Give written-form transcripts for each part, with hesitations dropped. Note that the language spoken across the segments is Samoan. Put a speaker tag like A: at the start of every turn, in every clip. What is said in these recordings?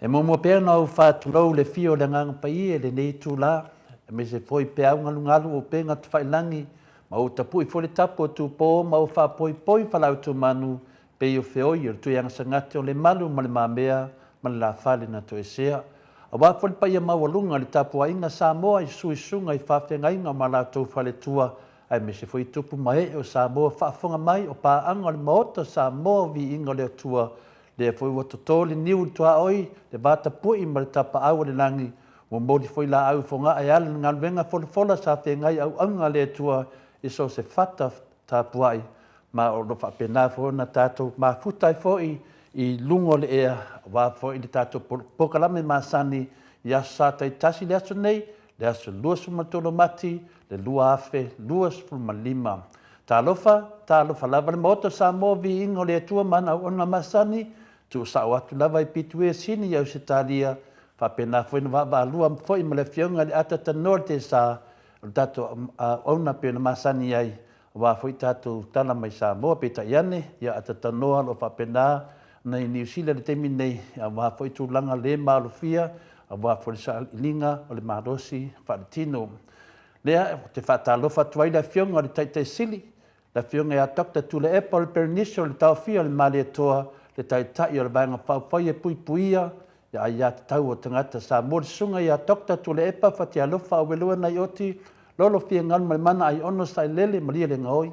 A: E muamua pea ona ou faatulou le afio o le Agaga Paia i lenei itula, aemaise foi peau galugalu o upega tafailagi, ma ou tapui foi le tapu o Tupo ma ou faapoipoi falautumanu pei o feoi o le Tuiagasagate o Lemalu ma Le Mamea ma le Lafale na Toesea. Aua foi le paia maualuga i le tapuaiga a Samoa i suisuga i faafeagaiga ma latou faletua, aemaise foi tupu ma ee o Samoa faafofoga mai o paaga o le Maota o Samoa o Viiga o le Atua, lea foi ua toto le niu i le tuaoi, le vatapu'i ma le tapaau o le lagi, ua momoli foi laau i Fogaa e ala i le galuega folafola sa feagai auauna a le Atua i so o se fata tapuai, ma o lo o faapena foi ona tatou mafuta ai foi i luga o le ea aua foi le tatou polokalame masani i Aso Sa taitasi i le aso nei, le aso 23 o Mati le 2025. Talofa, talofa lava le Maota o Samoa, viiga o le Atua ma ana auauna masani, tuusao atu lava i Pituia Sini i Ausetalia, faapena foi ona vaavaalua foi ma le Afioga i le Atatanoa le Tesa o le tatou auauna pei ona masani ai, aua foi tatou tala mai Samoa, peitai ane, ia Atatanoa o lo o faapena ona i Niu Sila i le taimi nei, aua foi tulaga le maalofia, aua foi le sailiiliga o le malosi faaletino. Lea ou te faatalofa atu ai i le Afioga i le Taitai Sili, le Afioga ia Doctor Tuilaepa o le Perenisio o le Taofia o le Malietoa, le Taitai o le Vaega Faaupufai e Puipuia ia Aiatatau a Tagata Samoa, le Susuga ia Doctor Tuilaepa Fatialofa Auelua Naioti Lolo Fiagalu ma le Mana Aiono Sailele Malia le Gaoi,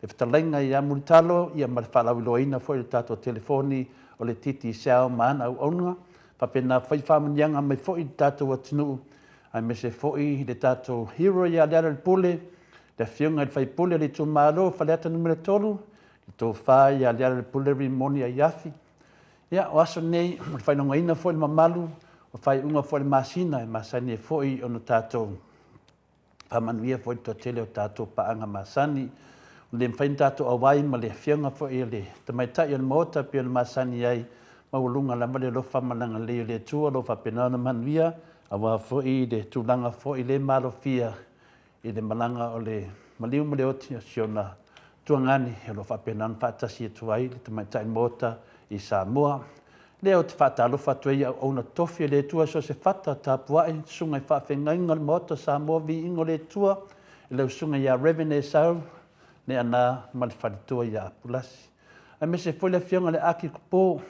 A: le Fetalaiga ia Mulitalo ia ma le faalauiloaina foi o le tatou telefoni o le Digicel ma ana auauna, faapena foi faamanuiaga mai foi i le tatou atunuu aemaise foi le tatou hero ia Lealailepule, le Afioga i le sui usufono o le itumalo o Faleata Nu.3, le Tofa ia Lealailepule Rimoni Aiafi. Ia, o aso nei, o le faailogaina foi o le mamalu o faaiuga foi o le masina e masani ai foi ona tatou faamanuia foi i le toatele o tatou paaga masani. Ua le mafai ona tatou auai ma le Afioga foi o le Tamaitai o le Maota e pei ona masani ai, maualuga lava le alofa ma le agalelei o le Atua o lo o faapena ona manuia aua foi le tulaga foi le malofia i le malaga o le maliu ma le oti o si ona tuagane o lo o faapena ona faatasi atu ai le Tamaitai Maota i Samoa. Lea ou te faatalofa atu ai i auauna tofi a le Atua i so o se fata tapuai, susuga i faafeagaiga o le Maota o Samoa, viiga o le Atua i lau susuga ia Rev. Esau Neana ma le faletua ia Apulasi. Aemaise foi le afioga i le Akikopo,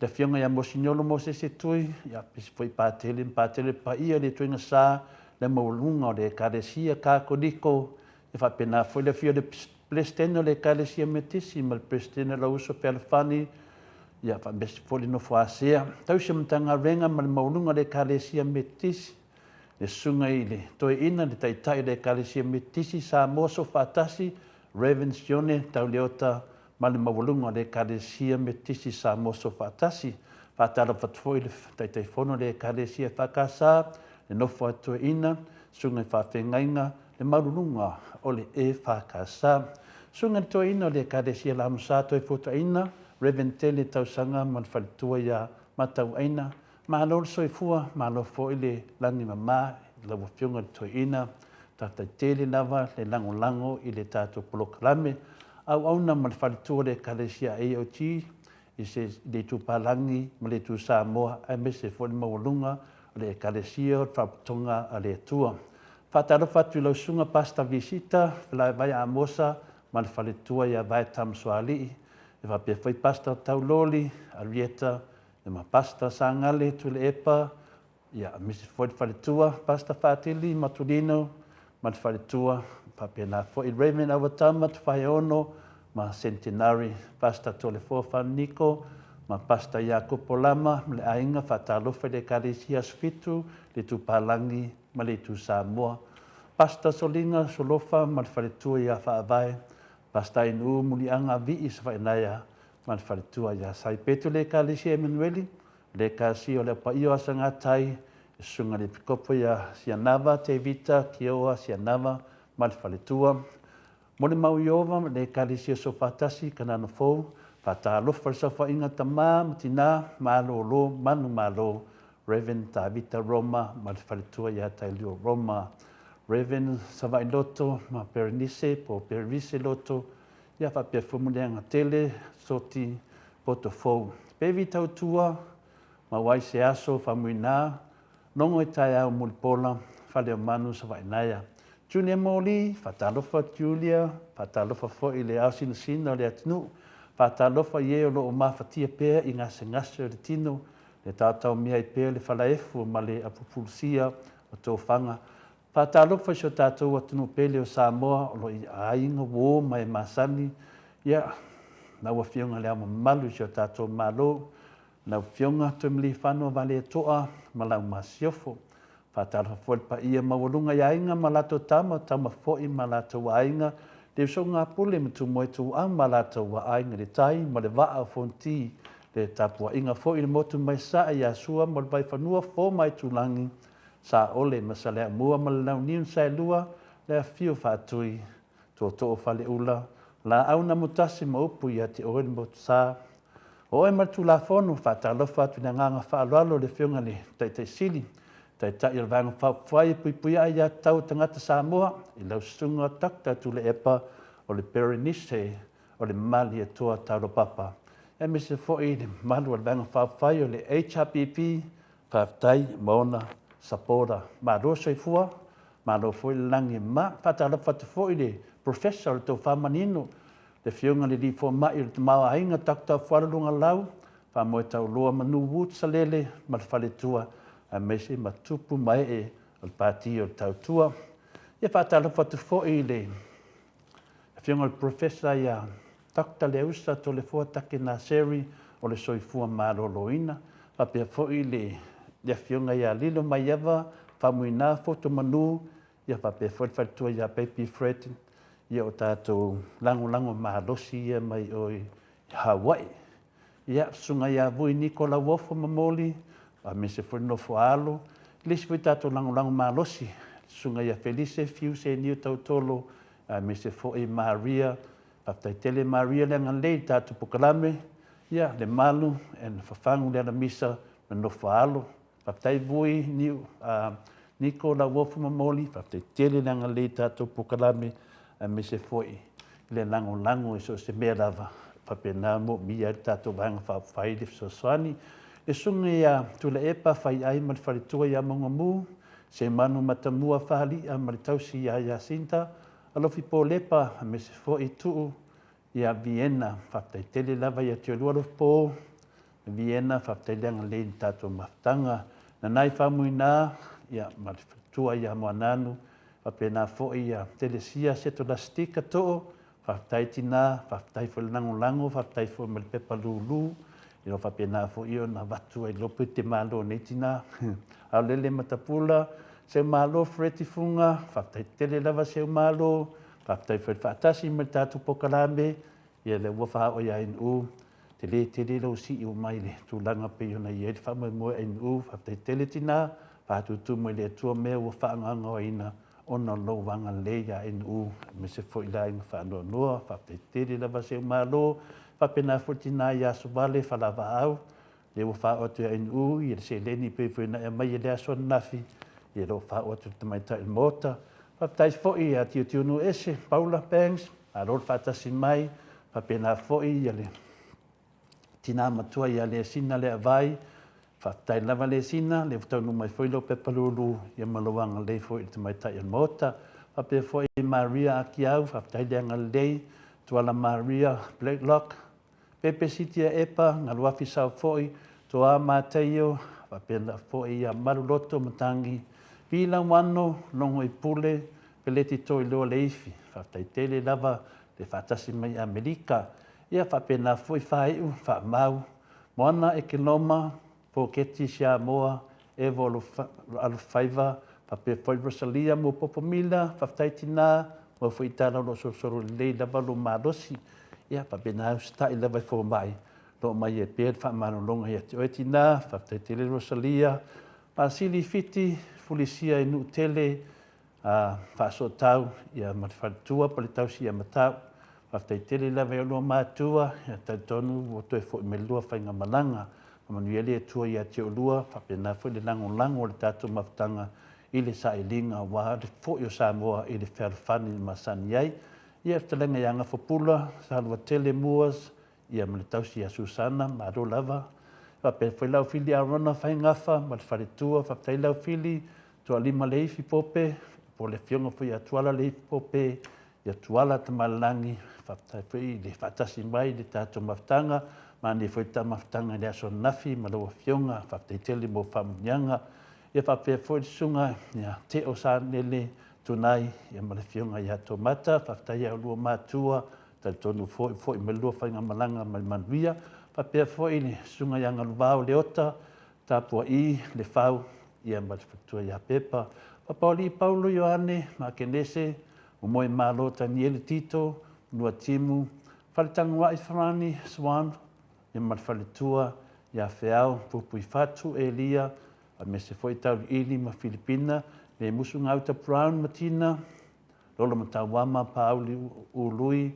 A: le afioga ia Mosignolo Mosese Tui, ia aemaise foi Patele ma Patele le paia i le ituaiga sa, le maualuga o le Ekalesia Katoliko, ia faapena foi le afio o le Peresetene o le Ekalesia Metisi ma le Peresetene o lau uso Fealofani, ia faamese foi le nofo Asia, tausi o Matagaluega ma le maualuga o le Ekalesia Metisi, le susuga i le Toeaina, le Taitai o le Ekalesia Metisi Samoa Soofaatasi, Rev. Sione Tauleota ma le maualuga o le Ekalesia Metisi Samoa Soofaatasi. Faatalofa atu foi le Taitaifono o le Ekalesia EFKS, le nofo a Toeaina, susuga i faafeagaiga, le maualuluga o le EFKS. Susuga i le Toeaina o le Ekalesia Lamusa Toefuataina, Rev. Tele Tausaga ma le faletua ia Matauaina, Malo le soifua, malo foi le lagi mama i lau Afioga i le Toeaina. Faafetai tele lava le lagolago i le tatou polokalame auauna ma le faletua o le Ekalesia AOG i se i le Itu Palagi ma le Itu Samoa aemaise foi le maualuga o le Ekalesia o le Faalapotopotoga a le Atua. Faatalofa atu i lau Susuga Pastor Visita Felaevae Amosa ma le faletua ia Vae Tamasoalii, e faapea foi Pastor Tauloli Arieta ma Pastor Sagale Tuilaepa, ia, aemaise foi le faletua, Pastor Faatili Matulino ma le faletua, faapena foi Raymond Awatama Tufaeono ma Centenary, Pastor Toleafoa Faaniko ma Pastor Iakopo Lama ma le aiga, faatalofa i le Ekalesia Aso Fitu, le Itu Palagi ma le Itu Samoa, Pastor Soliga Solofa ma le faletua ia Faavae, Pastor Inu Muliaga Vii Savainaea ma le faletua ia Saipetu le Ekalesia Emanueli, le Ekalesia o le Paia o Asagatai, le Susuga i le Epikopo ia Sianava Tevita Kioa Sianava ma le faletua. Molimau Iowa ma le Ekalesia Soofaatasi Kanana Fou, faatalofa i le saofaiga tama ma tina, malolo, manumalo, Rev. Tavita Roma ma le faletua ia Tailua Roma, Rev. Savailoto ma Perenise po o Perise Loto, Ia faapea foi Muliaga Tele, Soti, Poto Fou. Pevi Tautua, Maua ai se aso famuina, logo i taeao Mulipola, Faleomanu Savainaea. Junior Moli, faatalofa Julia, faatalofa foi i le aosinasina o le atunuu, faatalofa i e o lo o mafatia pea i gasegase o le tino, le taotaomia ai pea le falaefu ma le apupulusia o tofaga. Faatalofa i si o tatou atunuu pele o Samoa o lo o i aiga, uo ma e masani, ia, lau Afioga i Le Ao Mamalu i si o tatou Malo, lau Afioga Tuimalealiifano Vaaleto'a ma lau Masiofo. Faatalofa foi i le paia maualuga i aiga ma latou tama, tama foi ma latou aiga, le usoga a Pule ma Tumua Ituau ma latou aiga i le tai ma le vaa o Fonoti, le tapuaiga foi i le motu mai Sasae ia Sua ma le Vaifanua, Fofo ma Aitulagi, Saole ma Saleaaumua ma le Launiu na Saelua, le afifio o Faatui, Tootoo o Faleula, Laau na Amotasi ma upu ia te oe le Motusa. O oe ma le Tulafono, faatalofa atu i le agaga faaaloalo i le Afioga i le Taitai Sili, Taitai o le Vaega Faaupufai e Puipuia Aiatatau a Tagata Samoa, i lau Susuga Doctor Tuilaepa o le Berenice o le Malietoa Taulopapa, aemaise foi le mamalu o le Vaega Faaupufai o le HRPP, faafetai ma ona supporter. Malo soifua, malo foi le lagi e mama. Faatalofa atu foi i le Professor o le Tofa Manino, le Afioga i le Alii Fomai o le Tamaoaiga Doctor Fuala Lugalau, Faamoe Tauloa Manu Woods Salele ma le Faletua, aemaise ma tupu ma ee o le Pati o le Tautua. Ia faatalofa atu foi i le Afioga i le Professor ia Doctor Leausa Toleafoa Take Naseri o le Soifua Maloloina, faapea foi le Afioga ia Lilo Maiava Faumuina Foto Manu, ia faapea foi le faletua ia Baby Fred, ia o tatou lagolago malosi ia mai o i Hawaii. Ia, Susuga ia Vui Niko Lauofo Mamoli, aemaise foi le nofo a alo, le isi foi tatou lagolago malosi, Susuga ia Felise Fiu Senio Tautolo, aemaise foi Maria, faafetai tele Maria le agalelei i le tatou polokalame, ia, Lemalu and Fafagu Lealamisa ma le nofo a alo. Faafetai Vui, Niu, Niko, Lauofo ma Moli, faafetai tele le agalelei i tatou polokalame, aemaise foi i le lagolago i so o se mea lava, e faapena ona moomia ai le tatou Vaega Faaupufai le fesoasoani. Le susuga ia Tuilaepa Faiai ma le faletua ia Maugamu, Semanu Matamua Fali'a ma le tausi ia Jacinta, Alofi Polepa aemaise foi Tuu ia Vienna, faafetai tele lava ia te oulua Alofi Po, Vienna, faafetai le agalelei i le tatou mafutaga. Nanai Faumuina, ia, ma le faletua ia Moananu, faapena foi ia Telesia Setolastika Too, faafetai tina, faafetai foi le lagolago, faafetai foi ma le pepa lulu, ia faapena foi ona avatu ai lopo i te malo nei tina. Aolele Matapula, Seumalo Freti Fuga, faafetai tele lava Seumalo, Faafetai foi le faatasi ma le tatou polokalame, ia lea ua faaoo ia NU, tele tele lou sii mai le tulaga pei ona i ai le faamoemoe a NU, faafetai tele tina, faatutu mai le Atua mea ua faagaogaoaina ona o lou agalelei ia NU, aemaise foi le aiga faanoanoa, faafetai tele lava Seumalo, faapena foi le tina ia Asovale Falavaau, Lea ua faaoo atu ia NU ia le seleni pei foi ona e aumaia i le aso ananafi, ia o lo o faaoo atu i le tamaitai o le Maota. Faafetai foi ia Tiutiunuuese Paula Banks, malo le faatasi mai, faapena foi ia le tina matua ia Lesina Leavai, faafetai lava Lesina, lea ua taunuu mai foi lou pepa lulu ia ma lou agalelei foi i le tamaitai o le Maota. Faapea foi Maria Akiau, faafetai le agalelei, Tuala Maria Blacklock, Pepe Sitia Epa, Galuafi Saofoi, Toa Mataio, faapena foi ia Maluloto Matangi, Vi Lauano, Logo Ipule, Peleti Toiloa Leifi. Faafetai tele lava le faatasi mai i Amerika. Ia faapena foi Faaiu, Faamau, Moana Ekeloma, Poketi Siamoa, Evo Alofaiva, faapea foi Rosalia Muapopo Mila, faafetai tina, mau foi tala o lo o solosolo lelei lava lou malosi. Ia, faapena usitai lava i fomai, lo o mai ai pea le faamalologa ia te oe tina, faafetai tele Rosalia, Pasili Fiti, Fulisia i Nuutele, a faasootau ia ma le faletua po le tausi ia Matau. Faafetai tele lava i oulua matua, ia talitonu ua toe foi mai le lua faigamalaga. Faamanuia le Atua ia te oulua, faapena foi le lagolago o le tatou mafutaga i le sailiga aua le foi o Samoa i le fealofani na masani ai. Ia fetalaiga ia Gafapula, Saluatele Moores, ia ma le tausi ia Susana, malo lava. Faapea foi lau Fili Arona Faigafa ma le faletua, faafetai lau Fili Tualima Leifi Pope, po o le afioga foi ia Tuala Leifi Pope, ia Tuala Tamalelagi, faafetai foi i le faatasi mai i le tatou mafutaga, manaia foi le ta mafutaga i le aso ananafi ma lau afioga, faafetai tele mo faamanuiaga. Ia faapea foi le susuga ia Teo Sanele Tunai ia ma le afioga ia Tomata, faafetai ia oulua matua, talitonu foi foi mai le lua faigamalaga ma le manuia. Faapea foi le susuga ia Galuvao Leota, Tapua'i Lefau ia ma le faletua ia Pepa, Papaoalii Paulo Ioane ma Akenese, Momoemalo Taniele Tito, Manuatimu, Faletagua'i Farani Swan ia ma le faletua ia Feau Puipuifatu Elia, aemaise foi Tauliili ma Filipina, Lemusu Gauta Brown ma Tina, Lolo Matauama Paauli Ului,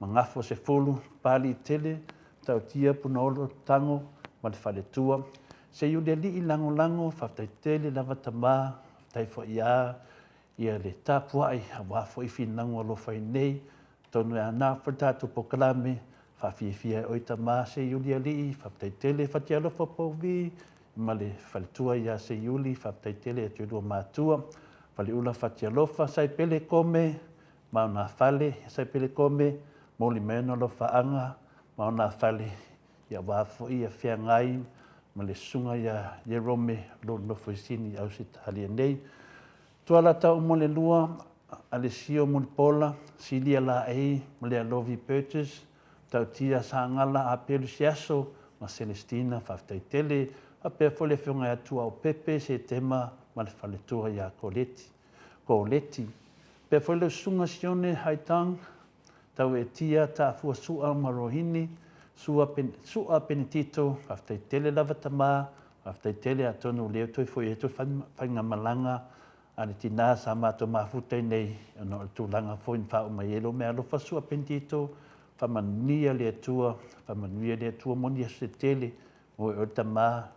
A: Magafo Sefulu, Papaliitele, Matautia Punaolo Tago ma le faletua. Seiulialii Lagolago, faafetai tele lava tama, faafetai foi ia ia le tapuai aua foi finauga o lo o fai nei. Atonu e ana foi le tatou polokalame, faafiafia e oe tama Seiulialii, faafetai tele Fatialofa Pouvi ma le faletua ia Seiuli, faafetai tele ia te lua matua. Faleula Fatialofa, Saipele Kome, Maonafale, Saipele Kome, momoli mai ona alofaaga, Maonafale, ia aua foi ia feagai ma le susuga ia Ierome o lo o nofo i Sini i Ausetalia nei. Tuala Taumalelua, Alesio Mulipola, Silia Laei ma Lealovi Burgess, Tautia Sagala Apelu Siaso ma Celestina, faafetai tele. Faapea foi le afioga ia Tuaopepe Setema ma le faletua ia Koleti. Koleti. Faapea foi lau susuga Sione Haitang, Tauetia Taafua Sua ma Rohini, Sua, Pen, Sua Penetito, faafetai tele lava tama, faafetai tele atonu o lea toe foi ai toe faigamalaga a le tina sa matou mafuta i nei ona o le tulaga foi na faaoo mai ai lou meaalofa Sua Penetito, faamanuia le Atua, faamanuia le Atua mo ni aso se tele, mo e oe le tama,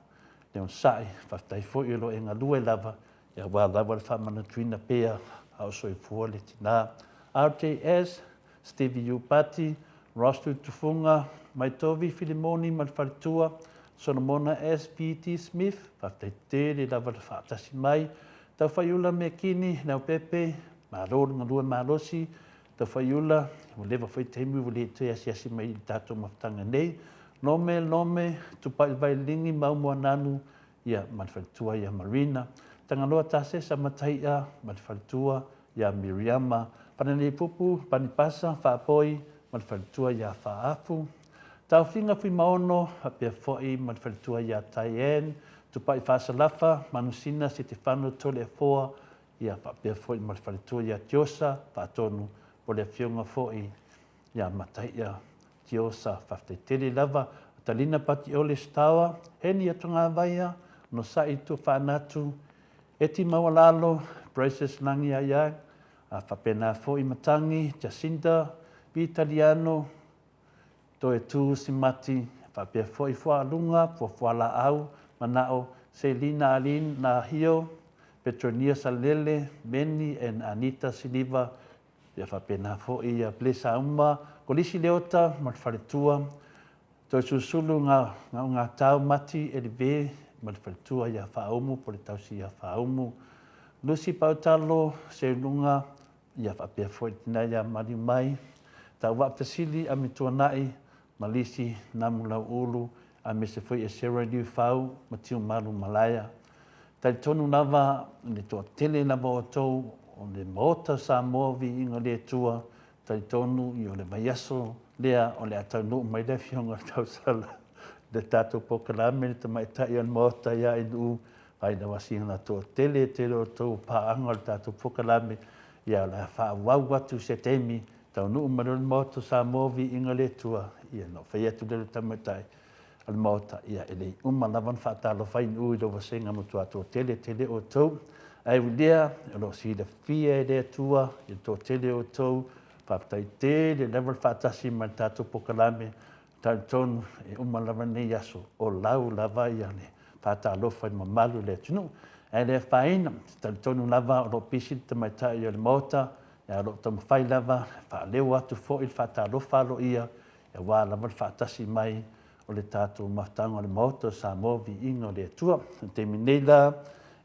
A: le onosai, faafetai foi o lo o e galue lava aua lava le faamanatuina pea a o soifua le tina. RJS, Stevie Iupati, Ross Tutufunga, Maitovi Filimoni ma le faletua, Solomona SVT Smith, faafetai tele lava le faatasi mai, Taufaiola Mekini Leaupepe, malo le galue malosi, Taufaiola, ua leva foi taimi ua le toe asiasi mai i le tatou mafutaga nei, Lome Lome, Tupai Vailigi ma Umuananu, ia, ma le faletua ia Marina, Tagaloa Tasesa Matai'a ma le faletua ia Miriama, Panaleipupu Panipasa Faapoi ma le faletua ia Faafu, Taofiga Fuimaono faapea foi ma le faletua ia Tyanne, Tupai Faasalafa Manusina Setefano Toleafoa, ia faapea foi ma le faletua ia Tiosa Faatonu o le afioga foi ia Mataia Tiosa, faafetai tele lava. Atalina Patiole Sitawa, Heni Atogavaia, Onosai Tuafaanatu, Eti Maualalo, Braces Langiaiai, a faapena foi Matangi, Jacinta Vitaliano, Toetu Simati, faapea foi Fuaaluga, Puapualaau, Manao, Selina Aline Nahio, Petronia Salele, Meni and Anita Siliva, Ia faapena foi ia Blessa uma, Kolisi Leota ma le faletua, Toesulusulu nga Gaogatau Mati Elive ma le faletua ia Faaumu po le tausi ia Faaumu, Lucy Pautalo Seunuga, ia faapea foi le tina ia Maliumai, Tauvaa Fesili Amituanai ma Lisi Namulauulu aemaise foi e Sarah Liufau ma Tiumalu Malaea. Talitonu lava le toatele lava o outou o le Maota o Samoa Viiga le Atua, talitonu i o le vaiaso lea o le a taunuu mai le Afioga i le Tausala i le tatou polokalame le Tamaitai o le Maota ia Ainuu vai lau asiga toatele tele o outou paaga o le tatou polokalame ia o le a faaauau atu i se taimi taunuu mai loa le Maota o Samoa Viiga le Atua ia ona ou fai atu lea i le Tamaitai o le Maota, ia e le i uma lava ona faatalofa Ainuu i lou vasega matua toatele tele outou. Ae ui lea, o lo o silafia e le Atua i le toatele o outou, faafetai tele lava le faatasi ma le tatou polokalame, talitonu e uma lava lenei aso, o lau lava ia le faatalofa i le mamalu o le atunuu. Ae le afaina, talitonu lava o lo o pisi le tamaitai o le Maota, ae o lo o taumafai lava e faaleo atu foi le faatalofa aloaia aua lava le faatasi mai. o le tatou mafutaga o le Maota o Samoa, Viiga o le Atua. I le taimi nei la,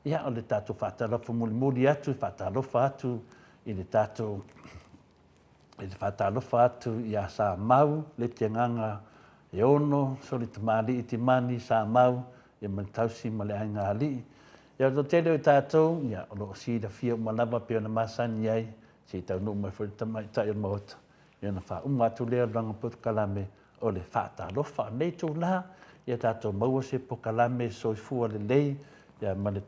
A: ia, o le tatou faatalofa mulimuli atu, faatalofa atu i le tatou i le faatalofa atu ia Samau, le Tiagaga e ono, soli tamalii Timani, Samau, ia ma le tausi ma le aiga alii. Ia o le toatele o i tatou, ia, o lo o silafia uma lava pei ona masani ai, se i taunuu mai foi le tamaitai o le Maota, ia ona faauma atu lea o le laga polokalame o le faatalofa. O lenei itula, ia tatou maua se polokalame soifua lelei ia ma le,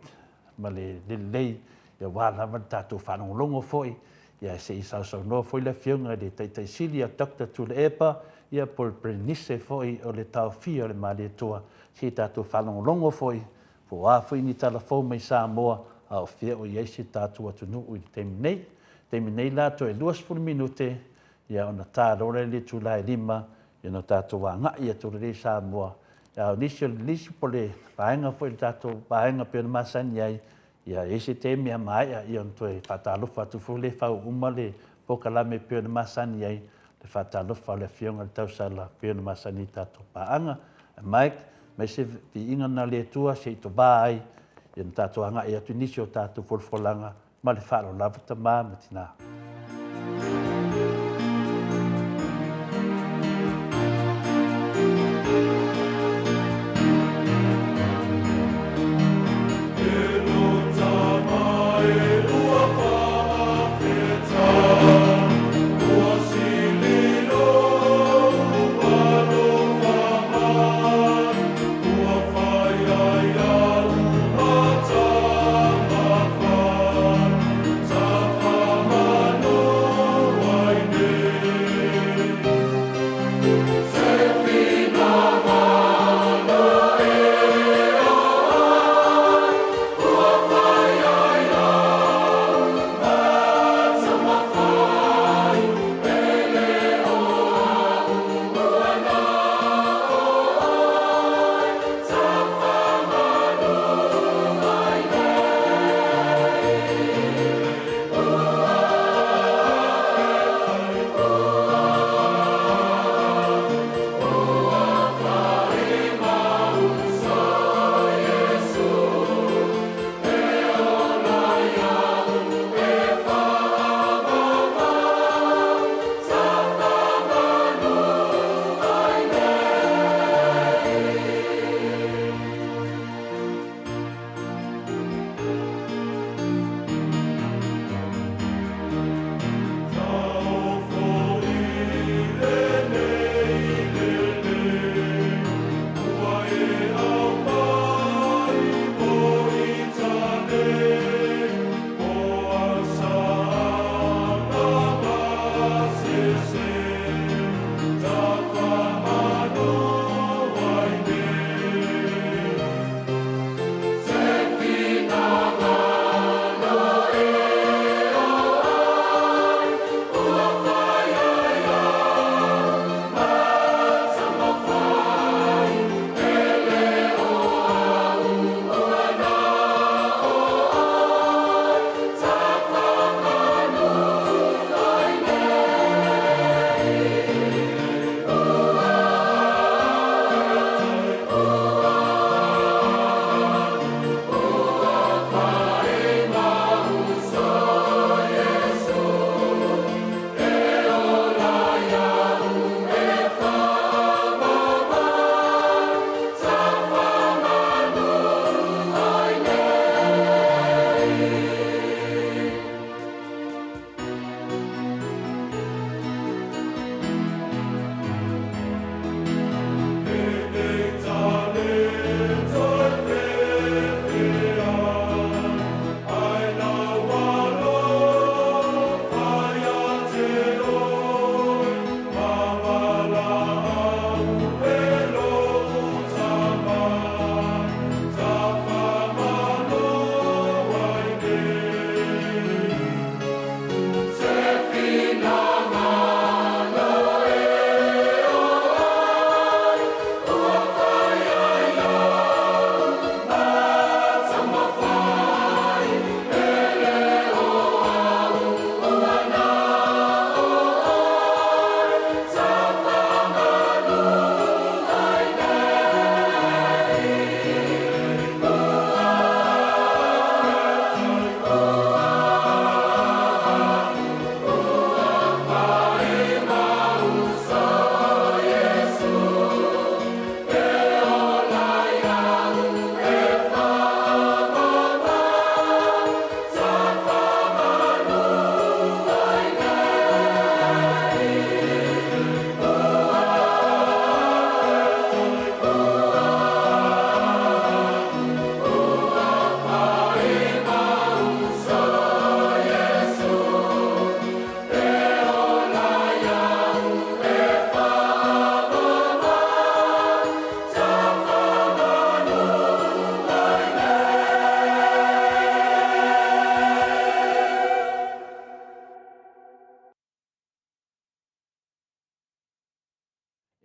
A: ma le lelei aua lava le tatou faalogologo foi, ia se i sausaunoa foi le Afioga i le Taitai Sili ia Dr. Tuilaepa, ia po o le Perenise foi o le Taofia o le Malietoa, se i tatou faalogologo foi po o a foi ni tala fou mai Samoa, a o fea o i ai si o tatou atunuu i le taimi nei. I le taimi nei la, toe 20 minute ia ona ta loa lea i le itula e 5 ona tatou agai atu lea i Samoa. A o nisi o nisi po o le vaega foi o le tatou vaega pei ona masani ai, ia e i ai se taimi a maea ona toe faatalofa atu foi lea fau uma le polokalame pei ona masani ai le faatalofa a le Afioga i le tausala pei ona masani ai i tatou paaga. Mike, mai se viiga lena o le Atua se i tova ai ona tatou agai atu i nisi o tatou folafolaga ma le faaaloalo lava tama ma tina.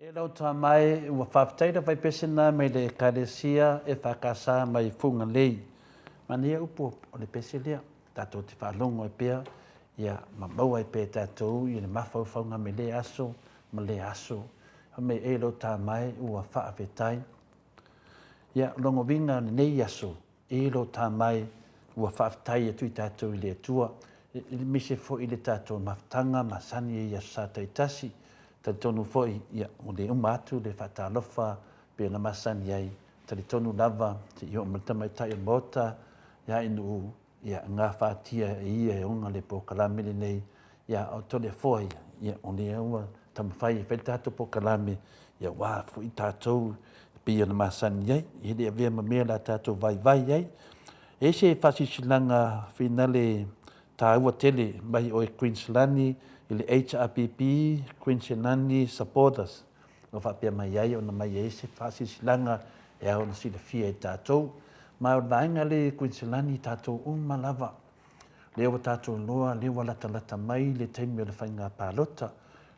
A: E lau tama e, ua faafetai le vaipesena mai le Ekalesia EFKS mai Fugalei. Manaia upu o le pese lea, tatou te faalogo ai pea, ia ma maua ai pea e tatou i le mafaufauga mai lea aso ma lea aso. Fai mai, e lau tama e, ua faafetai. Ia, o lona uiga o lenei aso, E lo ta mai, ua faafetai atu i tatou i le Atua, aemaise foi i le tatou mafutaga masani ai i aso Sa taitasi. Talitonu foi, ia, ua le uma atu le faatalofa pei ona masani ai. Talitonu lava, se i oo mai le tamaitai o le Maota ia Inuu, ia, gafatia e ia e ona le polokalame lenei, ia, a o Toleafoa ia, ia, o lea ua taumafai e fai le tatou polokalame, ia aua foi tatou e pei ona masani ai, e le avea ma mea o le a tatou vaivai ai. E i ai se faasilasilaga finale taua tele mai o i Kuiniselani i le HRPP Kuiniselani Supporters o faapea mai ai ona mai ai se faasilasilaga e ao ona silafia e tatou. Ma o le vaega lea i Kuiniselani tatou uma lava Lea ua tatou iloa, lea ua latalata mai le taimi o le faiga palota,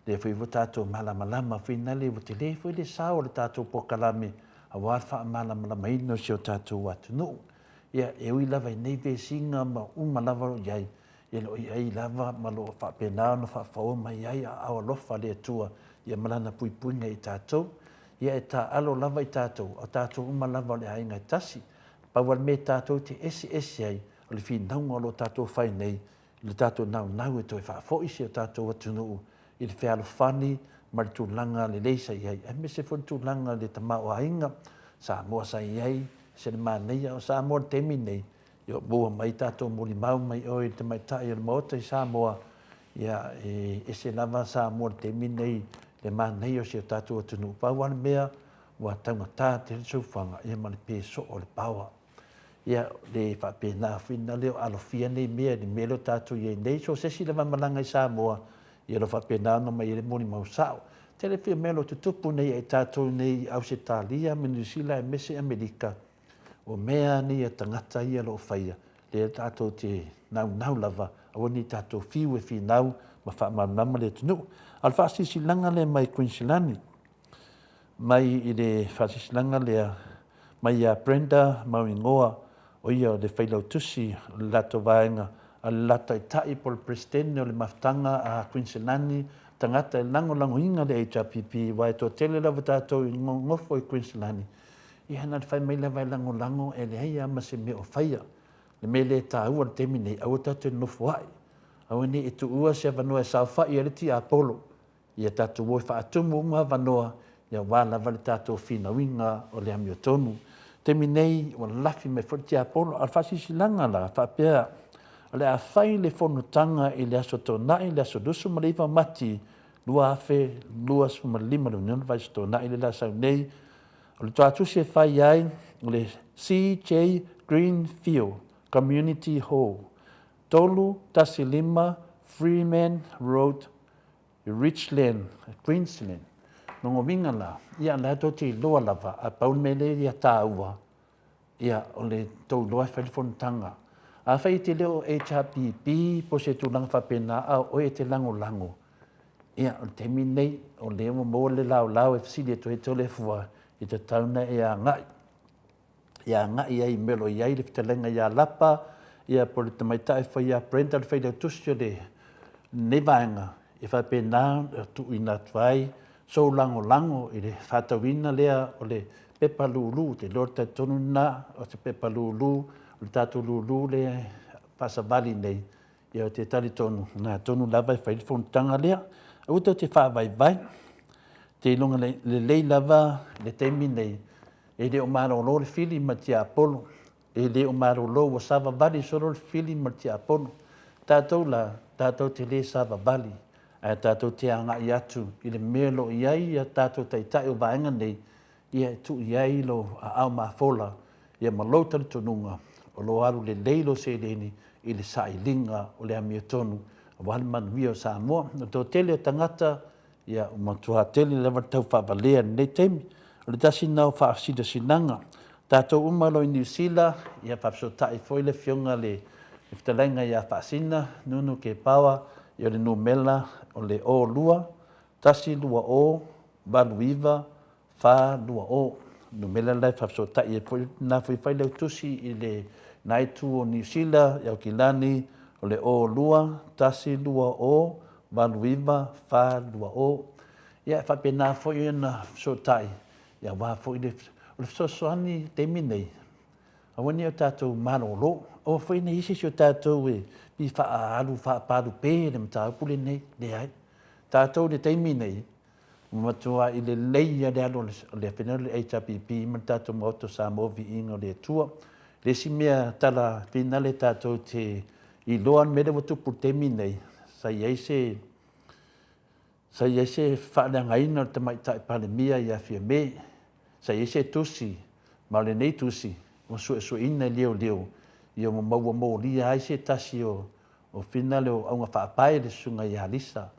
A: lea foi ua tatou malamalama foi nale ua tele foi le sao o le tatou polokalame aua le faamalamalamaina o si o tatou atunuu. Ia, e ui lava i nei vesiga ma uma lava o lo o i ai, ia o lo o i ai lava ma o lo o faapena ona faafaoa mai ai aao alofa a le Atua ia ma Lana puipuiga i tatou. Ia e taaalo lava i tatou, o tatou uma lava o le aiga e tasi. Pau lava le mea tatou te eseese ai, o le finauga o lo o tatou fai nei, i le tatou naunau e toe faafoi si o tatou atunuu i le fealofani ma le tulaga lelei sa i ai, aemaise foi le tulaga i le tamaoaiga Samoa sa i ai, se le manaia o Samoa i le taimi lenei, ia ua maua mai tatou molimau mai oe i le tamaitai o le Maota i Samoa, ia e ese lava Samoa i le taimi lenei, le manaia o si o tatou atunuu. Pau lava le mea ua taugata tele le soifuaga ia ma le pe soo o le power. Ia, le faapena foi na lea o alofia nei mea i le mea lea o tatou i ai nei. So o se isi lava e malaga i Samoa, ia o lo o faapena ona omai ai le molimau sao. Tele foi o mea o lo o tutupu nei ia i tatou nei i Ausetalia ma Niu Sila aemaise Amerika, o mea nei a tagata ia o lo o faia, lea tatou te naunau lava, aua ne i tatou fiu e finau ma faamalamalama le atunuu. A o le faasilasilaga lea mai Kuiniselani, mai i le faasilasilaga lea mai ia Brenda Mauigoa, o ia o le Failautusi o le latou vaega a le la Taitai po o le Peresetene o le Mafutaga a Kuiniselani, tagata e lagolagoina le HRPP, aua e toatele lava tatou i nonofo i Kuiniselani, ia na ona fai mai lava e lagolago e leai lava ma se mea o faia. Le mea lea e taua i le taimi nei, aua tatou te nofoai, aua ne i tuua se avanoa e saofai ai le tiapolo Ia tatou o e faatumu uma avanoa aua lava le tatou finauina o le amiotonu. Taimi nei ua lalafi mai foi le tiapolo, a o le faasilasilaga la faapea o le a fai le fonotaga i le Aso Toonai, le aso 29 Mati 2025, le uniona vaiaso Toonai lea o le a sau nei. O le tuatusi e fai ai o le CJ Greenfield Community Hall, 315 Freeman Road, i Richland, Queensland. Lona uiga la, ia la tou te iloa lava, a pau le mea lea ia taua, ia o le tou iloa e fai le fonotaga. Afai e te le o HRPP po o se tulaga faapena a o oe e te lagolago, ia o le taimi lenei o lea ua maua le laolao e fesili atu ai Toleafoa e tatau ona e agai. e agai ai i mea o lo o i ai le fetalaiga ia Lapa, ia po o le tamaitai foi ia Brenda le failautusi o lenei vaega, e faapena ona tuuina atu ai sou lagolago i le faatauina lea o le pepa lulu. Ou te iloa o le talitonu lena o se pepa lulu, o le tatou lulu lea e faasavali nei, ia ou te talitonu o lena tonu lava e fai le fonotaga lea. Aua tou te faavaivai, te iloga lelei lava le taimi nei E le o malolo le fili ma le tiapolo, e le o malolo, ua savavali solo le fili ma le tiapolo. Tatou la, tatou te le savavali, ae tatou te agai atu i le mea o lo o i ai a tatou taitai o vaega nei, ia e tuu i ai lou aao mafola, ia ma lou talitonuga o lo o alu lelei lou seleni i le sailiga o le amiotonu aua le manuia o Samoa. O le toatele o tagata Ia, ua matua tele lava le tau faavalea i lenei taimi. O le tasi lena o faasilasilaga. Tatou uma o lo o i Niu Sila, ia faafesootai foi le Afioga le Fetalaiga ia Faasina Nunu Kepaoa, ia o le numera o le 02 120. 8 4 2 0. Numera la e faafesootai ai foi lena foi Failautusi i lena itu o Niu Sila, i Aukilani, o le 0 2 1 2 0 8 9 4 2 0. Ia, e faapena foi ona fesootai, aua foi le, o le fesoasoani i le taimi nei, aua ne i o tatou malolo, aua foi ne i i ai se isi o tatou e fia faaalu faapalupe le mataupu lenei. Leai. Tatou i le taimi nei, ua matuai lelei lava le alu o le HRPP ma le tatou Maota o Samoa Viiga o le Atua. Le isi mea tala finale tatou te iloa le mea lea ua tupu i le taimi nei, sa i ai se sa i ai se faaleagaina o le Tamaitai Palemia ia Fiame, sa i ai se tusi, ma o lenei tusi ua suesueina e leoleo, ia ua maua molia ai se tasi o o finale o auga faapae le susuga ia Lisa,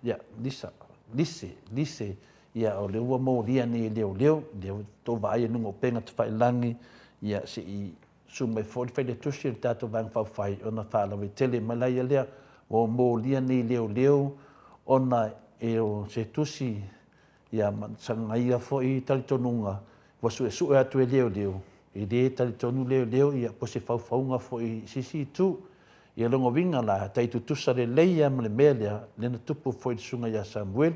A: ia, Lisa, Lise, Lise, ia o lea ua molia nei e leoleo, lea ua outou vaai i luga o upega tafailagi, ia se i susu mai foi le Failautusi o le tatou Vaega Faaupufai ona faalauaitele mai laia lea, ua molia nei e leoleo ona e o se tusi ia ma sana ia foi talitonuga ua suesue atu e leoleo, e le talitonu leoleo ia po o se faufauga foi i se isi itu. Ia lona uiga la, e tai tutusa lelei lava ma le mea lea, lea na tupu foi i le susuga ia Samuelu.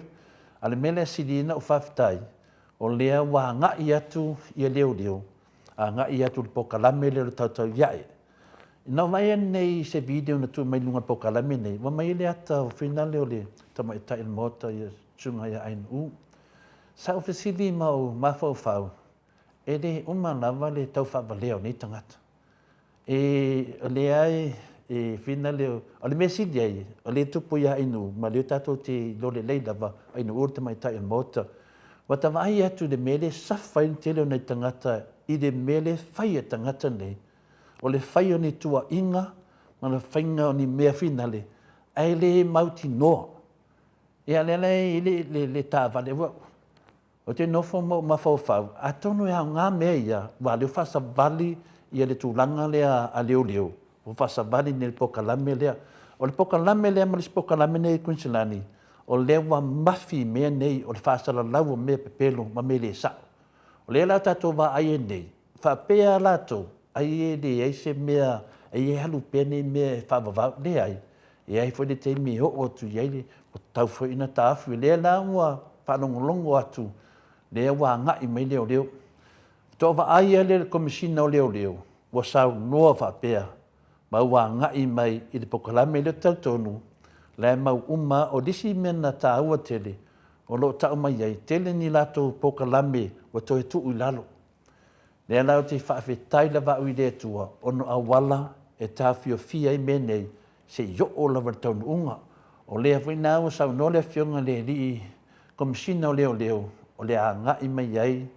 A: A o le mea lea e sili ai ona ou faafetai, o lea ua agai atu ia leoleo, agai atu i le polokalame lea o le Tautauiae. Na ou vaai ananei i se video na tuu mai i luga o le polokalame lenei, ua aumai ai le ata o finale o le tamaitai o le Maota le Susuga ia Ainuu. Sa ou fesili ma ou mafaufau, e le uma lava le tau faavalea o nei tagata. E, o lea e finale, o le mea sili ai, o lea e tupu ia Ainuu, ma o lea tatou te iloa lelei lava, o Ainuu o le tamaitai o le Maota. Ua ta vaai atu i le mea lea e safa ai le tele o nai tagata i le mea lea e fai e tagata nei, o le fai o ni tuuaiga ma le faiga o ni mea finale, ae le mautinoa. Ia lea la e i ai le taavale, ou te nofo ma ou mafaufau, atonu e aoga mea ia, aua o lea ua faasavali le tulaga lea a leoleo, ua faasavali nei i le polokalame lea. O le polokalame lea ma le isi polokalame lea i Kuiniselani, o lea ua mafi mea nei o le faasalalau o mea pepelo ma mea le sao. O lea la ua tatou vaai ai nei, faapea lava latou, ai e leai se mea, ai e alu pea nei mea e faavavau. Leai, e i ai foi le taimi e oo atu i ai, ua tatau foi ona taofi. O lea la ua faalogologo atu, lea ua agai mai leoleo. Faatoa vaai lava lea i le Komesina o Leoleo ua saunoa faapea, ma ua agai mai i le polokalame lea ou te talitonu, o la e mau uma lava. O le isi mea na taua tele, o lo o tau mai ai, tele ni latou polokalame ua toe tuu i lalo. Lea la ou te faafetai lava au i le Atua ona o auala e taofiofia ai mea nei se i oo lava i le taunuuga. O lea foi la ua saunoa le Afioga i le Alii Komesina o Leoleo, o le a agai mai ai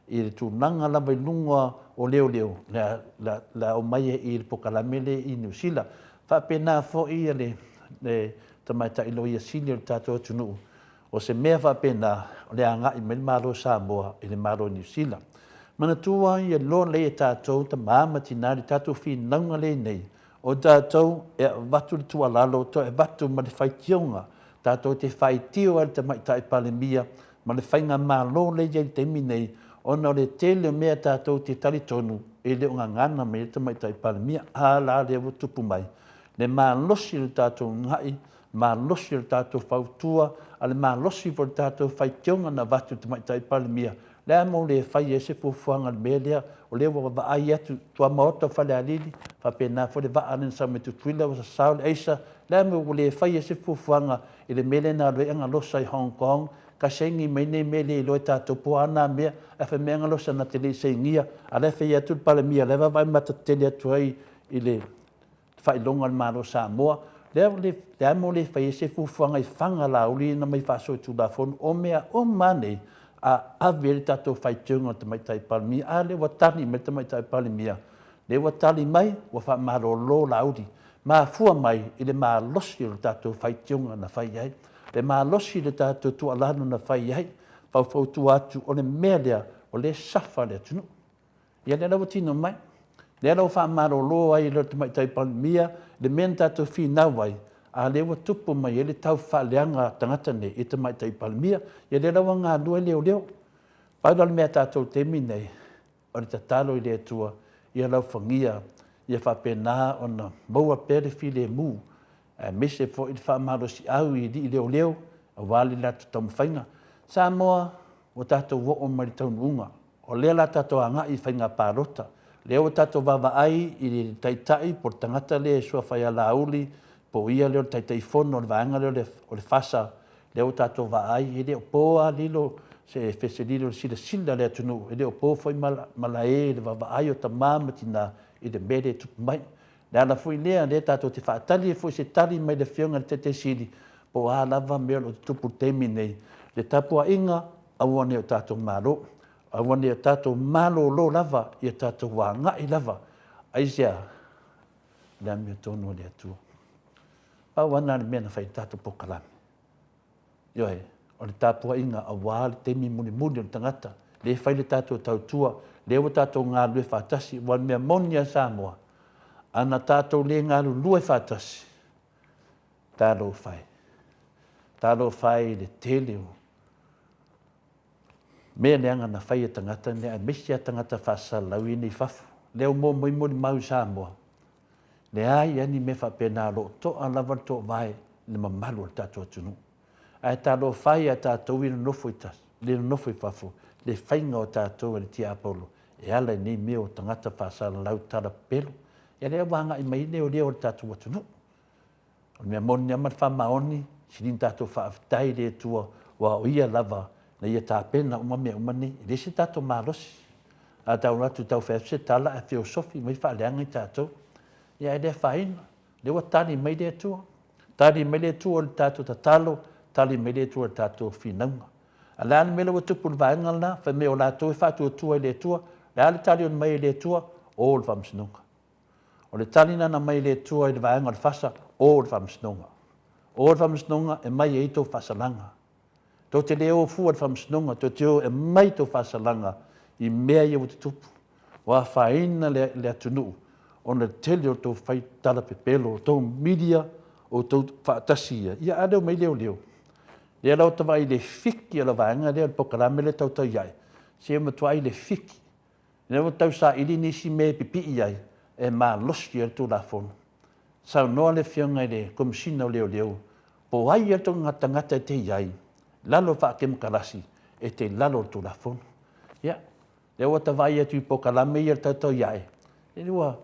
A: i le tulaga lava i luga o leoleo, o le a omai ai i le polokalame lea i Niu Sila. Faapena foi le Tamaitai Loia Sili o le tatou atunuu, O se mea faapena, o le agai mai le Malo o Samoa i le Malo o Niu Sila. Manatua ia loa lelei e tatou tama ma tina le tatou finauga lea nei, o tatou e avatu le tuualalo, toe avatu ma le faitioga, tatou te faitio ai i le Tamaitai Palemia ma le Faigamalo lea e i ai i le taimi nei, ona o le tele o mea tatou te talitonu e le o gagana mai ai le Tamaitai Palemia. A la lea ua tupu mai? Le malosi o le tatou una'i malosi o le tatou fautua, a le malosi foi o le tatou faitioga na avatu i le Tamaitai Palemia, le a mo le fai ai se fuafuaga i le mea lea, o lea ua vaai atu i tuamaota o Falealili, faapena foi le vaa lea na sau mai Tutuila ua sasao le aisa, le a le mea ua le fai ai se fuafuaga i le mea lea na alu ai Agalosa i Hong Kong, ka saini mai nei mea le iloa e tatou po o a na mea, ae fai mai Agalosa na te le i sainia, a o la e fai atu le Palemia, o la e vaavaai mata tetele atu ai i le faailoga a le Malo o Samoa, lea le a mo le fai ai se fuafuaga i faga lauli na mai faasolitulafono o mea uma lava nei a ave ai le tatou faitioga i le Tamaitai Palemia. A lea ua tali mai le Tamaitai Palemia, lea ua tali mai ua faamalolo Laauli. Mafua mai i le malosi o le tatou faitioga na fai ai, le malosi o le tatou tuualalo na fai ai, faufautua atu o le mea lea o lea e safa le atunuu. Ia lea la ua tino mai. Lea la ua faamalolo ai e le Tamaitai Palemia le mea na tatou finau ai. A lea ua tupu mai ai le tau faaleaga a tagata nei i Tamaitai Palemia. Ia lea la ua galue leoleo. Pau la le mea a tatou i le taimi lenei, o le tatalo i le Atua ia laufagia ia faapena ona maua pea le filemu aemaise foi le faamalosiau i alii leoleo aua le latou taumafaiga. Samoa, ua tatou oo mai i le taunuuga, o lea o le a tatou agai i faiga palota, lea ua tatou vaavaai i le taitai po o le tagata lea e suafa ia Laauli, po o ia lea o le Taitaifono o le vaega lea o le FASA, lea ua tatou vaai, e le o po lava lilo, se lilo i le silasila a le atunuu, e le o po foi malae i le vaavaai o tama ma tina i le mea lea e tupu mai. O le ala foi lea o lea tatou te faatali ai foi i se tali mai le Afioga i le Taitai Sili po o a lava mea o lo o tutupu i le taimi lenei, le tapuaiga, aua ne i o tatou malo, aua ne i o tatou malolo lava, ia tatou agai lava. Aisea? O le amiotonu a le Atua. Pau lava lena o le mea na fai ai le tatou polokalame. Ioe, o le tapuaiga aua le taimi mulimuli o le tagata, lea e fai le tatou tautua, lea ua tatou galulue faatasi, aua o le mea moni lava Samoa, ana tatou le galulue faatasi, talofa e, talofa e i le tele o mea leaga na fai e tagata nei, aemaise lava tagata faasalalau ia nei i fafo. Lea ua maua mai molimau i Samoa, leai lava ni mea faapena, o lo o toa lava le toovae i le mamalu o le tatou atunuu. Ae talofa e ia tatou ia nonofo i fafo, le faiga o tatou e le tiapolo e ala i nei mea o tagata faasalalau tala pepelo. Ia lea ua agai mai ai leoleo o le tatou atunuu. O le mea moni lava ma le faamaoni, sili ona tatou faafetai i le Atua, aua o Ia lava na Ia tapena uma mea uma nei. E leai se tatou malosi. A tau atu tau fai atu se tala ae feosofi mai faaleaga i tatou. Ia ae le afaina, o lea ua tali mai le Atua. Tali mai le Atua i le tatou tatalo, tali mai le Atua i le tatou finauga. A o le a le mea lea ua tupu i le vaega lena, fai mai o latou e faatuatua i le Atua, o le a le tali mai e le Atua? O i le faamasinoga. O le tali lena na aumai e le Atua i le vaega o le FASA, o i le faamasinoga. O i le faamasinoga e aumai ai tou faasalaga. Tou te le o fua i le faamasinoga, tou te o e aumai tou faasalaga i mea ia ua tutupu. Ua afaina le atunuu ona o le tele o tou fai tala pepelo, o tou media, o outou faatasi ia, ia a lea ua omai leoleo. Lea la ua ta vaai i le fiki o le vaega lea o le polokalame lea e tautai ai, se ua matuai le fiki. Lea ua tau saili nisi mea e pipii ai e malosi ai le Tulafono. Saunoa le Afioga i le Komesina o Leoleo, po o ai lava le tagata e te i ai, lalo o faakemokarasi, e te i lalo o le Tulafono. Ia, lea ua ta vaai atu i polokalame ia o le tautauiae, ua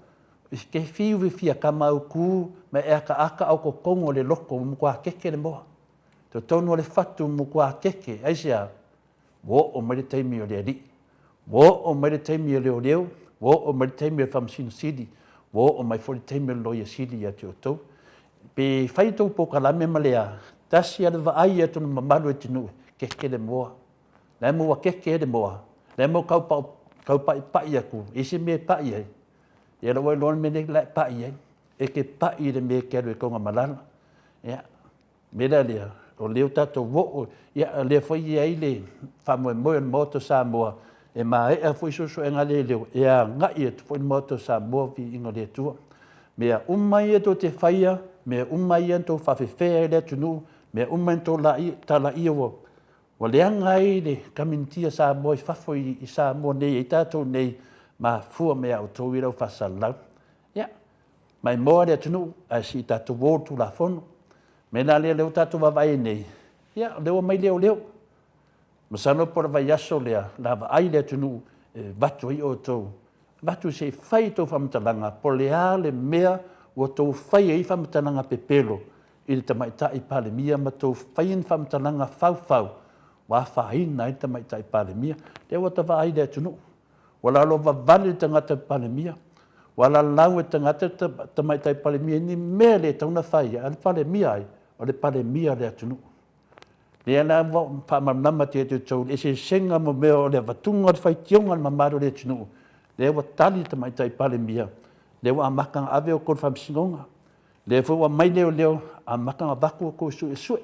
A: ke fiu e fia kamauku ma e akaaka au totonu o le loto ua matua keke le moa. Totonu o le fatu ua matua keke. Aisea? Ua oo mai le taimi o le alii, ua oo mai le taimi o leoleo, ua oo mai le taimi o le Faamasino Sili, ua oo mai foi le taimi o le Loia Sili ia te outou. Pe fai tou polokalame ma le a, tasi lava le vaai atu o le mamalu o le atunuu, keke le moa. La e maua keke ai le moa, la e maua tau paipai atu i se mea e pai ai. Ia la ua iloa le mea lea la e pai ai. E te pai i le mea e te alu ai togamalala. Ia, mea la lea, o lea ua tatou oo, ia o lea foi e i ai le faamoemoe o le Maota o Samoa, e maea foi suesuega a leoleo, e agai atu foi le Maota o Samoa, viiga o le Atua. Mea uma ia tou te faia, mea uma ia na tou faafefea ai le atunuu, mea uma na tou talaia ua leaga ai le kaminitia Samoa i fafo i Samoa nei ai tatou nei, mafua mai ia outou ia le au faasalalau. Ia, maimoa le atunuu ae se i tatou o i le Tulafono. O le mea la lea ua tatou vaavaai ai nei, ia o lea ua omai leoleo. Masalo po o le vaiaso lea o le a vaai le atunuu e avatu ai outou, avatu se i fai a outou faamatalaga po o le a le mea ua outou fai ai faamatalaga pepelo i le Tamaitai Palemia ma outou faia ni faamatalaga faufau ua afaina ai le Tamaitai Palemia. Lea ua ta vaai i le atunuu, Ua lalovavalea le tagata Palemia, ua lalau e tagata le Tamaitai Palemia i ni mea e le tatau ona fai, a o le Palemia ai? O le Palemia o le atunuu. Lea la ua faamalamalama atu ia te outou le eseesega ma mea o le avatuga o le faitioga a le mamalu o le atunuu, lea ua tali le Tamaitai Palemia, lea ua amata ona ave outou i le faamasinoga, lea foi ua aumai leoleo amata ona avatu outou e suesue.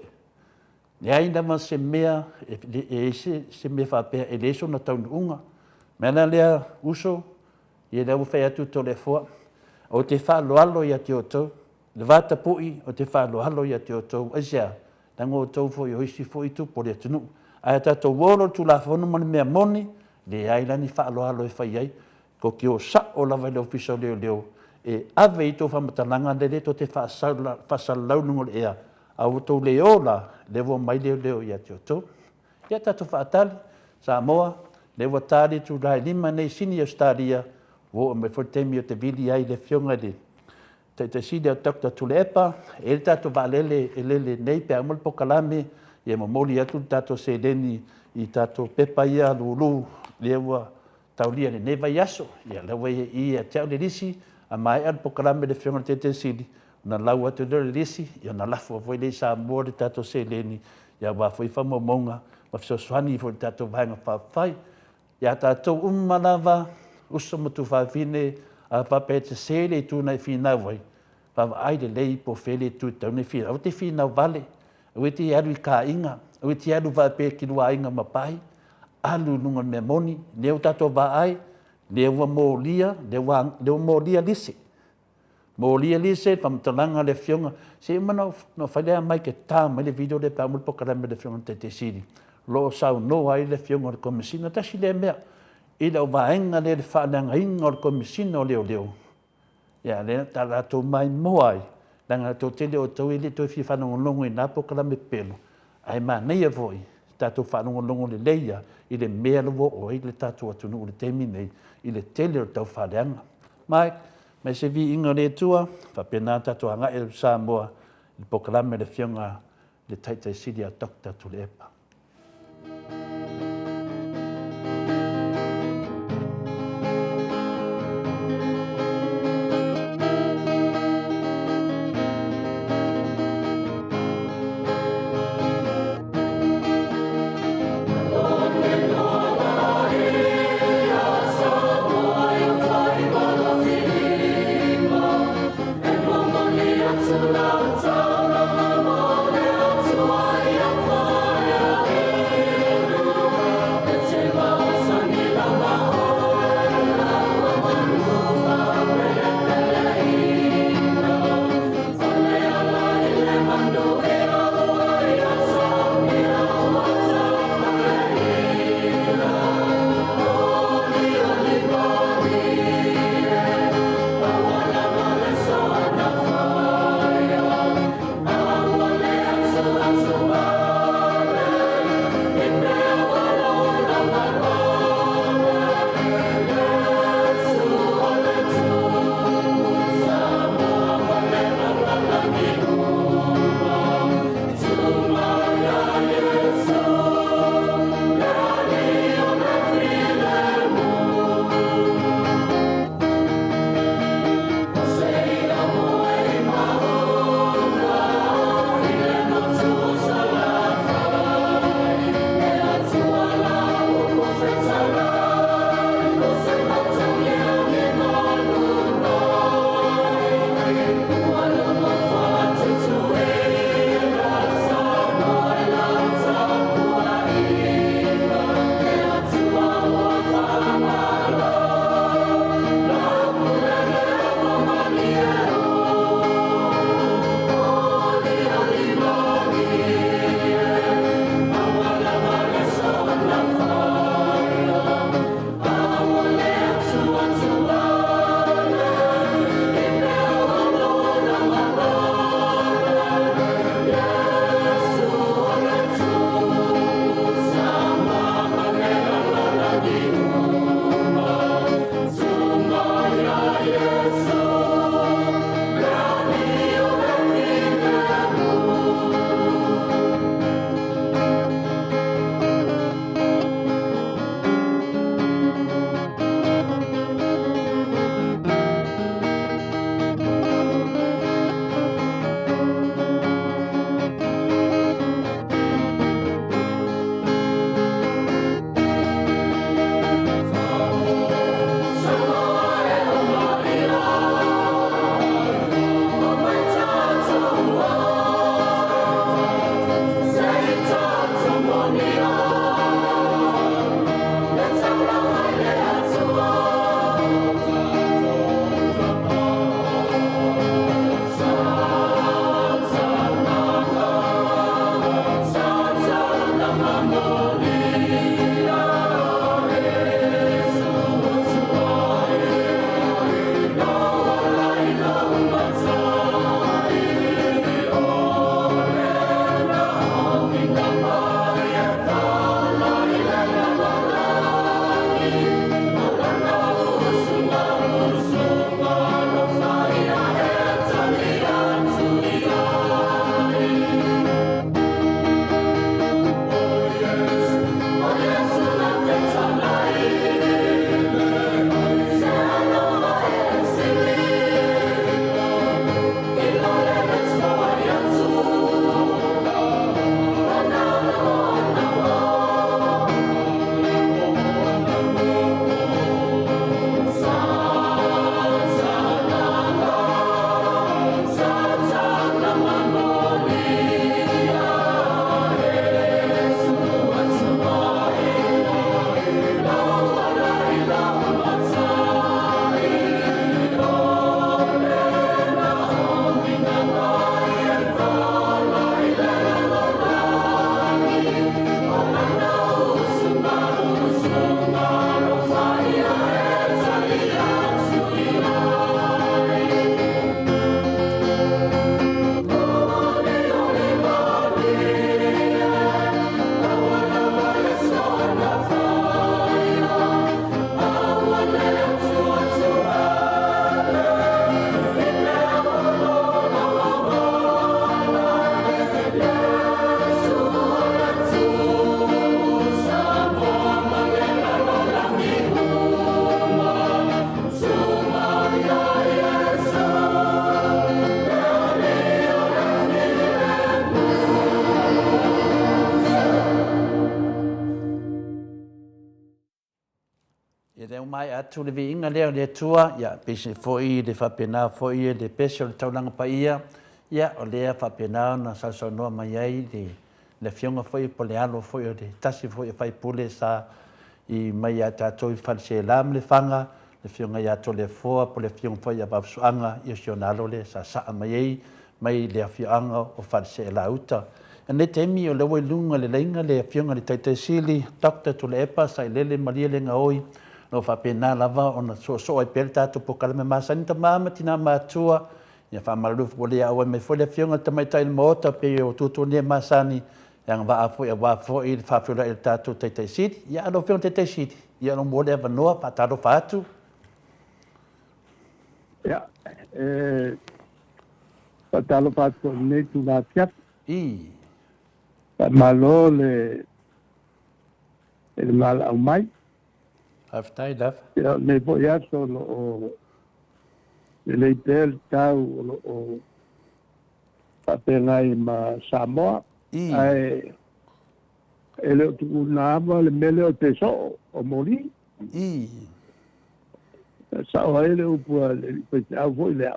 A: Leai lava se mea e i ai se mea faapea e leai sona taunuuga. O le mea la lea uso, ia lea ua fai atu Toleafoa, ou te faaaloalo ia te outou. Le vatapuʻi o te faaaloalo ia te outou, aisea? Leaga o outou foi o isi foi tupu o le atunuu. Ae a tatou o loa i le Tulafono ma le mea moni, leai la ni faaaloalo e fai ai, tou te o sao lava i le Ofisa o Leoleo e ave i ai tou faamatalaga lea tou te faasalalau i luga o le ea, a ua outou le o la, lea ua omai leoleo ia te outou. Ia tatou faatali, Samoa, lea ua ta le itula e 5 nei i Sini Ausetalia, ua oo mai foi le taimi ou te vili ai i le Afioga i le Taitai Sili ia Doctor Tuilaepa, e i ai le tatou vaalele e lele nei pe a uma le polokalame, e momoli atu le tatou seleni i tatou pepa ia lulu lea ua taulia i lenei vaiaso. Ia o lea ua i i ia te au le lisi, a maea le polokalame a le Afioga i le Taitai Sili, ona lau atu lea o le lisi, ona lafo foi lea i Samoa le tatou seleni aua foi faamaumauga ma fesoasoani foi i le tatou Vaega Faaupufai. Ia tatou uma lava, uso ma tuafafine, a faapea e sese le itu na e finau ai, vaavaai lelei po o fea le itu e tatau ona e finau ai. Aua e te finau vale, aua e te alu i kaaiga, aua e te alu faapea e te lua aiga ma Pai, alu i luga o le mea moni, lea ua tatou vaai, lea ua molia, lea ua molia lise, molia lise, faamatalaga a le Afioga. Se i uma ona fai lea Mike e ta mai le video lea pe a uma le polokalame a le Afioga i le Taitai Sili, o lo o saunoa ai le Afioga i le Komesina. Tasi lea mea i lau vaega lea i le faaleagaina o le Komesina o Leoleo, ia lea sa latou maimoa ai, leaga o le toatele o outou e le toe fia faalogologo i na polokalame pepelo, ae manaia foi le tatou faalogologo lelei lava i le mea lea ua oo i ai le tatou atunuu i le taimi lenei i le tele o le taufaaleaga. Ma i se viiga o le Atua, faapena ona tatou agai atu i Samoa i le polokalame a le Afioga i le Taitai Sili ia Doctor Tuilaepa. Ia lea ua maea atu le viiga lea o le Atua, ia peiseai foi le faapena foi le pese o le taulaga paia, ia o lea faapena ona sausaunoa mai ai le le afioga foi po o le alo foi o le tasi foi o faipule sa i mai ia tatou i Faleaseela ma Lefaga, le afioga ia Toleafoa po o le afioga foi ia Vaafusuaga, ia o si ona alo lea sa saa mai ai mai le afioaga o Faleaseela Uta. I lenei taimi o lea ua i luga o le laina le afioga i le Taitai Sili, Doctor Tuilaepa Sailele Malielegaoi, o lo o faapena lava ona soosoo ai pea le tatou polokalame masani tama ma tina matua. Ia faamalulu ua le auai mai foi le afioga i le Tamaitai o le Maota pei o tuatuagia masani e agavaa foi aua foi le faafeiloai o le tatou Taitai Sili. Ia lau Afioga i le Taitai Sili, ia o mo le avanoa, faatalofa atu.
B: Ia, e faatalofa atu foi i lenei itula afiafi.
A: I.
B: Faamalo le i le valaau mai.
A: Faafetai lava.
B: Ia, o lenei foi aso o lo o lelei pea le tau o lo o faafeagai ma Samoa.
A: I.
B: Ae e le o tuuina ava le mea lea o le pesoo o moli.
A: I.
B: E sao ai le upu a le faifeau foi lea,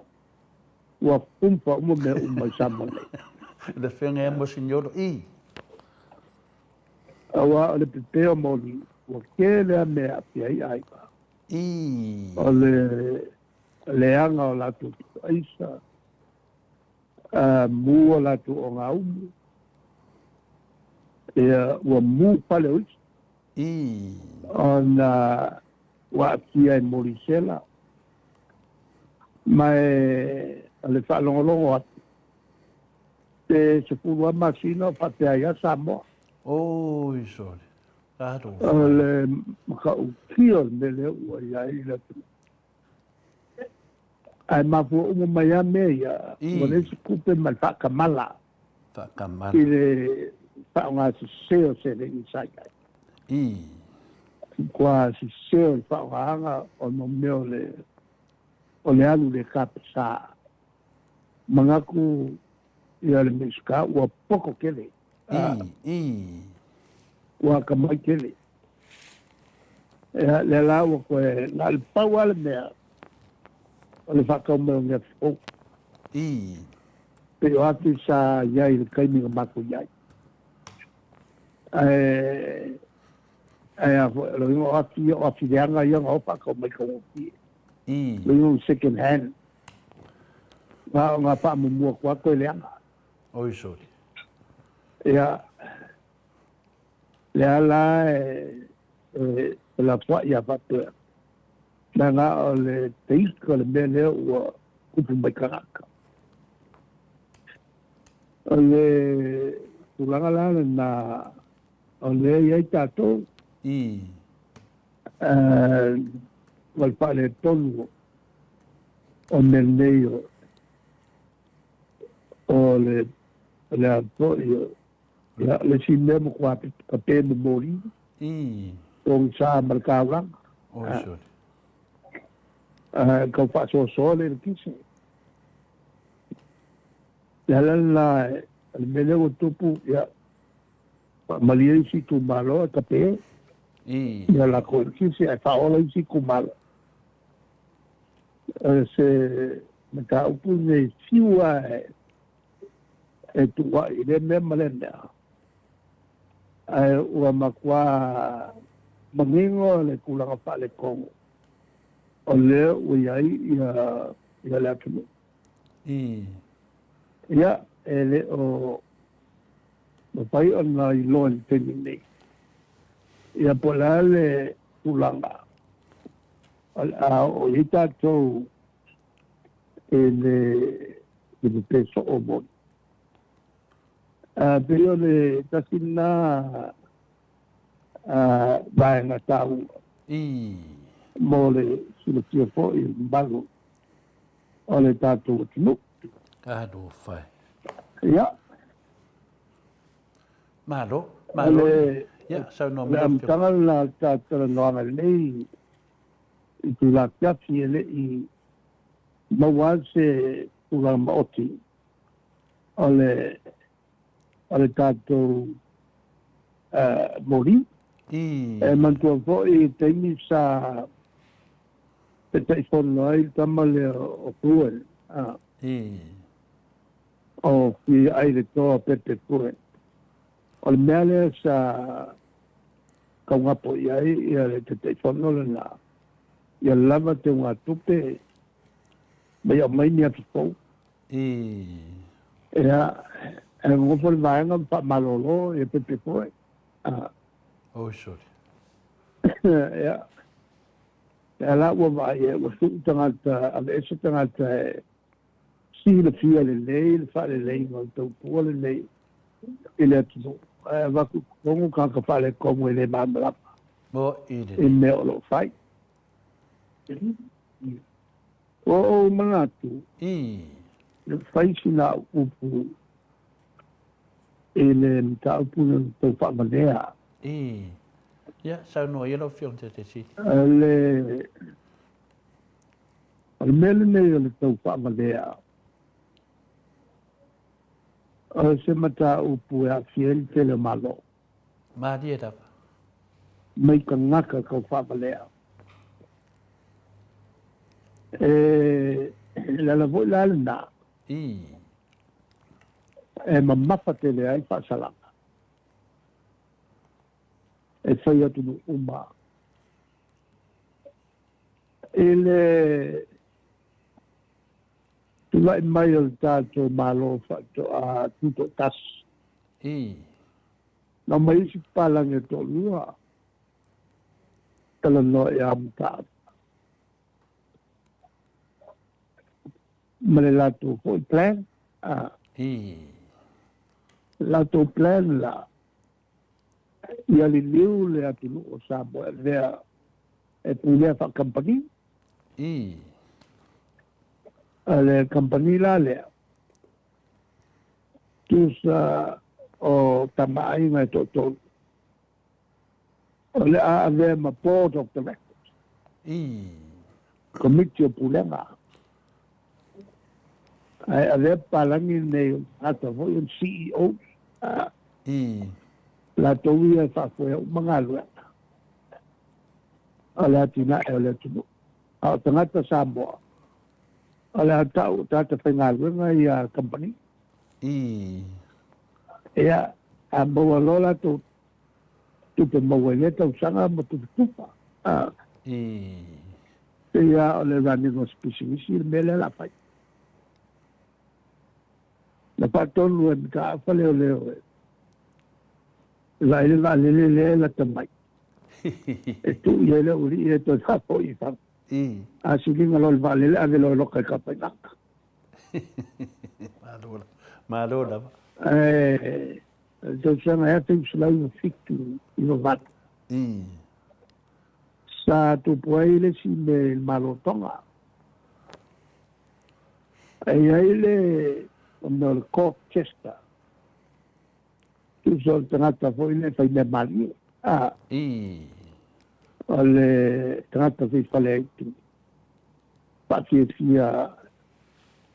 B: ua pumpa uma mea uma i Samoa nei.
A: Le afioga ia Mosignolo. I.
B: Aua o le pepe o moli, ua tele lava mea e aafia ai aiga.
A: I.
B: O le leaga o latou aisa, mu o latou ogaumu, ia, ua mu pale o isi.
A: I.
B: Ona ua aafia e molisela. Ma e, o le faalogologo atu, pe 10 lava masina o faapea ai lava Samoa.
A: Oi sole. Talofa.
B: O le matautia o le mea lea ua i ai le atunuu. Ae mafua uma mai lava mea ia, ua leai se tupe ma le faatamala.
A: Faatamala.
B: I le faaaoga sese o seleni sa i ai.
A: I.
B: Matua sese o le faaaogaina ona o mea o le, o le alu i le tapesa. Manatu ia le Minisita ua poto tele.
A: I, i.
B: Ua atamai tele. Ia, lea la ua toe, na o le pau lava le mea, o le faatau mai o ni afi fou.
A: I.
B: Pei o afi sa i ai i le taimi na matou i ai. Ae, ae a foi, o le uiga o afi ia, o afi leaga ia na o faatau mai taugofie.
A: I.
B: O le uiga o second hand. Na o na faamumu atu lava toe leaga.
A: Oi sole.
B: Ia, lea la e, e lafoai a faapea, leaga o le teika o le mea lea ua tupu mai tagata. O le tulaga la lena o lea e i ai tatou.
A: I.
B: Ma le faaletonu o mea nei o, o le, o le a foi o, ia, le isi mea matua kape ma moli.
A: I.
B: Pogisa ma le taulaga.
A: Oi sole.
B: Ae tau faasoasoa le eletise. Le ala lena, o le mea lea ua tupu, ia, faamalie isi itumalo ae kape.
A: I.
B: Ia latou eletise ae faaola isi itumalo. O se mataupu lenei fiu lava e tuuai i lea mea ma lea mea. Ae ua matua manino le tulaga faaletonu o lea ua i ai ia le atunuu.
A: I.
B: Ia, e le o mafai ona iloa i le taimi nei, ia po o le a le tulaga o le a oo i ai tatou i le pepe soo moni. Pei o le tasi lena vaega taua
A: I.
B: mo le silafia foi e le mamalu o le tatou atunuu.
A: Talofa e.
B: Ia.
A: Malo, malo. Ia, saunoa
B: mai. O le amataga lena o le tatou talanoaga i lenei itula afiafi, e le i maua lava se tulaga maoti o le o le tatou moli.
A: I.
B: E manatua foi i taimi sa Taitaifono ai le tama lea o Pruel, a. O fi ai le toa Pepe Pruel. O le mea lea sa kaugapo i ai ia le Taitaifono lena, ia lava teugatupe ma ia aumai ni afi fou. Ia, e nonofo le vaega ma faamalolo ia Pepe Pruel. A.
A: Oi sole.
B: Ia, lea la ua vaai ai ua suu tagata, aveese tagata e silafia lelei le faaleleiga o le tautua lenei i le atunuu, ae avatu i totonu tagata faaletonu e le malamalama i mea o lo o fai. Ua ou manatu, e fai sina au upu i le mataupu lea o le tau faavalea.
A: Ia, saunoa ia lau Afioga i le Taitaifono.
B: O le mea lenei o le tau faavalea, o se mataupu e aafia ai le tele o Malo.
A: Malie lava.
B: Mai tagata tau faavalea. E le ala foi la lena. E mamafa tele ai faasalaga e fai atunuu uma i le tulai mai o le tatou Malo faatoa tutoatasi. Na omai isi papalagi e toalua talanoa ia Mataala ma le latou foi plan. Latou plan la, ia liliu le atunuu o Samoa e avea e pulea faakamupani. A le kamupani la lea, tusa o tamaaiga e toatolu, o le a avea ma Board of Directors, Komiti o Pulega. Ae avea papalagi lenei o tagata foi o CEOs, latou ia e faafoea uma galuega o le atinae o le atunuu. A o tagata Samoa, o le a tau o tagata faigaluega ia a le kamupani. Ia, a maua loa latou tupe maua i lea tausaga ma tupe tufa. Pei lava o le running o se pisinisi le mea lea o le a fai. Na faatonu e Mataafa leoleo e vaai le vaalele lea e lata mai. E tuu i ai le aualii e toe faafoi i fafo. A siliga loa le vaalele, ave loa e loka i Kapailaga.
A: Malo lava.
B: Ae o le tausaga 1978, sa tupu ai le isi mea i le Malo o Tonga. E i ai le mea o le Court Jester, tusa o le tagata foi lea e fai mea malie, o le tagata fai faleaitu faafiafia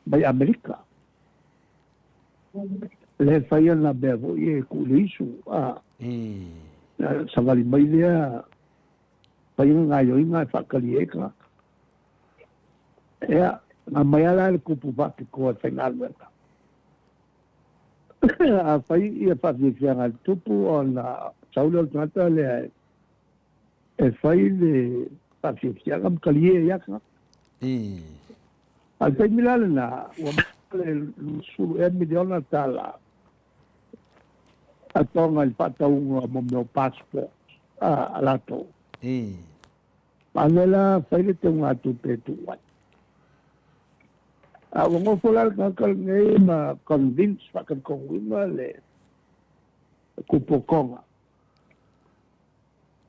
B: mai Amerika. Lea e fai ana mea foi e tuu i le isu, savali mai lea, fai ana gaoioiga e faatalie ai tagata. Ia, na aumai lava la le kupu faapitoa e faigaluega. Afai ia faafiafiaga a le tupu ona sau lea o le tagata lea e fai le faafiafiaga ma talie ai lava tagata. A o le taimi la lena, ua maua le 20 ea miliona tala a Tonga i le faatauga o mea o passport a latou. A lea la fai le teugatupe e tuu ai. A ua nofo la le tagata lenei ma convince, faatalitonuina le kupu o Tonga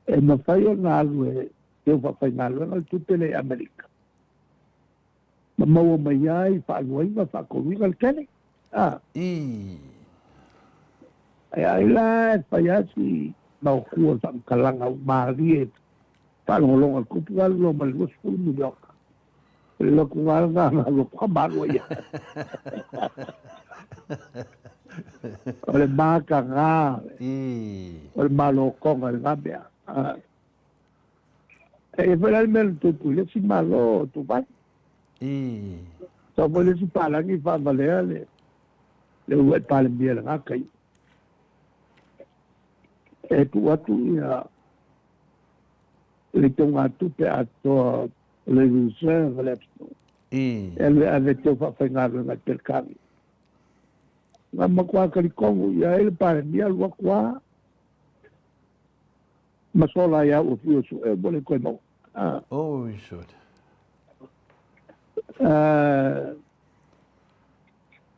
B: e mafai ona alu e teu faafaigaluega le tupe lea i Amerika ma maua mai ai faaluaina, faatoluina le tele. Ae ai la e fai lava si maotua o le faamatalaga ua malie faalogologo a le tupu alu loa ma le 20 miliona. O le lotu lava lena na alu atu malu ai. O le mataga o le Malo o Tonga i lena mea. E i ai foi la le mea na tupu i le isi Malo o Dubai. Sau foi le isi palagi faavalea le le uluai Palemia i lena taimi. E tuu atu ia le togatupe atoa o le reserve a le atunuu e alu e ave e teu faafaigaluega i Peretania. Na matua talitonu i ai le Palemia alu atu lava ma sola ai lava ua fiu e sue ua le toe maua.
A: Oi sole.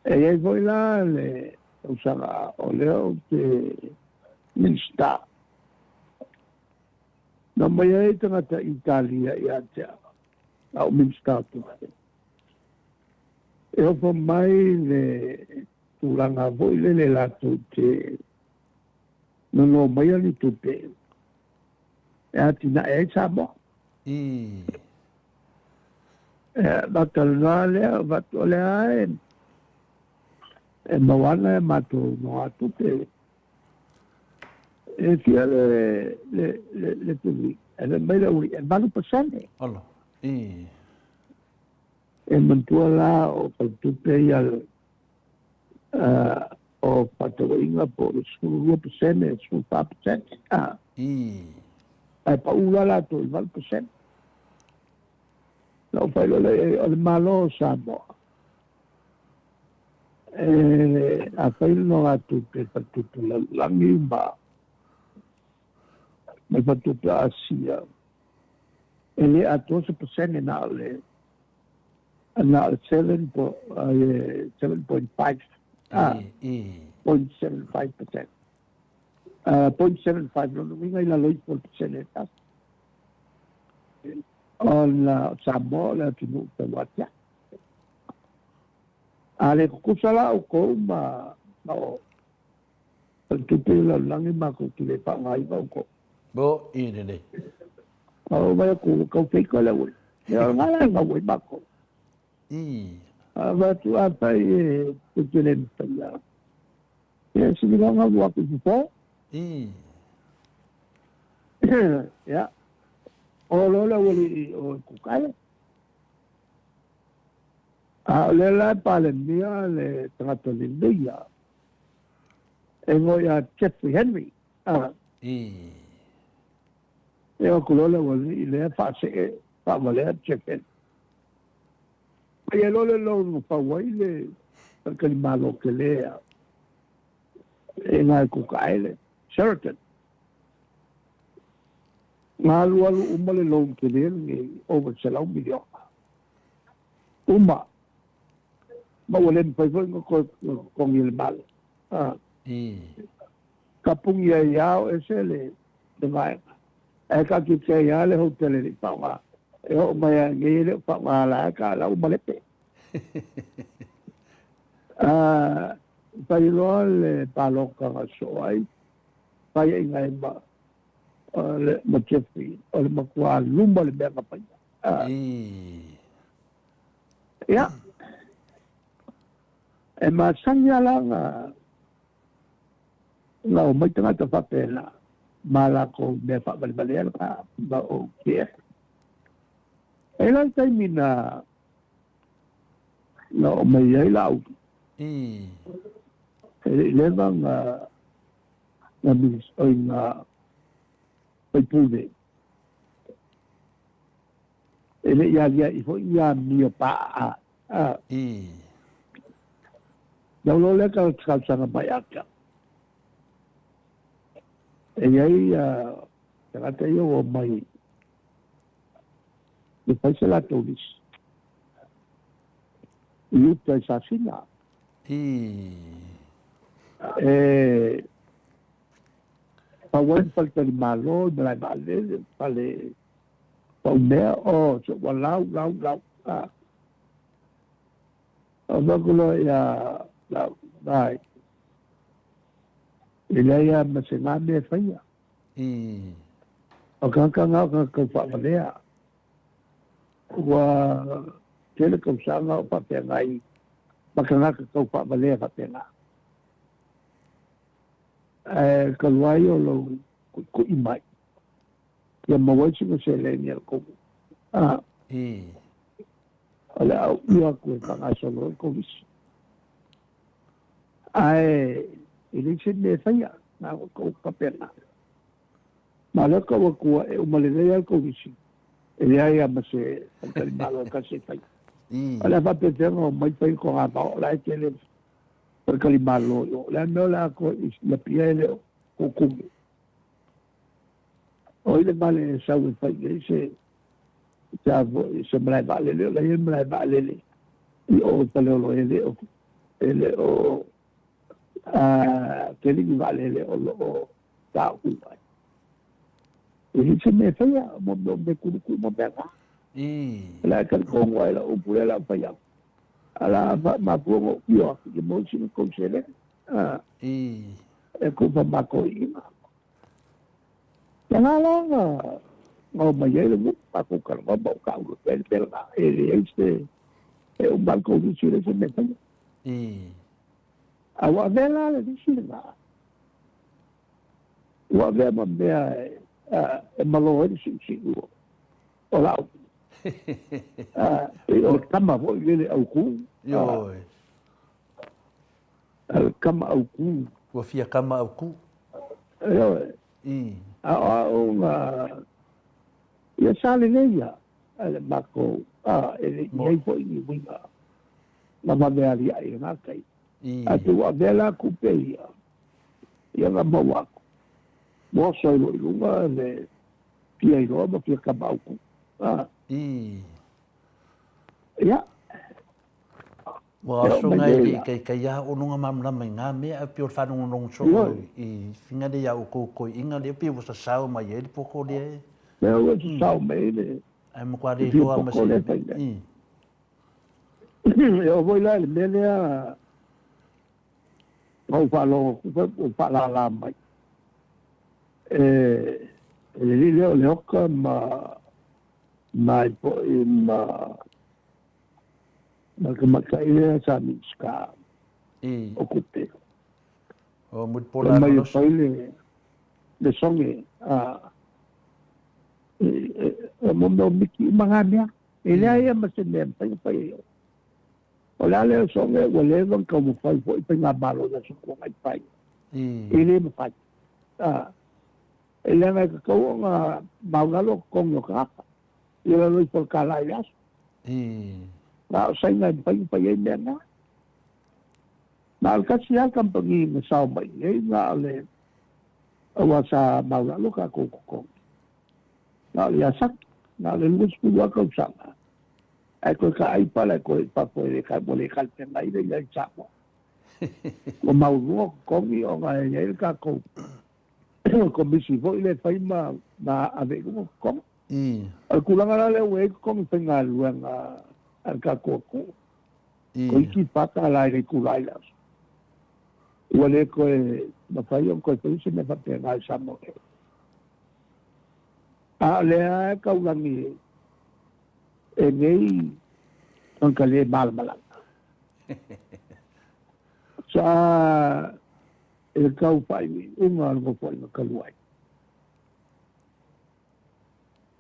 B: E i ai foi la le tausaga o lea ou te Minisita, na omai ai tagata Italia ia te au, a o Minisita o Tupe. E ofo mai le tulaga foi lele latou te nono maia ni tupe e atinae ai Samoa. E fatalanoa lea, avatu o lea e maua ana e matou nogatupe. E fia le le le le tului, e fai mai le uli, e 8%.
A: Olo. I.
B: E manatua la o faletupe ia o faatauaiga po o le 12%, 14%. Ae pau la latou i le 8%. Na ou faailoa lea i ai, o le Malo o Samoa, e afai le nogatupe i le faletupe lalolagi ma le faletupe o Asia, e le atoa se pasene na o le na o le 7.5 0.75%. 0.75 lona uiga i lalo ifo o le pasene e tasi. Ona o Samoa o le atunuu tauatiae. A le tutusa la outou ma o faletupe o le lalolagi matou te le faaaogaina outou.
A: Mo i lelei.
B: A ou vaai atu ua tau feita le auala. Ia o lena la e gau ai matou. A avatu afai e tou te le mafaia, ia sili loa ona alu atu i fofo. Ia, o loa le aualii o Kukae. A o lea la e Palemia le tagata lelei ia, e igoa ia Jeffrey Henry. E o atu loa le aualii lea faasee faavalea Jeff Henry. Fai ai loa le loan na fau ai le faletalimalo tele a e iga i Kukaele, Sheraton. Na alualu uma le loan tele lenei, over $100 miliona. Uma. Ma ua le mafai foi ona toe totogi e le Malo. Tapuni ai lava o ese le vaega. Ae taatiti ai lava le hotele e le i faaaoga. E oo mai lava i nei e le o faaaoga la e ka la ua malepe. Fai loa le palota na sosoo ai, faiaina ai ma ma Jeffrey, o le matua luma le mea na faia. Ia, e masani lava la na na omai tagata faapena ma latou mea faavalevalea lena ma ou te E i ai la le taimi na na oo mai ai Laauli. E le i leva na na oi na faipule. E le i aliaʻi foi ni amio paʻa. Lau loa lea talosaga mai ia te au. E i ai tagata ia ua omai e fai se latou lisi i uta i Sasina. E pau ai le faletalimalo i malae vaalele, fale paumea, o se ua lau, lau, lau. Ou fai atu loa ia lau, ai, e leai lava ma se na mea e faia. O tagata na o tagata tau faavalea. Ua tele tausaga o faafeagai ma tagata tau faavalea faapena. Ae talu ai o lou kuʻikuʻi mai, Ia maua ai sina seleni a le komu. A. O le a uia atu e faagasolo ai le Komisi. Ae e leai se mea e faia, na ona tou faapena. Ma o lea tau atua e uma lelei lava le Komisi, e leai lava ma se faletalimalo e tasi e faia. O le a faapefea ona omai fai le togavao o la e tele faletalimalo i o. O le a le mea o le a toe lapia e le o tutumu. O ai le vale e sau e fai i ai se se a foi se malae vaalele, o la e i ai le malae vaalele i o i Faleolo e le o e le o tele ni vaalele o lo o taofi mai. E leai se mea e faia, mo mea o mea kuluku ma mea na. O le a talitonu ai lau upu lea o le a ou fai atu. A o le a mafua ona ou pio atu ia maua sina tou seleni. E kou faamatoiina. Ia la la na na omai ai le nuu matou talanoa ma ou taua pea le mea lena e leai se e uma le tou lisi e leai se mea e faia. A ua avea la le lisi lena ua avea ma mea e malo ai le siusiu o lau. Pei o le tama foi lele autu.
A: Ioe.
B: A le kama autu.
A: Ua fia kama autu.
B: Ioe. A o au na ia sa lelei ia a le matou a e le i ai foi ni uiga na vave aliae i lena taimi. Ae pei ua avea la tupe ia ia na maua atu. Ua oso ai loa i luga le fia iloa ma fia kama autu. Ia.
A: Ua oso ngai le ikaika ia o lunga malamalama i ngā mea ae pei o le faalogologo soo i finga lea ia outou toeaiina lea pei ua sasao mai ai le poto lea e.
B: Lea ua sasao mai ai le.
A: Ae matua le iloa ma se.
B: E oo foi la i le mea lea na ou faalogo atu foi ua faalala mai e le alii lea o Leota ma mai foi ma ma le tamaitai lea sa Minisita o Tupe.
A: O Mulipola
B: Fai mai e fai le soge a mo mea o miti uma ngā mea. E leai ma se mea e mafai ona fai ai oe. O le a lea soge ua leva ona taumafai foi faigamalo i aso tuanai fai. E le mafai. E leaga e tatau ona maualalo totogi o tagata. Ia lalo ifo o le $1 i le aso. Na o Saina e mafai ona fai ai mea na. Na o le tasi lava le kamupani na sao mai i ai, na o le aua sa maualalo tatou totogi. Na o le Yazaki, na o le 20 lava tausaga, ae toe taai pala e toe i fafo e le ua le talafeagai le i ai i Samoa. Ua maualuga totogi ona e i ai le tatou komisi foi lea e fai ma ave i luga totogi. O le tulaga la lea ua i ai totogi faigaluega a le tatou atunuu, toeitiiti $4 i le itula i le aso. Ua le toe mafai ona toe faia se mea faapena i Samoa nei. A o lea e taulagi e nei tagata le malamalama. Sa i le tau faaiuiuga o le Nofoaiga talu ai.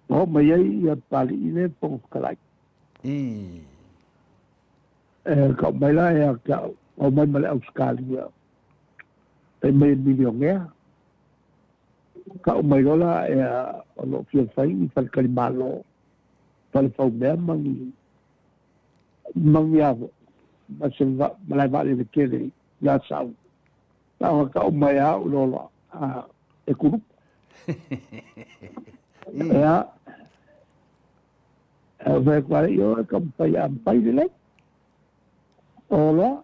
B: Na oo mai ai ia Papalii lea e Fofoga Fetalai. E tau mai la ia te au, na omai ma le Ausetalia, fai mai e milionea. Tau mai loa la ea o lo o fia fai ni faletalimalo, fale faumea ma ni ma ni a foi, ma se malae vaalele tele i Asau. Na ona tau mai lava au loa loa, e kulupu. Ia, e fai atu ai, ioe, taumafai a mafai lelei. O loa,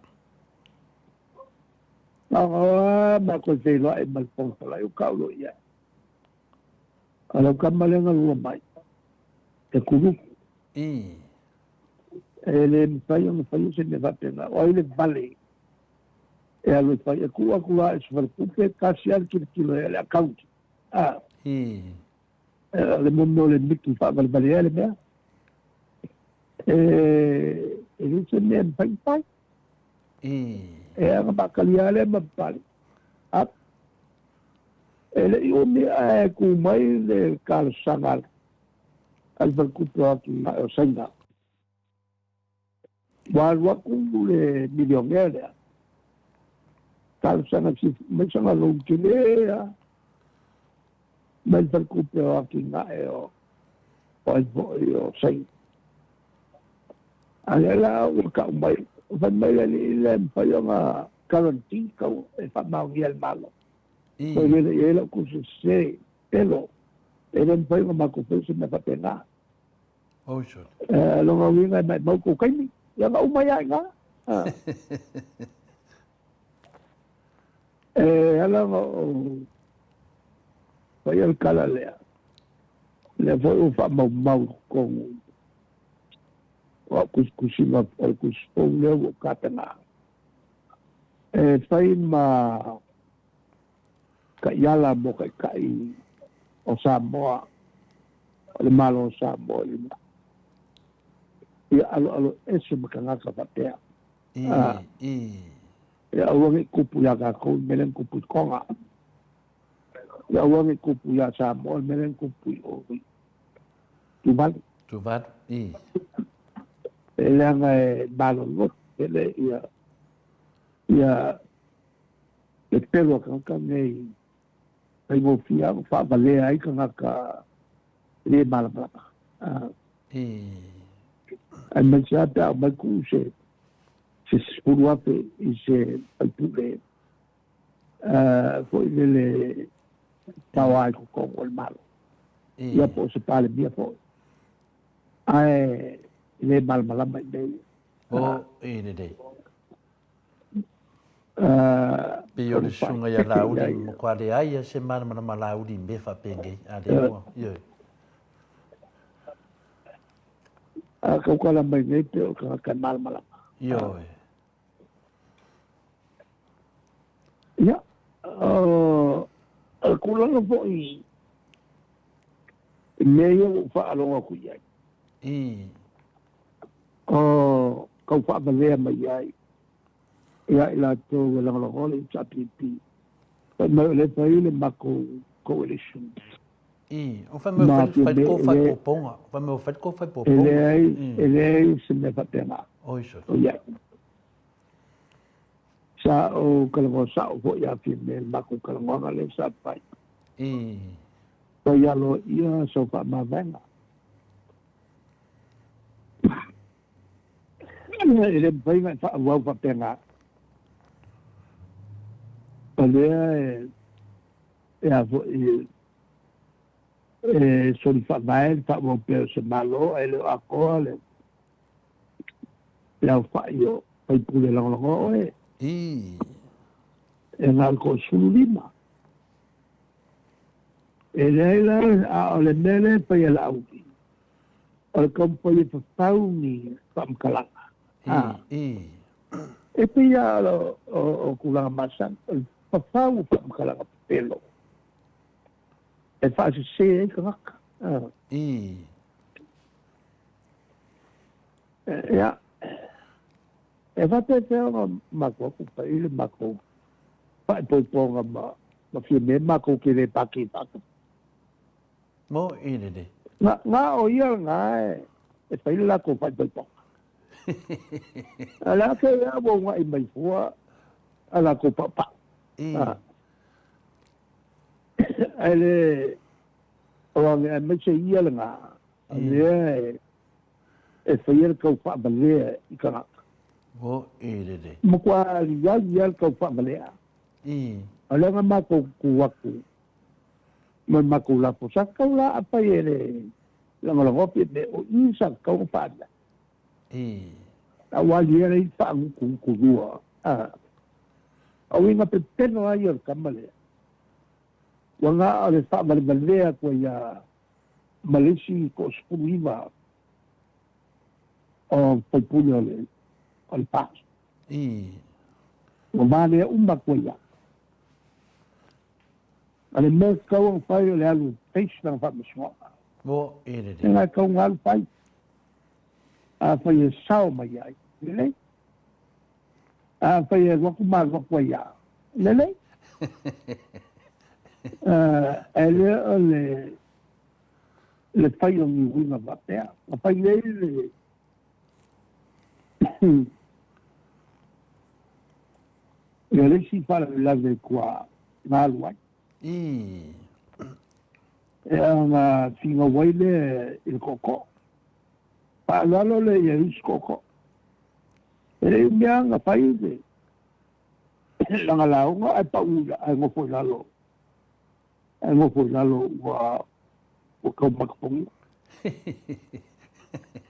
B: na ona o lava matou feiloai ma le Fofoga Fetalai, ua tau loa i ai. O lau tama lea na lua mai, e kulupu. E le mafai ona faia se mea faapena. O ai le vale e alu e fai? E tuu atu la i se faletupe, tasi lava le tilotilo i ai, le account. O le mea o le miti faavalevalea le mea. E le se mea e mafai ona fai. E aga faatalia lea ma papale. E le i umi ae kū mai le talosaga a le Faletupe o Atinae o Saina. Ua alu atu le milionea lea, talosaga mai sana loan tele lava mai le Faletupe o Atinae o ai foi o Saina. A lea la ua tau mai, fai mai le alii lea e mafai ona guarantee kau e faamaonia e le Malo. Foi lele i ai lau kursi sese, pelo, e le mafai ona matou faia se mea faapena. Lona uiga e maimau tou taimi, ia na uma ai lava i ina. E ala ona ou faia le tala lea, lea foi ua faamaumau i totonu o au tusitusiga o le tusi fou lea ua ou tapena. E fai ma taiala mo taitai o Samoa, o le Malo o Samoa i lumanai. Ia aloalo ese ma tagata faapea. Ia aua ne i tupu ia tatou le mea lea na tupu i Toga. Ia aua ne i tupu ia Samoa le mea lea na tupu i o i Tuvalu.
A: Tuvalu, i.
B: E leaga e malolo tele ia ia le pelu a tagata nei faigofie lava ona faavalea ai tagata le malamalama. Aemaise lava pe a aumai tuu se se $10,000 i se faipule foi lele paoa i totonu o le Malo. Ia po o se Palemia foi. Ae le malamalama i mea ia.
A: O, i lelei. Pei o le susuga ia Laauli, matua leai lava se malamalama Laauli i mea faapenei, a lea ua, ioe.
B: A tautala mai nei pei o tagata e malamalama.
A: Ioe.
B: Ia, o le tulaga foi i mea ia ua ou faalogo atu i ai. O tau faavalea mai ai ia i latou e lagolagoa le HRPP. Fai mai o lea e fai le matou coalition.
A: I, o fai mai o fai le tou faaipoipoga, fai mai o fai le tou faaipoipoga.
B: E leai, e leai se mea faapena.
A: Oi sole.
B: O iai. Sa ou talanoa sao foi ia Fiame i le matou talanoaga lea sa fai.
A: I.
B: Fai aloaia sau faamavaega. E le mafai ona e faaauau faapena. O lea e, e a foi, e soli faavae le faaauau pea o se Malo ae le o atoa le, le aofai o faipule lagolagoa oe. E na o le toa-15. E leai la, a o le mea lea e fai e Laauli, o le taumafai e fafau ni faamatalaga. E pei lava o tulaga masani, o le fafau o faamatalaga pepelo e faasese ai tagata. Ia, e faapefea ona matou atu fai le matou faaipoipoga ma Fiamē matou te le pākī faatasi.
A: Mo i lelei.
B: Na, na o ia lena e fai le latou faaipoipoga. A o le a kēia ua unaʻi mai fua a latou paupau. Ae le o age aemaise ia lena, lea e faia le tau faavalea i tagata.
A: Mo i lelei.
B: Matua aliali lava le tau faavalea. O lea na matou tu atu ma le matou lafo, sa tatau la afai e le lagolagoa pia mea o i sa tatau ona faaali ai. A ua ali ai faagutugutu a. O uiga pepelo lava ia o le tama lea. Ua na o le faavalevalea atu ai ia ma le isi toa-19 o faipule o le o le pasi. Ua valea uma atu ai ia. A le mea e tatau ona fai o le alu e face lana faamasinoga.
A: Mo e lelei.
B: Lena e tatau ona alu fai. Afai e sao mai ai, lelei. Afai e alu atu ma alu atu ai lava, lelei. Ae lea o le le fai o ni uiga faapea. Na fai nei le ia le isi faalavelave ua na alu ai. E aga finau ai lea i le tootoo. Faaaloalo lea i ai isi tootoo. E le i mea na fai le lana lauga ae pau ae nofo i lalo. Ae nofo i lalo ua tau matapogia.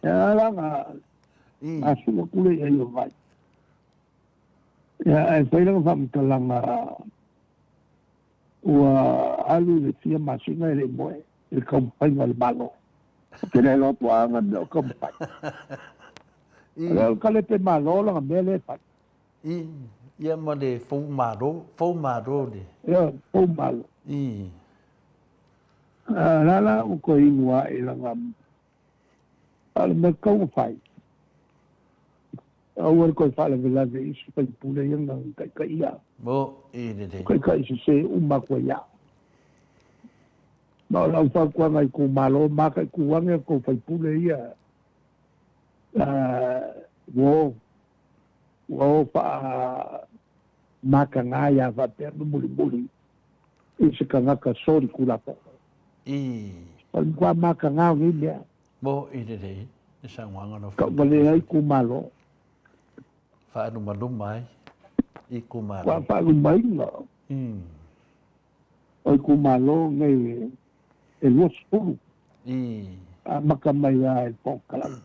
B: E a la na asua atu lea i ai o vai. Ia ae fai lana faamatalaga ua alu i le fia masina e le i moe i le taumafaiga o le Malo. Ou te le iloa po o a ana mea o taumafai. O le kalepe Malo lana mea lea e fai.
A: Ia ma le fou malo, fou malo le.
B: Ia, fou malo. A la la ua toe inu ae i lana, a o le mea tatau ona fai, aua le toe faalavelave i isi faipule ia na taitaia.
A: Mo i lelei.
B: Taitai sese uma atu ai lava. Ma o lau fautuaga i itumalo, mataitu ane a outou faipule ia, ua ua o faamataga ia faapea ma mulimuli i se tagata soli tulafono. O le matua mataga o nei mea.
A: Mo i lelei le saunoaga lau
B: Afioga. Tauvalea ai itumalo.
A: Faalumaluma ai itumalo.
B: Ua faalumaina o itumalo nei e 20. Amata mai lava i le Fofoga Fetalai.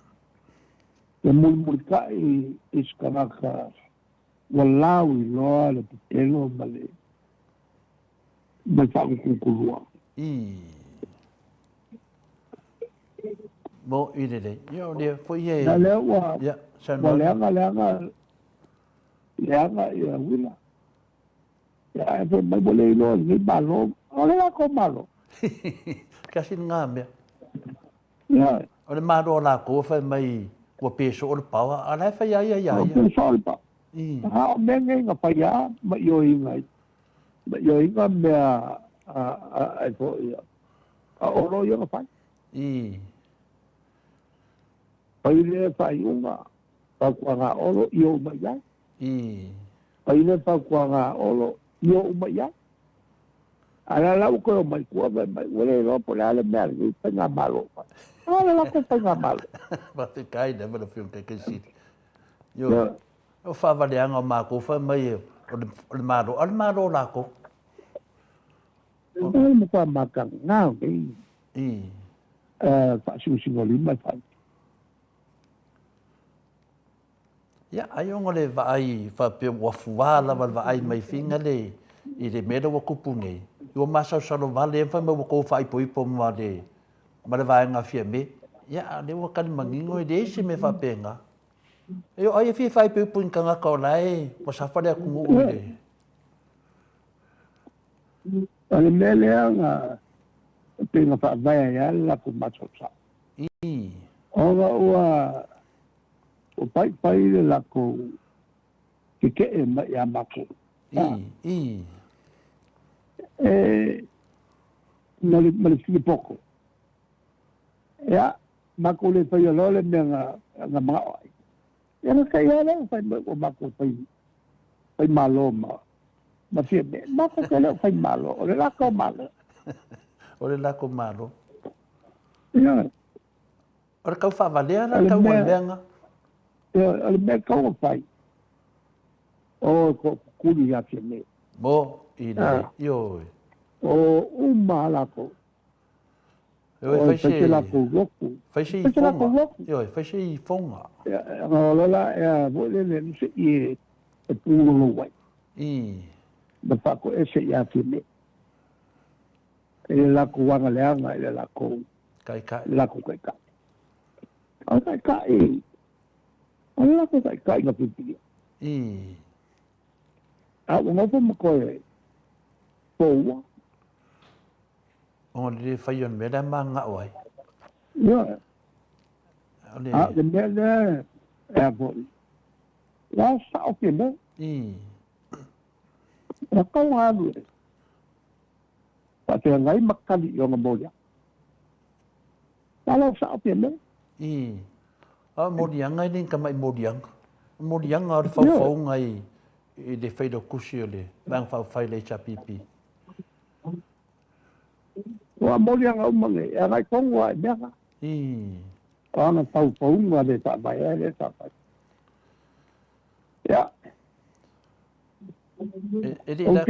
B: E mulimulitai i se tagata ua lauiloa le pepelo ma le ma le faagutugutua.
A: Mo i lelei. Ia o lea foi e.
B: Na lea ua ua leaga leaga leaga ia uila. Ia ae fai mai ua le iloa e lenei Malo. O le latou Malo.
A: Kasi lena mea.
B: Ia.
A: O le Malo o latou fai mai ua pe soo le paoa, a o la e fai lava ia ia ia.
B: Ua pe soo le paoa. A o mea nei na fai lava ma ioeina ma ioeina mea a foi a Olo ia na fai. Fai lea faaiuga, fautuaga a Olo, io uma i ai. Fai lea fautuaga a Olo, io uma i ai. A la la ua toe omai i tua fai mai, ua le iloa po o le a le mea a lenei faigamalo o fai. A o le latou faigamalo.
A: Faafetai lava lau Afioga i le Taitaifono. Ioe. O faavaleaga o matou fai mai o le Malo, a o le Malo o latou.
B: O le matua mataga o nei faasinosinolima e fai.
A: Ia, ai ona le vaai faapea ua fuā lava le vaai mai Figa le i le mea lea ua tupu nei, ua masalosalo vale ai fai mai ua tou faaipoipo ma le ma le vaega Fiame. Ia, a o lea ua tali manino e leai se mea faapena. E o ai e fia faaipoipo i ni tagata o la e ua safa le atunuu i le.
B: O le mea lea na pei na faavae ai lava le latou masalosalo. Ona ua Ua paipai le latou tetee mai ia matou. E ma le, ma le fia poto. Ia, matou le faia loa le mea na, na manao ai. Ia na kai lava lea fai mai ua matou fai, fai malo ma, ma Fiame. Matou te le o fai malo, o le latou malo.
A: O le latou malo.
B: Ia.
A: O le tau faavalea la tau o le mea na.
B: O le mea tau o fai. O tookukuli ia Fiame.
A: Mo i le ioe.
B: O uma latou.
A: Ioe, fai se
B: latou lotu.
A: Fai se ifoga. Ioe, fai se ifoga.
B: Ona o la ea foi lele no se i e pulolo ai. Ma faatoese ia Fiame. I le latou agaleaga i le latou
A: taitai.
B: Le latou taitai. O le taitai, o le latou taitai na filifilia. A ua nofo ma toe poua.
A: Ona le fai o le mea lea mananao ai.
B: Ia. A o le mea lea e a foi. La sao Fiame. E tau alu e. Faafeagai ma kali i ona moliaga. Malo sao pia mea.
A: I. A o moliaga e le ni tamai moliaga. O moliaga o le faufauga i, i le Failautusi o le Vaega Faaupufai a le HRPP.
B: Ua moliaga uma nei, e agai tonu lava i mea na.
A: I.
B: O ana faufauga le faavae ai le faavae. Ia.
A: E, e le la,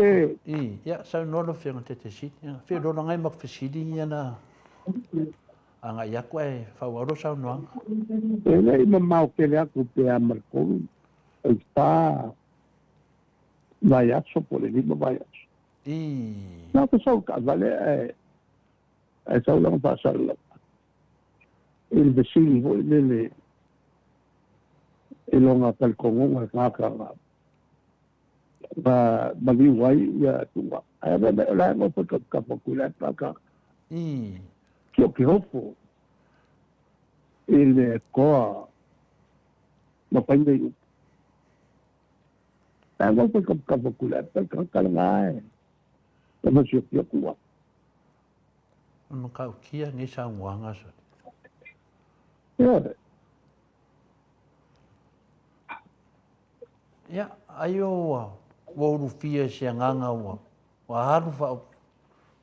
A: i, ia, saunoa lau Afioga i le Taitaifono. Ia, fia lologa ai ma fesili ia na agai atu ae faaauau lau saunoaga.
B: E le i mamao tele atu pe a ma le 3, le 4 vaiaso po o le 5 vaiaso.
A: I.
B: Na ou sau i le taavale ae ae sau lana faasalalauga i le fesili foi lele i lona talitonuga i tagata na na maliu ai ia Tuua. Ae fai mai o la e nofo i tafatafa o Tuilaepa ka
A: I.
B: Tiokiofo i le toa ma faiga i upu. La e nofo i tafatafa o Tuilaepa le tagata lena e na siofia Tuua.
A: O le matautia lenei saunoaga sole.
B: Ioe.
A: Ia, ai o ua, ua ulufia i se agaga ua, ua alu faa,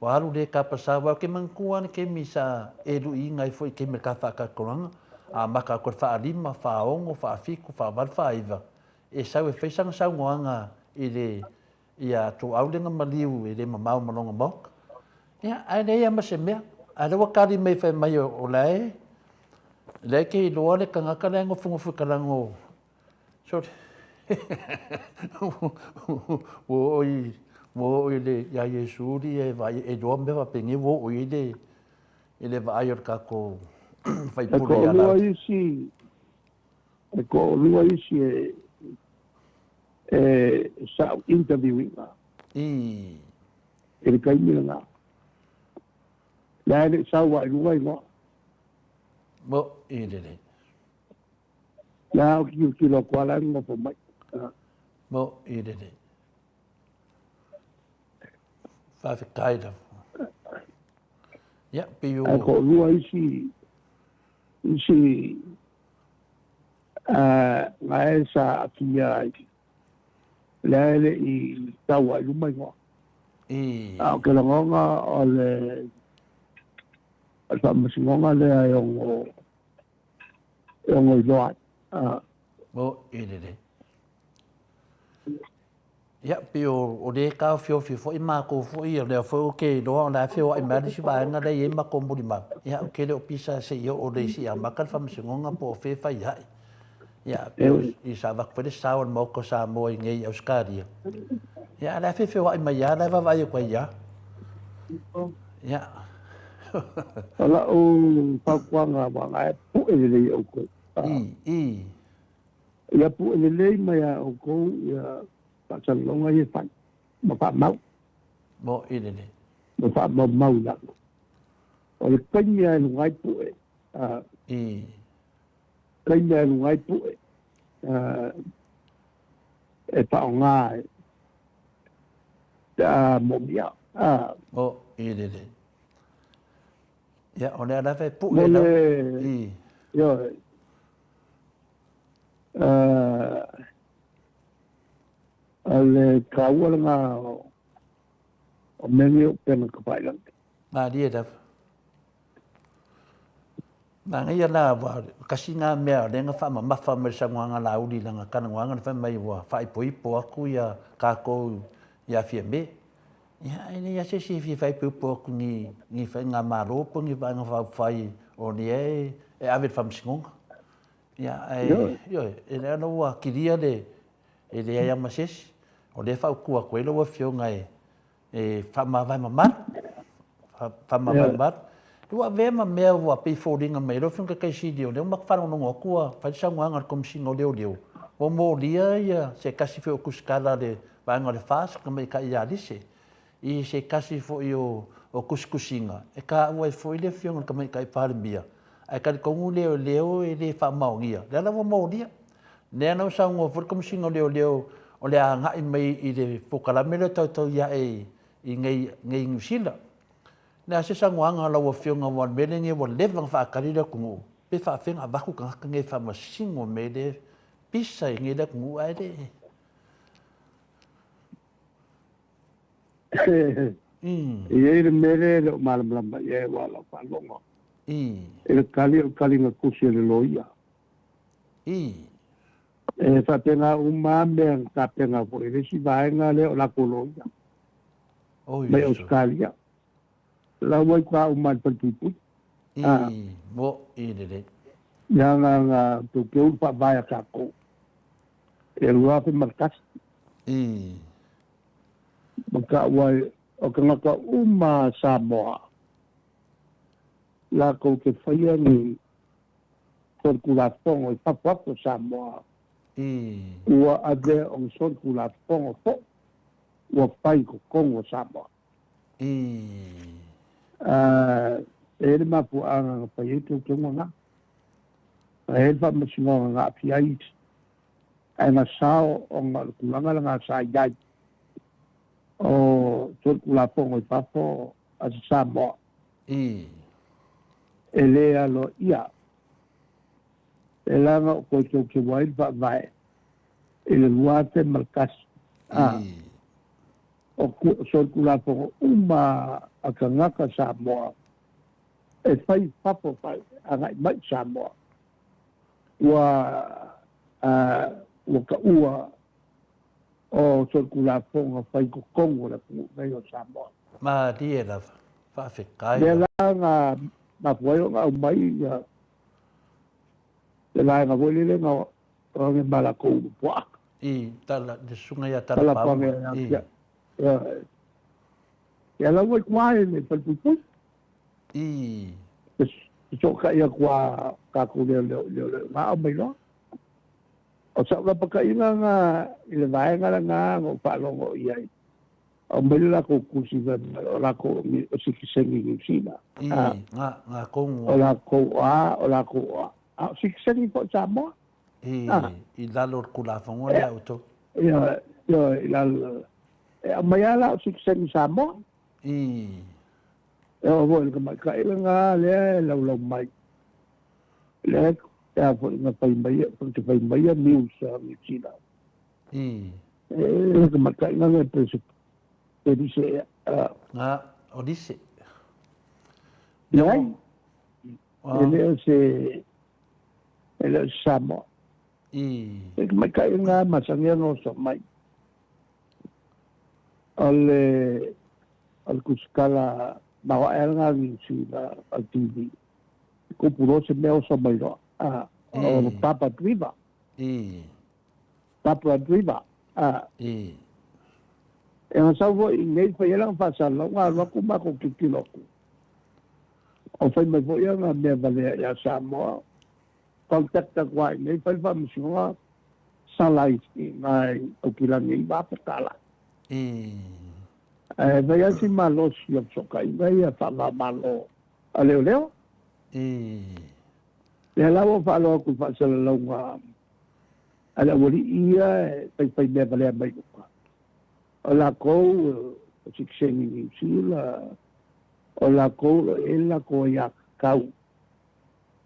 A: ua alu le kapa sa aua ou te manatua lava le taimi sa e luiina ai foi i taimi o le ta faatalitolaga, amata atu i le faalima, faaono, faafitu, faavalu, faaiva, e sau e fai sana saunoaga i le, ia Tuuau lea na maliu e le mamao ma lona maota. Ia, ae leai lava ma se mea. A o lea ua tali mai fai mai o la e, la e te iloa le tagata la e nofonofo i talaane o, sorry, ua oo i, ua oo i le, ia Iesu e vaai, e iloa mea faapenei ua oo i ai le, i le vaai o le tatou faipule ia Laauli.
B: E toalua isi e e sa ou interview ina.
A: I.
B: I le taimi lena. La e le i sau lava i luga igoa.
A: Mo i lelei.
B: La ou te tilotilo atu lava la e nonofo mai.
A: Mo i lelei. Faafetai lava. Ia, pei o...
B: Ae toalua isi isi na e sa aafia ai, lea e le i tau ai i luma igoa.
A: I.
B: A o ke lagona o le o le faamasinoga lea e ono e ono iloa ai.
A: Mo i lelei. Ia, pei o, o lea e taofiofi foi matou foi, o lea foi ou te iloa o le a feoai mai lava le isi vaega lea e i ai matou molimau. Ia, ou te le o pisa se i oo le isi amata le faamasinoga po o fea e fai ai. Ia, pei o, i sa avatu foi le sao a le Maota o Samoa i inei i Ausetalia. Ia, a o le a feofeoai mai lava, o la e vaavaai atu ai lava. Ia.
B: O lau fautuaga aua e pue lelei e outou.
A: I, i.
B: Ia pue lelei mai a outou ia faasalalauga ia e fai ma faamau.
A: Mo i lelei.
B: Ma faamaumau i lalo. O le taimi lava e luga ai pue, a.
A: I.
B: Taimi lava e luga ai pue, a, e faaaoga ai pe a moomia, a.
A: Mo i lelei. Ia, o lea lava e pue lava. I.
B: Ioe. O le taua lena o mea nei o upega tafailagi.
A: Malie lava. Manaia la, ua tasi lena mea o lea na faamamafa mai le saunoaga a Laauli i lana talanoaga na fai mai ua faaipoipo atu ia tatou ia Fiame. Ia, e leai lava se isi e fia faaipoipo atu i ni faigamalo po o ni vaega faaupufai o lea e ave i le faamasinoga. Ia, ae, ioe, e lea la ua kilia le, e leai lava ma se isi. O lea e fautua atu ai lau Afioga e, e faamavae mamalu, faamavae mamalu. Ua avea ma mea ua pei foliga mai ai lau Afioga Taitaisili, o lea ua matou faalogologo atu ua fai le saunoaga a le Komesina o Leoleo, ua molia ia se tasi foi o tusitala a le vaega o le FAST, tamaitai ia Alise, i se tasi foi o tusitusiga e taua ai foi le Afioga i le Tamaitai Palemia, ae talitonu leoleo e le faamaonia. Lea la ua molia. Lea la ua saunoa foi le Komesina o Leoleo o le a agai mai i le polokalame lea o tautau ae i nei i Niu Sila. Le a se sagoaga o lau Afioga aua o le mea lenei ua leva ona faatali le atunuu, pe faafefea ona avatu tagata nei e faamasino mea le pisa i nei le atunuu ae le.
B: E i ai le mea lea e le o malamalama i ai aua o lau faalogo i le tali o le taliga tusi a le loia. E faapena uma lava mea na tapena foi i le isi vaega lea o latou loia mai Ausetalia. La ua i tua uma i le falepuipui.
A: Mo'i lelei.
B: Leaga na teuteu le faavae a tatou i le 2001. Ma tau ai o tagata uma a Samoa latou te faia ni solitulafono i fafo atu o Samoa, ua avea o ni solitulafono foi ua fai i totonu o Samoa. E i ai le mafuaaga na fai ai teuteuga na. Na i ai le faamasinoga na aafia ai isi, ae na sao ona o le tulaga lena sa i ai o solitulafono i fafo a se Samoa. E le aloaia, e leaga o toe teuteu ai le Faavae i le 2001, a o solitulafono uma a tagata Samoa e fai i fafo agai mai i Samoa ua ua taua o solitulafono fai i totonu o le atunuu nei o Samoa.
A: Malie lava. Faafetai
B: Lea lava. la na mafua ai ona aumai ia le vaega foi lele na oge ma latou puaa.
A: I tala, le susuga ia Talapaua.
B: I. Ia la ua i tua i le falepuipui.
A: I.
B: Fesootai atu a tatou leoleo i leoleo na aumai loa. O sau lapataiga na i le vaega lena na ou faalogo i ai. Aumai le latou tusi fai mai o latou o sitiseni Niu Sila.
A: I, nga, nga kou
B: O latou o a, o latou o a. A o sitiseni foi Samoa.
A: I, i lalo o le Tulafono lea a outou.
B: Ioe, ioe, i lalo. E aumai lava la o sitiseni Samoa.
A: I.
B: E oo foi i le tamaitai lena lea e laulau mai. Lea e a foi na fai mai, te fai mai a news a Niu Sila.
A: I.
B: E tamaitai lea pe se pe lise ea.
A: Nga, o lise.
B: Leai. E le o se e le o se Samoa.
A: I.
B: E tamaitai lena masani ona oso mai. O le o le tusitala maoae lena a Niu Sila o le TV. Kupu loa se mea oso mai loa. O Papa Driver.
A: I.
B: Papua Driver.
A: I.
B: E ona sau foi i inei fai ai lana faasalalauga alu atu matou tilotilo atu. O fai mai foi ana mea valea ia Samoa, contact atu lava i inei fai le faamasinoga sala i nai Aukilani e $9,000.
A: I.
B: Ae fai lava si malosi o fesootaiga ia faava-o-Malo a leoleo.
A: I.
B: Lea la ua faaloa atu i faasalalauga a le aualii ia e faifai mea valea mai uka. O lakou o sitiseni Niu Sila, o lakou o lo o i ai le latou aiatatau,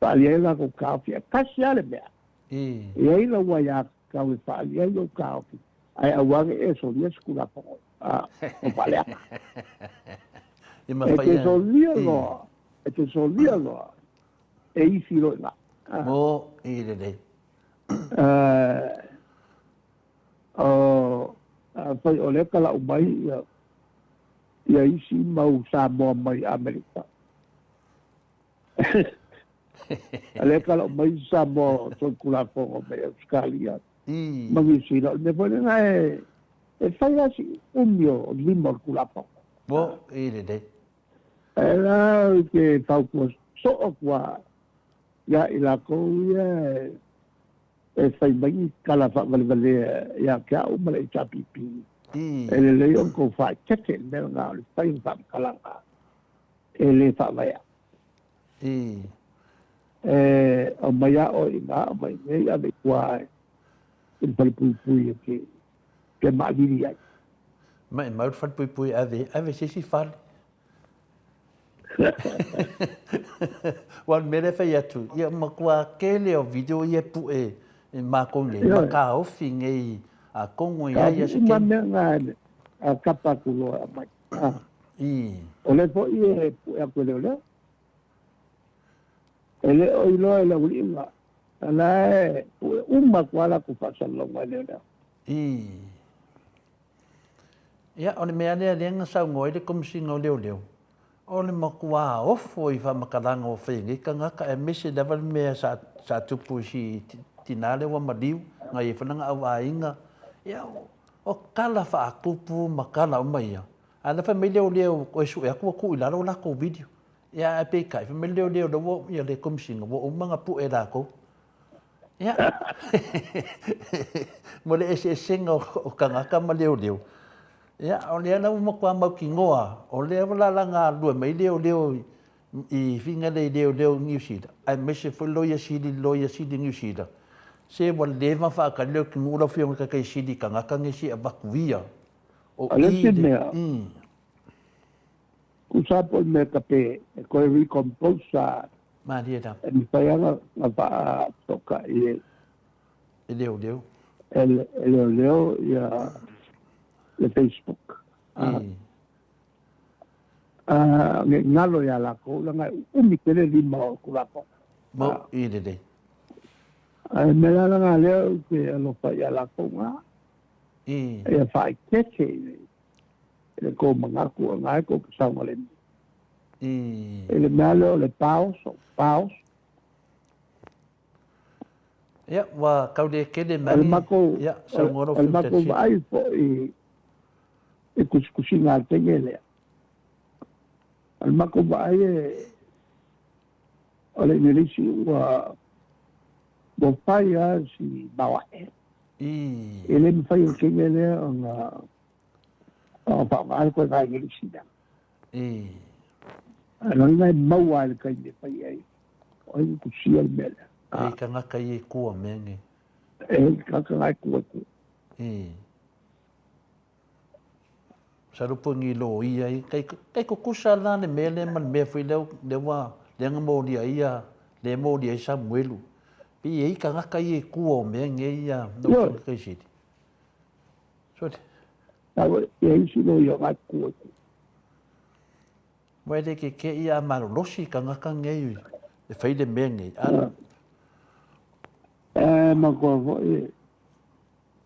B: faaalia ai latou taofi, ae tasi lava le mea, e i ai lau aiatatau e faaalia ai lou taofi, ae aua ne i e solia se Tulafono o faaleaga. E te solia loa, e te solia loa, e isi loa i ina.
A: Mo i lelei.
B: O afai o lea talau mai ia ia isi mau Samoa mai Amerika. A lea talau mai isi Samoa o solitulafono mai Ausetalia ma Niu Sila. O le mea foi lena e e fai lava si umi o lima o le Tulafono.
A: Mo i lelei.
B: Ae la ou te fautua soo atu lava ia i latou ia e fai mai ni tala faavalevalea ia te au ma le HRPP, e lelei ona tou faaeteete i le mea lena o le fai o ni faamatalaga e le faavaea. E aumai lava oe i ina, aumai i inei, ave i tua i le falepuipui e te maalili ai.
A: Maimau le falepuipui e ave, ave i se isi fale. Ua o le mea lea e fai atu, ia matua tele o video ia e pue e makou nei, ma taofi nei atonu e i ai
B: se taimi. Uma mea na e kapa atu loa e aumai. O lea foi e pue atu e leoleo. E le o iloa e le auliiga, a la e pue uma atu lava latou faasalalauga e leoleo.
A: Ia, o le mea lea lea na saunoa ai le Komesina o Leoleo, o le matua ofo i faamatalaga ua fai e nei tagata aemaise lava le mea sa, sa tupu i si tinā lea ua maliu, na i ai foi lana auaiga. Ia, o tala faatupu ma tala uma ia, ae la fai mai leoleo toe sue atu ua tuu i lalo latou video. Ia, ae peitai, fai mai leoleo la ua, ia le Komesina, ua uma ona pue e latou. Ia, mo le eseesega o tagata ma leoleo, ia, o lea la ua matua mautinoa, o lea ua lala galulue mai leoleo i figa lea i leoleo i Niu Sila, aemaise foi Loia Sili, Loia Sili Niu Sila, se ua leva ona faatali le atunuu lau Afioga i le Taitai Sili i tagata nei se i avatu ia.
B: O i le, Tusa po o le mea tape e toe recompose a
A: Malie lava.
B: E mafai lava ona faatokai
A: e e leoleo.
B: E leoleo ia le Facebook. Ne i galo ia lakou leaga e uumi tele lima o Tulafono.
A: Mo i lelei.
B: Ae mea la lena lea ou te alofa ia lakou na. Ia faaeteete i le tou manatu o lena e tou te saogalemu. I le mea lea o le paoso, paoso.
A: Ia, ua tau le tele mai.
B: Ia, saunoa lau O le matou vaai foi i tusitusiga a le teine lea, o le matou vaai e o le Igilisi ua ua fai lava si maoae. E le mafai e le teine lea ona ona faaaoga le koe Igilisi lea. Ae lona e maua ai le taimi e fai ai, o ai ua tusia le mea lea.
A: E tagata ia e tua mea nei.
B: E tagata na e tua tua.
A: Masalo po o ni loia ia, tai, tai tutusa la le mea lea ma le mea foi lea, lea ua, lea na molia ai ia, lea e molia ai Samuelu. Pei e i ai tagata ia i tua o mea nei ia, lau Afioga Kaisili. Sole.
B: Tau e i ai isi loia o na e tua i tua.
A: Ua e le kekeʻi a malolosi tagata nei e fai le mea nei. A.
B: E matua foi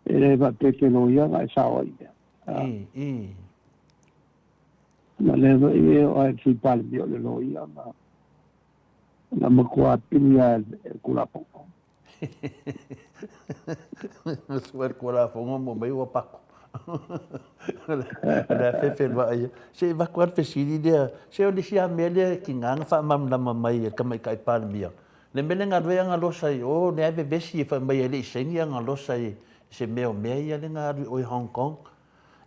B: e le faapea te loia na e sao ai mea. Na lea foi e o ai Sui Palemia o le loia na na matua pili lava e le Tulafono.
A: Sua le Tulafono mo mai ua paku. O le a fefeluai ia. Se i avatu lava le fesili lea, se o le isi lava mea lea e tiga ona faamalamalama mai e le Tamaitai Palemia, le mea lea na alu ai ana losa i o, lea e vevesi fai mai e le i saini ana losa i se mea o mea ia lea na alu i o i Hong Kong.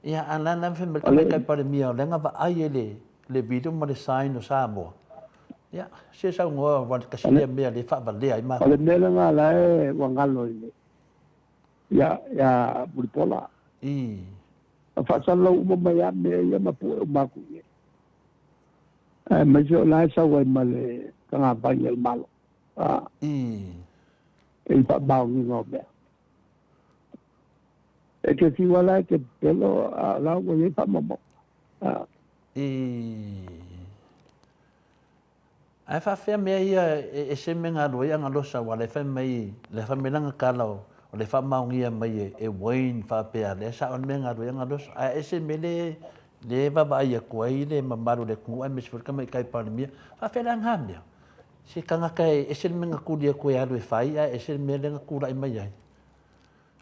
A: Ia, a la la fai mai le Tamaitai Palemia o lea na vaai e le le video ma le sign o Samoa. Ia, se saunoa aua le tasi lea mea lea e faavalea ai
B: matou. O le mea lena la e ua galo i le ia ia Mulipola. Na faasalalau uma mai lava mea ia ma pue uma atu i ai. Aemaise o la e sau ai ma le tagavai a le Malo. I faamaoniga o mea. E te fiu lava la e te pepelo, a o la ua i ai faamaumauga.
A: Ae faafefea mea ia e ese mea na alu ai Agalosa aua lea fai mai lea fai mai lana tala o lea faamaonia mai e Wayne faapea lea sao le mea na alu ai Agalosa ae ese mea le le vaavaai atu ai le mamalu o le atunuu aemaise foi le tamaitai Palemia. Faafefea la na mea? Se tagata e ese le mea na tuli atu e alu e fai ae ese le mea lea na tulai mai ai.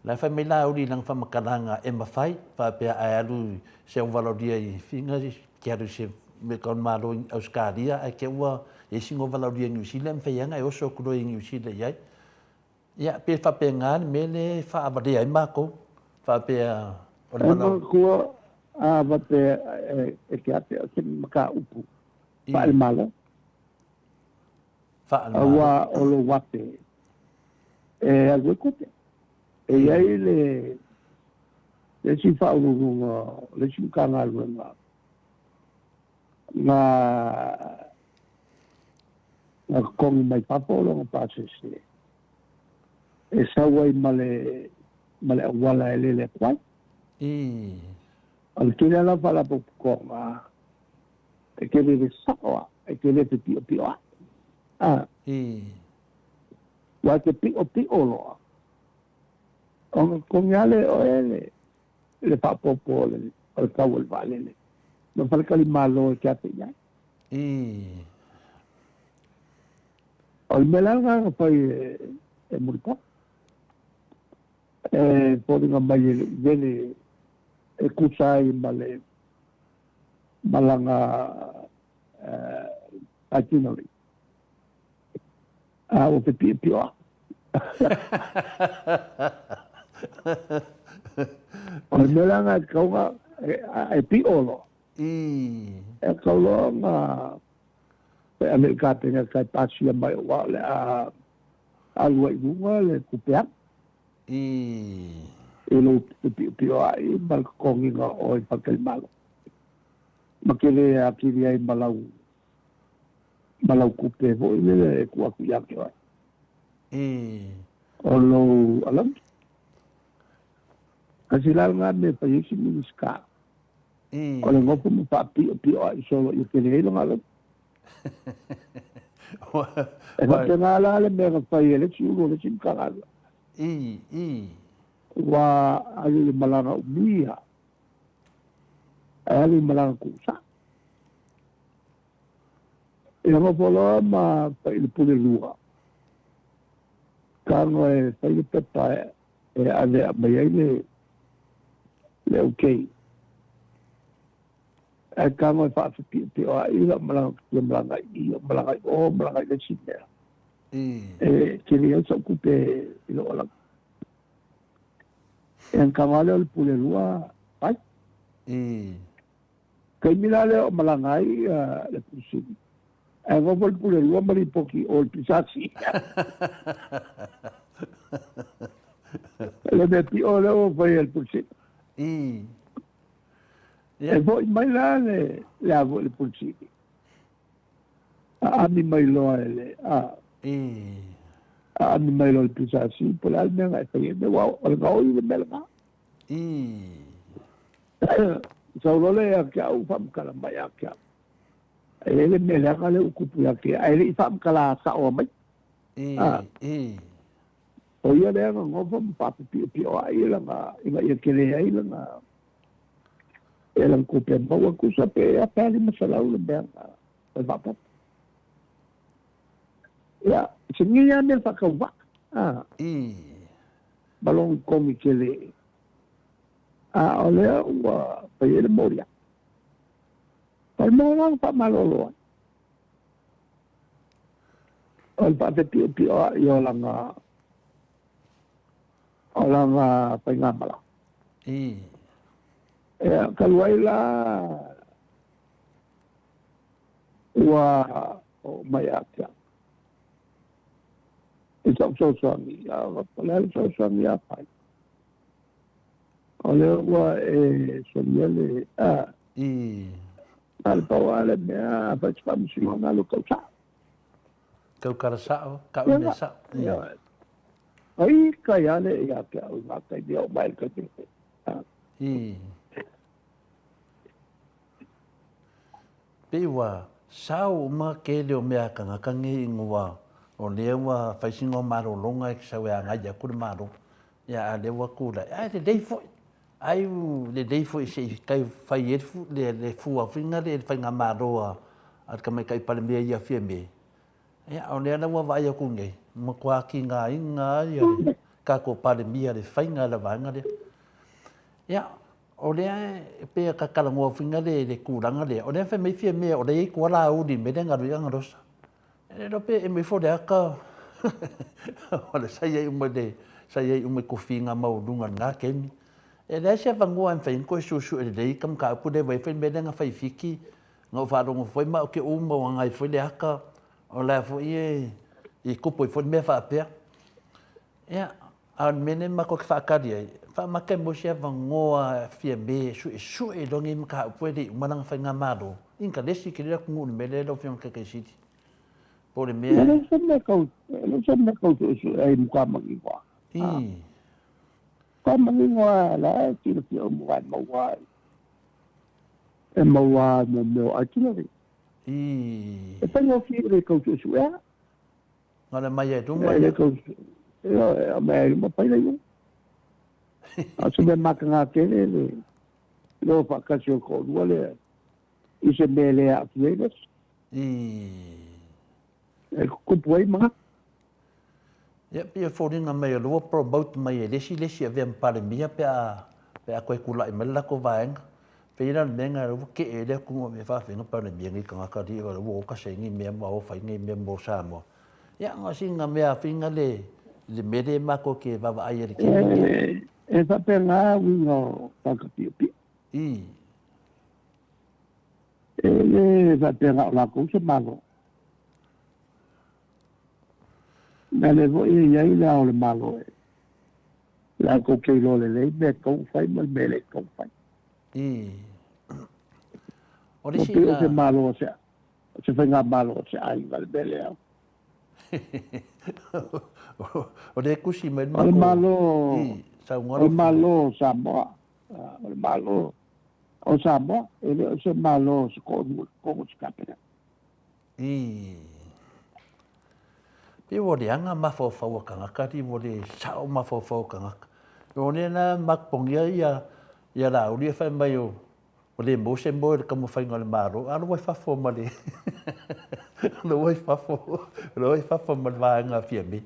A: La e fai mai Laauli i lana faamatalaga e mafai, faapea ae alu i se auvalaolia i Figa, ke alu i se mea tau malo i Ausetalia, ae te ua i ai sina auvalaolia i Niu Sila, e mafai lava ona e oso atu loa i Niu Sila i ai. Ia, pei e faapena le mea lea e faavalea ai matou, faapea
B: o le valaau. E manatua a faapea e te afe o se mataupu faale-Malo.
A: Faale-Malo.
B: Aua o lou afe e alu ai tupe. E i ai le le isi faauluuluga o le isi Matagaluega na Na totogi mai fafo lona pasese e sau ai ma le ma le auala e lele atu ai. O le tele lava o faalapotopotoga e te lele sao lava, e te le fepiopio ai. A. Aua e te piopio loa, ona totogi lava lea e oe le le faaopoopo o le o le tau o le vaalele ma faletalimalo e te afe i ai. O le mea la lena na fai e, e Mulipapa. E foliga mai e le i vele e tusa ai ma le malaga uh, itinerary. A ua fepiopio lava. O le mea la lena e tatau ona e pio loa. E tatau loa ona e ave i le Kapeneta e pasia mai aua o le a alu ai i luga le tupe alu. I lou fepiopioai ma le totogiina o oe i faletalimalo. Ma te le atili ai ma lau ma lau tupe foi lele e tuu atu ia te oe. O lou alauni. Kasi la lena mea e fai ai si Minisita. O le nofo ma faapiopioai solo ia tele ai lona alauni. E faapena la le mea na fai e le isi ulu o le isi Matagaluega. Ua alu i le malaga umi lava, ae alu i le malaga tuusao. Ia nofo loa ma fai i le pule lua, tago e fai le pepa e ave e aumai ai le le okay. Ae tago e faafepiopioai lau malaga ou te fia malaga i i, malaga i o, malaga i le isi mea. E tele ai sau tupe i lou alaga. Ia ona tago lava lea o le pule lua fai. Taimi la lea o malaga ai le Pule Sili, ae nofo le Pule Lua ma lipoti o le PSC. Le mea pio lea ua fai e le Pule Sili. E foi mai la le le a foi le Pule Sili. Aami mai loa e le a. Aami mai loa le PSC, po o le a le mea na e fai ai, aua o le gaoi le mea lena. Sau loa lea ia te au faamatala mai ia te au. E i ai le mea leaga lea ua tupu ia te ae le i faamatala saoa mai. O ia lea na nofo ma faapipiopioai lana ina ia tele ai lana e lana tupe maua tusa pe $1500 le mea na fai faaopoopo. Ia, sigi lava mea faatauvaa. Ma lona togi tele. A o lea ua fai ai le moliaga. O le mea la na faamalolo ai, o le faafepiopioai o lana o lana faigamalaga. Ia, talu ai la ua oo mai ia te au i sa'u fesoasoani, a o le a le fesoasoani ia fai? O lea ua e solia le a. Na o le pau lava le mea, a fai se faamasinoga alu e tau sao.
A: Tau kala sao, kau mea sao.
B: Ai kai ale ia te au i ngā taimi o mai le taimi.
A: Pei ua sao uma kele o mea kangaka nei ingoa o lea ua fai sina o malologa e sau e agai aku le Malo. Ia a lea ua tulai, ae lelei foi. Ai lelei foi se i kai fai ai le le fua foi na le faigamalo a le tamaitai Palemia ia Fiame. Ia o lea la ua vaai atu nei, matua tigaina ai le tatou Palemia le faiga o le vaega lea. Ia o lea e pei e talanoa foi lea i le tulaga lea, o lea e fai mai Fiame o lea e i ai tua Laauli i le mea lea na alu ai Agalosa. E le iloa pe emi ifo le ata o le sa i ai uma i le sa i ai uma i tofiga maualuga i lena taimi. E leai se avanoa e mafai ai ona toe suesue lelei ka mataupu lea aua e i ai foi le mea lea na fai i Fiti, na ou faalogo foi ma ou te uma ua agai foi le ata, o la foi e i tupu ai foi le mea faapea. Ia, a o le mea lea matou te faatali ai, faamata e maua se avanoa e Fiame e suesue ai loa lenei mataupu e le i uma lana faigamalo. Ingalesi tele le atunuu i le mea lea lau Afioga i le Taitaifono. Po o le mea.
B: E le o se mea tau, e le o se mea tau suesue ai matua manino lava.
A: I.
B: Matua manino lava, la e silafia uma e maua ai. E maua ai mo mea o itinerary.
A: I.
B: E faigofie le tau suesuea.
A: Na o le aumai ai luma
B: ia. E le tau, e aumai ai luma fai le iuga. A o se mea mataga tele le le o faatasi o le toalua lea i se mea e le aafia ai le isi. E tutupu ai manatu.
A: Ia, pei e foliga mai o lea ua promote mai e le isi le isi e avea ma Palemia pe a pe a toe tulai mai le latou vaega. Pei la o le mea lena lea ua tee ai le atunuu e faafefea ona Palemia nei tagata alii o lea ua oka saini mea ma o fai nei mea mo Samoa. Ia, na o sina mea finga le le mea lea matou te vaavaai ai i le taimi
B: lenei. E faapena uiga o tagata piopio.
A: I.
B: E le faapea na o latou se Malo. Na lea foi e i ai le Ao o le Malo e latou te iloa lelei mea e tatau ona fai ma le mea e le tatau ona fai.
A: I. O le
B: Ua
A: isi
B: pei o
A: na.
B: se Malo a se, o se faigamalo a se aiga le mea lea.
A: O lea e tusi mai le
B: O le
A: matou.
B: Malo,
A: I, saunoa
B: o le
A: lau Afioga.
B: Malo o Samoa, o le Malo o Samoa, e le o se Malo o se toalua i totonu o se Kapeneta.
A: I. Pei ua leaga mafaufau o tagata alii ua le sao mafaufau o tagata. O lea la mapogia ia ia Laauli e fai mai o ua le maua se moe i le taumafaiga o le Malo, a o la ua i fafo ma le o la ua i fafo, o la ua i fafo ma le vaega a Fiame.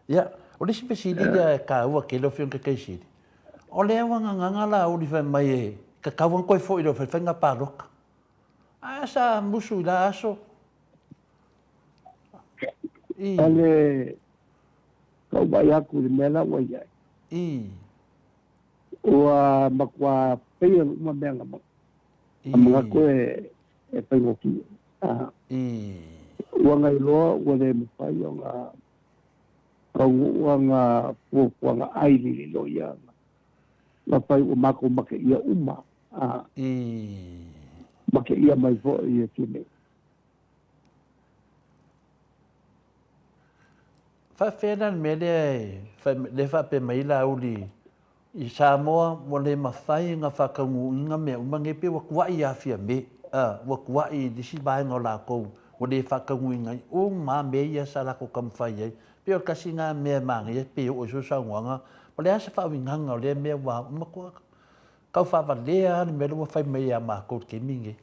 A: Ia, o le isi fesili lea e taua tele lau Afioga i le Taitaisili, o lea ua gagaga Laauli fai mai e tatau ona toe foi loa e fai faiga palota. Ae sa musu i la aso. I.
B: O le tau vaai atu i le mea la ua i ai.
A: I.
B: Ua matua fail uma mea na manatu e faigofie.
A: I.
B: Ua gailoa ua le mafai ona taunuu ana fuafuaga ai lililo ia na fai ua matou mateia uma, a mateia mai foi e Fiamē.
A: Faafefea la le mea lea e fai, lea e faapea mai ai Laauli i Samoa ua le mafai ona faataunuuina mea uma nei, pei ua tuai ia Fiamē, a, ua tuai i le isi vaega o latou ua le faataunuuina ai uma lava mea ia sa latou taumafai ai. Pei o le tasi lena mea e manaia pei e oo i sou saunoaga, o le a se faauigaga o lea mea ua matua tau faavalea lava le mea lea ua fai mai ia matou i le taimi lenei.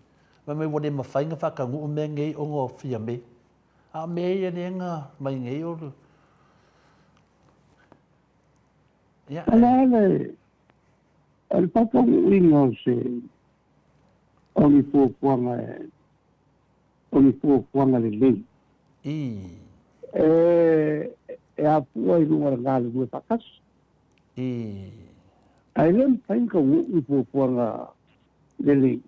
A: Fai mai ua le mafai ona faataunuu mea nei ona o Fiamē. A o mea ia lea na mai nei o le... Ia,
B: O le a le, o le faataunuuina o se, o ni fuafuaga e, o ni fuafuaga lelei.
A: I.
B: E, e afua i luga o le galulue faatasi.
A: I.
B: Ae le mafai ona taunuu ni fuafuaga lelei.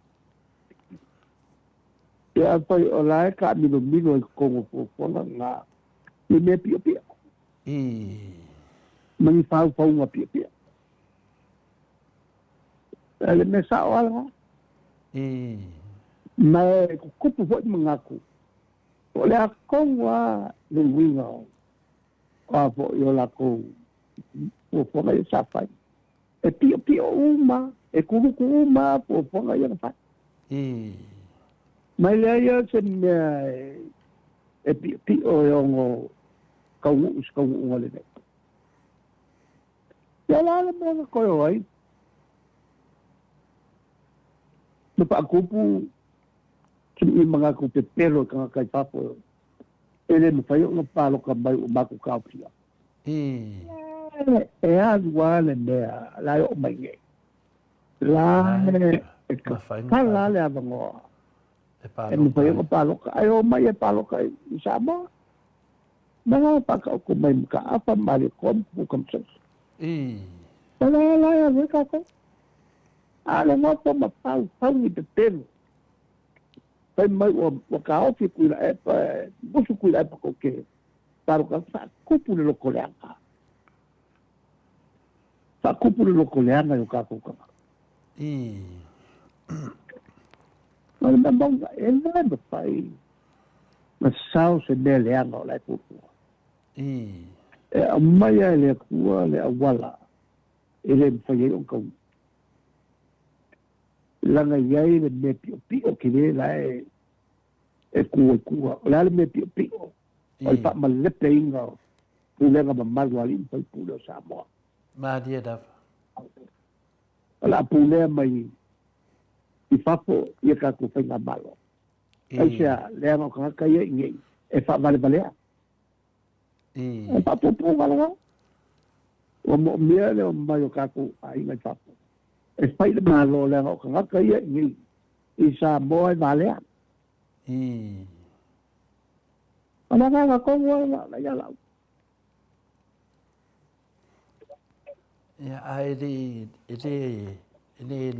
B: Pe afai o la e taamilomilo ai totonu o fuafuaga na ni mea piopio.
A: I.
B: Ma ni faufauga piopio. O le mea sao lava lena.
A: I.
B: Ma e tutupu foi manatu, o le a tonu lava le uiga o a foi o latou fuafuaga ia sa fai. E piopio uma, e kuluku uma fuafuaga ia na fai.
A: I.
B: Ma e leai lava se mea e piopio e ono taunuu i se taunuuga lelei. Ia o le a le mea na toe o ai? Na faatupu ni manatu pepelo i tagata i fafo e le mafai ona palota mai ua matou taofia.
A: I.
B: E alu lava le mea la e oo mai nei. La e tatala le avanoa e mafai ona palota. Ae o mai e palota i Samoa. Ma la faataoto mai Mataafa ma Malietoa ma Pupukamsasa.
A: I.
B: Ma la la e alu ai tatou. A o le nofo ma paupau ni pepelo. Fai mai ua taofi Tuilaepa, musu Tuilaepa tou te palota faatupu le loto leaga. Faatupu le loto leaga i o tatou tagata.
A: I.
B: O le mea mauna, e le mafai. Na sao se mea leaga o la e fuafua. E aumaia e le Atua le auala e le mafai ai ona taunuu. Leaga e i ai le mea piopio tele la e e tu ai tua. O le a le mea piopio? O le faamalepeina o pulega mamalu a alii ma faipule o Samoa.
A: Malie lava.
B: O le a pulea mai i fafo ia tatou faigamalo. Aisea, leaga o tagata ia i inei e faavalevalea. E faapuupuu lava. Ua moomia le omai o tatou aiga i fafo e fai le Malo, leaga o tagata ia i inei i Samoa e valea. O le agaga tonu lava lena ia lau.
A: Ia, a e le i, e le, e le,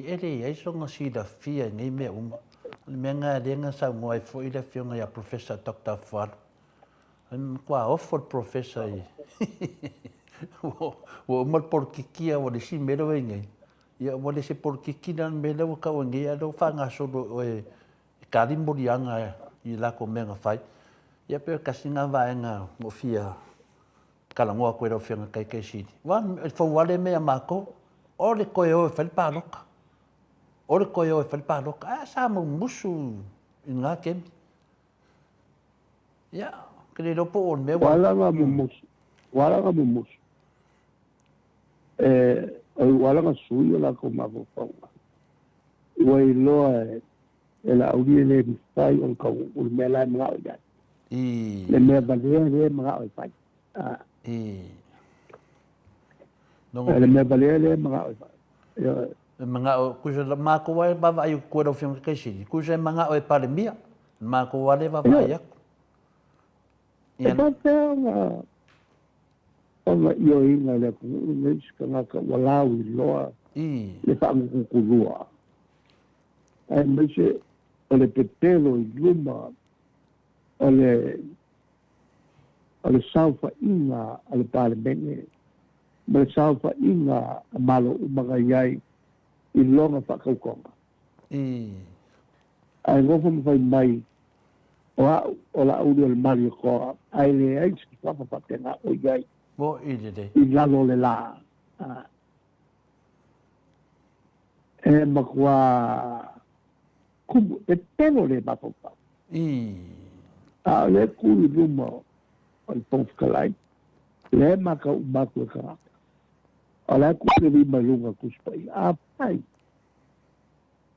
A: e le i ai sona silafia i nei mea uma. O le mea lena lea na saunoa ai foi le afioga ia Professor Doctor Afualo. E matua ofo le Professor i ua uma le polokiki a ua le isi mea lea ua i ai nei. Ia ua le se polokiki la le mea lea ua tau ai nei, a o lea ua faagasolo e oe e kali moliaga i latou mea na fai. Ia pei o le tasi lena vaega na ou fia talanoa atu ai i lau Afioga i le Taitaisili. Aua e fou lava lea mea ia matou, o le toe o e fai le palota, o le toe o e fai le palota. Ae sa mumusu i lena taimi. Ia, ou te le iloa po o le mea
B: ua... Ua ala ona mumusu, ua ala ona mumusu. Ua ala ona sui o latou mafaufauga. Ua iloa e e Laauli e le mafai ona taunuu le mea la e manao i ai. Le mea valea lea e manao e fai. Le mea valea lea e manao e fai.
A: E manao, tusa la matou lava e vaavaai atu i lau Afioga i le Taitaifono, tusa e manao e Palemia, matou lava lea e vaavaai atu.
B: E faapefea ona ona ioeina e le atunuu lenei se tagata ua lauiloa le faagutukulua, aemaise o le pepelo i luma o le o le saofaiga a le Palemene ma le saofaiga a Malo uma na i ai i lona faatautoga. Ae nofo ma fai mai, O au, o Laauli o le Malietoa, ae leai se papa faapena o i ai i lalo o le lā. E matua kumu, pepelo le mafaufau. A o lea e ku i luma o le Fofoga Fetalai, lea e matau uma atu e tagata. O la e ku le lima i luga o le Tusi Paia. Afai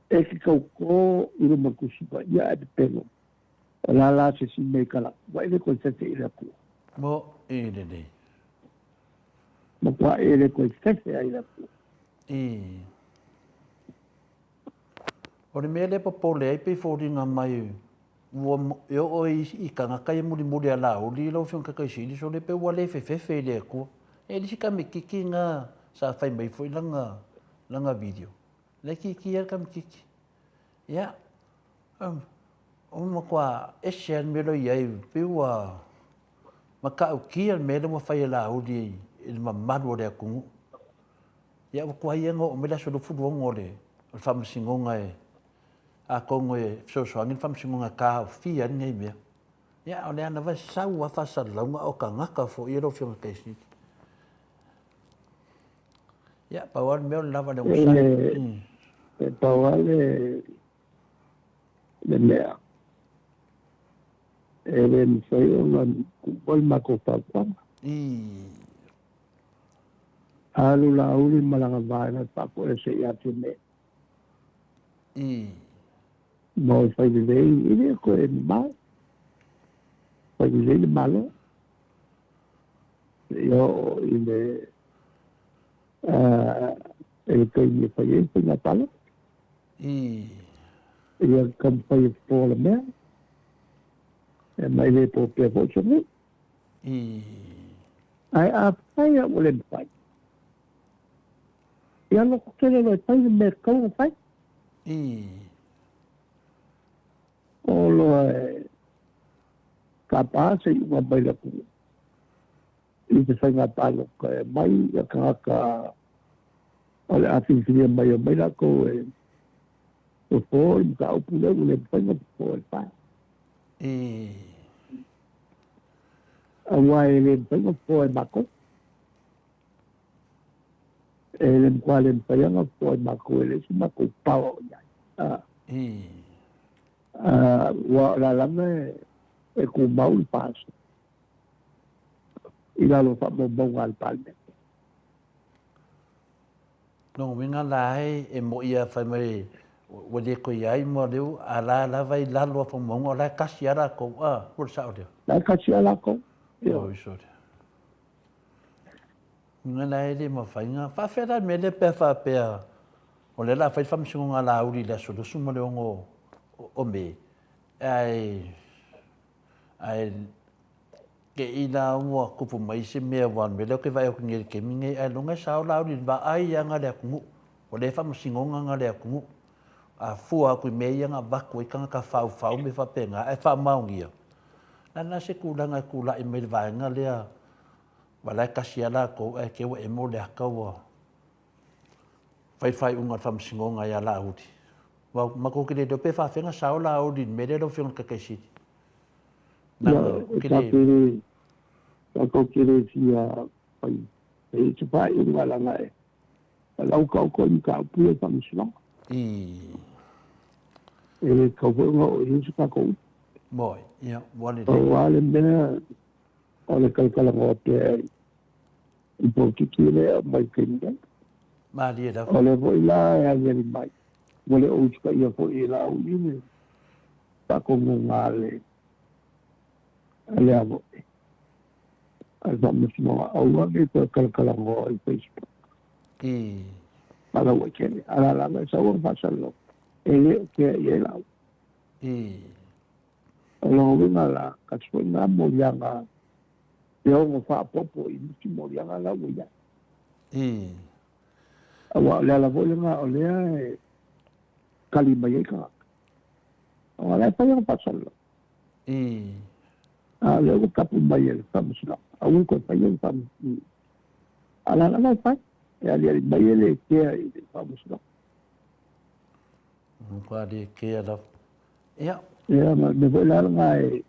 B: e ke tautō i luma Tusi Paia ae pepelo, o le a la se isi mea i kala, ua e le toe fefe i le Atua.
A: Mo i lelei.
B: Matua e le toe fefe ai i le Atua.
A: I. O le mea lea popole ai pei foliga mai ua e oo i tagata ia mulimuli a Laauli lau Afioga Tataisili sole pei ua le fefefe i le Atua. E le isi tamititi na sa fai mai foi lana lana video. Le kiki ia le tamititi. Ia, ua matua ese lava le mea lea i ai, pei ua matautia le mea lea ua fai e Laauli i le mamalu o le atunuu. Ia ua tuai ona oo mai le aso 26 o le Faamasinoga e, atonu e fesoasoani le Faamasinoga e taofia ai lenei mea. Ia, o lea lava e sau lava faasalalauga a o tagata foi ia lau Afioga i le Taitaifono. Ia, pau lava le mea o le lava o le onosai.
B: E pau lava le, le mea, e le mafai ona tuua le matou fautuaga. Alu Laauli ma lana vaega e faafoese ia Fiame. Ma e fai lelei, e le toe mamao. Fai lelei le Malo. Seia oo i le i le taimi e fai ai le faiga palota. Ia taumafai e fofo le mea, ma e le popea foi se nuu. Ae afai a ua le mafai, ia loto tele loa e fai le mea e tatau ona fai. O loa e tapa se iuga mai le atunuu i se faiga palota e aumai ia tagata o le a filifilia mai e omai latou e fofo le mataupu lea ua le mafai ona fofo e le pae. Aua e le mafai ona fofoa e matou. E le matua le mafai ona fofoa e matou e leai se matou power o i ai. Aua o le a lava e tumau le FAST i lalo o faamaumauga a le Palemene.
A: Lona uiga la e moi a fai mai ua le toe iai mo leu a la lava i lalo o faamaumauga o la e kasi a latou a po o le sao lea?
B: La e kasi a latou.
A: Oi sorry. Uiga la e le mafai na faafefea la le mea lea pe a faapea o lea la a fai le faamasinoga a Laauli i le aso 26 o Me ae Ae te i la ua tupu mai se mea aua o le mea lea ou te vaai atu nei i le taimi nei, ailoga e sao Laauli i le vaai lava le atunuu, o lea e faamasinoga na le atunuu. A fua atu i mea ia na avatu ai tagata faufau ma mea faapena ae faamaonia, o le a la se tulaga e tulai mai i le vaega lea aua o la e tasi lava latou ae te i ua emo le ata ua fai le faaiuga a le faamasinoga ia Laauli. Aua matou te le iloa pe faafefea ona sao Laauli i le mea lea lau Afioga i le Taitai Sili.
B: Tatou te le fia fai se faaiuga leaga e laukaoto i mataupu ia i faamasinoga. E le tatau foi ona oo i ai se tatou upu.
A: Moi, ia, ua lelei.
B: Pau lava le mea o le talatalanoa pea i polokiki lea e aumai i le taimi nei.
A: Malie lava.
B: O lea foi la e aliali mai, ua le o usitaia foi e Laauli le faatonuga a le a le a foi a le Faamasinoga, aua ne i toe talatalanoa i Facebook. Faalauaitele. A o la lava e sau ana faasalalauga, e le o kea i ai Laauli. O lona uiga la, kasi foi lena moliaga e ono faaopoopo i nisi moliaga la ua i ai. Aua o le ala foi lena o lea e kali mai ai tagata, aua o la e fai ana faasalalau. A o lea ua tapu mai e le Faamasinoga, aua le toe faia ni faamasinoga. A o la lava e fai, e aliali mai e le kea i le Faamasinoga.
A: Matua le kea lava. Ia.
B: Ia, ma le mea foi la lena e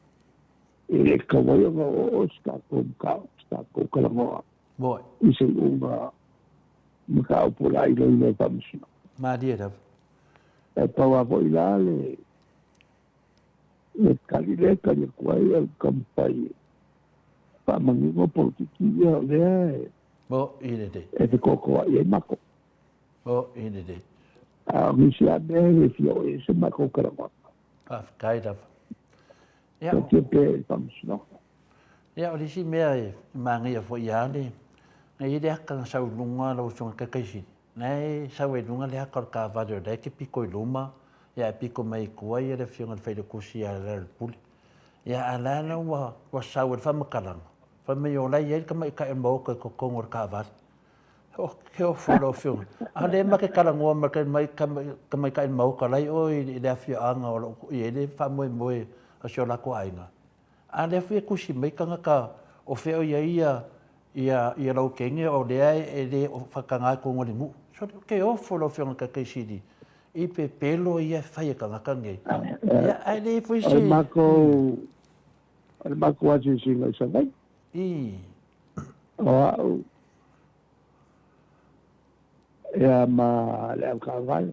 B: le tatau ai ona oo se tatou mataupu, se tatou talanoa
A: Moi.
B: i se iuga mataupu o le a iloilo e le Faamasinoga.
A: Malie lava.
B: E pau lava foi la le le tali lea e tali atu ai o le taumafai e faamanino polokiki ia o lea e
A: Mo i lelei.
B: e fetoatoai ai matou.
A: O i lelei.
B: A o nisi lava mea e le fia oo i ai se matou talanoaga.
A: Faafetai lava. Ia,
B: Taatia pea i le Faamasinoga.
A: Ia, o le isi mea e manaia foi ia le, na i ai le ata na sau i luga lau Afioga i le Taitaisili, na e sau ai i luga le ata o le taavale o la e te pito i luma, ia ae pito mai i tua ia le Afioga i le Failautusi ia Lealailepule. Ia, a o la la ua, ua sau ai le faamatalaga, fai mai o la e i ai le tamaitai o le Maota i totonu o le taavale. He ofo lau Afioga. A o lea ma te talanoa ma le tamaitai Maota la e i o i le afioaga o lo o i ai le faamoemoe o si o latou aiga. A lea foi e tusi mai tagata o fea o i ai ia lau teine o lea e le o faataga i totonu o le nuu. Sole, ke ofo lau Afioga i le Taitai Sili i pepelo ia e fai e tagata nei. Ia, ae le foi se...
B: O le matou, o le matou asiasiga i Savaii. O au ia ma le aukavale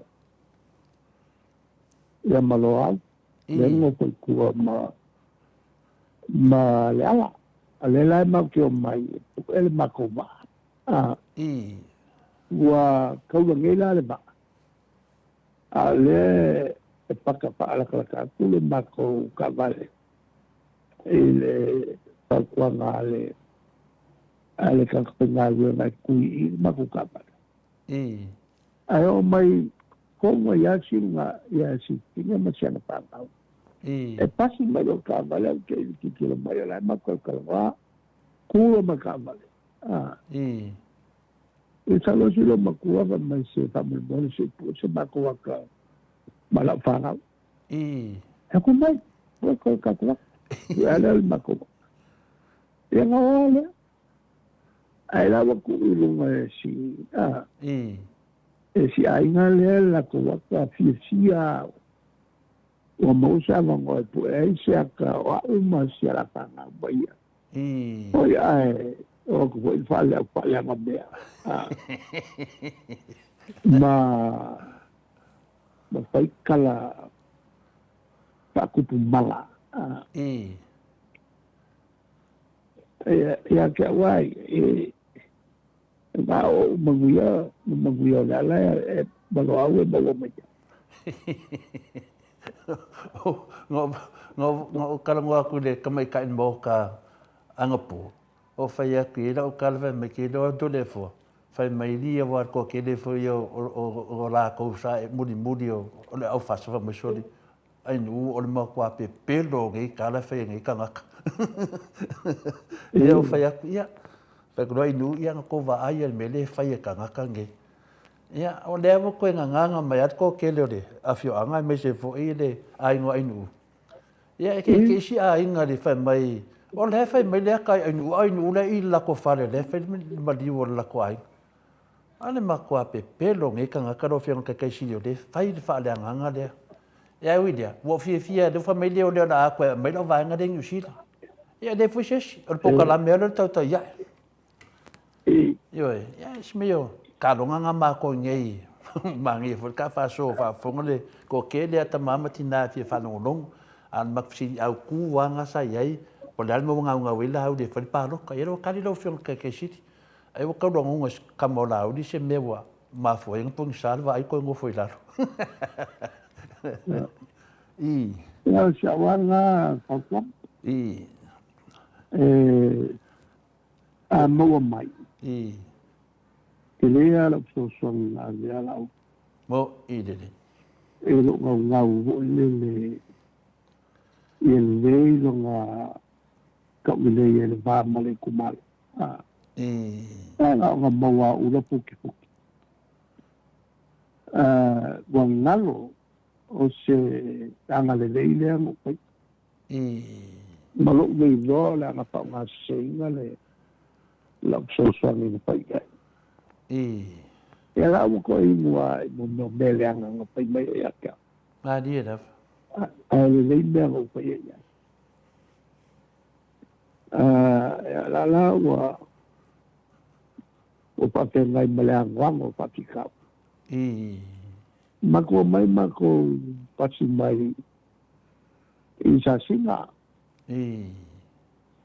B: ia ma Loau, lea na nofo i tua ma ma Leala. A lea la e matou te omai e pue le matou vaa. A, ua taulagei la le vaa, a o lea e paka faalakalaka atu le matou taavale i le fautuaga a le a le tagata faigaluega e tui i le matou taavale. Ae oo mai tonu ai lava Siuga ia Siutina ma si ana fanau. E pasi mai lou taavale au te i le tilotilo mai o la e matou talanoa, tu lo ma le taavale. A. I sau loa si lou matua fai mai se faamolemole se i pue se matou ata ma lau fanau. Aku mai, ua toe tatou ata. Ia lea o le matou ata. Ia na oa lea. Ae la ua tuu i luga e si, a, e si aiga lea le latou ata fiafia au. Ua maua se avanoa e puʻe ai se aka o aʻu ma si alafāgau ma ia. Oi ae, o aku foi le faaleaga mea. Ma, ma fai kala faakupu mala. Ia te au ai, e va o manuia, ma manuia o le ala e maloau e maua mai.
A: Na ou talanoa atu i le tamaitai i le maota anapo, o fai atu i ai lau tala fai mai, ke iloa atu le fua, fai mai lia ua toatele foi ia o latou sa e mulimuli o le aufasa fai mai soli Ainuu o le matua pepelo o nei tala e fai e nei tagata. Ia ua fai atu, ia, fai atu loa Ainuu, ia na tou vaai i le mea lea e fai e tagata nei. Ia, o lea ua toe gagana mai lava le toatele o le afioaga aemaise foi le aiga o Ainuu. Ia, e ke isi aiga le fai mai, o lea e fai mai le ata i Ainuu, a o Ainuu la e i le latou fale, o lea e fai le maliu o le latou aiga. A le matua pepelo o nei tagata lau Afioga i le Taitai Sili o lea e fai le faaleagaga lea. Ia ae ui i lea, ua ou fiafia lea ua fai mai lea o lea o le a toe aumai lau vaega lea i Niu Sila. Ia e leai foi se isi, o le polokalame lava lea o le tautai ae. Ioe, ia si mea o taloga na matou nei, manaia foi le ta faasoa faafofoga le toatele a tama ma tina e fia faalogologo. A o le matou fesili autu lava na sa i ai, po o le a le mea ua gaugau ai Laauli e fai le palota. Ia lea ua tali lau Afioga i le Taitai Sili. Ai ua tau lagona e si tama o Laauli se mea ua mafua ai ona pogisa le vaai toe nofo i lalo.
B: I. Ia o si au lava fautuaga.
A: I.
B: E a maua mai.
A: I.
B: Tele lava lau fesoasoani na ave ia Laauli.
A: Mo i lele.
B: E lou gaugau foi lele ia lelei lona taulelei ai le va ma le itumalo. Ae na ona maua au la fukifuki. Ua galo o se agalelei lea na ou faia. Ma lou le iloa o le aga faaaogaseseina le lau fesoasoani na fai i ai. Ia la ua toe inu lava i mea o mea leaga na fai mai ai ia te au.
A: Malie lava.
B: Ae lelei mea na ou faia i ai. Ia la la ua ua faafeagai ma le anoano o faafitauli. Matou omai matou pasi mai i Sasina.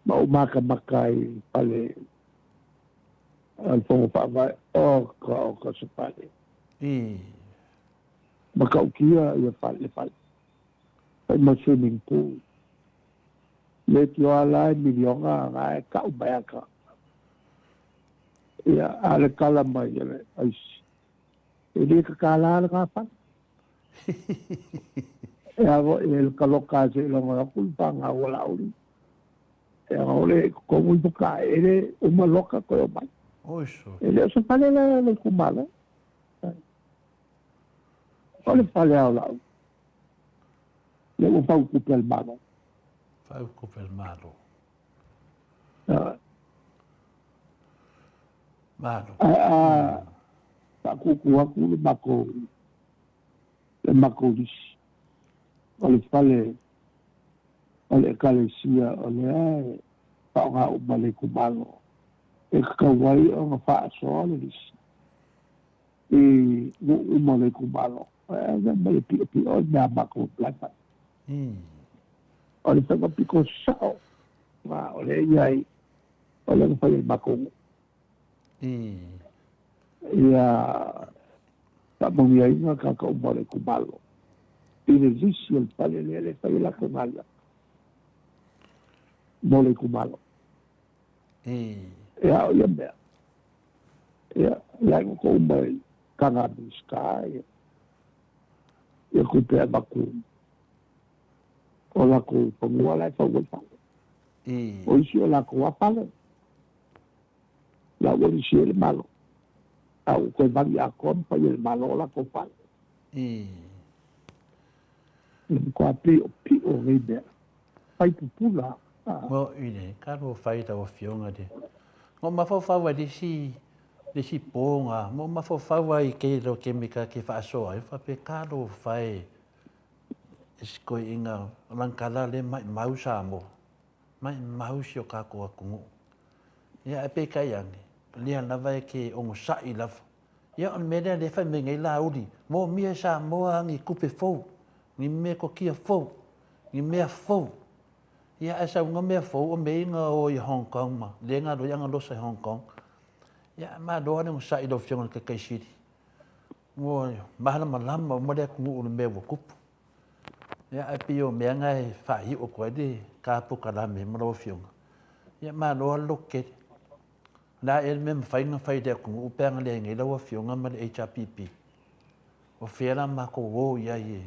B: Ma ou matamata i fale o le Fono Faavae, oka oka se fale. Matautia ia fale le fale. Fai ma swimming pool. Leitioa la e miliona na e kau mai aka. Ia, a le kala mai e le aisi. E le ka kālā le ngā whare. E a e le kaloka se i longa aku le whanga ua lauli. E a ole kongu i whaka e le uma loka koe o mai.
A: Oiso.
B: E le o se fale le le kumalo. O le fale ao lau. Le ua fau kupe al malo.
A: Fau kupe al malo. Malo.
B: A, a, faakuku atu le matou le matou lisi. O le fale o le ekalesia o lea e faaaoga uma le itumalo e tatau ai ona faasoa le lisi i nuu uma o le itumalo. Ae ave mai e piopio i mea a matou apply mai. O le faiga pito sao ma o lea e i ai o lea na fai e le matou nuu. Ia faamanuiaina tagata uma o le itumalo i le lisi o le fale lea e fai e latou galuega mo le itumalo. E ao ia mea. Ia, la ua kou mai kaga Minisita ia, ia tupe avatu o latou fanua la e fau ai fale. O isi o latou lava fale, la ua lisi ai le Malo. A ua toe vali atoa ma fai e le Malo o latou fale. E matua piʻopiʻo nei mea. Fai pupula.
A: Mo i le kalo fai lau afioga le. Mo mafaufau ai le isi le isi po nga mo mafaufau ai ke lo ke meka ke faasoa ai faapea kalo fai. isi toeaiina lagitala lea e maimau Samoa, maimau si o tatou atunuu. Ia ae peitai ane, o lea lava e te onosai lava. Ia o le mea lea o lea e fai mai nei Laauli, moomia e Samoa ni tupe fou, ni metotia fou, ni mea fou. Ia ae sau na mea fou o mea ia na o i Hong Kong ma lea na alu ai Agalosa i Hong Kong. Ia malo lava le onosai i lau Afioga i le Taitai Sili. Ua malamalama uma le atunuu i le mea ua tupu. Ia ae pei o mea na e faaiu atu ai le ta polokalame ma lau Afioga. Ia malo lava le lototele. O le a ea le mea e mafai ona fai i le atunuu pe ana leai nei lau Afioga ma le HRPP? O fea la matou o i ai e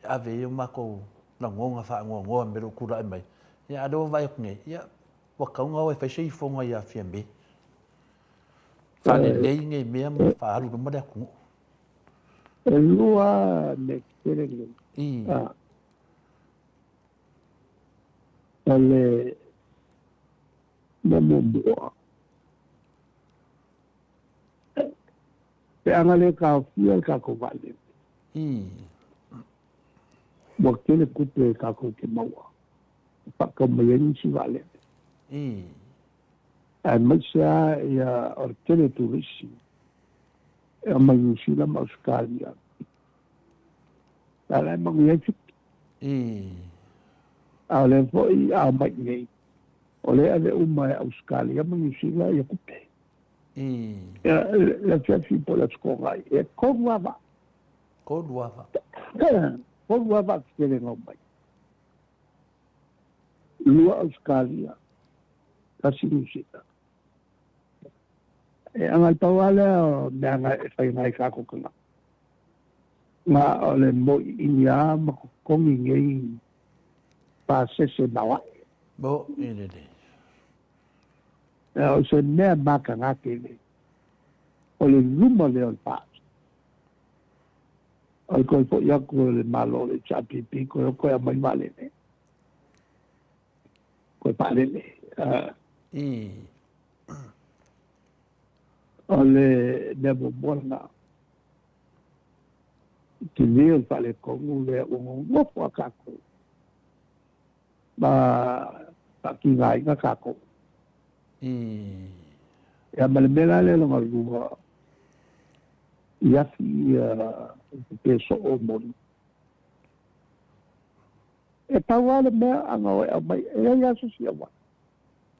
A: ave ai o matou lagona faanoanoa i mea o lo o tulai mai? Ia a o lea ua vaai atu nei, ia ua tatau ona o e fai se ifoga ia Fiame. Faalelei nei mea ma faaalu i luma le atunuu.
B: E lua mea tetele nei. O le mea muamua, pe ana le taofia le tatou vaalele, ua tele tupe tatou te maua e faatau mai ai nisi vaalele. Aemaise lava ia o le tele o turisi e omai Niu Sila ma Ausetalia. A o la e manuia ai tupe. A o lea foi a omai i inei, o lea e ave uma e Ausetalia ma Niu Sila ia tupe. Ia, le afiafi po o le Aso Toonai, e 3 lava vaa.
A: 3 lava
B: vaa. 3 lava vaa tetele na omai. 2 Ausetalia, 1 Niu Sila. E agai pau lava lea o mea na e fai nai tatou tagata. Ma o le moiini lava ma totogi nei pasese maoae.
A: Mo i lelei.
B: O se mea mataga tele, o le luma lea o le pasi. O le toe foi atu o le Malo o le HRPP, toe o toe aumai vaalele. Toe vaalele. O le mea muamua lena. Tele o le faaletonu lea ua nonofo a tatou ma faatigaina tatou. Ia ma le mea la lea lona lua, i afi ia pe soo o moli. E pau lava le mea ana o e aumai, e leai lava se isi auala,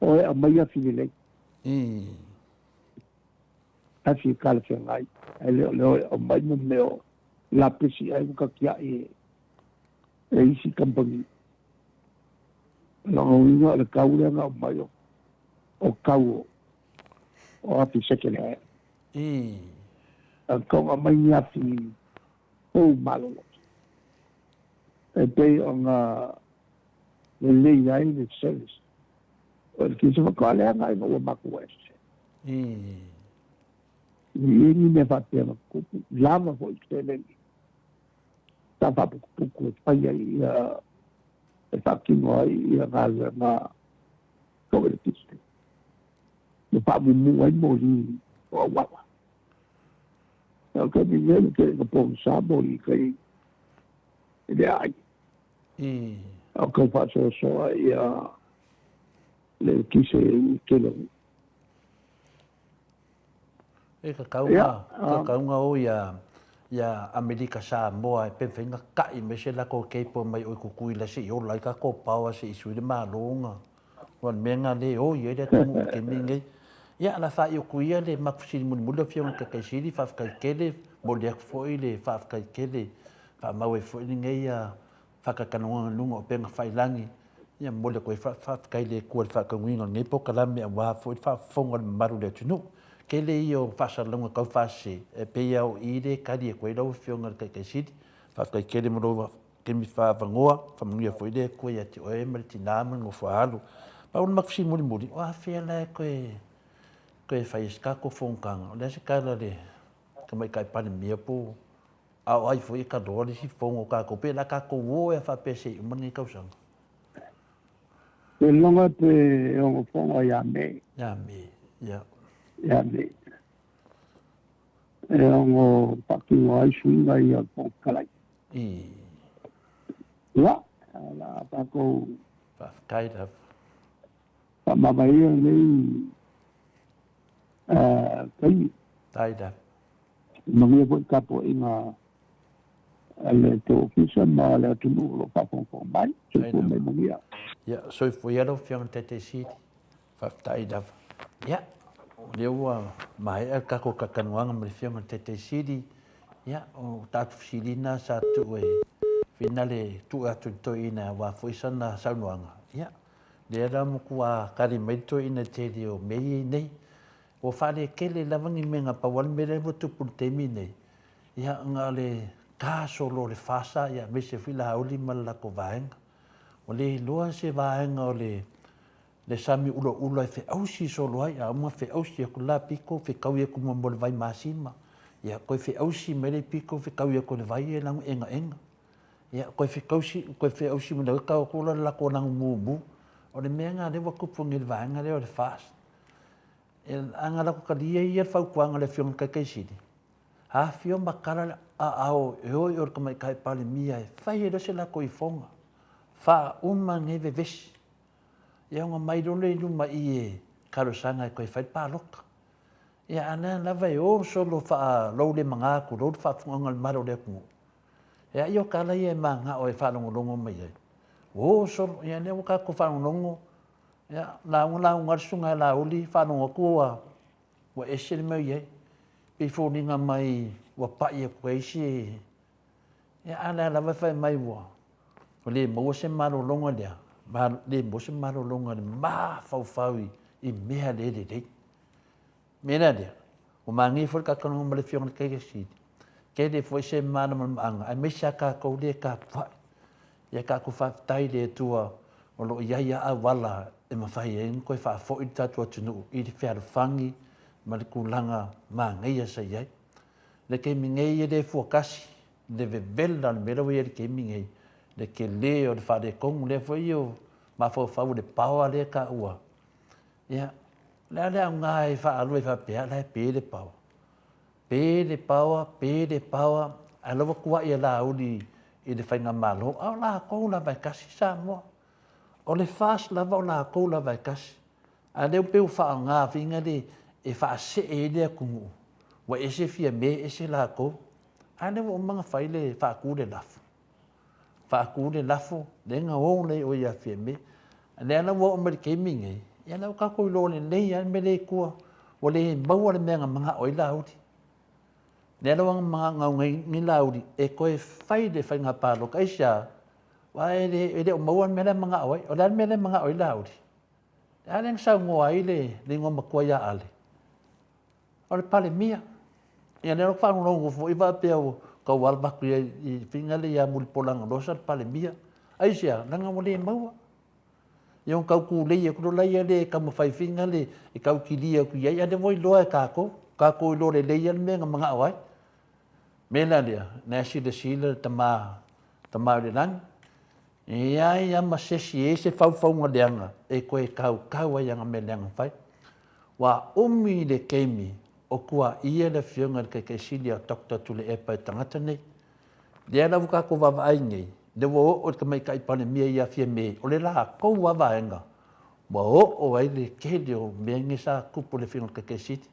B: o e aumai afi lelei. Afi e talafeagai, ae le o le o e aumai mo mea o lapesi ai ua tatiai e isi kamupani. O lona uiga o le tau lea na aumai o tau o afi second hand. A tatau ona aumai ni afi fou malolo e pei ona lelei ai le service. O le kisa faatoa leaga ina ua matou ese. E i ai ni mea faapea na tutupu, lava foi seleni sa faaputuputu e fai ai ia, e faatino ai ia galuega tau eletise, ma faamumu ai moli o auala. O le taimi nei, ua tele ina pogisa moli i tai i le aai. A o tau faasoasoa ia le eletise i le tele o nuu.
A: E tatau na, tatau na o ia, ia Amerika Samoa e pe mafai na ta'i mai se latou cable mai o i Tutuila se i ola ai tatou power se i sui le Malo na. Aua o le mea lena lea e o i ai le atunuu i le taimi lenei. Ia, o le a faaiu atu ia le matou fesili mulimuli lau Afioga i le Taitai Sili, faafetai tele, momoli atu foi le faafetai tele, faamau ai foi lenei faatalatalanoaga i luga o upega tafailagi. Ia momoli atu ai faafetai i le Atua i le faataunuuina o lenei polokalame aua foi le faafofoga a le mamalu o le atunuu. Tele ia o faasalalauga tau faasese, e pei lava o i lea e tali atu ai lau Afioga i le Taitai Sili. Faafetai tele mo lou taimi faaavanoa, faamanuia foi le Atua ia te oe ma le tina ma le nofo-a-alo. Pau le matou fesili mulimuli, o afea la e toe fai ai se tatou fonotaga? O le a se tala a le Tamaitai Palemia po o a o ai foi e taloa le isi fono o tatou, pe o le a tatou o ea faapea se i uma lenei tausaga?
B: Pe logo pe ono fono ia Me.
A: Ia Me, ia.
B: Ia Me. E ono faatino ai suiga ia o le Fofoga Fetalai. Ia, o le a tatou.
A: Faafetai lava.
B: Faamavae ia lenei taimi.
A: Faafetai lava.
B: Manuia foi le tapuaiga a le tou ofisa ma le atunuu o lo o faafogafoga mai. Soifua mai manuia.
A: Ia, soifua ia lau Afioga i le Taitai Sili. Faafetai lava. Ia, o lea ua maea le tatou talatalanoaga ma le Afioga i le Taitai Sili. Ia, o tatou fesiliga sa tuu e finale tuu atu i le toeaina aua foi sana saunoaga. Ia, lea la matua tali mai le toeaina i le tele o mea ia i nei. Ua faaletele lava ni mea na pau lava le mea lea ua tupu i le taimi lenei, ia na o le ta solo o le FASA aemaise foi Laauli ma le latou vaega. Ua le iloa se vaega o le le sami ulaula e feausi solo ai, a uma feausi atu la pito fetaui atu muamua i le vai masima, ia toe feausi mai le pito fetaui atu i le vai e lanu egaega. Ia toe fetausi toe feausi mai le tau atu la le latou lanu mumu. O le mea lena lea ua tupu nei i le vaega lea o le FAST. A na latou talia ia le fautuaga a le Afioga i le Taitai Sili, afio ma tala le aao e o i o le Tamaitai Palemia e fai ai loa se latou ifoga, faauma nei vevesi. Ia ona mai loa lea i luma i i e talosaga e toe fai le palota. Ia a lea lava e o solo faalaulemagā tulou le faafofogaaga a le mamalu o le atunuu. E a ia o tala ia e manao e faalogologo mai ai. Ua o solo, ia lea ua tatou faalogologo, ia lauga lauga lava le susuga ia Laauli, faalogo atu ua ua ese le mea o i ai. Pei e foliga mai ua pai atu ai se Ia a o lea lava e fai mai ua le maua se malologa lea, le maua se malologa i le mafaufau i mea le lelei. Mea la lea, ua manaia foi le talatalanoaga ma le Afioga i le Taitaifono, tele foi se malamalamaaga aemaise lava tatou lea e tapuai. Ia tatou faafetai i le Atua o lo o i ai lava auala e mafai ai ona toe faafoi le tatou atunuu i le fealofani ma le tulaga manaia sa i ai. Le taimi nei e le fua tasi le vevela o le mea lea ua i ai i le taimi nei, le tele o le faaletonu lea foi ua mafaufau i le power lea e taua. Ia, o le a le aoga e faaalu ai faapea, o la e pe le power. Pe le power, pe le power, ae o la ua tuai e Laauli i le faigamalo, a o latou lava e tasi Samoa. O le FAST lava o latou lava e tasi. A o lea pei ua faaaoga faiga lea e faasee ai le atunuu, ua ese Fiame ese latou. A lea ua uma ona fai le faatu le lafo. Faatu le lafo, lea na o nei oe ia Fiame. A lea la ua oo mai i le taimi lenei, ia lea ua tatou iloa lelei lava le mea lea i tua, ua le maua le mea na manao ai Laauli. Lea la ua manao nei Laauli e toe fai le faiga palota. Aisea? Aua e le o maua le mea la e manao ai. O le a le mea lea e manao ai Laauli? A lea na saunoa ai le igoamatua ia Ale, o le Palemia. Ia lea ua faalogologo foi faapea ua tau avatu i faiga lea ia Mulipola Anarosa le Palemia. Aisea? Leaga ua le maua. Ia ua tau tulei atu loa ia lea e taumafai faiga lea e tau kilia atu i ai, a o lea ua iloa e tatou, tatou iloa lelei lava le mea na manao ai. O le mea la lea, o lena e silasila le Tama, Tama o i le lagi, E leai lava ma se isi e i ai se faufauga leaga e toe tautau ai i ana mea leaga fai. Ua umi le taimi o tuaia le Afioga i le Taitai Sili a Doctor Tuilaepa e tagata nei. Lea la ua tatou vaavaai nei, lea ua oo i le Tamaitai Palemia ia Fiame, o le latou lava vaega ua oo ai le tele o mea nei sa tupu i le Afioga i le Taitai Sili.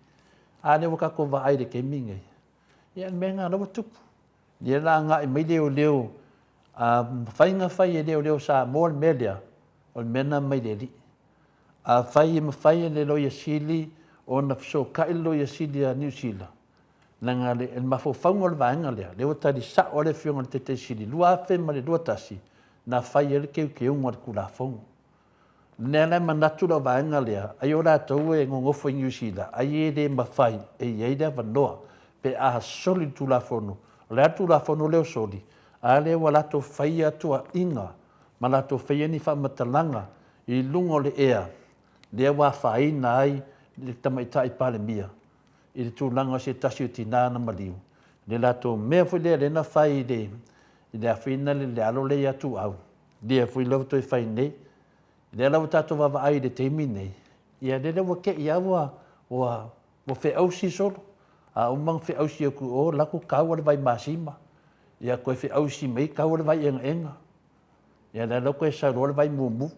A: A lea ua tatou vaai i le taimi lenei, ia o le mea lena o lea ua tupu. Lea la agai mai leoleo, a mafai ona fai e leoleo Samoa le mea lea, o le mea lena mai le Alii. Afai e mafai e le Loia Sili ona fesootai le Loia Sili a Niu Sila, leaga le mafaufauga o le vaega lea, lea ua tali sao lava le Afioga i le Taitai Sili, 2021 na fai ai le teuteuga o le Tulafono. Lea la e manatu lau vaega lea, ai o latou e nonofo i Niu Sila, ai e le mafai e i ai le avanoa pe a soli le Tulafono. O le a le Tulafono lea o soli? A lea ua latou faia tuuaiga ma latou faia ni faamatalaga i luga o le ea, lea ua afaina ai le Tamaitai Palemia i le tulaga o se tasi o tina na maliu, le latou mea foi lea na fai i le afina le alo lea ia Tuau, lea foi la ua toe fai nei. Lea la ua tatou vaavaai i le taimi nei, ia lele ua te i lava ua, ua feausi solo. A uma ona feausi atu i o, alu atu tau le vai masima, ia toe feausi mai tau le vai egaega. Ia lea la ua toe sau loa le vaimumu.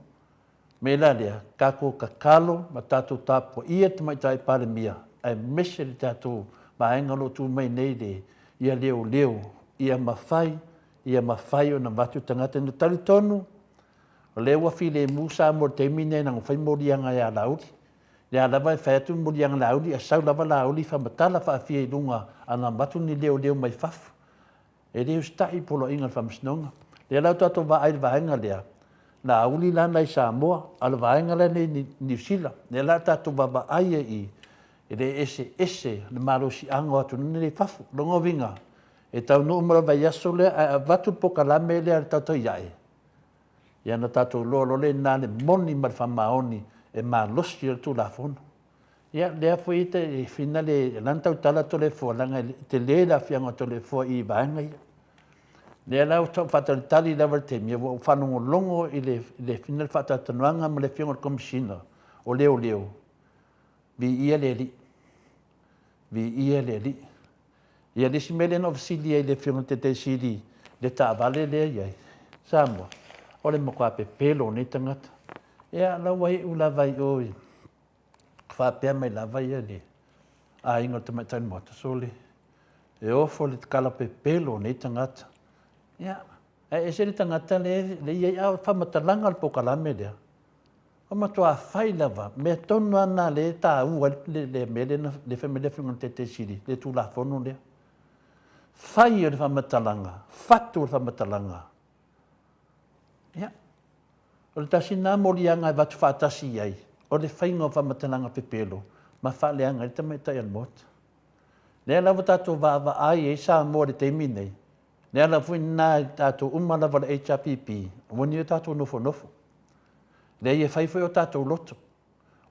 A: Mea la lea, tatou tatalo ma tatou tapuaia le Tamaitai Palemia aemaise le tatou vaega o lo o tu mai nei le ia leoleo ia mafai, ia mafai ona avatu tagata. Ou te talitonu o lea ua filemu Samoa i le taimi lenei leaga ua fai moliaga ia Laauli. O lea lava e fai atu le moliaga a Laauli ae sau lava Laauli faamatala faafia i luga ana avatu ni leoleo mai fafo. E le usitai i poloaiga a le Faamasinoga. Lea la ua tatou vaai i le vaega lea, Laauli la na i Samoa, a o le vaega lea nei i Niu Sila. Lea la tatou vaavaai ai i i, e le eseese le malosiaga o atunuu nei i fafo. O lona uiga, e taunuu mai loa le vaiaso lea ae avatu le polokalame lea a le tautai ae, ia ona tatou iloa loa lea i ina le moni ma le faamaoni e malosi ai le Tulafono. Ia lea foi e finale, lea na tautala Toleafoa leaga e tele le aafiaga o Toleafoa i vaega ia. Lea la ua tau faatalitali lava i le taimi ua ou faalogologo i le finale faatalatalanoaga ma le afioga i le Komesina o Leoleo, viia le Alii, viia le Alii. Ia le isi mea lea na ou fesili ai i le afioga i le Taitai Sili i le taavale lea e i ai Samoa, o le matua pepelo o nei tagata. Ia la ua iu lava i o i faapea mai lava ia le aiga o le tamaitai o le Maota, sole, e ofo le tala pepelo o nei tagata. Ia, ae ese le tagata lea e i ai, a o le faamatalaga o le polokalame lea, ua matua fai lava, mea tonu lava lena o lea e taua ai le mea lea na fai mai ai le Afioga i le Taitai Sili, le Tulafono lea. Fai o le faamatalaga, fatu o le faamatalaga. Ia, o le tasi lena moliaga e avatu faatasi i ai, o le faiga o faamatalaga pepelo ma faaleaga ai le tamaitai o le Maota. Lea la ua tatou vaavaai ai Samoa i le taimi lenei, le ala foi lena i tatou uma lava o le HRPP, ua ni o tatou nofonofo. Leai, e fai foi o tatou loto.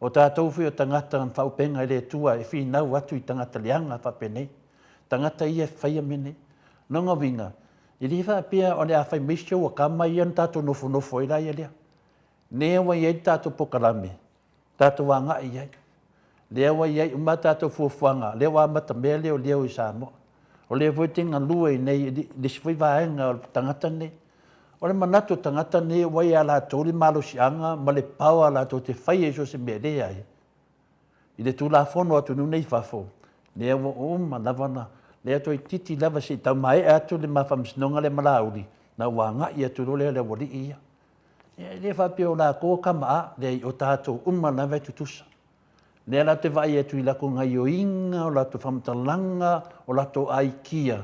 A: O tatou foi o tagata na faaupega e le Atua e finau atu i tagata leaga faapenei, tagata ia e faia mea nei. Lona uiga, e le faapea o le a fai mai si ou kama ia ona tatou nofonofo ai laia lea. Lea ua i ai le tatou polokalame, tatou agai i ai. Lea ua i ai uma a tatou fuafuaga, lea ua amatamea leoleo i Samoa. O lea foi e te galue i inei i le isi foi vaega o le tagata lenei. O le manatu o tagata nei ua ia latou le malosiaga ma le power latou te faia i so o se mea e leai. I le Tulafono a atunuu nei i fafo, lea ua uma lava ona, lea toeitiiti lava se i tau maea atu le ma faamasinoga lea ma Laauli, na ua agai atu loa lea i le aualii ia. Ia e le faapea o latou o tama a, leai o tatou uma lava e tutusa. Lea la ou te vaai atu i latou gaioiga, o latou faamatalaga, o latou aikia,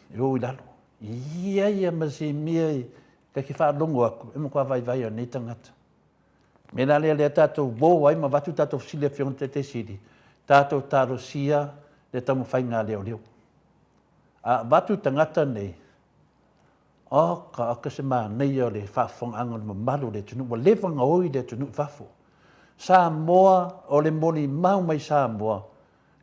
A: e o i lalo. Ia ia ma se mea e ta te faalogo atu, e matua vaivai o nei tagata. Me la lea lea tatou o ai ma avatu tatou fesili Afioga i le Taitai Sili, tatou talosia le taumafaiga a leoleo. A avatu tagata nei, Oka, oka se manaia o le faafofogaaga o le mamalu o le atunuu, ua leva ona oi le atunuu i fafo. Samoa, o le molimau mai Samoa,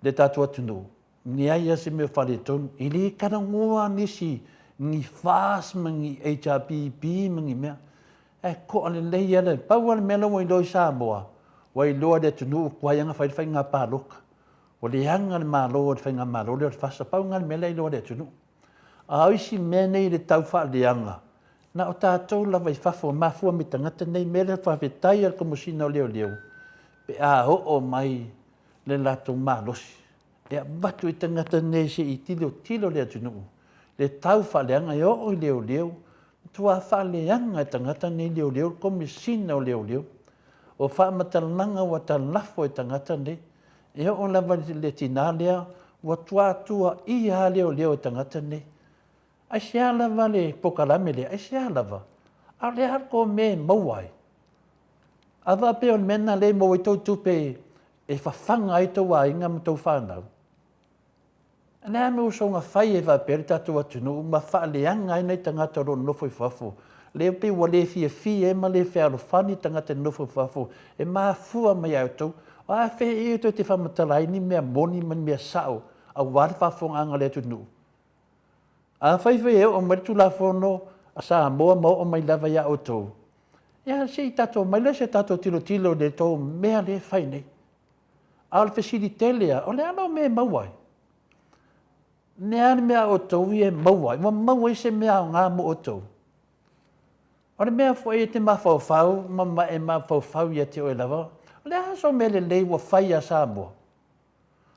A: le tatou atunuu, leai lava se mea o faaletonu. E le talanoa nisi ni FAST ma ni HRPP ma ni mea, ae to'a lelei lava le, pau lava le mea la ua iloa i Samoa, ua iloa e le atunuu ua tuai lava ona fai le faiga palota. Ua leaga le Malo e le faigamalo lea o le FAST, pau lena o le mea la e iloa e le atunuu. A o isi mea nei i le tau faaleaga, na o tatou lava i fafo e mafua mai tagata nei mea lea faafetai a le Komesina o Leoleo pe a oo mai le latou malosi e avatu i tagata nei se i tilotilo le atunuu le tau faaleaga e oo i leoleo matua faaleaga e tagata nei leoleo le Komesina o Leoleo o faamatalaga ua talafo e tagata nei E oo lava i le tina lea ua tuatuaia lava leoleo e tagata nei. Aisea lava le polokalame lea? Aisea lava? A o le a le tou mea e maua ai? A faapea o le mea lena lea e maua ai tou tupe e fafaga ai tou aiga ma tou fanau, O le a le mea ua soona fai ai faapea le tatou atunuu ma faaleaga ai nai tagata o lo o nonofo i fafo? Lea pei ua le fiafia ai ma le fealofani tagata e nonofo i fafo e mafua mai ia outou. O a fea ea outou te faamatala ai ni mea moni ma ni mea sao aua le faafofogaaga a le atunuu? Afai foi e oo mai le Tulafono a Samoa ma oo mai lava ia outou, ia se i tatou omai lea se i tatou tilotilo i le tou mea lea e fai nei. A o le fesili tele lava, o le a lau mea e maua ai? O le a le mea a outou ia e maua ai? Ua maua ai se mea aoga mo outou? O le mea foi e te mafaufau ma e mafaufau ia te oe lava, o le a sou mea lelei ua fai ia Samoa?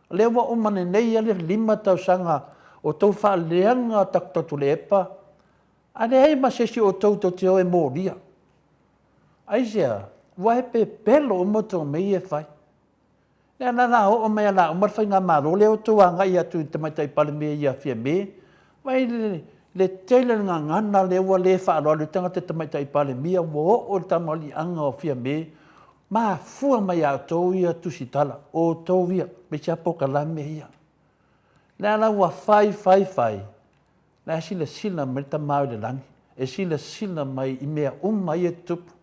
A: O lea ua uma nei ia le 5 tausaga o tou faaleaga Tuilaepa, a leai ma se isi o outou tou te o e molia. Aisea? Ua e pepelo uma tou mea ia e fai. Lea la o le a oo mai o le a uma le faigamalo lea ua outou agai atu i le Tamaitai Palemia ia Fiame, vaai le tele o le gagana lea ua le faaaloalo ai tagata i le Tamaitai Palemia, ua oo i le tamaliiaga o Fiame, mafua mai ia outou ia tusitala, o outou ia, aemaise lava polokalame ia. Lea la ua fai fai fai, la e silasila mai le Tama i le lagi, e silasila mai i mea uma ia e tutupu.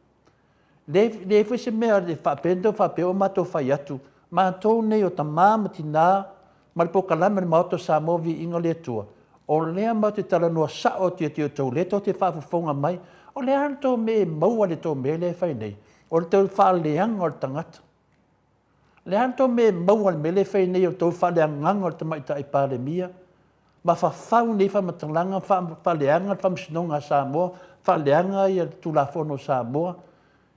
A: E leai foi se mea e faapea na faapea ua matou fai atu, matou nei o tama ma tina ma le polokalame a le Maota o Samoa Viiga o le Atua, o lea matou te talanoa sao atu ia te outou, o lea tou te faafofoga mai, o le a le tou mea e maua i le tou mea lea e fai nei? O le tou faaleaga o le tagata. O le a le tou mea e maua i le mea lea e fai nei o le tou faaleagaga o le Tamaitai Palemia ma fafau nei faamatalaga, faaleaga le Faamasinoga a Samoa, faaleaga le Tulafono a Samoa.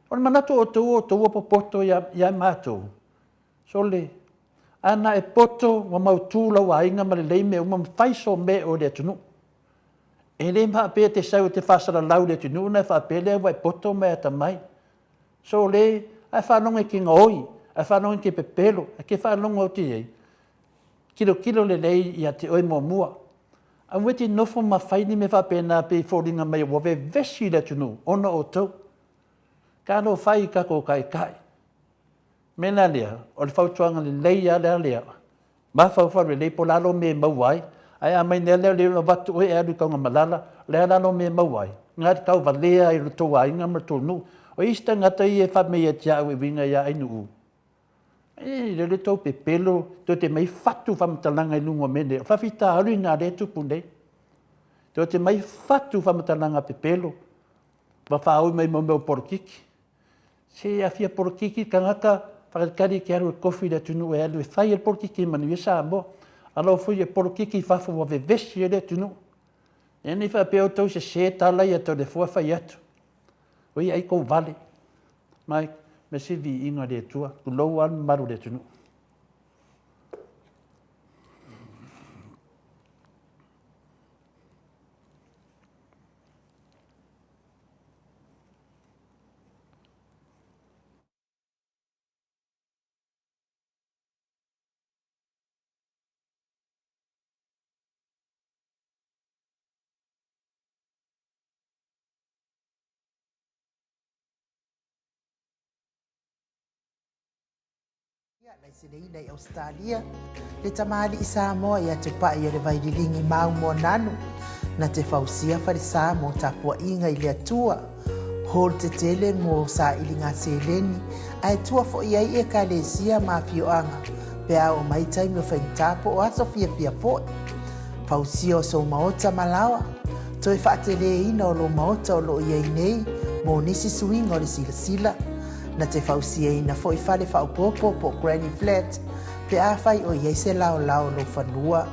A: O le manatu o outou o outou ua popoto ia matou. Sole, a na e poto ua mautu lou aiga ma lelei mea uma ma fai sou mea i o i le atunuu. E le faapea e te sau e te faasalalau i le atunuu ona e faapea lea ua e poto ma e atamai. Sole, a e faalogo e te gaoi, a e faalogo e te pepelo, e te faalogo atu i ai, tilotilo lelei ia te oe muamua. Aua e te nofo ma fai ni mea faapena pei e foliga mai ua vevesi le atunuu ona o outou. Talofa e i tatou taitai. O le mea la lea, o le fautuaga lelei lava lea, mafaufau lelei po o le a lou mea e maua ai, ae a mea nei o lea ua avatu oe e alu i Tanugamalala, o le a la lou mea e maua ai? Na te tauvalea ai i lo outou aiga ma le tou nuu. O isi tagata ia e fai mai ia te au e uiga ia Ainuu, e le o le tou pepelo, tou te omai fatu faamatalaga i luga o mea nei, o le faafitauli lena o lea e tupu nei. Tou te omai fatu faamatalaga pepelo ma faaui mai mo mea o polokiki. Se a fia polokiki le tagata, faatalitali e te alu e tofi le atunuu e alu e fai ai le polokiki e manuia Samoa. A o lau foi e polokiki i fafo ua vevesi ai le atunuu. Ina ne i faapea outou sese tala ia Toleafoa fai atu. Oi ai tou vale. Mai, me se viiga i le Atua, tulou lava le mamalu o le atunuu.
C: Laiseneina i Ausetalia, le tamalii Samoa ia Tupai o le Vaililigi Mau Moananu, na te fausia falesa mo tapuaiga i le Atua, hall tetele mo sailiga seleni, ae tua foi ai ekalesia ma afioaga pe a oo mai taimi o faigata po o aso fiafia foi. Fausia o sou maota ma laoa, toe faateleina o lou maota o lo o i ai nei mo nisi suiga o le silasila, Na te fausiaina foi fale faaopoopo po o granny flat pe afai o i ai se laolao o lou fanua.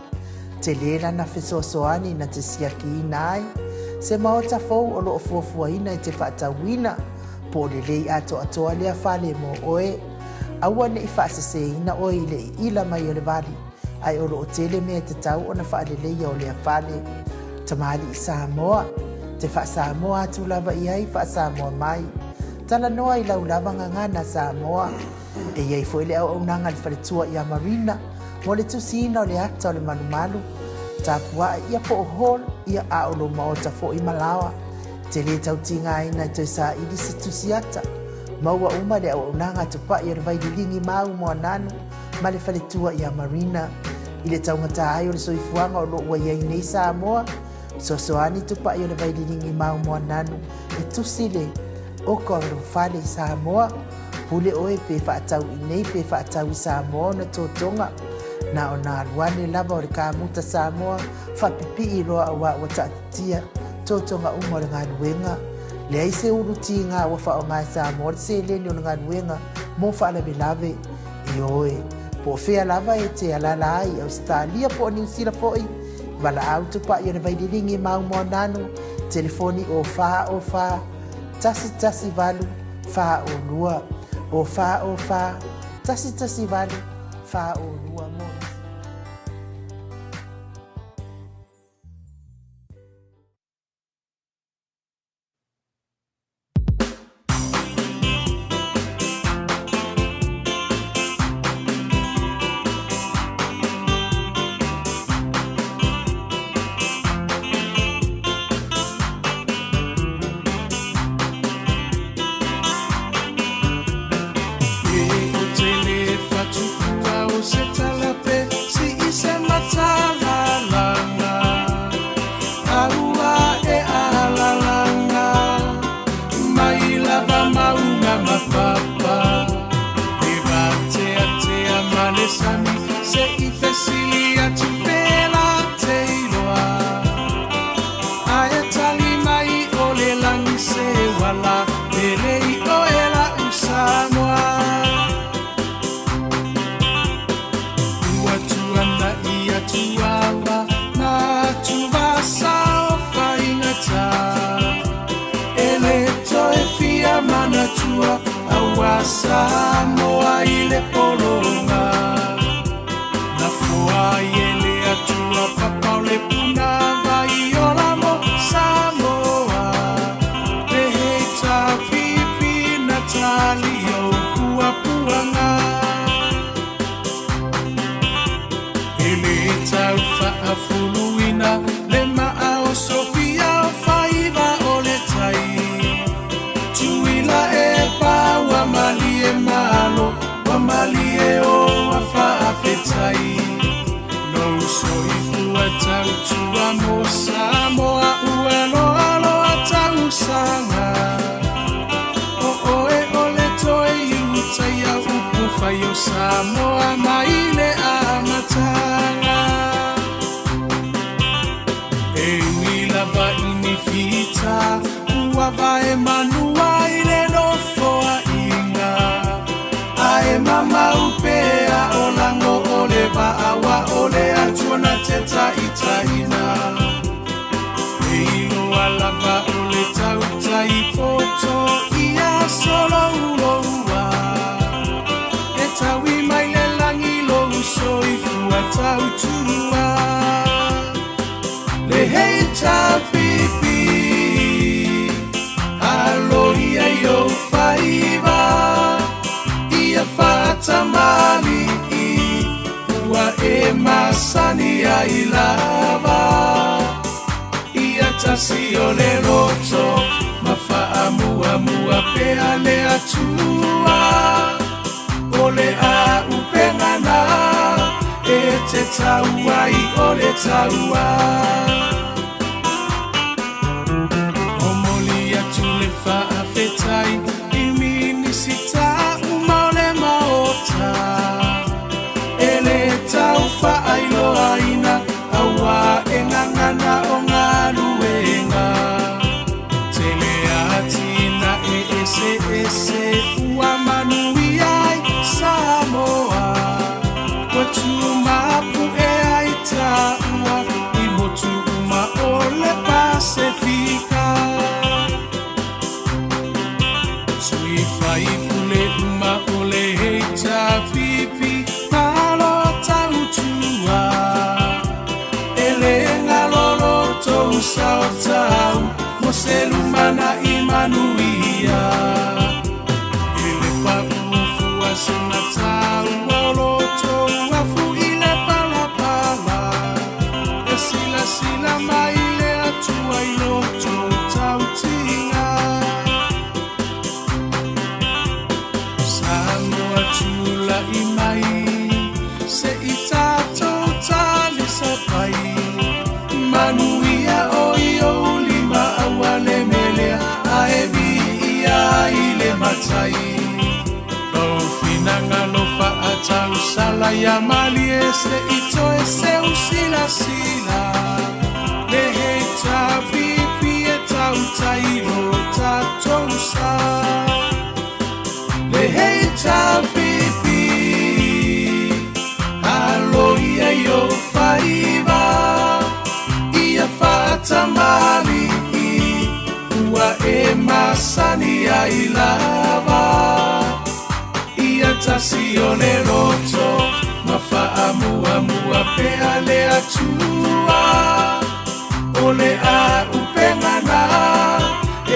C: Tele lana fesoasoani na te siakiina ai se maota fou o lo o fuafuaina e te faatauina po o lelei atoatoa lea fale mo oe. Aua ne i faaseseina oe i le iila mai o le vali, ae o lo o tele mea e tatau ona faaleleia o lea fale. Tamalii Samoa, te faa-Samoa atu lava i ai faa-Samoa mai. Talanoa i lau lava gagana Samoa. E i ai foi le auaunaga a le faletua ia Marina mo le tusiina o le ata o le malumalu, tapuae ia po o hall ia a o lou maota foi ma laoa. E te le tau tigaina e toe saili se tusi ata. Maua uma le auaunaga a Tupai o le Vaililigi Mau Moananu ma le faletua ia Marina. I le taugata ai o le soifuaga o lo o ua i ai nei Samoa, Fesoasoani Tupai o le Vaililigi Mau Moananu e tusi le oka o lou fale i Samoa. Pule oe pe faatau i nei pe faatau i Samoa ona totoga. Na ona alu ane lava o le kamuta Samoa faapipii loa auā ua taatitia totoga uma o le galuega. Leai se ulu tiga ua faaaoga e Samoa le seleni o le galuega mo faalavelave. Ioe, po o fea lava e te alaala ai i Ausetalia po o Niu Sila foi, Valaau Tupai o le Vaililigi Mau Moananu, telefoni 04 04 1 1 8 4 0 2. O 4 o 4 1 1 8 4 0 2 mo isi.
D: ai lava. Ia tasi o le loto ma faamuamua pea le Atua. O le auupega na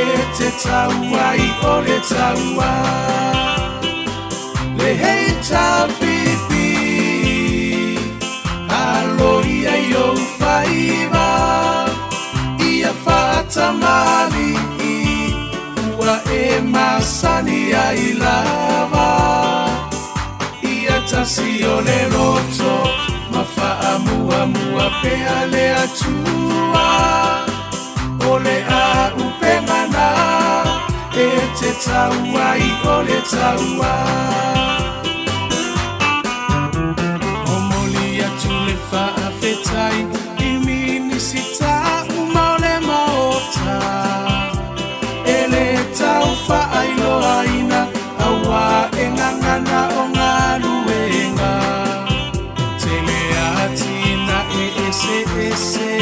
D: e te tau ai o le taua. Le HRPP, alo ia i ou faiva, ia faatamalii, ua e masani ai lava. Ia tasi o le loto ma faamuamua pea le Atua. O le auupega na e te tau ai o le taua. Momoli atu le faafetai i Minisita uma o le Maota e le tau faailoaina auā e gagana o galuega. Tele atinae eseese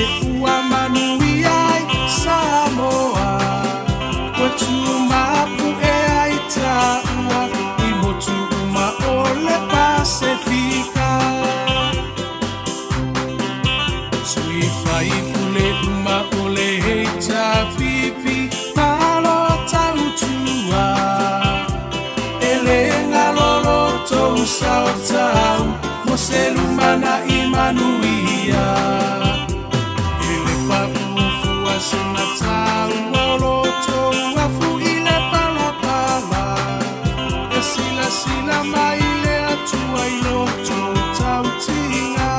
D: ua manuia ai Samoa. Ua tumapu'e ai taua i motu uma o le Pasefika. Sui faipule uma o le HRPP, malo tautua. E le galo lo tou sao tau mo se lumana'i manuia. E le paʻu fua se mataua o lo tou afu i le palapala. E silasila mai le Atua i lo tou tautiga.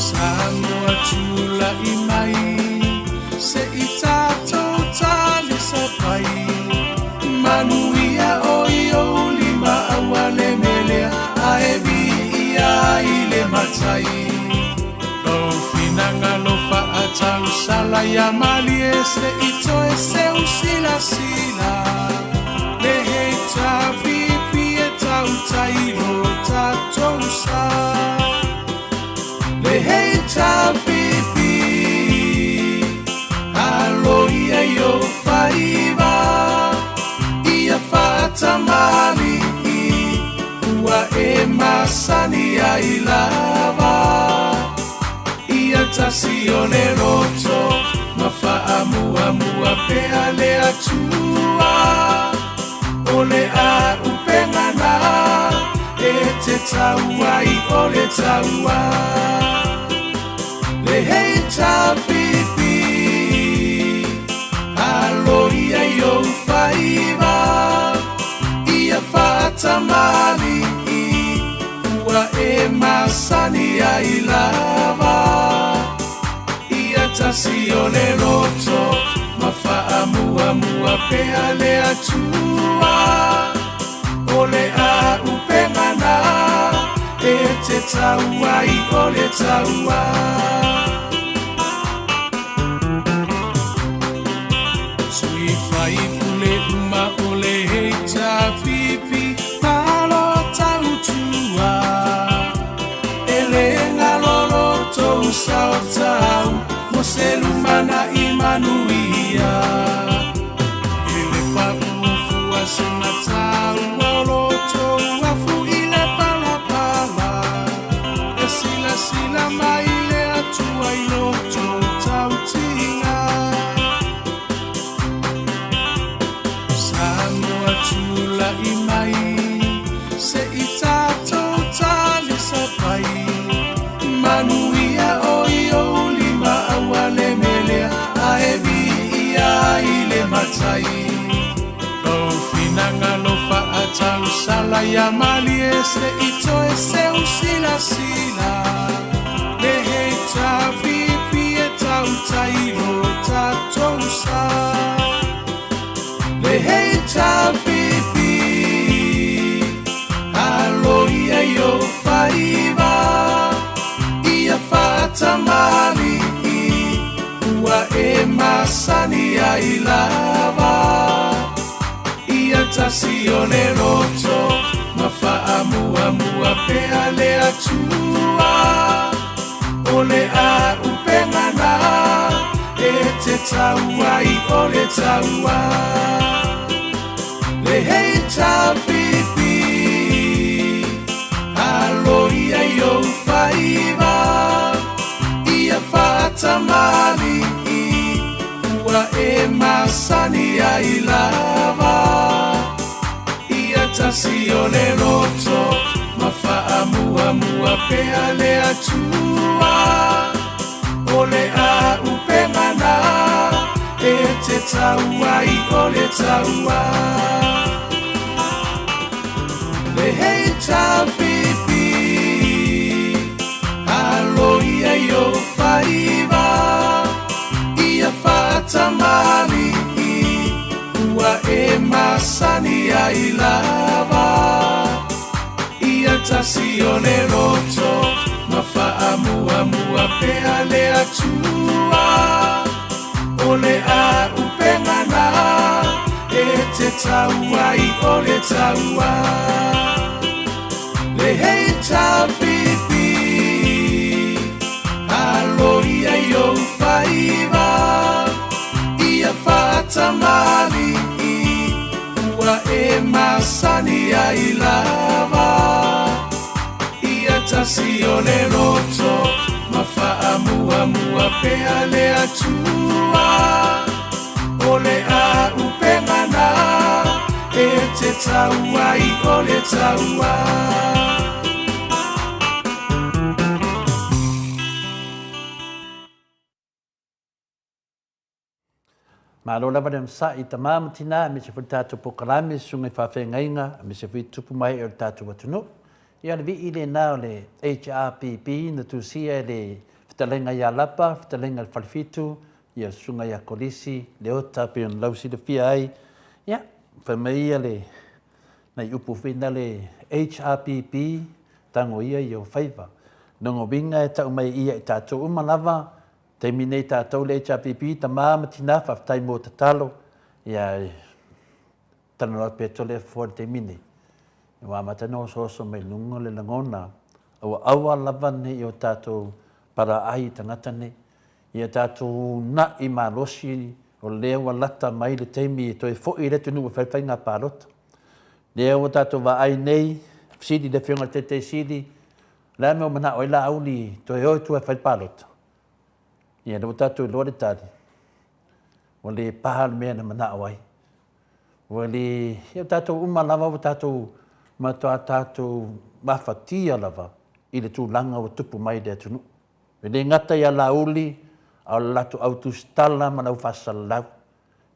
D: Samoa tula'i mai se i tatou talisapai. Manuia o i ou lima aua le melea ae viia ai le Matai. Lou finagalo faatausala ia malie se i toe seu silasila. Le HRPP e tautai lo tatou sa. Le HRPP, alo ia i ou faiva, ia faatamalii, ua e masani ai lava. Ia tasi o le loto ma faamuamua pea le Atua. O le auupega na e te tau ai o le taua. Le HRPP, alo ia i ou faiva, ia faatamalii, ua e masani ai lava. Ia tasi o le loto ma faamuamua pea le Atua. O le auupega na e te tau ai o le taua. Sui faipule uma o le HRPP, malo tautua. E le galo lo tou sao tau mo se lumana'i manuia. E le paʻu fua se mataua o lo tou afu i le palapala. E silasila mai le Atua i lo tou tautiga. Samoa tula'i mai se i tatou talisapai. Manuia o i ou lima aua le melea ae viia ai le Matai. Lou finagalo faatausala ia malie se i toe seu silasila. Le HRPP e tautai lo tatou sa. Le HRPP, alo ia i ou faiva, ia faatamalii, ua e masani ai lava. Ia tasi o le loto ma faamuamua pea le Atua. O le auupega na e E te taua i o le taua Le HRPP Alo ia i ou faiva Ia faatamalii Ua e masani ai lava Ia tasi o le loto Ma faamuamua pea le Atua O le āupega na E te tau ai o le taua Le HRPP Alo ia i ou faiva Ia faatamalii Ua e masani ai lava Ia tasi o le loto Ma faamuamua pea le Atua O le āupega na E te tau ai o le taua Le HRPP Alo ia i ou faiva Ia faatamalii Ua e masani ai lava Ia tasi o le loto Ma faamuamua pea le Atua O le āupega na E te tau ai o le taua.
A: Malo lava le onosai i tama ma tina aemaise foi le tatou polokalame susuga i faafeagaiga aemaise foi tupu ma ee o le tatou atunuu. Ia o le vii lena o le HRPP na tusia e le fetalaiga ia Lapa, fetalaiga i le Falefitu, ia susuga ia Kolisi, Leota pei ona lau silafia ai. Ia, fai mai ia le nai upu foi na le HRPP, tago ia i ou faiva. Lona uiga e tau mai ia i tatou uma lava, taimi nei tatou le HRPP, tama ma tina, faafetai mo tatalo. Ia, e talanoa atu pea Toleafoa i le taimi nei. Ua amata ona osooso mai luga le lagona, aua aua lava ne i o tatou palaai i tagata nei. Ia tatou uunai malosi o lea ua lata mai le taimi e toe foi i le atunuu e fai le faiga palota. Lea ua tatou vaai nei, fesili i le Afioga i le Taitai Sili, o le a le mea ua manao ai Laauli e toe o i tua e fai le palota? Ia lea ua tatou iloa le tali, ua le pa le mea na manao ai. Ua le, ia o tatou uma lava ua tatou matua tatou mafatia lava i le tulaga ua tupu mai i le atunuu. E le gata ia Laauli, a o le latou au tusitala ma le au faasalalau.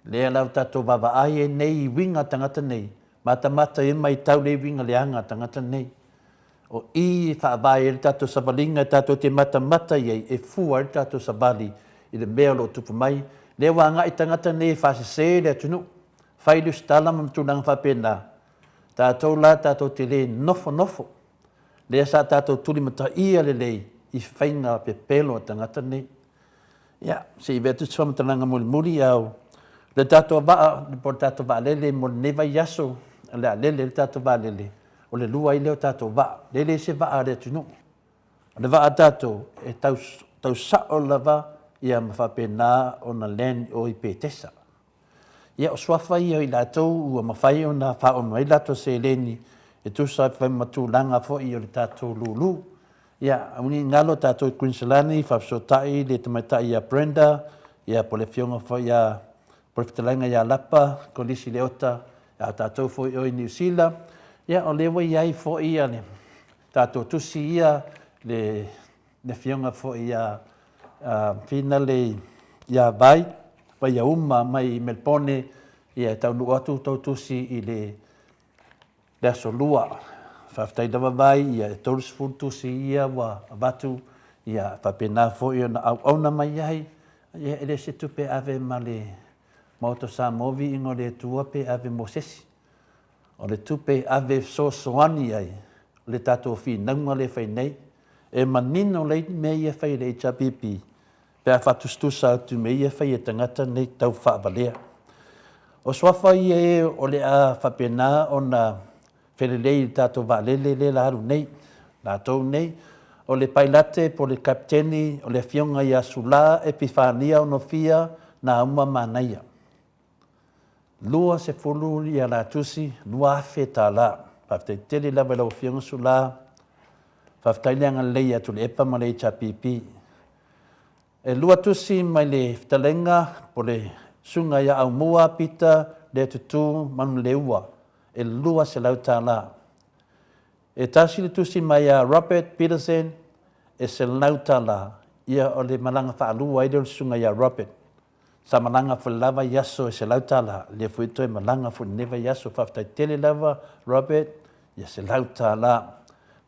A: Lea la ua tatou vaavaai ai nei i uiga a tagata nei, matamata i ai ma matau lea i uiga leaga a tagata nei. O i e faavae ai le tatou savaliga e tatou te matamata i ai, e fua ai le tatou savali i le mea o lo o tupu mai. Lea ua agai tagata nei e faasese le atunuu, fai lusitala ma tulaga faapena. Tatou la tatou te le nofonofo. Lea sa tatou tulimataia lelei i faiga pepelo a tagata nei. Ia, se i avea atu se faamatalaga mulimuli, a o le tatou vaa, po o le tatou vaalele mo lenei vaiaso, o le a lele le tatou vaalele, o le lua ai lea o tatou vaa. E le se vaa a le atunuu. O le vaa a tatou, e tau, tau sao lava ia ma faapena ona land i o i Petesa. Ia, o suafa ia o i latou ua mafai ona faaoo mai latou seleni e tusa ai ma tulaga foi o le tatou lulu. Ia, aua ne i galo tatou i Kuiniselani, faafesootai le tamaitai ia Brenda, ia po o le afioga foi ia, po o le fetalaiga ia Lapa, Kolisi Leota, a o tatou foi o i Niu Sila. Ia, o lea ua i ai foi ia le tatou tusi ia, le le afioga foi ia Finale ia Vai, Vaiauma mai Melbourne, ia e taunuu atu tou tusi i le le aso Lua. Faafetai lava Vai, ia e 30 tusi ia ua avatu, ia faapena foi ona auauna mai ai, ia e le o se tupe e ave ma le Maota o Samoa viiga o le Atua pe ave mo se isi. O le tupe e ave e fesoasoani ai le tatou finauga lea e fai nei, e manino lelei mea ia e fai e le HRPP pe a faatusatusa atu i mea ia e fai e tagata nei tau faavalea. O suafa ia e o le a faapena ona felelei i le tatou vaalele lea la alu nei, latou nei. O le Pailate po o le Kapiteni o le Afioga ia Sula Epifania Onofia Nauma Manaia. 20 ia la tusi, $2,000. Faafetai tele lava i lau Afioga Sula. Faafetai le agalelei ia Tuilaepa ma le HRPP. E lua tusi mai le fetalaiga po le Susuga ia Aumua Peter Leatutu Manuleleua, e $200. E tasi le tusi mai ia Robert Peterson, e $100. Ia o le malaga faalua ai lea o le Susuga ia Robert. Sa malaga foi i le la vaiaso e $100, lea foi toe malaga foi i lenei vaiaso. Faafetai tele lava Robert, ia $100. Ou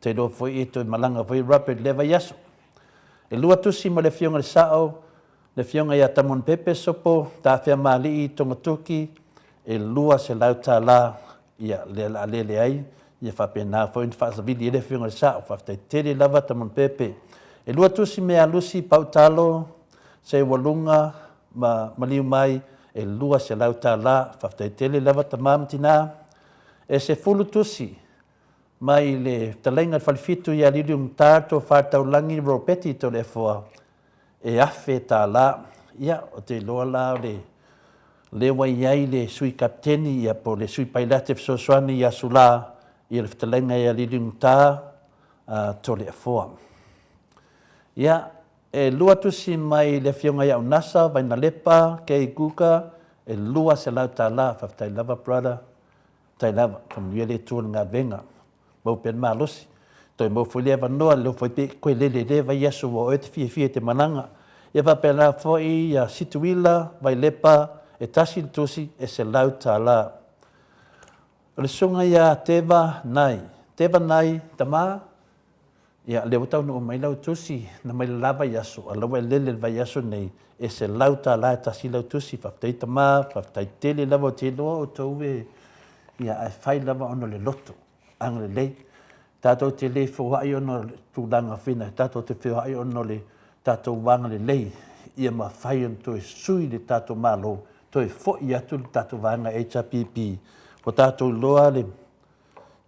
A: te iloa foi e toe malaga foi Robert i lea vaiaso. E lua tusi ma le Afioga i le Sao, le Afioga ia Tamonepepe Sopo Tafeamalii Togatoki, e $200 ia lea o le a lele ai, ia faapena foi ona faasavili ai le Afioga i le Sao. Faafetai tele lava Tamonepepe. E lua tusi me Alusi Pautalo Seualuga ma maliu mai e $200. Faafetai tele lava tama ma tina. E 10 tusi mai le fetalaiga i le Falefitu ia Liliugata Tofa Taulagi Ropeti Toleafoa e $1,000. Ia, ou te iloa la o le lea ua i ai le Sui Kapiteni ia po o le Sui Pailate Fesoasoani ia Sula ia le fetalaiga ia Liliugata Toleafoa. Ia, e lua tusi mai le Afioga ia Unasa Vainalepa K. Guga e $200. Faafetai lava brother. Faafetai lava. Faamanuia le Atua i le galuega. Mau pea le malosi. Toe mau foi le avanoa, leo foi pe koe lele i lea vaiaso ua oe te fiafia i te malaga. Ia faapena foi ia Situila Vailepa e tasi le tusi e $100. O le susuga ia Teva Nai. Teva Nai, tama, Ia, lea ua taunuu mai lau tusi, na mai le la vaiaso, a la ua e lele i le vaiaso nei, e $100 e tasi lau tusi. Faafetai tama, faafetai tele lava, ou te iloa outou e, ia, ae fai lava ona o le loto agalelei. Tatou te le feoai ona o le tulaga fina, tatou te feoai ona o le tatou agalelei, ia mafai ona toe sui le tatou Malo, toe foi atu le tatou vaega HRPP, ua tatou iloa le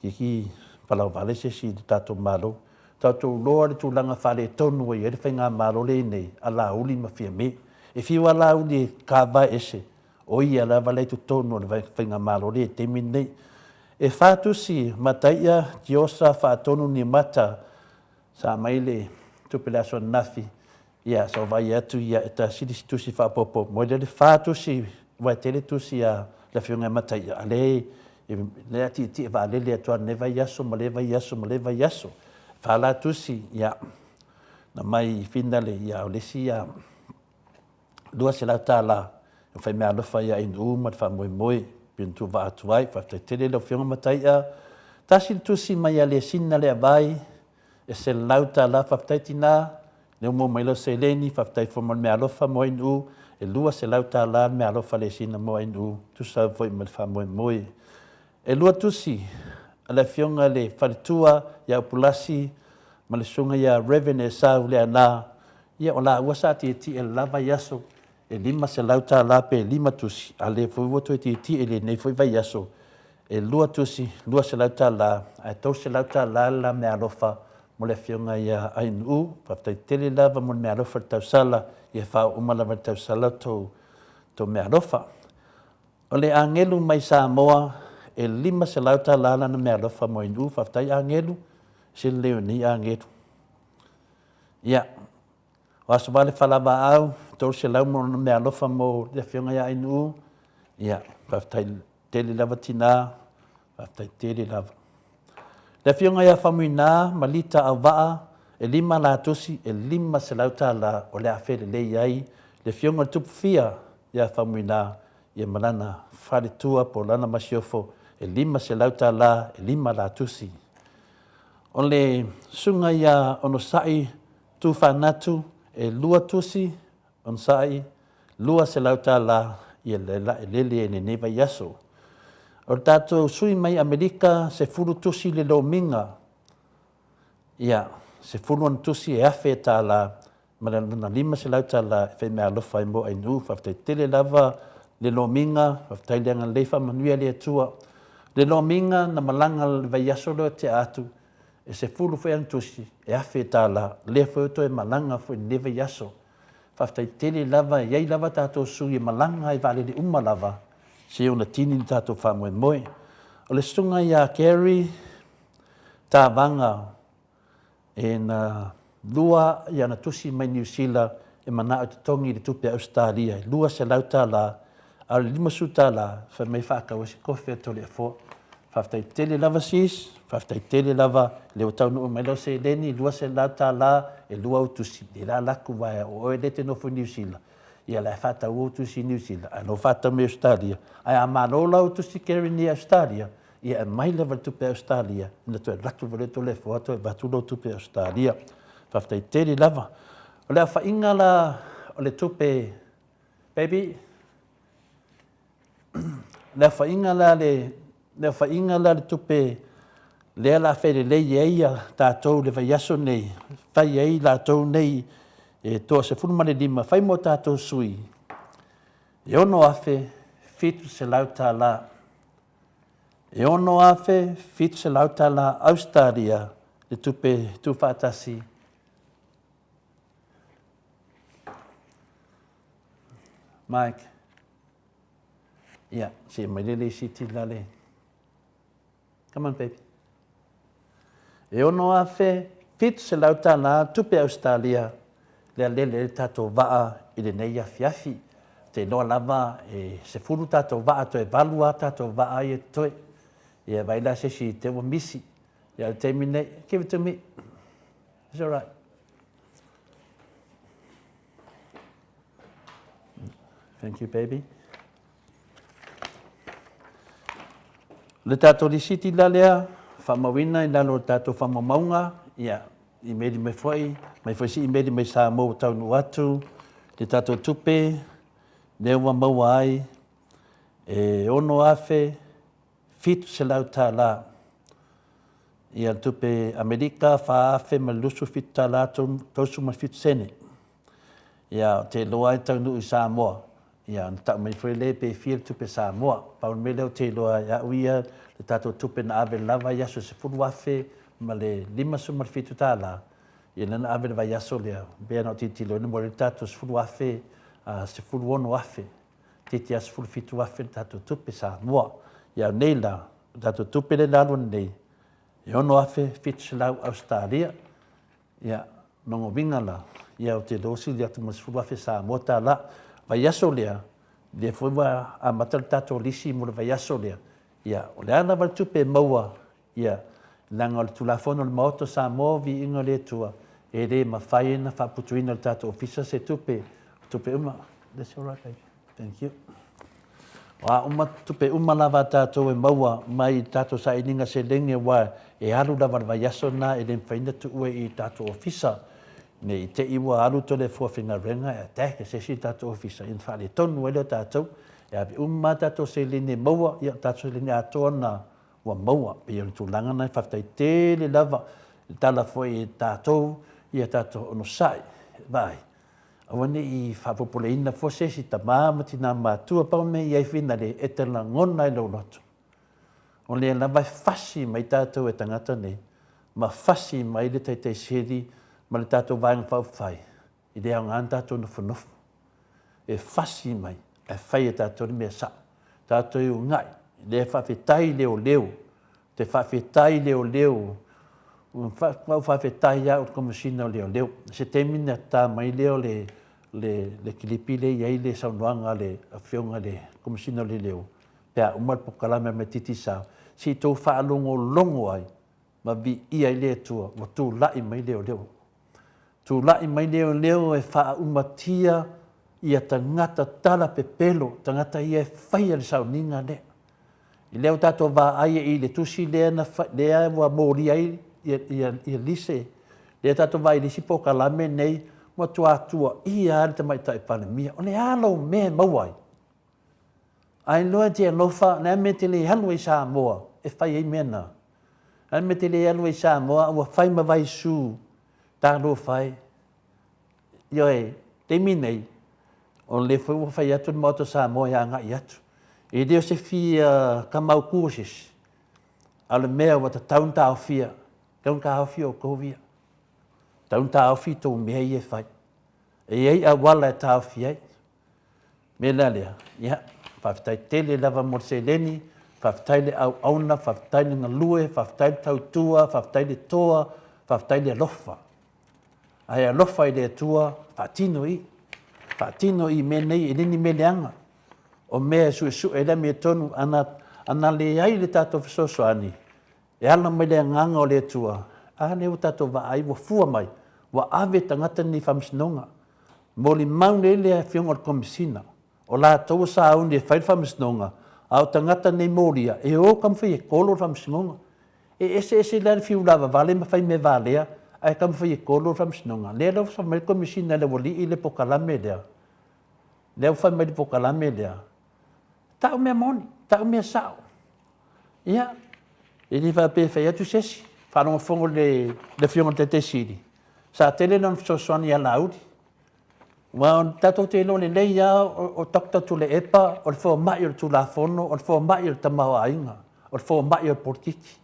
A: Kiki palauvale se isi i le tatou Malo. Tatou iloa le tulaga faaletonu ua i ai le faigamalo lea i nei a Laauli ma Fiame. E fiu lava Laauli e kava ese, o ia lava la e i totonu o le faigamalo lea i le taimi lenei. E fa tusi Mataia Tiosa Faatonu Niumata sa aumai le tupe i le aso ananafi Ia, sa ou vaai atu ia e tasi le isi tusi faaopoopo mo lea le fa tusi, aua e tele tusi a le Afioga ia Mataia, a lea e lea a tietie vaalele atu lava i lenei vaiaso ma lea vaiaso ma lea vaiaso. Fa la tusi, ia, na mai i Finale, ia, o le isi ia $200 e fai meaalofa ia Inu ma le faamoemoe pei ona tuuvaa atu ai. Faafetai tele i lau Afioga Mataia. Tasi le tusi mai ia Lesina Leavai, E $100 faafetai tina, lea ua maua mai lau seleni, faafetai foi mo le meaalofa mo ANU, e $200 le meaalofa a Lesina mo ANU, tusa foi ma le faamoemoe. E lua tusi a le afioga i le faletua ia Upulasi ma le susuga ia Rev Esau Leaana, ia o laua sa tietie i le la vaiaso, e $500 pe lima tusi, a lea foi ua toe tietie i lenei foi vaiaso, e lua tusi, $200, ae $300 le la meaalofa mo le Afioga ia Ainuu. Faafetai tele lava mo le meaalofa i le tausala, ia faaoo uma lava i le tausala tou, tou meaalofa. O le agelu mai Samoa, e $500 lana meaalofa mo Ainuu. Faafetai agelu, se lelei o nei agelu. Ia, o Aso Vale Falavaau, $300 mo lana meaalofa mo le Afioga ia Ainuu. Ia, faafetai Tele lava tina, faafetai tele lava. Le afioga ia Faumuina ma Lita Auvaa, e lima la tusi, e $500 o le a felelei ai le afioga i le Tupufia ia Faumuina ia ma lana faletua po o lana masiofo, e $500, e lima la tusi. O le susuga ia Onosai Tufanatu, e lua tusi, Onosai, $200 ia le laelele i lenei vaiaso. O le tatou sui mai Amerika, sefulu tusi le lomiga, ia, sefulu ana tusi e $1,000 ma le lona $500 e faimeaalofa ai mo Ainuu. Faafetai tele lava le lomiga, faafetai le agalelei, faamanuia le Atua. Le lomiga na malaga le vaiaso lea tea atu. E 10 foi ana tusi, e $1,000, lea foi ua toe malaga foi i lenei vaiaso. Faafetai tele lava, e i ai lava tatou sui e malaga i vaalele uma lava, se ona tini le tatou faamoemoe. O le susuga ia Gary Tavaga, e na lua i ana tusi mai Niu Sila e manao e totogi i le tupe a Ausetalia e $200, a o le $50 fai mai e faatau ai se kofe a Toleafoa. Faafetai tele lava sis, faafetai tele lava lea ua taunuu mai lau seleni $200 e lua au tusi, lea la alu atu aua o oe lea e te nofo i Niu Sila, ia la e faatau ou tusi i Niu Sila ae lea ua faatau mai Ausetalia. Ae a malo la ou tusi Kerry nei i Ausetalia, ia aumai lava le tupe Ausetalia ona toe alu atu lea o Toleafoa toe avatu lau tupe Ausetalia. Faafetai tele lava. O le aofaiga la o le tupe, baby, le aofaiga la le le aofaiga la le tupe lea la felelei ai ia tatou le vaiaso nei, fai ai latou nei e toa 15, fai mo tatou sui, e $6,700. E $6,700 Ausetalia le tupe tuufaatasi. Mike, ia, see mai le lisiti la le. Come on, baby. E $6,700 tupe Ausetalia lea lele ai le tatou vaa i lenei afiafi. Ou te iloa lava e 10 tatou vaa, toe 8 lava tatou vaa ia totoe. Ia vaai la se isi te ua misi. Ia o le taimi nei, give it to me. It's all right. Thank you, baby. Le tatou lisiti la lea, faamauina i lalo o le tatou faamaumauga, ia, imeli mai foi, mai foi se imeli mai Samoa ua taunuu atu, le tatou tupe, lea ua maua ai e $6,700. Ia le tupe Amerika, $4,027.37 sene. Ia, ou te iloa e taunuu i Samoa, ia ona tau mai foi lea pe fia le tupe Samoa. Pau le mea lea ou te iloa e au ia le tatou tupe na ave lava i aso e $10,057, ia lea na ave i le vaiaso lea, pei ona ou tilotilo ina ua i ai le tatou 10,000, 16,000, toeitiiti lava $17,000 le tatou tupe Samoa. Ia a o nei la, o le tatou tupe lea na alu nei, e 6,700 Ausetalia. Ia, lona uiga la, ia ou te iloa ua sili atu ma le 10,000 Samoa tala. Vaiaso lea, lea foi ua amata le tatou lisi mo le vaiaso lea, ia, o le a lava le tupe e maua, ia, leaga o le Tulafono a le Maota o Samoa, viiga o le Atua, e le mafai ona faaputuina e le tatou Ofisa se tupe, o tupe uma. That's all right, baby. Thank you. O a uma tupe uma lava a tatou e maua mai i tatou sailiga seleni aua e alu lava i le vaiaso lena e le mafai ona tuua i tatou ofisa ne i te i ua alu Toleafoa faigaluega e attack e se isi i tatou ofisa ona faaletonu ai lea o tatou. E ave uma lava tatou seleni e maua, ia o tatou seleni atoa lena ua maua. E pei o le tulaga lena e faafetai tele lava i le tala foi e tatou ia tatou onosai. Vaai. Aua ne i faapopoleina fua se isi tama ma tina matua, pau mea i ai finale e te lagona i lou loto. O lea lava e fasi mai tatou e tagata nei, ma fasi mai le Taitaisili ma le tatou Vaega Faaupufai, e le aoga ona tatou nofonofo. E fasi mai, ae fai e tatou le mea sao. Tatou e uunai, lea e faafetai i leoleo Te faafetai leoleo, ua ou faafetai lava i le Komesina o Leoleo. I se taimi ona ta mai lea o le, le, le kilipi lea e i ai le saunoaga a le Afioga i le Komesina o Leoleo pe a uma le polokalame a Digicel, se i tou faalogologo ai ma viia ai le Atua ua tulai mai leoleo. Tulai mai leoleo e faaumatia ia tagata tala pepelo, tagata ia e faia le sauniga lea. I lea ua tatou vaai i le tusi lea na lea ua molia ai ia, ia, ia lise, lea tatou vaai i le isi polokalame nei, ua matua tuuaia lava le Tamaitai Palemia. O le a lou mea e maua ai? Ai loa e te alofa, o le a le mea e te le alu ai i Samoa e fai ai mea na? O le a le mea e te le alu ai i Samoa ua fai ma vaisu, talofa e. Ioe, taimi nei, o lea foi ua fai atu le Maota o Samoa e agai atu. E le o se fia kamauku o se isi, a o le mea ua tatau ona taofia. Tau na taofi outou ia. Tau na taofi tou mea ia e fai. E i ai auala e taofi ai. Mea la lea, ia, faafetai tele lava mo le seleni, faafetai le auauna, faafetai le galue, faafetai le tautua, faafetai le toa, faafetai le alofa. Ae alofa i le Atua, faatino i. Faatino i mea nei, e le ni mea leaga. O mea e suesue ai le amiotonu, ana, ana leai le tatou fesoasoani, e ala mai le agaga o le Atua, a lea ua tatou vaai ua fua mai, ua ave tagata nei i faamasinoga. Molimau nei le Afioga o le Komesina, o latou ua sauni e fai le faamasinoga, a o tagata nei molia, e o taumafai e kolo le faamasinoga. E eseese la le fiu lavavale ma fai mea valea, ae taumafai e kolo le faamasinoga. Lea la ua fai mai le Komesina e le aualii le polokalame lea, lea ua fai mai le polokalame lea, tau mea moni, tau mea sao. Ia, e le faapea e fai atu se isi, faalogofogo le, le Afioga i le Taitai Sili, sa tele lona fesoasoani ia Laauli. Aua tatou te iloa lelei lava o Doctor Tuilaepa o le fomai o le Tulafono, o le fomai o le tamaoaiga, o le fomai o le polokiki.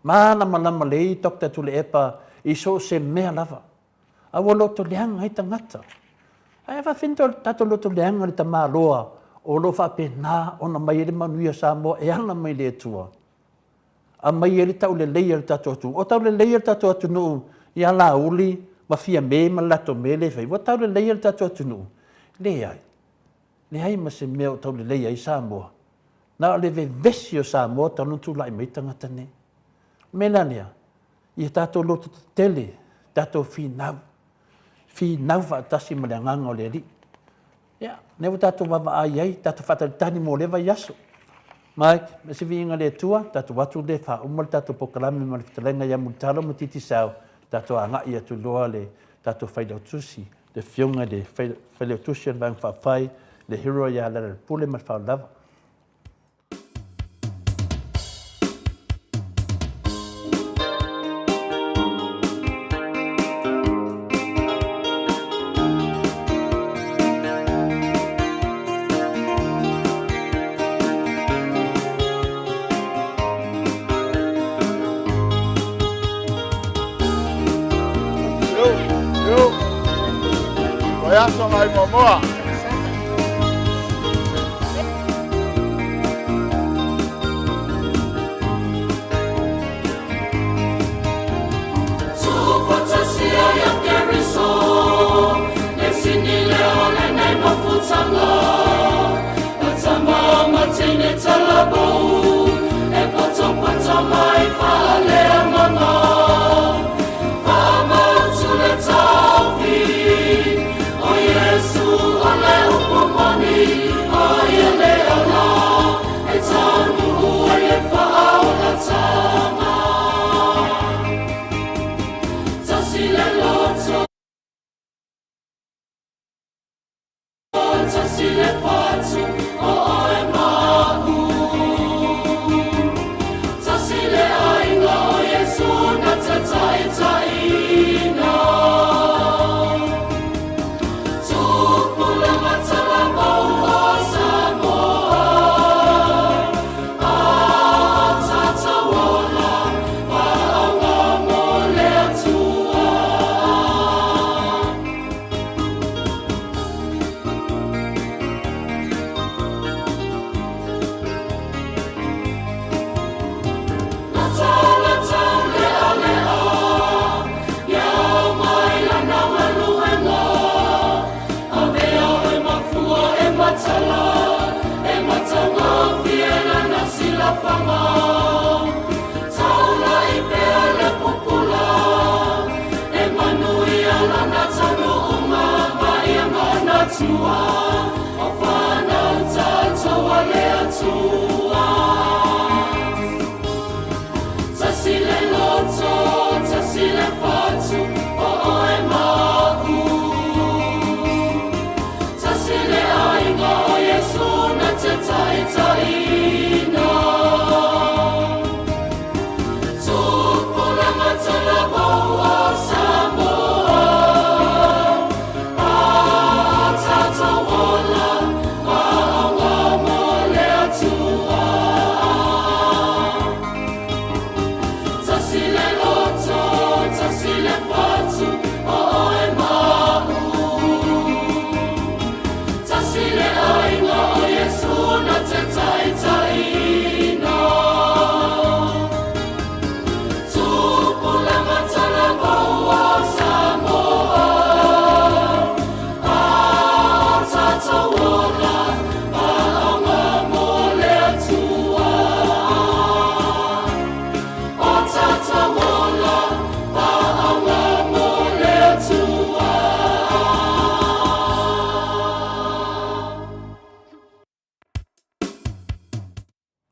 A: Malamalama lelei Doctor Tuilaepa i so o se mea lava. A ua loto leaga ai tagata. Ae faafefea ona tatou loto leaga i le tamaloa o lo o faapena ona mai ai le manuia o Samoa e ala mai i le Atua. Aumai ai le tauleleia o le tatou atunuu. O tauleleia le tatou atunuu ia Laauli ma Fiame ma le latou mea lea e fai, ua tauleleia le tatou atunuu? Leai. Leai ma se mea o tauleleia ai Samoa. Na o le vevesi o Samoa talu ona tulai mai tagata nei. O le mea la lea, ia tatou lototetele, tatou finau, finau faatasi ma le agaga o le Alii. Ia, lea ua tatou vaavaai ai, tatou faatalitali mo lea vaiaso. Mike, me se viiga le Atua, tatou atu lea faauma le tatou polokalame ma le fetalaiga ia Mulitalo ma Digicel, tatou agai atu loa le tatou Failautusi, le Afioga i le Failautusi o le Vaega Faaupufai, le Hero ia Lealailepule ma le faaaloalo lava.
E: Vaiaso ngai muamua.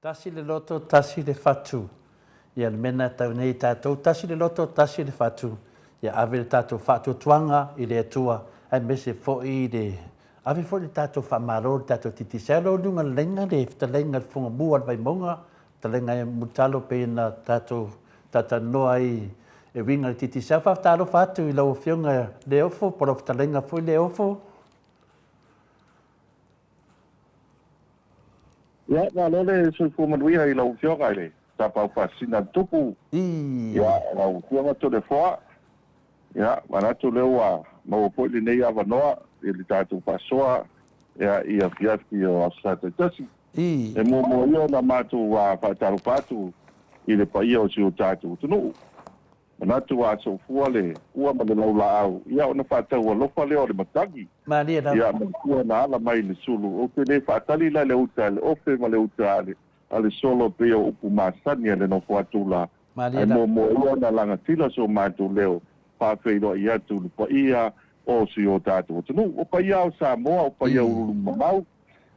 A: Tasi le loto, tasi le fatu. Ia le mea lena e tau nei i tatou, tasi le loto, tasi le fatu. Ia ave le tatou faatuatuaga i le Atua, aemaise foi i le ave foi le tatou faamalo i le tatou Digicel. O luga laina le fetalaiga i le Fofoga Mua o le Vaimauga, fetalaiga e Mulitalo pei ona tatou talatalanoa ai e uiga i le Digicel. Faafetai alofa atu i lau Afioga Leofo, po o lau fetalaiga foi Leofo.
E: Ia, malo le soifua manuia i lau Afioga i le Tapaau Faasisina a le Tupu. Ia, lau Afioga Toleafoa, ia, manatu lea ua maua foi lenei avanoa i le tatou faasoa ia, i afiafi o Aso Sa taitasi. E muamua ia ona matou faatalofa atu i le paia o si o tatou atunuu. Manatu ua soifua le ua ma le laulaau, ia ona faatau alofa lea o le matagi.
A: Malie lava.
E: Ia, manatua na ala mai le sulu. Ou te le faatali la i le uta a le ofe ma le uta a le solo e pei o upu masani a le nofo atu la.
A: Malie
E: Ae
A: lava.
E: muamua ia ona lagatila so matou leo faafeiloai atu i le paia o si o tatou atunuu. O paia o Samoa, o paia ululu mamau,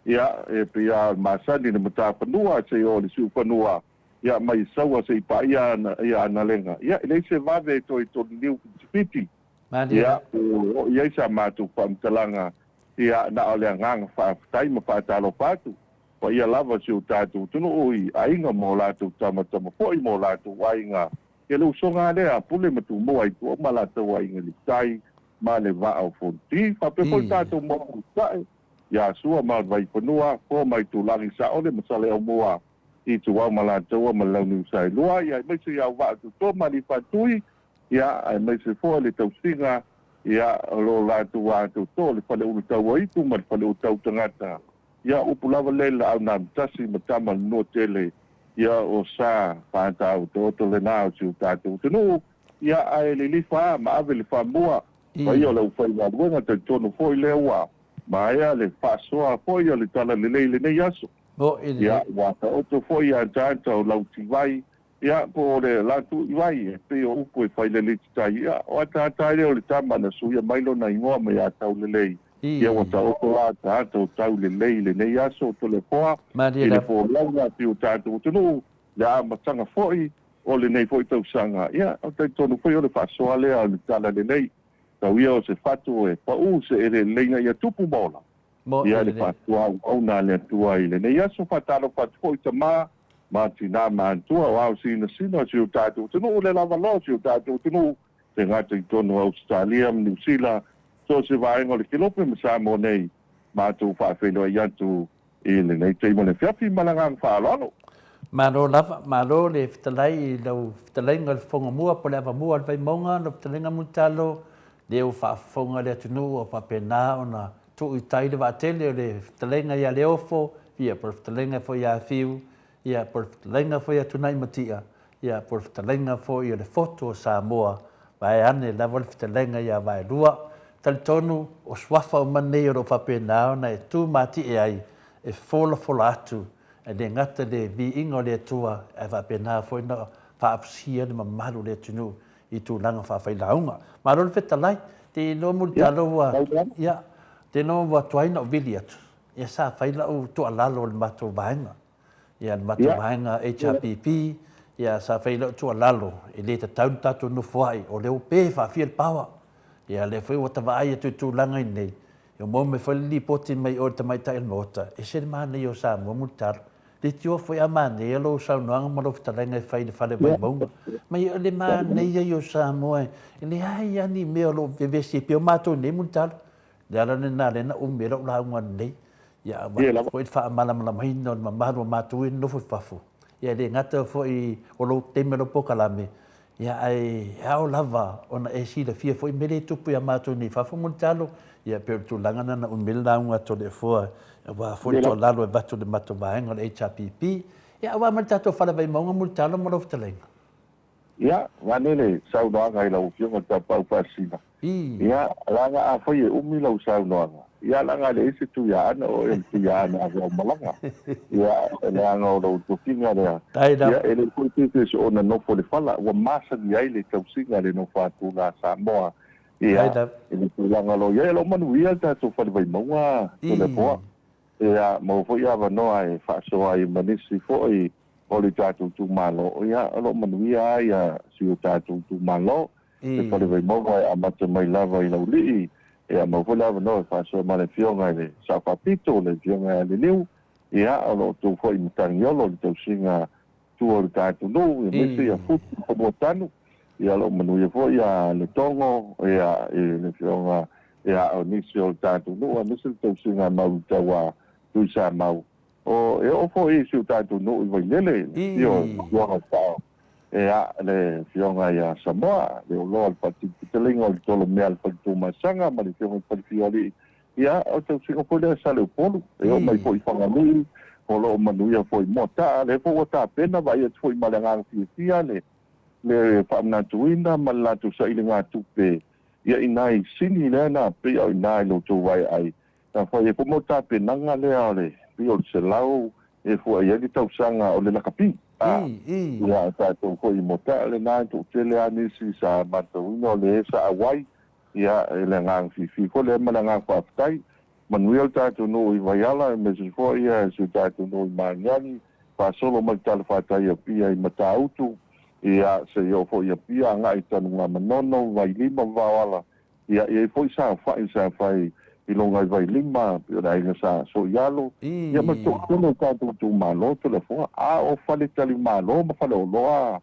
E: ia, e pei lava o le masani i le matafanua seia oo i le siufanua. Ia, mai Saua se i paia ana, ia Analega. Ia, e leai se vave e toe toliliu fitifiti.
A: Malie
E: Ia,
A: lava.
E: o oo i ai sa matou faamatalaga, ia, na o le agaga faafetai ma faatalofa atu, paia lava si o tatou atunuu i aiga ma o latou tamatama foi ma o latou aiga. Ia, le usoga lava lea a Pule ma Tumua i tua ma latou aiga i le tai ma le vaa o Fonoti. Faapea foi le tatou motu i Sasae, ia Sua ma Vaifanua, Fo ma Itulagi, Saole ma Saleaaumua, Ituau ma Alataua ma le Launiu Saelua, ia aemaise i Auvaa Toto ma Aliifaatui, ia aemaise foi le tausiga, ia o lo latou atoatoa le Fale Ulutauaitu ma le Fale Ulutautagata, ia upu lava lea i le Laau na Amotasi ma Tama le Nuatele, ia o sa faataotooto lena o si o tatou atunuu, ia ae lilifa a ma ave le faamua paia o le aufaigaluega, talitonu foi lea ua maea le faasoa foi o le Talalelei i lenei aso.
A: Mo'i
E: Ia,
A: lelei.
E: ua taoto foi ia ataata o Lautivai, ia, po o le Latuivai, e pei o upu e fai lelei tai. Ia, o ataata ai lea o le tama na suia mai lona igoa ma ia Taulelei. Ia, ua taoto la ataata o Taulelei i lenei aso o Toleafoa,
A: Malie
E: i le
A: lava.
E: folauga a si o tatou atunuu, le amataga foi o lenei foi tausaga. Ia, ou te talitonu foi o le faasoa lea o le Talalelei, tau ia o se fatu e pau se eleele ina ia tupu ma ola.
A: Mo'i
E: Ia le
A: lelei.
E: faasoa auauna a le Atua i lenei aso, faatalofa atu foi i tama ma tina ma atua o ao sinasina o si o tatou atunuu, le lavaloa o si o tatou atunuu, le gata i totonu o Ausetalia ma Niu Sila, so o se vaega o le Kelope ma Samoa nei, matou faafeiloai atu i lenei taimi o le afiafi ma le agaga faaaloalo.
A: Malo lava, malo le fetalai i lau fetalaiga i le Fofoga Mua po o le Avamua o le Vaimauga, lau fetalaiga Mulitalo, lea ua faafofoga le atunuu ua faapena ona tuu i tai le vaatele o le fetalaiga ia Leofo, ia po o le fetalaiga foi ia Fiu, ia po o le fetalaiga foi ia Tunaimatia, ia po o le fetalaiga foi o le Fotu o Samoa, vaeane lava le fetalaiga ia Vaelua. Talitonu o suafa uma nei o lo o faapena ona e tu matie ai e folafola atu E le gata i le viiga o le Atua, ae faapena foi ona faafusia le mamalu o le atunuu i tulaga faafailauga. Malo le fetalai, te iloa
E: Ia,
A: Mulitalo ua,
E: tau lava.
A: ia, te iloa ua tuai na ou vili atu, ia sa fai lau tuualalo i le matou vaega, ia le matou
E: Ia,
A: vaega HRPP, ia sa fai lau tuualalo, e le tatau ona tatou nofoai, o lea ua pe faafia le power. Ia lea foi ua ta vaai atu i tulaga i nei, E maua mai foi le lipoti mai o le tamaitai o le Maota, ese le manaia o Samoa Mulitalo. Leitioa foi a manaia lou saunoaga ma lou fetalaiga e fai i le fale Vaimauga. Mai o le manaia ia o Samoa e leai a ni mea o lo o vevesi ai pei o matou nei Mulitalo. Le ala lena lea na umi ai lau lauga nei. Ia avatu foi le faamalamalamaina o le mamalu o matou ia e nonofo i fafo. Ia e le gata foi o lou taimi o lau polokalame, Ia, ae ao lava ona e silafia foi mea lea e tupu iā matou nei i fafo Mulitalo, ia pei o le tulaga lena na umi ai le lauga a Toleafoa aua foi le tuualalo e avatu i le matou vaega o le HRPP. Ia, aua ma le tatou Fale Vaimauga Mulitalo ma lau fetalaiga.
E: Ia, vane le saunoaga i lau Afioga i le Tapaau Faasisina. Ia, leaga afai e umi lau saunoaga, ia leaga e leai se Tuiaana, o oe o le Tuiaana aveaumalaga. Ia, leaga o lou tofiga lea. Ia, e le foi se isi ona nofo i le fala, ua masani ai le tausiga a le nofo atu a Samoa, ia, i le tulaga o lo o i ai. O lo o manuia le tatou Fale Vaimauga, Toleafoa. Ia, maua foi avanoa e faasoa ai ma nisi foi o le tatou itumalo. Ia, o lo o manuia lava ia si o tatou itumalo. Le Fale Vaimauga e amata mai lava i Laulii. Ia, maua foi le avanoa e faasoa ma le Afioga i le Sao Faapito, le Afioga ia Liliu. Ia, o lo o outou foi matagiolo i le tausiga tua o le tatou nuu, aemaise ia Futi ma Fanuatanu. Ia, o lo o manuia foi ia Letogo, ia, i le Afioga ia o nisi o le tatou nuu, aemaise le tausiga maulutau a Tuisamau. O, e oo foi i si o tatou nuu i Vailele, le afio o le Afioga Sao, ia, le Afioga ia Samoa, le Oloa le Faatili-fetalaiga o le Tolomea le Faletumasaga ma le Afioga i le Falefiualii, ia, o le tausiga foi lea a Saleupolu, e oo mai foi i Fagalii, o lo o manuia foi Moataa, lea foi ua tapena, vaai atu foi ma le agaga fiafia le, le faamanatuina ma le latou sailigatupe, ia i nai sini lea na pei o i ina i lo outou vaeai, Na fai ai foi mo tapenaga lea o le pei o le 100 e fuai ai le tausaga o le lakapi. A, ia tatou foi mo ta lena e toatele lava nisi sa matauina o le sa auai, ia e le agaga fiafia foi lea ma le agaga faafetai. Manuia le tatou nuu i Vaiala aemaise foi ia si o tatou nuu i Magiagi, faasolo mai le talafatai i Apia i Matautu, ia seia oo foi i Apia agai i Tanugamanono, Vailima ma Vaoala. Ia, e i ai foi saofai sa fai i luga i Vailima, pei o le aiga sa Soialo, ia ma le toatele o tatou itumalo Toleafoa. A o faletalimalo ma faleoloa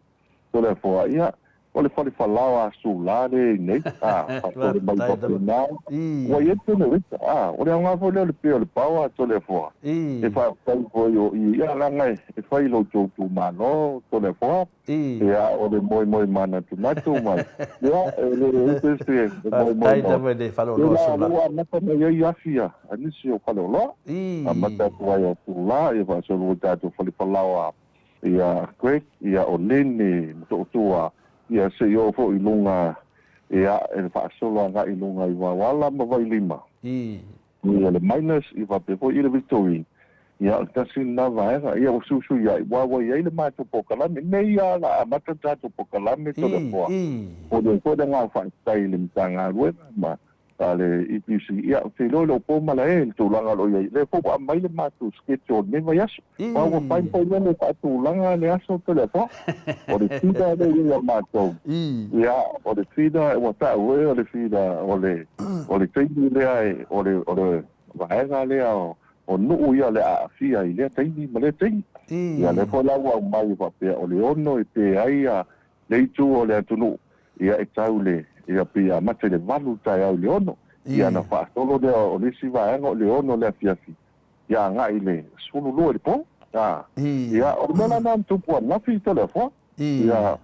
E: Toleafoa, ia, o le fale falao a Sula lea e i nei, a, faatole mai faapena, ua i ai le generator, a, o le aoga foi lea o le pē o le power Toleafoa, e faafetai foi o i, ia, leaga e fai i lo outou itumalo Toleafoa. Ia, o le moemoe manatunatu mai. Ia, e le i ai se isi e moemoe
A: Faafetai lava i le faleoloa
E: Sula. Ua amata mai ai afi a nisi o faleoloa. Amata atu ai a Sula, ia faasolo i tatou falefalaoa ia Greg, ia o Lene Motootua, ia se i oo foi i luga, ia, e le faasolo agai i luga i Vaoala ma Vailima. Ia le minus, ia faapea foi i le victory. Ia o le tasi lena vaega. Ia ua suisuiai, aua ua i ai le matou polokalame. Nei lava o le a amata le tatou polokalame Toleafoa. Momoli ai foi le agaga faafetai i le Matagaluega ma le EPC. Ia ou te iloa e le o po malae i le tulaga o lo o i ai. O lea foi ua aumai le matou schedule i lenei vaiaso. Aua ua fai foi lele faatulaga le aso Toleafoa. O le feeder lea e i ai ia matou. Ia o le feeder ua tau e o le feeder o le o le taimi lea e o le o le vaega lea o nuu ia o le a aafia i lea taimi ma lea taimi. Ia lea foi la ua aumai e faapea o le 6 e pe ai ia le itu o le atunuu ia e tau le ia pei e amata i le 8 i le taeao i le 6. Ia ona faasolo lea o le isi vaega o le 6 i le afiafi ia agai i le 12 i le po. Ia o le mea la lena na tupu ananafi Toleafoa. Ia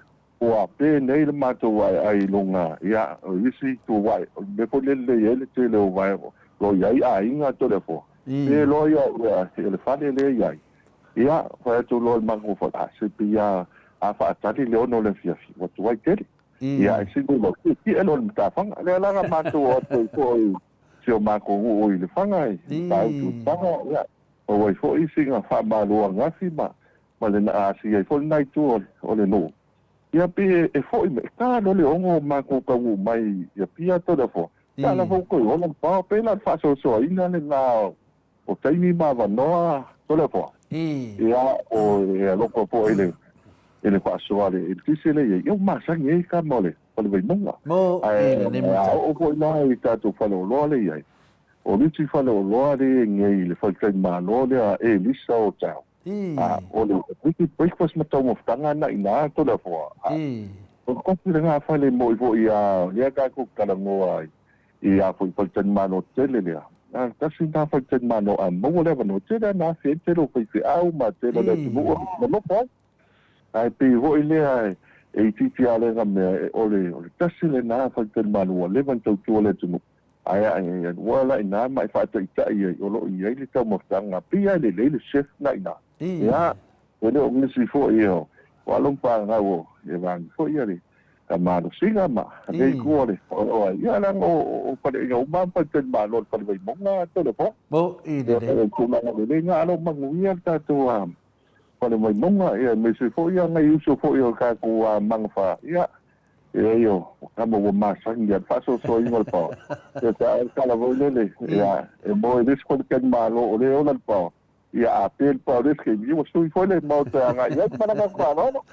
E: Ua pe nei le matou aeae i luga, ia, o isi itu ae, o le mea foi lea e lelei ai le tele o vaega o lo o i ai aiga Toleafoa, pe loa ia, ia le fale lea e i ai, ia, fai atu loa i le matou fale, a, se pei lava a faatali le 6 o le afiafi, ua tuai tele. Ia, ae sili loa, tietie loa i le matafaga. Lea la na matou o atu ai foi i si o matou nuu i Lefaga, i Matautu i Lefaga, ia, maua ai foi sina faamalo ananafi ma ma le na asia ai foi lena itu o le nuu. Ia pei e foi mai, ta loa le 6 o matou taunuu mai i Apia Toleafoa, ta lava ua toe ola le pao, pei la o le faasoasoaina lena o taimi ma avanoa Toleafoa. Ia, o e alofa foi i le i le faasoa a le eletise lea e i ai, ia ua masani ai tama o le Fale Vaimauga. Ae a oo foi la i tatou faleoloa lea e i ai, o le isi faleoloa lea e i ai nei i le faletalimalo lea Elisa Hotel, A o le isi breakfast ma taumafataga na i ina Toleafoa. A o le tasi lena fale moi foi a lea tatou te talanoa ai i a foi faletalimalo tele lea. A le tasi lena faletalimalo a maua le avanoa, tele lava ina afe ai le tele o faifeau ma le tele o le atunuu e nonofo ai. Ae pei foi lea e itiiti lava lena mea, o le tasi lena faletalimalo ua leva ona tautua le atunuu. Ae a e alu la i ina ma e faataitai ai, o lo o i ai le taumafataga, pei lava e lelei le chef na i ina. Ia, e le o nisi foi o alo ma fanau o e vaega foi ia le malosiga ma le itu o le o ai. Ia, leaga o faleaiga uma lava ma faletalimalo o le Fale Vaimauga Toleafoa.
A: Mo'i lelei.
E: O le tulaga lelei lena, a o lo o manuia le tatou Fale Vaimauga, ia aemaise foi nai uso foi o le tatou Magafa. Ia, E o kama ua masani ia le faasoasoaina o le paoa. Ia pe a o le tala foi lele, ia, e moe i le isi kolikali-malo o lea e ola le paoa, ia a pe le paoa i le isi taimi, ia ua sui foi le Maota e agai i ai. Ma le agaga faaaloalo.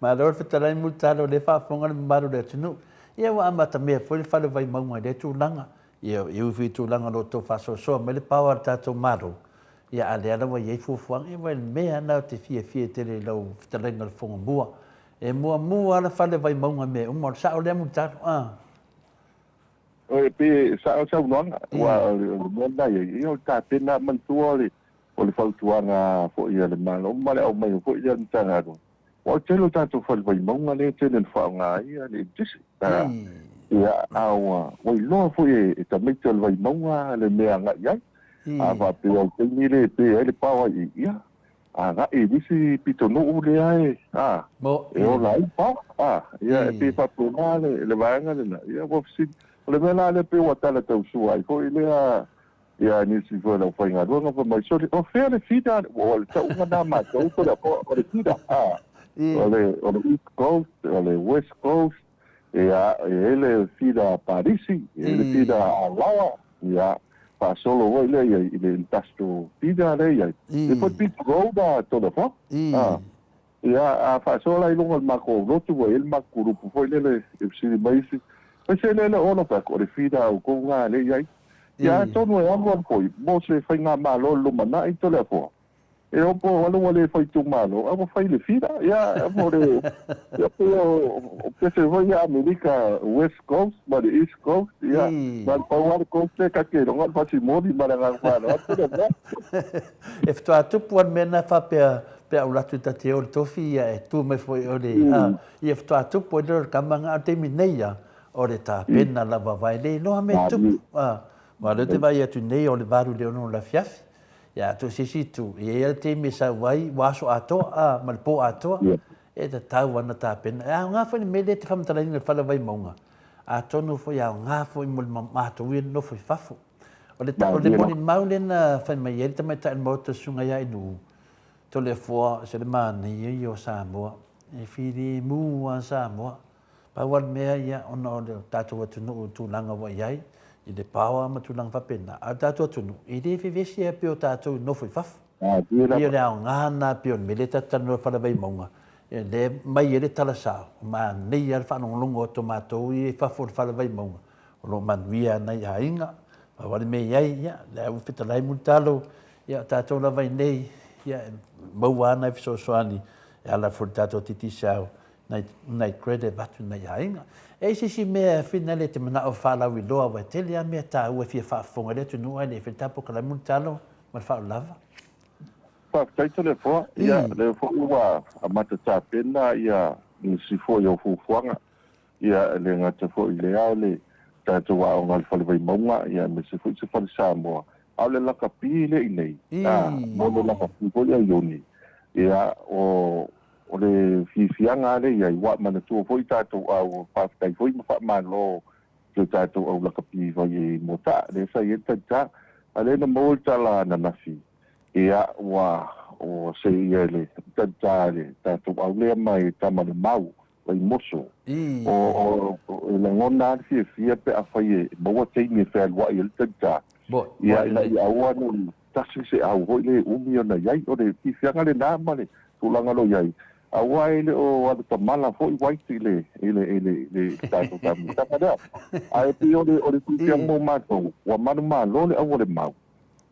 A: Malo le fetalai Mulitalo o lea e faafofoga le mamalu o le atunuu. Ia ua amatamea foi le fale o Vaimauga i lea tulaga. Ia e ui foi i tulaga o lo o outou faasoasoa mai le paoa a le tatou Malo, ia a lea lava e i ai fuafuaga, ia aua o le mea lava lena ou te fiafia tele i lau fetalaiga o le Fogomua. E muamua lava le fale Vaimauga i mea uma, o le sao lea Mulitalo, a.
E: E pei e sao le saunoaga, aua o le mea lena e i ai, ia o le tapena manatua o le fautuaga foi a le Malo ma le aumaiga foi lea a le Matagaluega. Aua o le tele o tatou fale Vaimauga lea e tele ina faaaoga ai le eletise. Ia, a ua iloa foi e tamaiti o le Vaimauga le mea e agai i ai. A faapea o le taimi lea e pe ai le paoa i i, ia, agai i le isi pitonuu lea e, a, e ola ai le paoa. A, ia, e pei e faapena le vaega lena. Ia, ua fesili. O le mea la lea pei ua tala tausua ai foi lea ia nisi foi o le aufaigaluega fai mai, Sole, o fea le feeder? O le tauga lena a matou, sole, o le feeder, a, o le, o le East Coast, o le West Coast, ia, e i ai le feeder a Palisi, e i ai le feeder a Alaoa, ia, faasolo foi lea i le industrial feeder lea e i ai. E foi Beach Road a Toleafoa. A, ia, a faasoa la i luga o le matou lotu ua i ai le matou kulupu foi lele e fesili mai isi, Fai se lele ola fai atu, o le feeder a outou na lea e i ai. Ia, atonu e alu alu foi mo se faigamalo i le lumanai Toleafoa. E o po o alu ua le fai itumalo, a ua fai i le fila. Ia, mo le, ia pei o, o pese foi ia Amerika, West Coast ma le East Coast, ia, na o le pau lava le coast lea ta te iloga o le fasimoli ma le agaga faaaloalo atu le mea.
A: E faatoa tupu lava le mea lena faapea, pe a ou alu atu ta te o i le tofi, ia e tu mai foi o le, a, ia faatoa tupu ai lea o le tama lena. A o le taimi nei lava, o le tapena lava aua e le iloa mea e tupu. A, aua o lea ou te vaai atu nei o le 8:06 i le afiafi, Ia, atu i se isi itu, e i ai lava le taimi e sau ai ua aso atoa, a, ma le pō atoa, e tatau lava ona tapena. E aoga foi le mea lea e te faamatalaina i le fale o Vaimauga, atonu foi e aoga foi mo le matou ia nofo i fafo. O le, o le molimau lea na fai mai ai le tamaitai o le Maota le Susuga ia Ainuu, Toleafoa, se le manaia ia o Samoa, e filemu lava Samoa. Pau lava le mea ia, ona o le tatou atunuu i le tulaga ua i ai, i le paoa ma tulaga faapena, a o le tatou atunuu, e le vevesi lava pei o tatou i nofo i fafo. Pei o le aoga lena, pei o le mea lea ta te talanoa i le Falavaimauga, lea e aumai ai le tala sao, manaia lava le faalogologo atu o matou ia i fafo o le Falavaimauga, o lo o manuia lava nai aiga, pau lava le mea e i ai, ia, o lea ua fetalai Mulitalo, ia o tatou lava i inei, ia, e maua lava nai fesoasoani e ala foi i le tatou Digicel nai credit e avatu i nai aiga. E i ai se isi mea finale e te manao e faalauiloa aua e tele lava mea taua e fia faafofoga ai le atunuu ae le i fai le tatou polokalame o le talo ma le faaolava.
E: Faafetai Toleafoa. Ia, lea foi ua amata tapena ia nisi foi o fuafuaga. Ia, e le gata foi i lea o le tatou aoga i le Fale Vaimauga, ia aemaise foi se Fale Samoa. A o le lakapi lea i inei, a, mo le lakapi foi lea Iuni, ia, o, o le fiafiaga lava lea i ai, ua manatua foi tatou au, faafetai foi ma faamalo i o tatou au lakapi fai i Moataa, lea sa i ai le talita. A lea na maua le tala ananafi, ia, ua, ua seia i le talita i le tatou au lea mai Tamalemau, Vaimoso. O, o, e lagona lava le fiafia pe afai e maua taimi e fealuai ai le talita, ia, ina ia aua ne i tasi se au foi lea e umi ona i ai. O le fiafiaga lena ma le tulaga o lo o i ai, aua e le o alu tamala foi White i le, i le, i le, i le tatou taumafataga lea. Ae pei o le, o le fiafiaga mo matou, ua manumalo le au o le mau.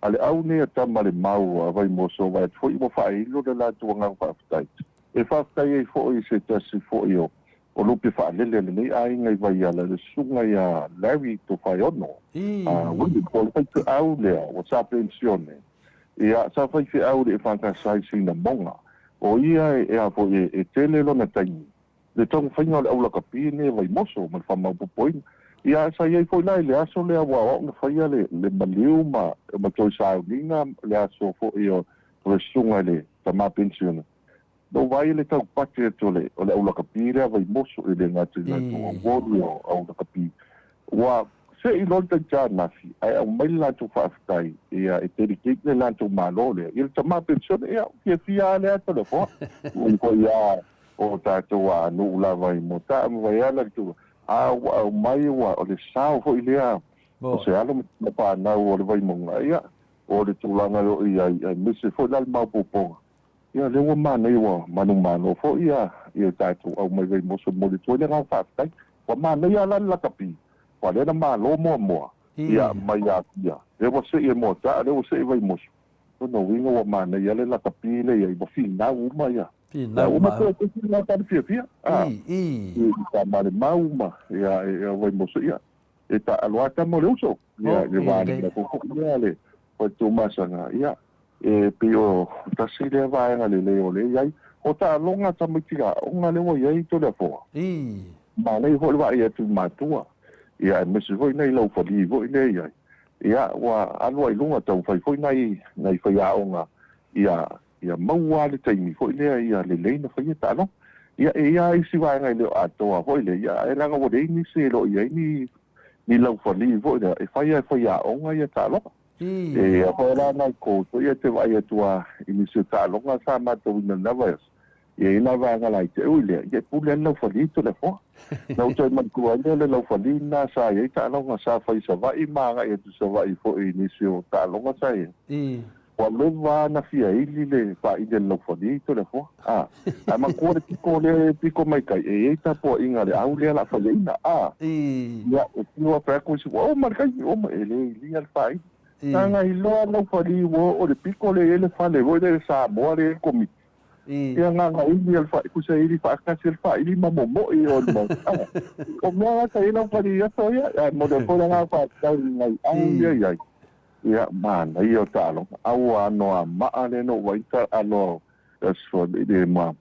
E: A le au nei a tama le mau a Vaimoso, vaai atu foi ua faailo le latou agaga faafetai. E faafetai ai foi i se tasi foi o o lupe faalele a lenei aiga i Vaiala, le susuga ia Larry Tofaeono, a William, po o le faifeau lea ua sa penisione, ia, sa faifeau i le EFKS i Sinamoga. O ia e a foi e tele lona taimi le taumafaiga o le aulakapi lenei a Vaimoso ma le faamaopoopoina. Ia, sa i ai foi la i le aso lea aua o au na faia le le maliu ma ma toe sauniga le aso foi o le susuga i le tama penisione. Na ou vaai i le tau budget o le o le aulakapi lea a Vaimoso e le gata i latou award o aulakapi ua se i loa le taita ananafi ae aumai le latou faafetai ia e dedicate le latou malo lea i le tama penisione. Ia, fiafia lava lea Toleafoa. Ua foi a. o tatou aganuu lava i Moataa ma Vaiala le tulaga, a ua aumai ua o le sao foi lea o se alo ma fanau o le Vaimauga, ia, o le tulaga e oo i ai, aemaise foi la le maopoopoga, ia lea ua manaia ua manumalo foi ia ia tatou au mai Vaimoso e momoli atu ai le agaga faafetai. Ua manaia la le lakapi, aua lea na malo muamua, ia, mai Apia, lea ua sei e Moataa, lea ua sei e Vaimoso, lona uiga ua manaia le lakapi lea i ai, ua finau uma ia.
A: Finau
E: uma. Uma pe te ta le fiafia. I Famalemau ma ia ia Vaimoso, ia e taaalo lava tama o le uso, ia i le va lea foi lea le Tuamasaga, ia e pei o tasi lea vaega lelei o lea e i ai. O taaloga a tamaiti aoga lea ua i ai Toleafoa. Manaia foi le vaai atu i matua, ia aemaise foi nai laufali foi lea e i ai. Ia ua alu ai i luga taumafai foi nai nai faiaoga ia ia maua le taimi foi lea ia lelei na faia taaloga. Ia e i ai isi vaega e le o atoa foi lea, ia ae leaga ua leai nisi e le o i ai ni ni laufali foi lea e fai e faiaoga ia taaloga. E a foi la nai coach foi ia te vaai atu lava i nisi o taaloga sa matauina i lena vaiaso, ia e i ai nai vaega laiti, ui lea, ia e pule lava le laufali i Toleafoa. Na ou toe manatua ai lea o le laufali lena sa i ai taaloga sa fai i Savaii ma agai atu i Savaii foi i nisi o taaloga sa i ai. Ua leva lava na fia ili le faaili a le laufali i Toleafoa. A, ae matua le piko lea e piko mai tai, e i ai tapuaiga a le au lea o le a faiaina. A, ia, e fiu lava fai atu isi, ua uma le taimi, ua uma. E le ilia le faaili. Na iloa le laufali ua oo i le piko lea e i ai le fale foi lea Samoa lea e i ai le Komiti. Ia na ili le faaili, tusa e ili faatasi ai le faaili ma momoi o le Maota. A, o mea la sa i ai laufali i aso ia, ae momoli atu foi le agaga faafetai i nai au ia i ai. Ia, manaia o taaloga. A ua anoamaa lea na ou vaai taalo a le ma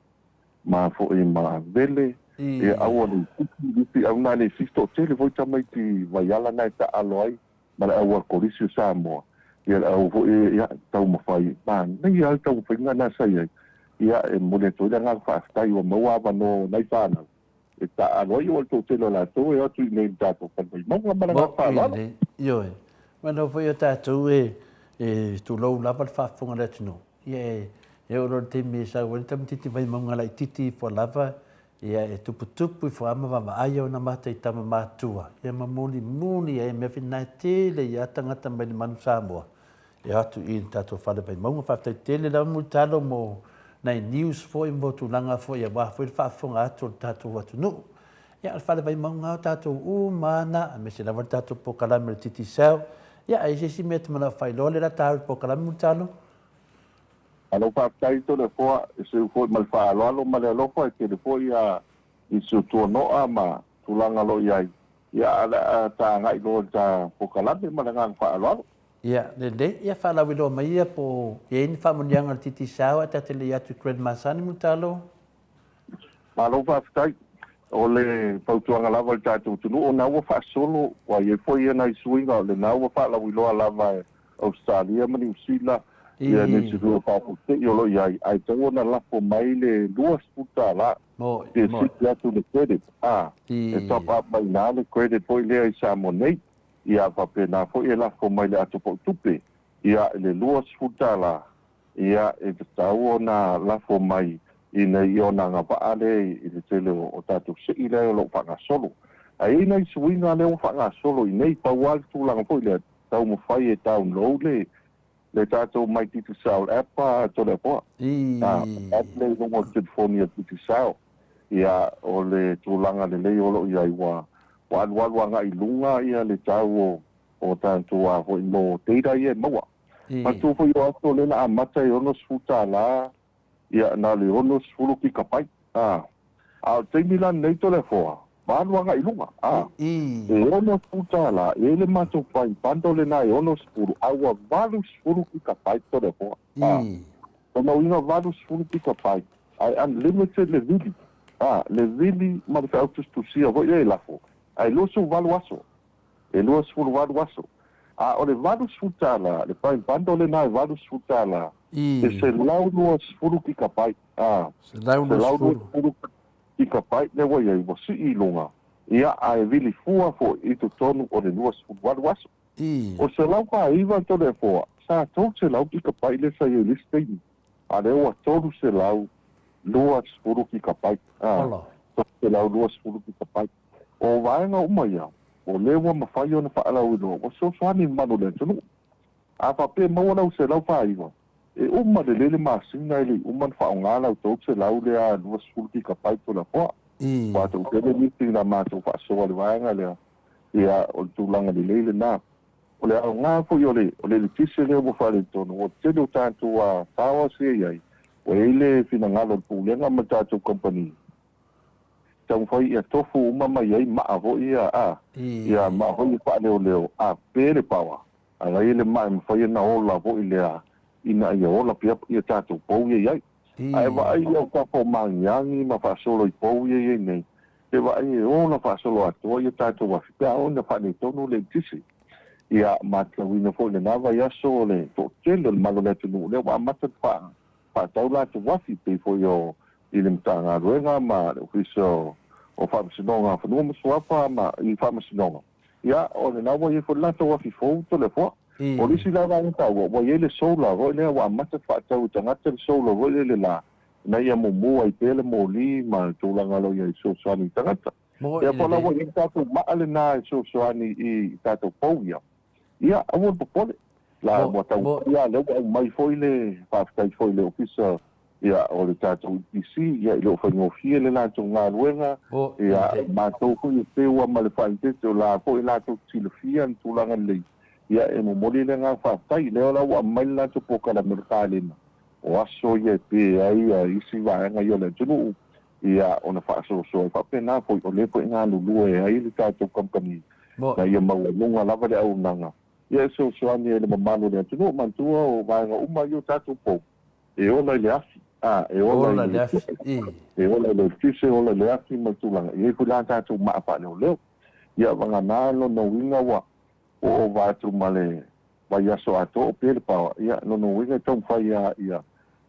E: ma foi ma Vele, ia aua le itiiti isi au na le isi toatele foi tamaiti Vaiala na e taalo ai ma le au a Kolisi o Samoa, ia le au foi ia taumafai, manaia lava le taumafaiga na sa i ai. Ia e momoli atu ai le agaga faafetai ua maua avanoa o nai fanau e taaalo ai, aua o le toatele o latou e o atu i inei i le tatou fale Vaimauga ma le agaga faaaloalo.
A: Ioe, manawa foi o tatou e tulou lava le faafofoga a le atunuu. Ia e oo loa i le taimi e sau ai le tamaitiiti Vaimauga laitiiti ifo lava, ia e tuputupu ifo lava ma vaavaai ona mata i tama matutua, ia ma mulimuli ai mea foi na e tele ai lava tagata mai le manu Samoa e o atu i le tatou fale Vaimauga. Faafetai tele lava Mulitalo mo nai news foi mo tulaga foi aua foi le faafofoga atu o le tatou atunuu. Ia, o le fale Vaimauga lava o tatou uma lava na, aemaise lava le tatou polokalame o le Digicel. Ia, a i ai se isi mea e te manao e faailoa lea o le a ta alu i le polokalame Mulitalo?
E: Malo faafetai Toleafoa, e seu foi ma le faaaloalo ma le alofa, e tele foi a nisi o tuanoa ma tulaga o lo o i ai, ia ae o le a ta agai loa i le ta polokalame ma le agaga faaaloalo.
A: Ia, lelei, ia faalauiloa mai ia po o i ai ni faamanuiaga a le Digicel ae ta te le i atu i Grand Masani Mulitalo?
E: Malo faafetai. O le fautuaga lava i le tatou atunuu, o lena ua faasolo, ua i ai foi nai suiga, o lena ua faalauiloa lava e Ausetalia ma Niu Sila, ia nisi foi o faafuasei o lo o i ai, ae tatau ona lafo mai le $20 pe sili atu le credit, a, e top up mai i ina le credit foi lea i Samoa nei, ia faapena foi e lafo mai le ato pautupe, ia i le $20 Ia, e tatau ona lafo mai ina ia ona agavaa lea i le tele o tatou sei lea o lo o faagasolo. Ae i ai nai suiga lea ua faagasolo i inei, pau lava le tulaga foi lea, taumafai e download le le tatou My Digicel app a Toleafoa. App lea i luga o le telefoni a Digicel. Ia, o le tulaga lelei o lo o i ai, ua alualu agai i luga ia le tau o tatou a foi mo data ia e maua. Manatua foi o aso lea na amata e $60 ia na o le 60 kikapaita a o le taimi la lenei Toleafoa ua alu agai i luga a e $60 e i ai le matou prime bundle lena e 60 a ua 80 kikapaita Toleafoa a lona uiga 80 kikapaita ae unlimited le vili a le vili ma le feau tusitusia foi lea e lafo ae 28 aso e 28 aso. A o le $80, le prime bundle lena e $80, e 120 gigabyte, a, 120 gigabyte lea ua i ai, ua sii i luga, ia, ae vili fua foi i totonu o le 28 aso. O 149 Toleafoa, sa 300 gigabyte lea sa i ai i le isi taimi, a lea ua 320. 20 kikapaita, a, 320 kikapaita. O vaega uma ia, o lea ua mafai ona faalauiloa, ua fesoasoani i le mamalu o le atunuu. A faapea e maua lau 149, e uma lelei le masina e le i uma ona faaaoga lau 300 lea 20 kikapaita o le afoa. Ua toatele nisi na matou faasoa i le vaega lea, ia o le tulaga lelei lena. O le aoga foi o le o le eletise lea ua faaletonu, ua tele o tatou towers ia e i ai, ua i ai le finagalo o le Pulega ma le tatou kamupani, taumafai ia tofu uma mai ai maa foi ia a, ia maa foi ia faaleoleo a pe le power, a la i ai le maa e mafai ona ola foi lea ina ia ola pea ia tatou pou ia e i ai. Ae vaai i au tafa o maagiagi ma faasolo i pou ia e i ai nei, e vaai e ola faasolo atoa ia tatou afi pe a oo ina faaletonu le eletise. Ia matauina foi i lena vaiaso o le toatele o le malu o le atunuu lea ua amata ona faatau latou afi pei foi o i le Matagaluega ma le Ofisa o Faamasinoga Fanua ma Suafa ma i Faamasinoga. Ia, o lena ua i ai foi le latou afi fou Toleafoa. O le isi la vaega taua, ua i ai le solar foi lea ua amata ona faatau e tagata le solar foi lea i le la, ina ia mumu ai pea le moli ma le tulaga o lo o i ai e fesoasoani i tagata. Ia po o la ua i ai le tatou maa lena e fesoasoani i tatou pou ia. Ia, aua le popole. La ua taumafai lava, lea ua aumai foi le faafetai foi i le Ofisa ia, o le tatou EPC, ia, e le o faigofie le latou galuega, ia, o matou foi e peu lava ma le faaeteete, o la foi e latou te silafia le tulaga lelei, ia, e momoli le agaga faafetai. Lea la ua aumai le latou polokalame o le kalena, o aso ia e pe ai isi vaega ia o le atunuu, ia, ona faasoasoa ai faapena foi, o lea foi e galulue ai le tatou kamupani, ina ia maualuga lava le auaunaga, ia, e fesoasoani ai i le mamalu o le atunuu. Manatua o vaega uma ia o tatou pou, E ola i le afi, a, e ola i le afi, e ola i le eletise, e ola i le afi ma le tulaga. E i ai foi la tatou maa faaleoleo. Ia, vagana lona uiga ua ova atu ma le vaiaso atoa o pē le paoa, ia, lona uiga e taumafai lava ia,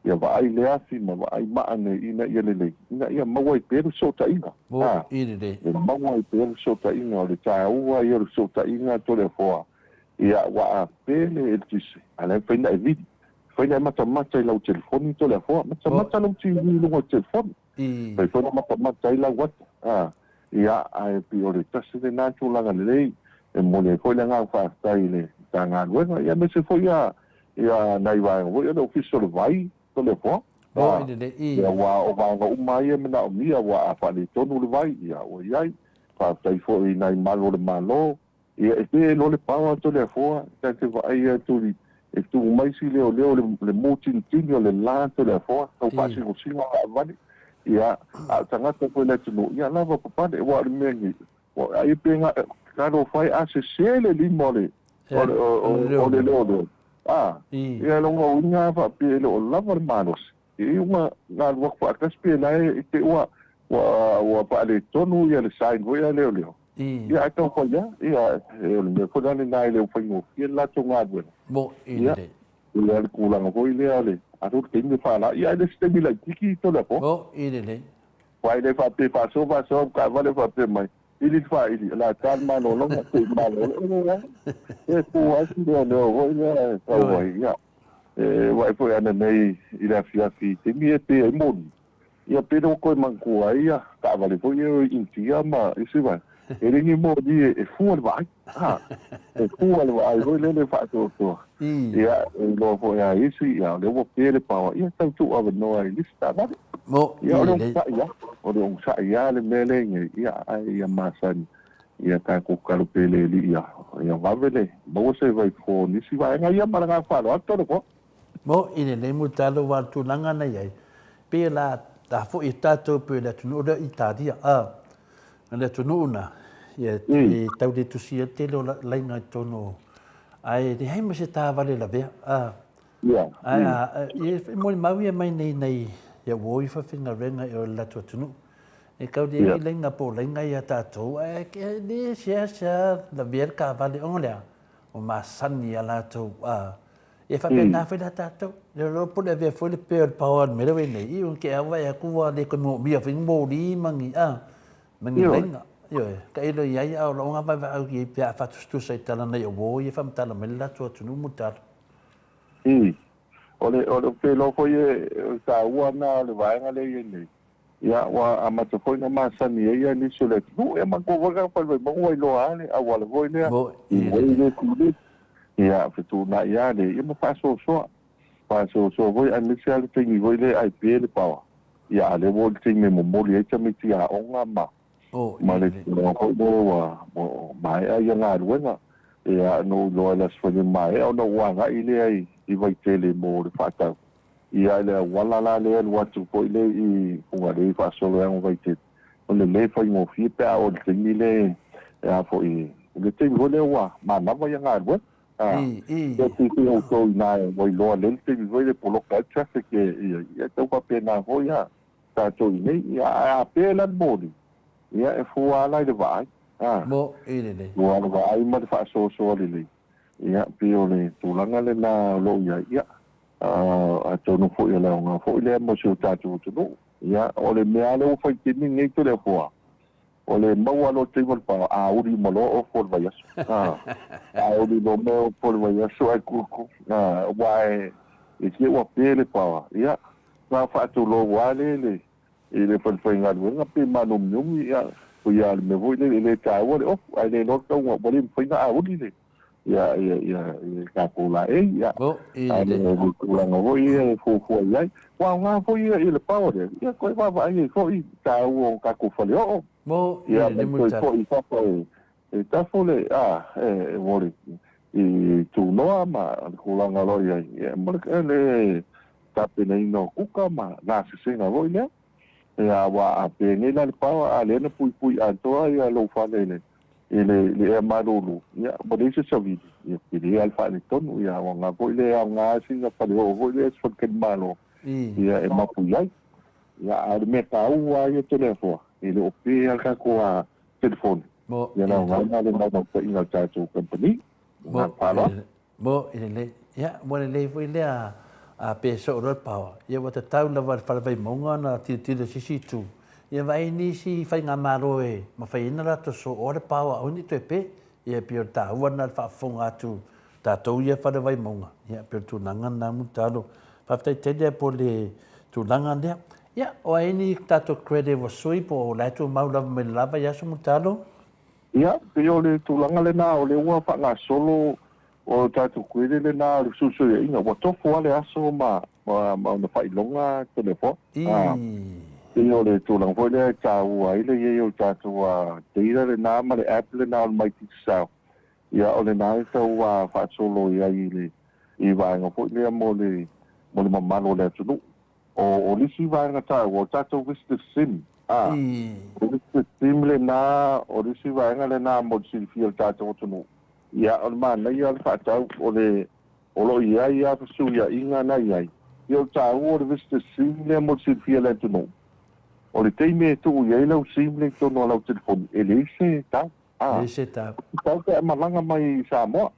E: ia vaai le afi ma vaai maa nei ina ia lelei, ina ia maua ai pea le fesootaiga, a, e maua ai pea le fesootaiga. O le taua ia o le fesootaiga Toleafoa, ia, aua a pē le eletise, a o la e mafai ona e vili. Fai na e matamata i lau telefoni Toleafoa, matamata lau TV i luga o le telefoni. Fai foi na matamata ai lau ata. A, ia, ae pei o le tasi lena tulaga lelei e momoli ai foi le agaga faafetai i le Matagaluega, ia aemaise foi ia, ia nai vaega foi ia le Ofisa o le Vai Toleafoa. A, ia, aua o vaega uma lava ia e manaomia, aua a faaletonu le vai, ia ua i ai. Faafetai foi i nai malu o le Malo, Ia, e pei e iloa le power Toleafoa, ta te vaai atu i, e tu mai si leoleo le, le mutinitini o le la Toleafoa, tau faasinosino taavale, ia, a o tagata foi o le atunuu, ia lava papale, aua o le mea nei, ua, ai pe na, talofa e, a sese le lima o le, o le, o le leoleo, a, ia, lona uiga a faapea e le o lava le malosi, E i uga na alu atu faatasi pe la e te ua ua ua faaletonu ia le sign foi a leoleo. Ia ae tau fai lava, ia e o le mea foi la lena e le o faigofie le latou galuega.
A: Mo i
E: Ia,
A: lelei.
E: ia le tulaga foi lea le alu le taimi e faala, ia ae le o se taimi laitiiti Toleafoa.
A: Mo i lelei.
E: Aua e le faapea faasoa faasoa ua taavale faapea mai, ili le faaili, o le a ta le malologa, se i malolo. E leai, e tu ai si leoleo foi lea e tau ai, ia. E vaai foi ananei i le afiafi i taimi e pe ai moni, ia pe le ua toe manatua ai ia taavale foi ia o Initia ma isi vaega, e le ni moni e fua le vaai, a, e fua le vaai foi lele faatoatoa. Ia, e iloa foi a isi, ia, o lea ua pe le paoa, ia tau tuu avanoa i nisi taavale. Ia, o le onosai lava, o le onosai lava le mea lea nei, ia, ae ia masani. Ia tatou tatalo pea i le Alii ia, ia vave le maua se vaifofo o nisi vaega ia ma le agaga faaaloalo tau le koa.
A: Mo i lenei mutalo ua tulaga na i ai, pei o le a foi e tatou pei o le atunuu lea o Italia, a, o le atunuu na, ia, e tau le tusia le tele o laina i totonu o, ae leai ma se taavale lavea, a, ae a, e molimau ia mai nei nei ia ua o ifo faigaluega i o le latou atunuu. E kau le i laina po o laina ia tatou, ae e le seasea lavea le taavale ona o le a? Ua masani ia latou, a, e faapena foi la tatou. Le iloa po o le avea foi le pea o le paoa i le mea lea ua i ai nei, i ua te ava e atu ua le toe moomia foi ni moli ma ni, a, ma ni laina. Ioe, tailo i ai a o lou lava vaavaau i ai pe a faatusatusa i tala nai o uo ia e faamatala mai le latou atunuu mo tala.
E: O le, o le, ou te iloa foi e, o le taua lena o le vaega lea e i ai nei, ia, ua amata foi ona masani ai ia nisi o le atunuu. Ia manatua foi le tagata fale Vaimauga ua iloa lava le auala foi lea,
A: i
E: way le tuli, ia, fetuunai lava le, ia ma faasoasoa. Faasoasoa foi aemaise lava le taimi foi lea e aipe le paoa, ia a o lea ua oo i le taimi e momoli ai tamaiti aoga ma ma le tulaga foi lea ua maea ia galuega. Ia, na ou iloa i le Aso Faraile maea ona ou agai lea i Vaitele mo le faatau. Ia, i le auala la lea e alu atu foi lea i Fugalei faasolo ai ma Vaitele, o le le faigofie pe a oo i le taimi lea e a foi, i le taimi foi lea ua manava ia galuega. Ia pei outou i ina ua iloa lelei le taimi foi lea e poloka ai le traffic, ia e tau faapena foi a tatou i inei. Ia, ae a pe la le moli, ia e fua lava la i le vaai, a.
A: Mo'i lelei.
E: Fua i le vaai ma le faasoasoa lelei. Ia, pei o le tulaga lena o lo o i ai. Ia, atonu foi o le aoga foi lea mo si o tatou atunuu. Ia, o le mea lava lea ua fai i le taimi lenei Toleafoa, O le maua loa o le taimi o le paoa, a uli uma loa ofu o le vaiaso. A uli loa mai ofu o le vaiaso ae kuku. Aua e te ua pe le paoa. Ia, na faatulou lava lea i le falefaigaluega pe mānuminumi, ia, o ia le mea foi lele e le taua le ofu, ae le iloa le tauga ua le mafai ona auli le ia ia ia ia tatou laei, ia.
A: I
E: Ae
A: le.
E: O le tulaga foi ia e fuafua i ai. Ua aoga foi ia i le paoa lea, ia toe vaavaai ai foi i le taua o tatou faleoo.
A: I
E: Ia
A: le
E: ma le toe
A: mulitalo.
E: foi i fafo e tafo le a e mo le i tunoa ma le tulaga o lo o i ai, ia mo le le tapenaina o kuka ma gasesega foi lea. Ia aua a penei la le paoa a lea na puipui atoa ia lou fale i le i le i le ea malulu, ia ua leai se savili, ia tele lava le faaletonu, ia ua aoga foi le aoga sina faleoo foi lea se faletalimalo, ia e mapu i ai. Ia a o le mea taua lava ia Toleafoa, e le o pe lava le tatou telefoni, ia le aoga lena o le naunautaiga a le tatou kamupani. Ma le faaaloalo.
A: Mo i lelei. Ia, ua lelei foi lea a pe soo loa le paoa, ia ua tatau lava i le Fale Vaimauga ona tilotilo i se isi itu, ia vaai nisi faigamalo e mafai ai ona latou sooa le paoa aua ne i toe pe. Ia e pei o le taua lena o le faafofoga atu tatou ia Fale Vaimauga, ia e pei o le tulaga lena Mulitalo. Faafetai tele po o le tulaga lea. Ia, o ai ni tatou credit ua sui po o la e tumau lava mai le la vaiaso Mulitalo?
E: Ia, pei o le tulaga lena o lea ua faagasolo o le tatou kuele lena o le fesuisuiaiga, ua tofu lava le aso ma ma ona faailoga Toleafoa. Pei o le tulaga foi lea e taua ai le i ai o le tatou data lena ma le app lena o le My Digicel, ia o lena e tau faasolo i ai i le i vaega foi lea mo le mo le mamalu o le atunuu. O le isi vaega taua, o le tatou visitor sim, a, o le visitor sim lena, o le isi vaega lena mo le silafia e le tatou atunuu. Ia, o le manaia o le faatau, o le, o lo o i ai lava fesuiaiga na i ai. Ia, o le taua o le visitor sim lea mo le silafia e le atunuu, o le taimi e tuu i ai lau sim lea i totonu o lau telefoni, e leai se tau, a,
A: Leai se tau.
E: tau pe a malaga mai i Samoa.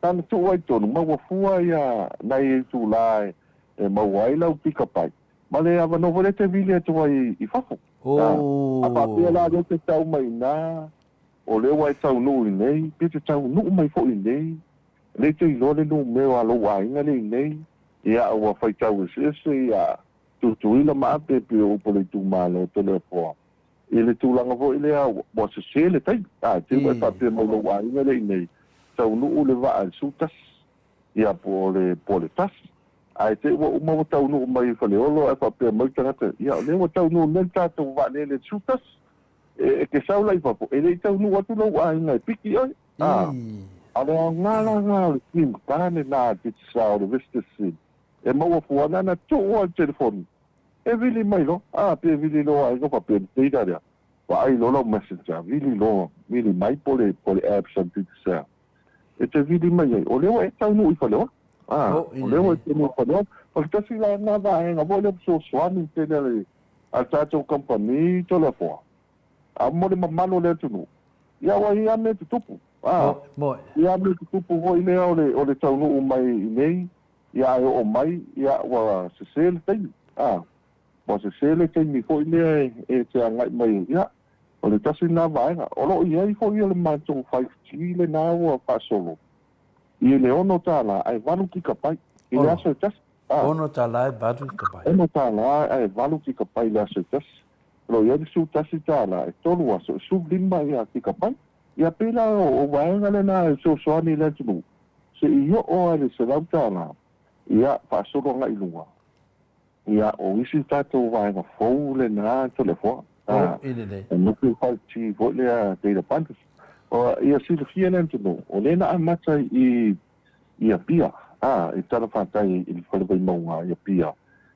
E: Sa na tuu ai tonu ma ua fua ia nai itula e maua ai lau pikapai ma le avanoa foi lea e te vili atu ai i fafo. A faapea la lea e te tau mai ina, o lea ua e taunuu i inei, pe te taunuu mai foi i inei, lea e te iloa le numeo a lou aiga lea i inei, ia ua faitau eseese ia Tutuila ma Ape pei o upu o le itumalo o Toleafoa. I le tulaga foi lea ua sese le taimi, a te i ua e faapea mai lou aiga lea i inei, taunuu le vaa i le 11, ia po o le po o le tasi, ae te i ua uma ua taunuu mai i Faleolo ae faapea mai le tagata, ia o lea ua taunuu nei le tatou vaalele i le 11, e te sau la i fafo, e le i taunuu atu lou aiga e piki oe, a. A o le aoga la lena o le sim card lena a le Digicel, o le Vista sim, e maua fua na ona tuu lava i le telefoni, E vili mai loa, a, pe vili loa ai loa faapea le data lea, vaai loa lau messenger, vili loa, vili mai po le, po le apps a le Digicel. E te vili mai ai, o lea ua e taunuu i Faleolo. A, o lea ua e taunuu i Faleolo. O le tasi la lena vaega foi lea fesoasoani tele a le, a le tatou kamupani Toleafoa, a mo le mamalu o le atunuu, ia ua i ai lava mea tutupu. A, i ai lava mea tutupu foi lea o le, o le taunuu mai i inei, Ia ae oo mai, ia ua sese le taimi, a, ua sese le taimi foi lea e te agai mai ai. Ia, o le tasi lena vaega. O lo o i ai foi le matou 5G lena ua faasolo i le $6 ae valu kikapai i le aso e tasi.
A: $6 e 8 kikapai.
E: $6 ae 8 kikapai i le aso e tasi. O lo o i ai le $11 e 3 aso, e 15 kikapai. Ia pei la o vaega lena e fesoasoani i le atunuu, se i oo lava i le $100, ia faasolo agai i luga. Ia, o isi tatou vaega fou lena Toleafoa.
A: Oh, i lelei.
E: E nuku 5G foi lea data bundles. O, ia silafia le atunuu, o lea na amata i i Apia, a, i talafatai i le fale Vaimauga i Apia,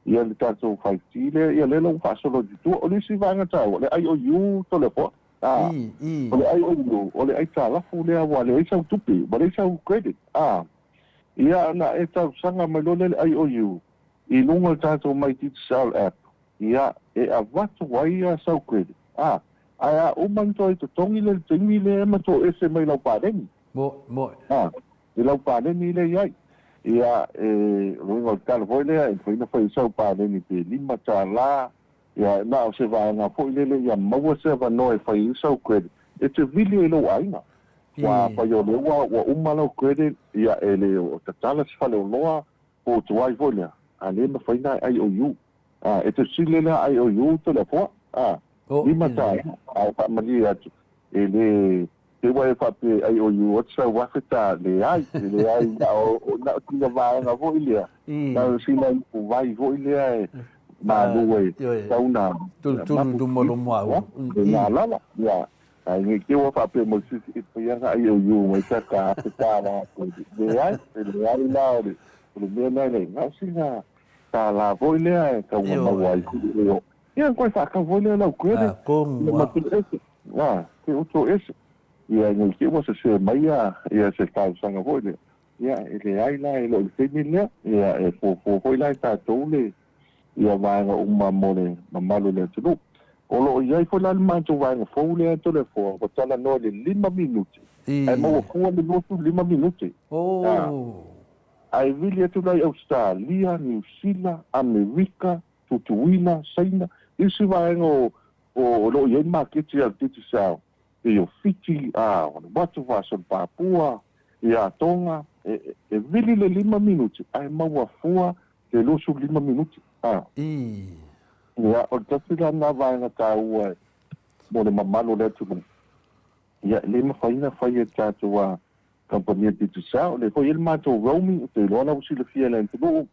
E: ia le tatou 5G lea, ia lea la ua faasolo atu i tua. O le isi vaega taua, o le IOU Toleafoa. A, o le IOU, o le aitalafu lea ua leai sau tupe, ua leai sau credit. A, ia na e talosaga mai loa lea i le IOU i luga o le tatou My Digicel app, ia, e avatu ai ia sau credit, a, ae a uma ona toe totogi lea i le taimi lea ma toese mai lau paleni.
A: Moe, moe.
E: A, i lau paleni lea i ai. Ia, e, o le uiga o le tala foi lea, e mafai ona fai ai sau paleni pe $5, ia, na o se vaega foi lele ia maua se avanoa e fai ai sau credit, e te vili ai i lou aiga. Aua afai o lea ua, ua uma lau credit, ia, e le o tatala se faleoloa, po o tuai foi lea, a le mafai na IOU. A, e te sili lea IOU Toleafoa, a, $5, a e faamalie atu, e le, te ua e faapea IOU atu sau $1000, leai, e leai, na o, na o sina vaega foi lea, na o sina ipuvai foi lea e malu e tau na
A: tulutulu luma o lou muaulu.
E: E galala, ia, Ae nei te ua faapea mai se isi e fai ana IOU mai sa ta afe tālā koe. Leai, e leai la o le, o le mea lena e leai. Na o sina tālā foi lea e tau na maua ai foi e o. Ia koe whaakau foi lea lau credit.
A: Ah, kong
E: Ia
A: wa.
E: ma te ese. Ah, te oto ese. Ia nei te ua se se mai ia, ia se talosaga foi lea. Ia e leai la e le o le taimi lea. Ia e fuafua foi la e tatou le, ia vaega uma mo le mamalu o le atunuu. O lo o i ai foi la le matou vaega fou lea Toleafoa ua talanoa i le 5 minute ae maua fua le 25 minute. Ae vili atu la i Ausetalia, Niu Sila, Amerika, Tutuila, Saina, isi vaega o o lo o i ai maketi a le Digicel pei o Fiti, Vanuatu, Faasolopapua, ia Tonga, e vili le 5 minute ae maua fua le 25 minute. Ia, o le tasi la lena vaega taua mo le mamalu o le atunuu. Ia, e le mafai ona fai e le tatou kamupani a Digicel. O lea foi e i ai le matou roaming, ou te iloa la ua silafia e le atunuu,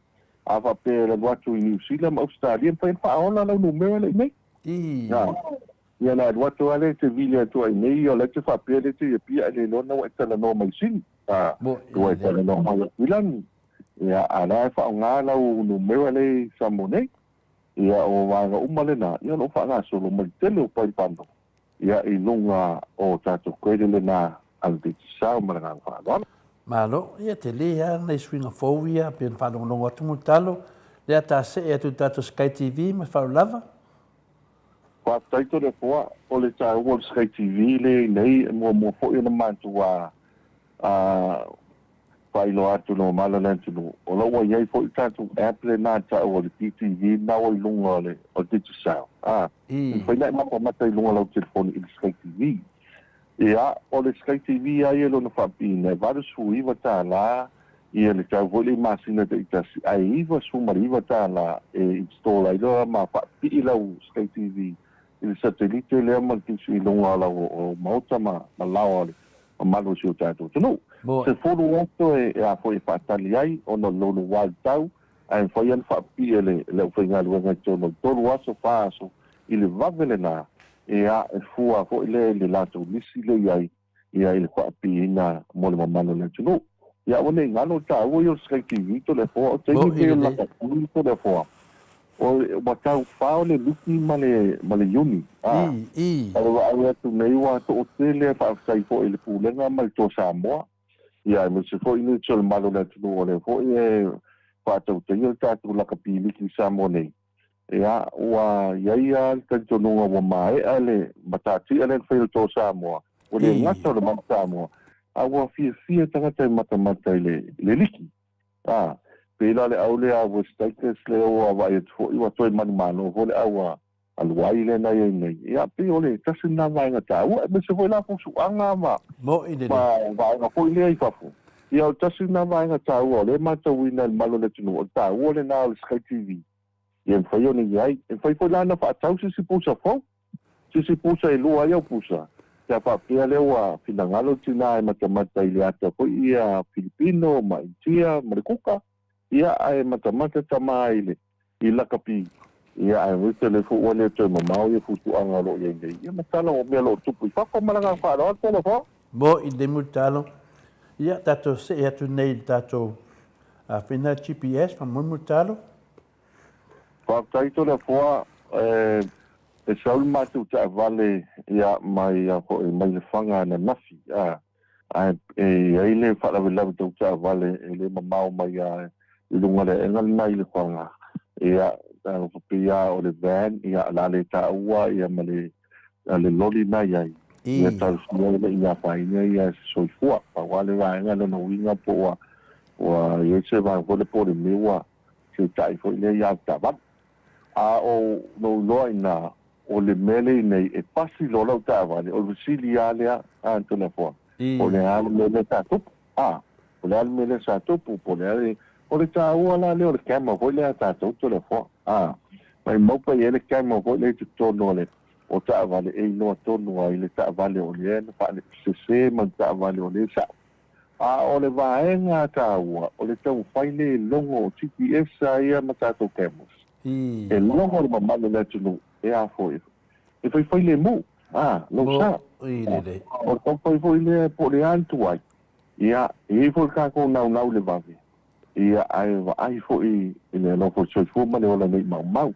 E: a faapea e alu atu i Niu Sila ma Ausetalia, e mafai ona faaola lau numera lea i inei. Ia na alu atu lava lea e te vili atu ai nei, o la e te faapea lea e te i Apia ae le iloa na ua e talanoa mai i Sini. Ua e talanoa mai Aukilani. Ia, a o la e faaaoga lau numera lea i Samoa nei. Ia, o vaega uma lena, ia o lo o faagasolo mai le tele o paipano, ia, i luga o tatou credit lena a le Digicel ma le agaga faaaloalo.
A: Malo, ia tele lava nai suiga fou ia pei ona faalogologo atu Mulitalo, lea ta see atu i le tatou Sky TV ma le faaaloalo lava.
E: Faafetai Toleafoa, o le taua o le Sky TV lea i nei e muamua foi ona matou faailoa atu i le mamalu o le atunuu, o la ua i ai foi le tatou app lena e tau o le DTV lena ua i luga o le Digicel, e mafai ona e matamata i luga o lau telefoni i le Sky TV. Ia, o le Sky TV lava ia i lona faapiina e $89 ia le tau foi lea i masina taitasi, ae $99 e install ai loa ma faapipii lau Sky TV i le satelite lea ma le tisi i luga o lau maota ma laoa o le mamalu o si o tatou atunuu. 10 aso e a foi e faatali ai ona o le louloua i le tau, ae mafai lava ona faapipii e le aufaigaluega i totonu o le 3 aso, 4 aso i le vave lena, ia, e fua foi lea i le latou lisi lea i ai, ia, i le faapipiina mo le mamalu o le atunuu. Ia aua ne i galo le taua ia o le Sky TV Toleafoa, o taimi pei o le lakapi Toleafoa, ua tau fao le liki ma le ma le Iuni, a o le vaai atu nei ua toatele e faafetai foi i le Pulega ma le Toa Samoa, ia aemaise foi le o le mamalu o le atunuu o lea foi e faatautaia le tatou lakapi liki i Samoa nei. Ia, ua i ai lava le talitonuga ua maea le matatia lea na fai e le Toa Samoa, ua le gata o le Manu Samoa, a ua fiafia tagata e matamata i le liki. A, pei la le au lea a West Tigers lea ua vaai atu foi ua toe manumalo foi le au a Luai lea na i ai nei. Ia, pei o le tasi lena vaega taua, aemaise foi la fusuaga ma
A: Mo'i lelei.
E: ma vaega foi lea i fafo. Ia, o le tasi lena vaega taua o lea e matauina e le mamalu o le atunuu, o le taua lena o le Sky TV. Ia, e mafai ona i ai. E mafai foi la ona faatau se isi pusa fou, se isi pusa e lua ai au pusa, pe a faapea lea ua finagalo le tina e matamata i le ata foi ia Filipino ma Initia ma le kuka, ia, ae matamata tama i le i lakapi, ia, aemaise o lea foi ua le toe mamao ia futuaga o lo o i ai nei, ia ma tala o mea o lo o tupu i fafo. Ma le agaga faaaloalo, talofa.
A: Mo i le mulitalo, ia tatou see atu nei i le tatou fina GPS faamolemole mulitalo.
E: Faafetai Toleafoa, e sau le matou taavale ia mai foi mai Lefaga ananafi a ae e i ai le faalavelave tau taavale e le mamao mai a i luga o le aega lena i Lefaga ia pei a o le van ia o le a le taua ia ma le le loli na i ai ia talosia e le i afaina ia se soifua. Pau a le vaega lona uiga po ua ua i ai se vaega foi lea po o le mea ua seutai foi lea ia taavale. A o lou iloa i ina, o le mea lea i inei, e pasi loa lau taavale, o le fesili lava lea a Toleafoa, po o le a le mea lea sa tupu? A, po o le a le mea lea sa tupu, po o le a le... O le taua la lea o le camera foi lea a tatou Toleafoa, a, maimau pe i ai le camera foi lea i totonu o le o taavale e iloa tonu ai le taavale o lea na faalesese ma le taavale o lea e sa'o. A o le vaega taua, o le taumafai lea e logo o GPS a ia ma tatou cameras. E logo le mamalu o le atunuu e a foi, e faifai lemu, a, lou sa. O le taumafai foi lea po o le a le tuai, ia, e i ai foi le tatou naunau i le vave, ia, ae vaai foi i le alofa o le soifua ma le ola nei maumau.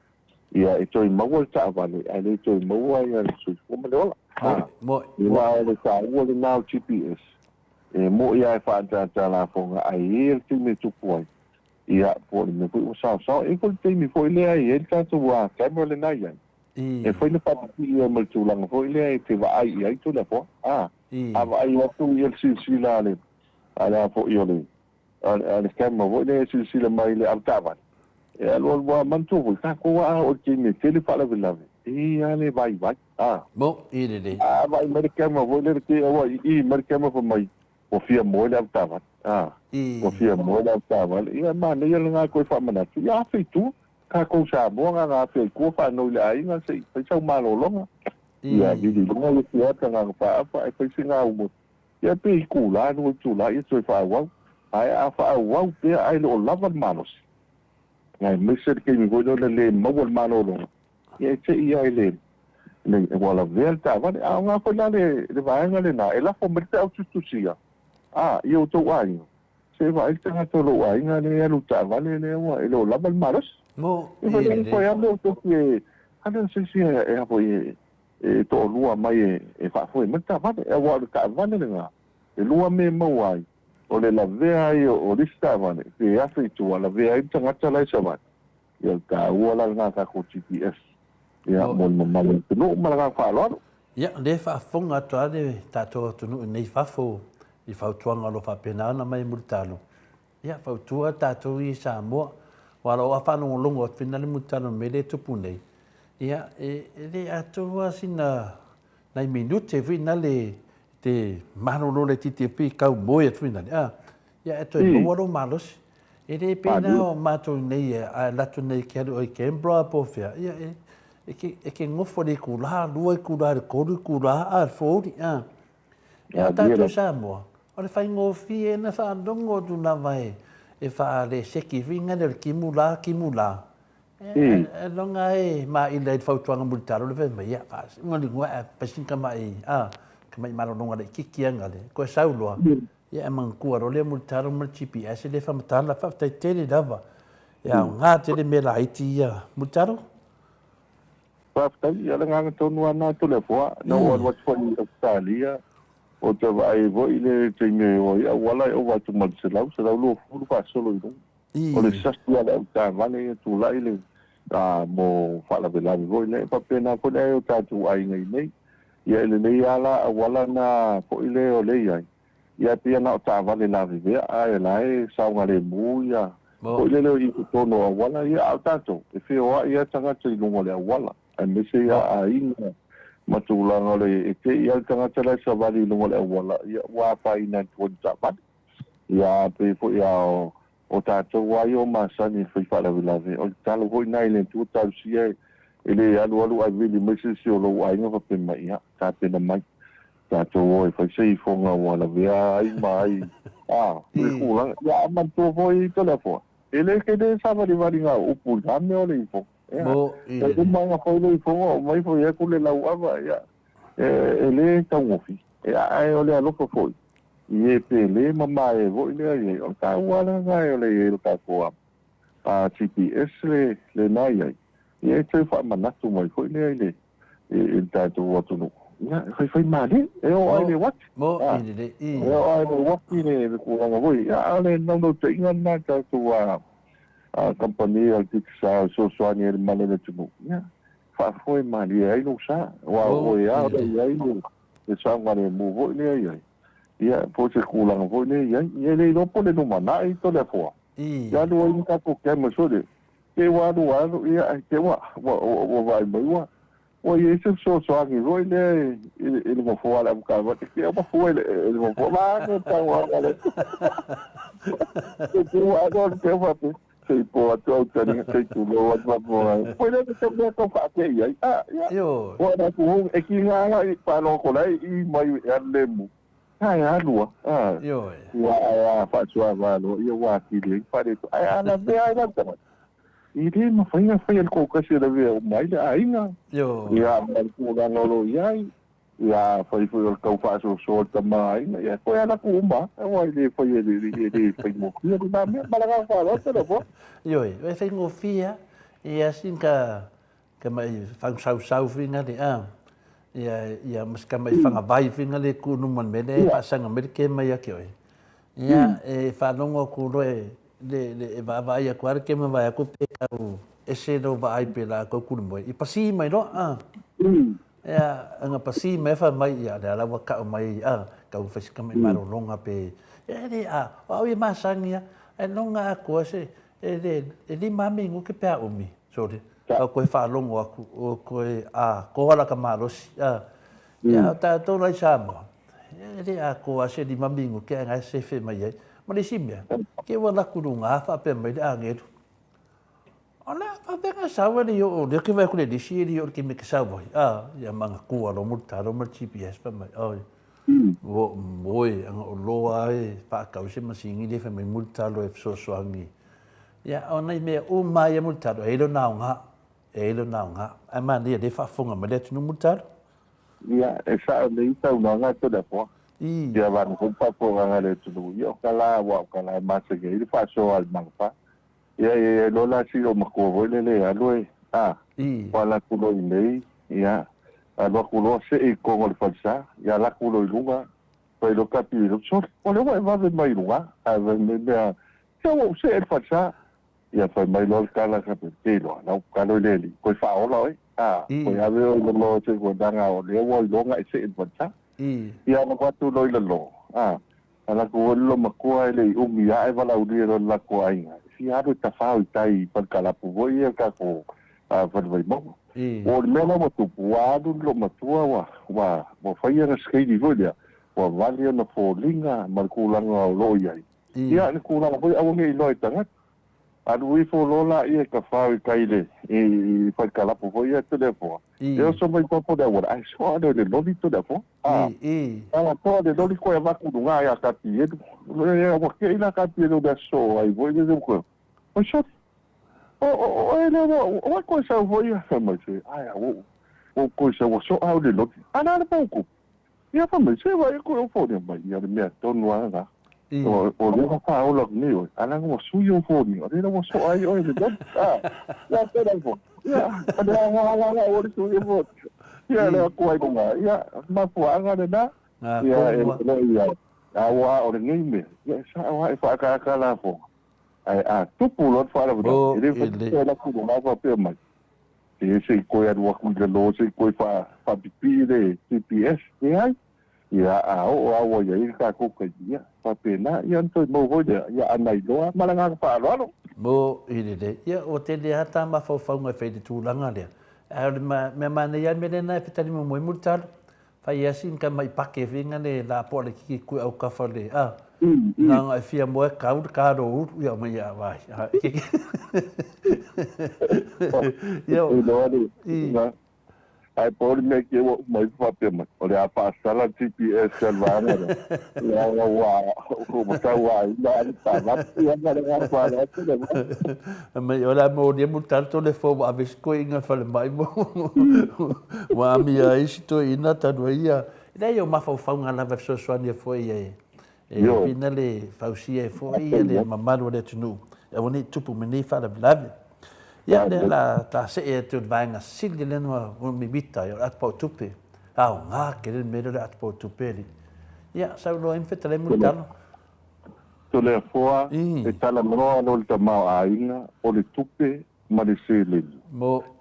E: Ia, e toe maua le taavale, ae le toe maua ia le soifua ma le ola. Ina o le taua lena o GPS, e mo'i lava e faaataata lafoga, ae i ai le taimi e tupu ai, ia, po o le mea foi ua saosao. E i ai foi le taimi foi lea e i ai le tatou camera lena e i ai, e fai le faapipii ai ma le tulaga foi lea e te vaai i ai Toleafoa. A vaai atu ia le silasila a le, a le a foi o le, a le camera foi lea e silasila mai i le avetaavale, e alualu lava, manatua foi, tatou a oo i le taimi e tele faalavelave, e i ai lava le vaivai, a.
A: Mo, i lelei.
E: A vaai mai le camera foi lea, le te aua i i mai le camera fai mai, ua fia moe le avetaavale, a. Ua fia moe le avetaavale. Ia, e manaia lena toe faamanatu, ia afe i tua, tatou Samoa na ona afe i tua faanoi i le aiga se i fai sau malologa. Ia, vili i luga le fiata na ona faaafa ae fai sina aumoe. Ia pe itula, lua itula ia toe faaauau. Ae a faaauau pea ae le o lava le malosi, aemaise le taimi foi lea o le le maua le malologa, ia e te i lava i le, le, ua lavea le taavale. A o na foi la le, le vaega lena, e lafo mai le feau tusitusia, a, i outou aiga, se i vaai le tagata o lou aiga lea e alu i le taavale lea ua, e le o lava le malosi.
A: Mo,
E: Ia
A: e
E: fai
A: lelei.
E: mai lava outou e, a lea o se isi e, e, foi e, e toalua mai e faafoe mai le taavale, aua o le taavale lena, e lua mea e maua ai, o le lavea ai o le isi taavale, pe afe i tua, lavea ai le tagata la e savali. Ia, o le taua la lena a tatou GPS, ia, mo le mamalu o le atunuu. Ma le agaga faaaloalo.
A: Ia, o lea e faafofoga atu lava le tatou atunuu i nei fafo i fautuaga o lo o faapena ona aumai e Mulitalo. Ia, fautua tatou ia i Samoa, aua o lau faalogologo atu foi le mulitalo i le mea lea e tupu nei, ia, e le atoa sina nai minute foi nale te malolo laitiiti pei tau moe atu foi nale, a, ia e toe maua lou malosi. E le pei la o matou nei a alu atu nei ke alu i Canberra po o fea, ia e ke nofo i le itula, lua itula, le tolu itula, a, le foauli, a. Ia o tatou Samoa, o le faigofie na faalogo atu lava e faaleseki foi lea o le timu la, timu la. E loga e maila i le fautuaga mulitalo le fai mai, ia faasiuga le igoa ae fai sina tamai, a, tamai malologa laitiiti ana le, toe sau loa, ia e manatua loa lea mulitalo ma le GPS e le faamatala, faafetai tele lava. E aoga tele mea laiti ia mulitalo.
E: Faafetai, ia o le agaga tonu lava lena Toleafoa. Na ou alu atu foi i Ausetalia, ou te vaai ai foi i le taimi e o ai auala e ova atu ma le 100, 120 faasolo i luga. O le sasi lava o le avetaavale ia tulai le mo faalavelave foi lea. E faapena foi le ai o tatou aiga i nei. Ia e lelei lava la auala na foi lea o lea i ai, Ia e pei na o taavale lavevea ae la e saogalemu ia foi lele i totonu o auala ia, a o tatou e feoai lava tagata i luga o le auala aemaise ia aiga ma tulaga o le e te i lava le tagata la e savali i luga o le auala ia ua afaina atu ai le taavale. Ia, pei foi a o tatou lava ia o masani i le fai faalavelave, o le tatalo foi lena i le Atua talosia e le alualu ae vili mai se isi o lou aiga faapea mai, ia, tapena mai, tatou o e fai se ifoga ua lavea ai ma ai, a, le tulaga. Ia, a manatua foi Toleafoa, e le tele savalivali na o upu i lena mea o le ifoga. Ia, e uma ona fai le ifoga, o mai foi atu le lauava, ia, e le taugofie. Ia, ae o le alofa foi i e pele ma mae foi lea i ai. O le taua lava lena o le i ai o le tatou GPS lena i ai, ia e toe faamanatu mai foi lea i le i le tatou atunuu. Ia, e faifai malie, e oo lava i le uati. E oo lava i le uati le tulaga foi. Ia, a o le naunautaiga lena a le tatou kamupani a le Digicel e fesoasoani ai i le mamalu o le atunuu, ia, faafoe malie ai lou sa, aua o oe lava o lo o i ai le saogalemu foi lea i ai, ia, po o se tulaga foi lea i ai. Ia e le iloa po o le lumanai Toleafoa, e alu ai le tatou cameras foi lea, te i ua alu alu, ia, ae te i ua vaai mai ua i ai se fesoasoani foi lea i le nofoa o le avetaavale, te i ua fua i le nofoa, vaeane le saunoaga a le Te i ua alu alu te i ua faapea, Se i po atu au taliga, se i tulou atu faafofoga. Foi lea te mea tau faatei ai. Ah, ia.
A: Ioe.
E: Ua na ku e ki ngā ngā i pāloa ko lai i mai e alu le mu. Ai alu a. Ah.
A: Ioe.
E: Ua ai a faasua valo ia ua atili ai fale to. Ai ala mea ai la tama. I le mawhai na whai al kōkasi la vea o mai le aiga.
A: Ioe.
E: Ia ma le tulaga o lo o i ai. Ia fai foi o le tau faasoasoa le tama aiga, ia toe ala atu uma, aua e le fai e le faigofie lena mea. Ma le agaga faaaloalo tele afoa.
A: Ioe, e faigofie lava, ia sin ka ka mai fagasausau fina le a, ia ia ma ka mai fagavai fina le ku numa le mea lea e faasaga mai le kema ia te oe. Ia e faalogo atu loa e le le e vaavaai atu lava le kema vaai atu pe tau ese lou vaai pe la tau kuli moe, i pasi mai loa a. Ea, anga pasi mai fa mai ia lea la ua kau mai a kau fai se mai malologa pe e le a o au e masani ia e longa aku se e le e lima minuti pe a umi sorry au koe faalogo aku o koe a koa la ka malosi a ia o tatou la i Samoa e le a koa se lima minuti ae nga e sefe mai ai ma le isi mea ke ua laku luga faapea mai le agelu O le a faapea sau e le i oo lea ke vai aku le lisi e le i oo le keme ke sau ai a ia ma nga kua lo mo talo ma GPS fa mai oi wo moe anga o loa e whaakau se masini le fa mai mo talo e fesoasoani ia o nei mea uma ia mo talo e lo nao nga e lo nao nga ai ma le le faafofoga mai le atunuu mo talo.
E: Ia, e sao nei saunoaga e Toleafoa. Ia vana foi faafofogaga a le atunuu, ia o ka la aua o ka la e masani ai le faasoa a le magafa. Ia e iai loa la si ou matua foi lele e alu e, a, ua ala atu loa i inei, ia, alu atu loa see i totonu o le falesa, ia ala atu loa i luga, fai loa tapi i luga, sole, o lea ua e vave mai i luga, ae fai mai mea, se ua ou see i le falesa. Ia fai mai loa le tala, te iloa, la ua tatalo i le Alii, toe faaola oe, a, toe ave oe i lalo se i leaga o lea ua iloa na e see i le falesa. Ia alu atu loa i lalo, a, Ala atu foi le matua e le i umi ae valaaulia loa le latou aiga e fia alu e tafao i tai i Falekalapu foi ia le tatou fale Vaimauga. O le mea la ua tupu, ua alu le loomatua ua ua ua fai ana skeili foi lea, ua vale ona foliga ma le tulaga o lo o i ai. Ia le tulaga foi aua ne i iloa e tagata. Alu ifo loa laia e tafao i tai i le i Falekalapu foi ia Toleafoa, e oso mai fafo le auala ae soa loa i le loli Toleafoa. A, ala toa le loli koe avatu luga ia Kapielu. Ua kei la Kapielu le aso ai foi le koe. Oi sori. O o o e le o o koe sau foi ia fai mai se. Ai a o o koe sau ua soa au le loli. Ana le pauku. Ia fai mai se vai koe o fone mai ia le mea tonu a la. O o le ka faaola nei oi. Ala ua sui o fone. O le ua soa ai oi le loli. A. Ia te la fo. Ia, le aga aga aga o le sui o fone. Ia le aku ai luga. Ia, mafuaaga lena. Ia, e lo ia. A ua o lenei mea. Ia, sa o e whaakaaka la fo. Ai a tupu loa le faalavelave. E le whakapea la ku luga faapea mai. E se i koe alu aku i lalo, se i koe whaapipii le GPS. E ai. Ia, a oo a ua i ai le tatou taimi, ia, faapena, ia ona toe mau foi lea, ia ana iloa ma le agaga faaaloalo.
A: Mo i lelei. Ia, ua tele lava tā mafaufauga e fai i le tulaga lea. Ae o le mea manaia lava le mea lena e fetali muamua ai Mulitalo. Fai lava si tamai pake fina le lapoa laitiiti tui autafa le, a. Na ona e fia moe kau le karo uru ia mai ia vai.
E: Ia i. Ae pau le mea ke ua uma ifo faapea mai, o le a faasala le GPS a le vaega lea, leaga ua ua tauaina lava le taavale ia ma le gafa atu le vai.
A: Fai mai o le a molia mulitalo tole fou ua ave isi toeaiina i le falemai ma ua amia ai isi toeaiina talu ai ia. E leai o mafaufauga lava e fesoasoani ai foi e E whina le fausia ai foi ia le mamalu o le atunuu e aua ne i tupu mai nei faalavelave. Ia, lea la ta see atu i le vaega sili lea na mimita ai, o le atu tupe. Aoga tele le mea lea o le atu tupe alii. Ia, saunoa ai ma fetalai Mulitalo.
E: Toleafoa, e talanoa loa le tamaoaiga, o le tupe ma le seleni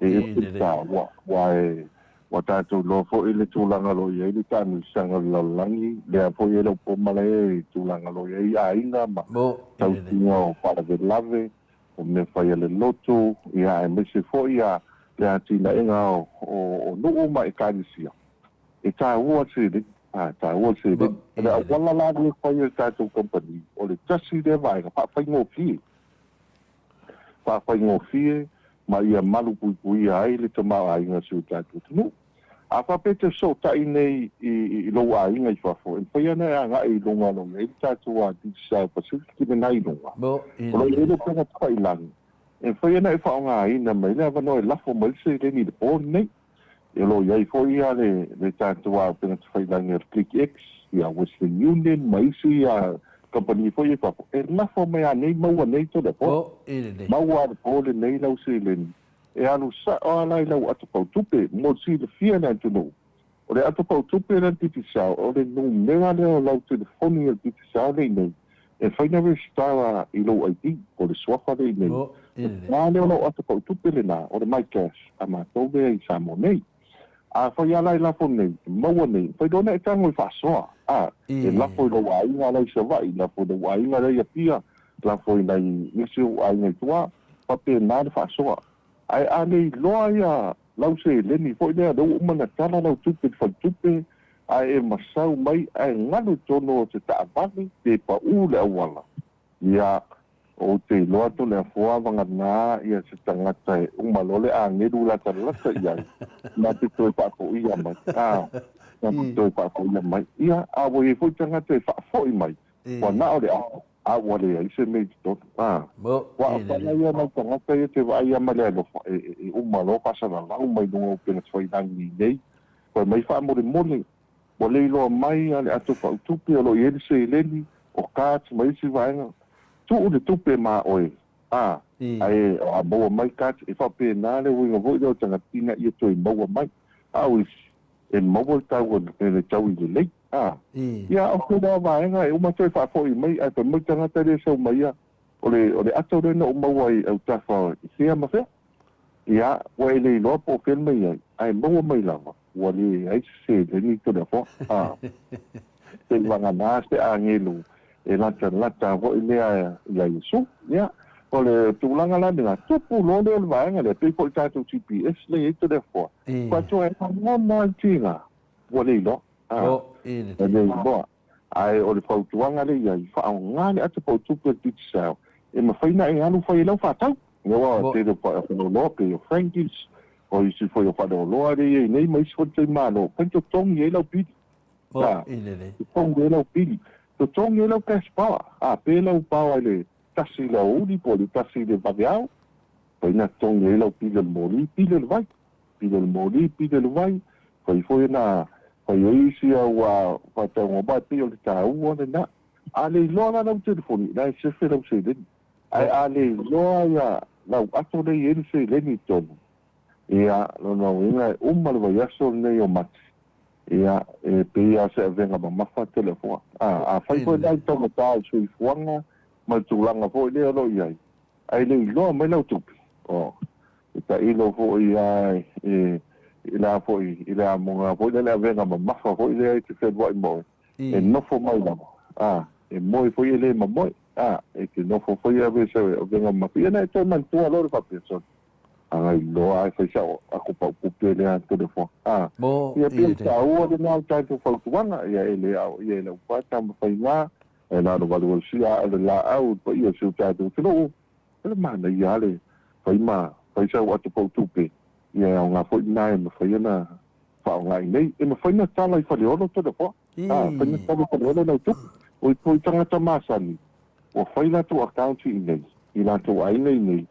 E: e ese le taua, aua e ua tatou iloa foi le tulaga o lo o i ai le taamilosaga o le lalolagi, lea foi e le o po malae i tulaga o lo o i ai aiga ma tausiga o faalavelave, o mea fai a le lotu, ia aemaise foi le atinaega o nuu ma ekalesia. E taua le seleni, e taua le seleni. O le auala la lea e fai e le tatou kamupani, o le tasi lea vaega faafaigofie. faafaigofie ma ia malupuipuia ai le tamaoaiga o si o tatou atunuu. A faapea e te fesootai nei i lou aiga i fafo, e mafai ona e agai i luga o lo o i ai le tatou Digicel Pacific lena i luga, o lo o i ai le upega tafailagi, e mafai ona e faaaogaina mai le avanoa e lafo mai le seleni i le po lenei. O lo o i ai foi le tatou upega tafailagi a le Click X, ia Western Union ma isi kamupani foi ia i fafo, e lafo mai lava nei maua nei telefoni. Maua lava i le po lenei lau seleni, e alu sao lava la i lau ato pautupe mo le silafia e le atunuu. O le ato pautupe lea a le Digicel, o le numera lea o lau telefoni a le Digicel lea i inei, e mafai ona resitala i lou ID po o le suafa lea i inei. O le lea o lau ato pautupe lena, o le MyCash a matou lea i Samoa nei. Afai lava la e lafo nei, maua nei, mafai loa ona e tago e faasoa, a, e lafo i lou aiga la i Savaii, lafo i lou aiga la i Apia, lafo i nai nisi o ou aiga i tua, faapena le faasoa. Ae a le iloa ia lau seleni foi lea, lea ua uma ona tala lau tupe i le faletupe, ae e masau mai ae galu i totonu o se taavale pe pau le auala, ia, ou te iloa Toleafoa vagana ia se tagata e uma loa le agelu latalata i ai, na te toe faafoia mai, a, na te toe faafoia mai. Ia, a ua i ai foi tagata e faafoi mai, ua na o le ato, a ua leai se mea i totonu, a. Ua aofai ai nai tagata ia te vaai ia ma le alofa, e uma loa faasalalau mai luga o upega tafailagi nei, fai mai faamolemole, Ua le iloa mai a le ato pautupe o lo o i ai le seleni, o cards ma isi vaega. Tuu le tupe ma oe, a, ae a maua mai cards, e faapena le uiga foi lea o tagata ina ia toe maua mai. A o isi, e maua le tau le taui lelei, a. Ia, o tela vaega e uma toe faafoi mai, ae fai mai le tagata lea e sau mai ia, o le, o le ato lea na ou maua i autafa i fea ma fea. Ia, ua e le iloa po o fea le mea i ai, ae maua mai lava, ua leai se seleni Toleafoa. A, seivagana se agelu e latalata foi lea ia Iesu. Ia, o le tulaga la lena, tupu loa lea o le vaega lea, pei foi o le tatou GPS lea e i ai Toleafoa, faatoa e lagona le tiga, ua le iloa. A, ua le iloa. Ae o le fautuaga lea i ai, faaaoga le ata pautupe o le Digicel e mafai ona e alu fai ai lau faatau. Aua o le tele o faleoloa pei o Frankie's, o isi foi o faleoloa lea e i ai nei ma isi foi faletalimalo, fai totogi ai lau pili. A, totogi ai lau pili. Totogi ai lau cash power. A, pe lau power i le tasi i le aoauli po o le tasi i le vaveao, fai na totogi ai lau pili o le moli, pili o le vai. Pili o le moli, pili o le vai, fai foi na fai ai isi au faatauga aua e pei o le taua lena. A le iloa la lau telefoni, la e sefe lau seleni. Ae a le iloa ia lau ato lea e i ai le seleni i totonu, ia, lona uiga e uma le vaiaso lenei o Mati, ia, e pei lava o se avega mamafa Toleafoa. A, afai foi la i taugata o le soifuaga ma le tulaga foi lea o lo o i ai, ae le iloa mai lau tupe, oh, E tailo foi a e i la foi i le amoga foi lea le avega mamafa foi lea e te feluai ma oe, e nofo mai lava, a, e moe foi e le mamoe, a, e te nofo foi e ave se avega mamafa. Ia na e toe manatua loa le faapea, Sole, a iloa a e fai sao aku paupupe lea a Toleafoa, a. Ia pei o le taua lena o le tatou fautuaga, ia e le ao ia e lau pata ma faiga. E na ona valuvalusia a o le laau i le paia o si o tatou atunuu, o le manaia lava le fai ma fai sau ato pau tupe, ia e aoga foi lena e mafai ona faaaoga i inei. E mafai ona tala i Faleolo Toleafoa, a, mafai ona tala i Faleolo lau tupe. O i tagata masani, ua fai latou accounts i inei, i latou aiga i inei,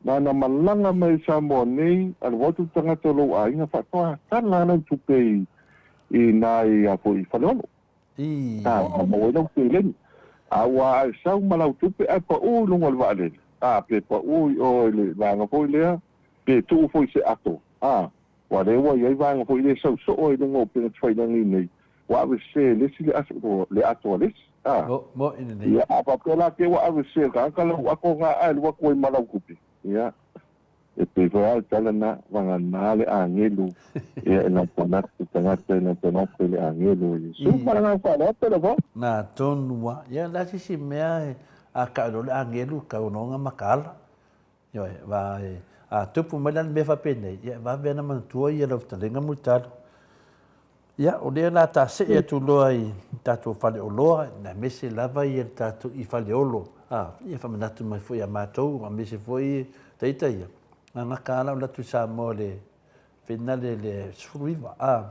E: na ona malaga mai i Samoa nei, alu atu le tagata o lou aiga faatoa tala lava lau tupe i ina i a foi i Faleolo. A, na maua ai lau seleni. A ua e sau ma lau tupe ae pau i luga o le vaalele, a, pe pau i o i le vaega foi lea, pe tuu foi i se ato, a, aua lea ua i ai vaega foi lea e sau soo ai i luga o upega tafailagi nei, ua ave sese e le isi le aso, le ato a le isi, a. Ia, a faapea la te ua ave sese e le tagata lau ato na ae alu atu ai ma lau tupe, ia, E pei foi lava le tala lena, vagana le agelu, ia e natanata te tagata e natanata i le agelu o Iesu. Ma le agaga faaaloalo tele foi.
A: Na tonu a. Ia le a se isi mea a kau loa le agelu kau loa nga makaala. Ioe, va e, a tupu mai la le mea faapenei, ia e vave ana manatua ia lau fetalaiga Mulitalo. Ia, o lea la ta see atu loa i tatou faleoloa, aemaise lava ia le tatou i Faleolo, a, ia faamanatu mai foi ia matou, aemaise foi taita ia, na gata lava lau atu i Samoa i le finale i le 19, a,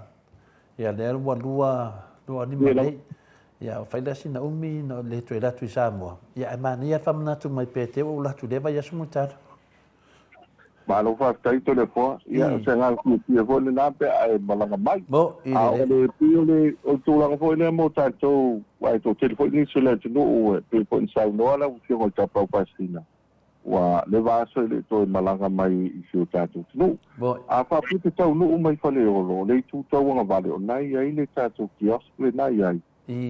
A: ia lea ua 25 nei, ia fai la sina umi na le toe alu atu i Samoa, ia ae manaia le faamanatu mai pe te i ua ou alu atu i lea vaiaso Mulitalo.
E: Malo faafetai Toleafoa. Ia, o se agaga fiafia foi lena pe a e malaga mai. A o le pei o le o le tulaga foi lea mo tatou, aua e toatele foi nisi o le atunuu e pei foi ona saunoa lau Afioga i le Tapaau Faasisina, ua leva aso e le i toe malaga mai i si o tatou atunuu. A faapea e te taunuu mai Faleolo, o le itu tauagavale, o lena e i ai le tatou kiosk lena e i ai,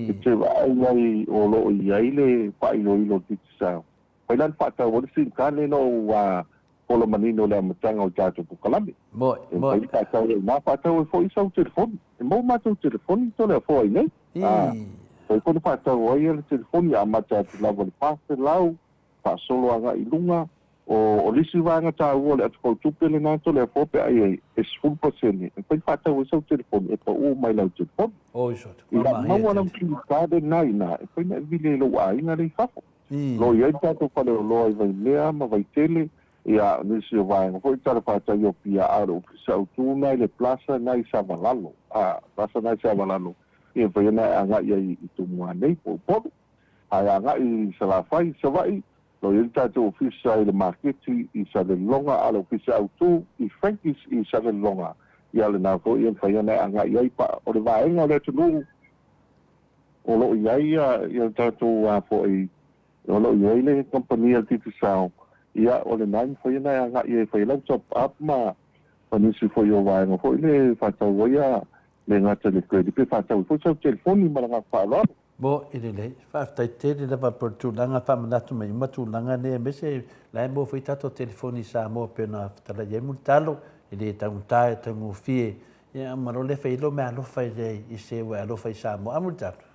E: e te vaai ai o lo o i ai le faailoilo o le Digicel. Fai la le faatau ai le sim card lea na ou fola manino i le amataga o le tatou polokalame. E mafai ona faatau ai i ina, faatau ai foi sau telefoni. E maua matou telefoni Toleafoa i inei. Mafai foi ona faatau ai le telefoni amata atu lava i le 400 faasolo agai i luga. O le isi vaega taua o le atopau tupe lena Toleafoa pe a i ai e 10% e mafai ona faatau ai sau telefoni e pau mai lau telefoni. Ina maua lau sim card lena i ina, e mafai ona e vili ai i lou aiga lea i fafo. O lo o i ai le tatou faleoloa i Vaimea ma Vaitele, ia, o nisi o vaega foi i talafatai o Apia, a o le Ofisa Autu lena i le Plaza lena i Savalalo, a, Plaza lena i Savalalo, ia e mafai ona e agai ai i Tumua nei po o Upolu. A e agai i Salafai i Savaii, o lo o i ai le tatou Ofisa i le maketi i Salelologa, a o le Ofisa Autu i Frankie's i Salelologa, ia o lena foi e mafai ona e agai ai. O le vaega o le atunuu O lo o i ai ia tatou a foi, o lo o i ai le kamupani a le Digicel, ia o lena e mafai ona e agai e fai lau top up ma nisi foi o vaega foi lea e faatau ai a le gata i le credit pe faatau ai foi sau telefoni ma le agaga faaaloalo.
A: Mo i lelei, faafetai tele lava po o le tulaga faamanatu mai uma tulaga nei aemaise la e maua foi tatou telefoni i Samoa pei ona fetalai ai Mulitalo, e le taugata e taugofie Ia, ma lo le fai lo mea alofa i le i se ua alofa i Samoa. A Mulitalo?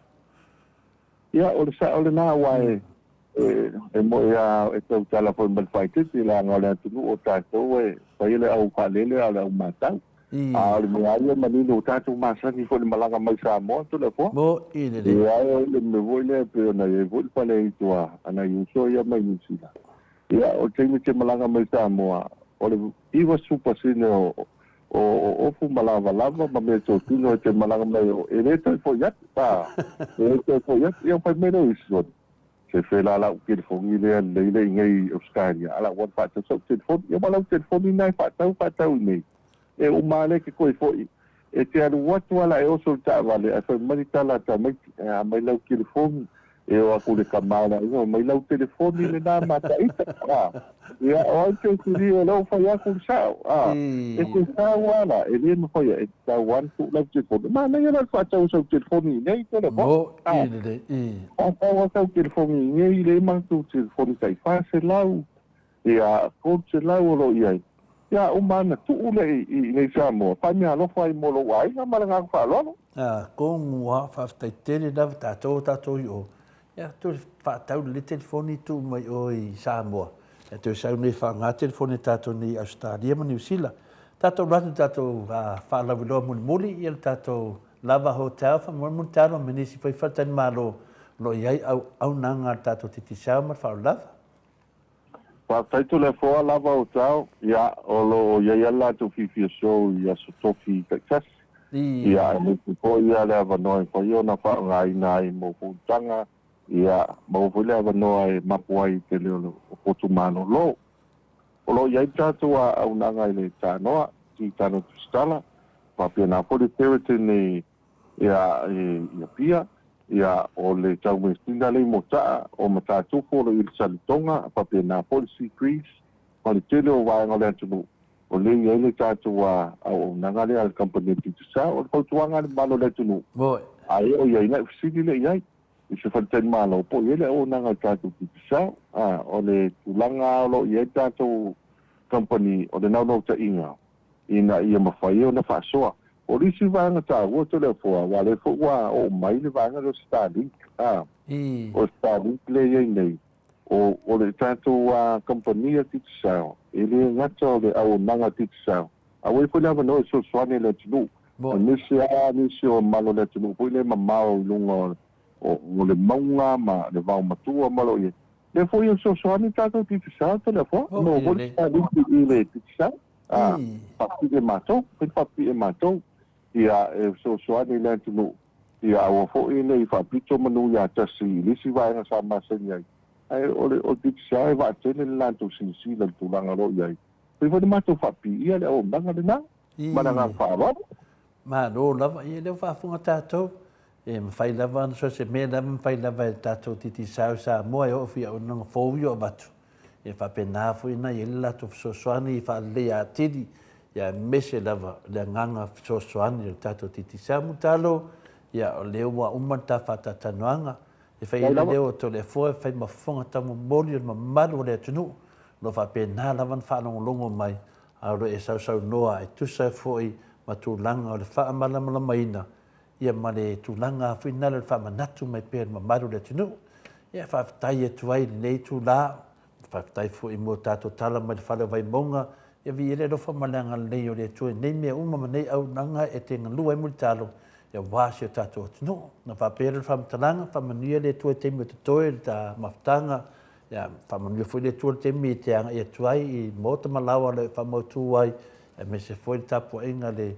E: Ia, o le sao lena, aua e, e, e moe lava e tautala foi ma le faaeteete, leaga o le atunuu o tatou e fai le au faalele a o le au matau. A o le mea lava ia manino, ua tatou masani foi i le malaga mai Samoa, Toleafoa.
A: Mo'i lelei.
E: Ia, o le mea foi lea e pei ona i ai foi le faleaito a nai uso ia mai Niu Sila. Ia, o le taimi e te malaga mai Samoa, o le 90% o, o ofu ma lavalava ma mea totino e te malaga mai o, e le toe foi atu, a, e le toe foi atu. Ia fai mai lea o isi soni, se fe la lau telefoni lea lelei le i nei Australia, a lau ua faatau sau telefoni. Ia ma lau telefoni na e faatau, faatau i nei. E uma lava lea e te toe foi, e te alu atu lava la e oso i le taavale, ae fai mai le tala a tamaiti, e a mai lau telefoni, E o atu le tama o le aiga, Aumai lau telefoni lena ma ta ita. A, ia, o ai te sili o lea ua fai atu le sao. A, e te sau lava la, e le mafai e tatau lava ona tuu lau telefoni. E manaia la le faatau o sau telefoni i inei, telefoni.
A: Mo, i lelei, i.
E: Faatau lava sau telefoni i inei, le matou telefoni tai 400, ia, 300 o lo o i ai. Ia, uma lava ona tuu lea i inei i Samoa, fai meaalofa ai mo lou aiga ma le agaga faaaloalo.
A: A, komu a, faafetai tele lava tatou o tatou i o. Ia, toe faatau lelei telefoni tuu mai o i Samoa. Ia, toe sau nei faaaoga telefoni a tatou nei i Ausetalia ma Niu Sila. Tatou alu atu i le tatou faalauiloa mulimuli, ia le tatou Lava Hotel, faamolemole talo ma nisi foi faletalimalo. O lo o i ai auaunaga a le tatou Digicel ma le faaaloalo lava.
E: Faafetai Toleafoa lava o tau, ia, o lo o i ai lava le latou fiafia show i aso tofi taitasi. Ia, aemaise foi ia le avanoa e mafai ona faaaogaina ai mo fonotaga, ia, maua foi le avanoa e mapu ai i tele o potu malolo. O lo o i ai le tatou auaunaga i le Tanoa, Titano Tusitala, faapena foi le Sheraton i ia, i Apia, ia, o le Taumeasina lea i Motaa, o Matatupu o lo o i le Saletoga, faapena foi le Sea Breeze, ma le tele o vaega o le atunuu, o lea e i ai le tatou auaunaga lea a le kamupani a le Digicel. O le fautuaga a le mamalu o le atunuu, a e o i ai nai fesili lea i ai i se faletalimalo po o i ai le auaunaga a le tatou Digicel. O le tulaga o lo o i ai le tatou kamupani, o le naunautaiga ina ia mafai ona faasoa. O le isi vaega taua Toleafoa, aua o lea foi ua oo mai le vaega lea o Starlink, o Starlink lea e i ai nei, o, o le tatou kamupani a Digicel, e le gata o le auaunaga a Digicel, a ua i ai foi le avanoa e fesoasoani i le atunuu, aemaise lava nisi o mamalu o le atunuu foi lea e mamao i luga o, o le mauga ma le vaomatua ma o lo o i ai. Lea foi e fesoasoani le tatou Digicel Toleafoa, maua foi le Starlink i le Digicel. A, faapipii e matou, fai faapipii e matou, ia e fesoasoani i le atunuu, ia aua foi ne i faapito manu ia tasi i le isi vaega sa masani ai. Ae o le o le Digicel e vaatele le latou silasila i le tulaga o lo o i ai. Fai foi le matou faapiia le auaunaga lena ma le agaga faaaloalo.
A: Malo lava, ia lea ua faafofoga tatou, e mafai lava ona so o se mea lava e mafai lava e le tatou Digicel i Samoa e oo foi i auaunaga fou ia o avatu. E faapena foi ona i ai le latou fesoasoani i faaleleia atili, ia aemaise lava le agaga fesoasoani o le tatou Digicel. Mulitalo, ia o lea ua uma le ta faatalatalanoaga, e fai ai le leo o Toleafoa e fai ma fofoga taumomoli o le mamalu o le atunuu, o lo o faapena lava ona faalogologo mai, a o lo o e sausaunoa e tusa ai foi ma tulaga o le faamalamalamaina ia ma le tulaga foi lena o le faamanatu mai pea i le mamalu o le atunuu. Ia, faafetai atu ai i lenei itula, faafetai foi mo tatou tala mai le fale o Vaimauga, ia viia le alofa ma le agalelei o le Atua i nei mea uma ma nei auaunaga e te galue ai mulitalo aua si o tatou atunuu. Ona faapea lea o le faamatalaga, faamanuia le Atua i taimi o totoe i le ta mafutaga, ia faamanuia foi le Atua i le taimi e te agai atu ai i maota ma laoa o lo o e faamautu ai, aemaise foi le tapuaiga a le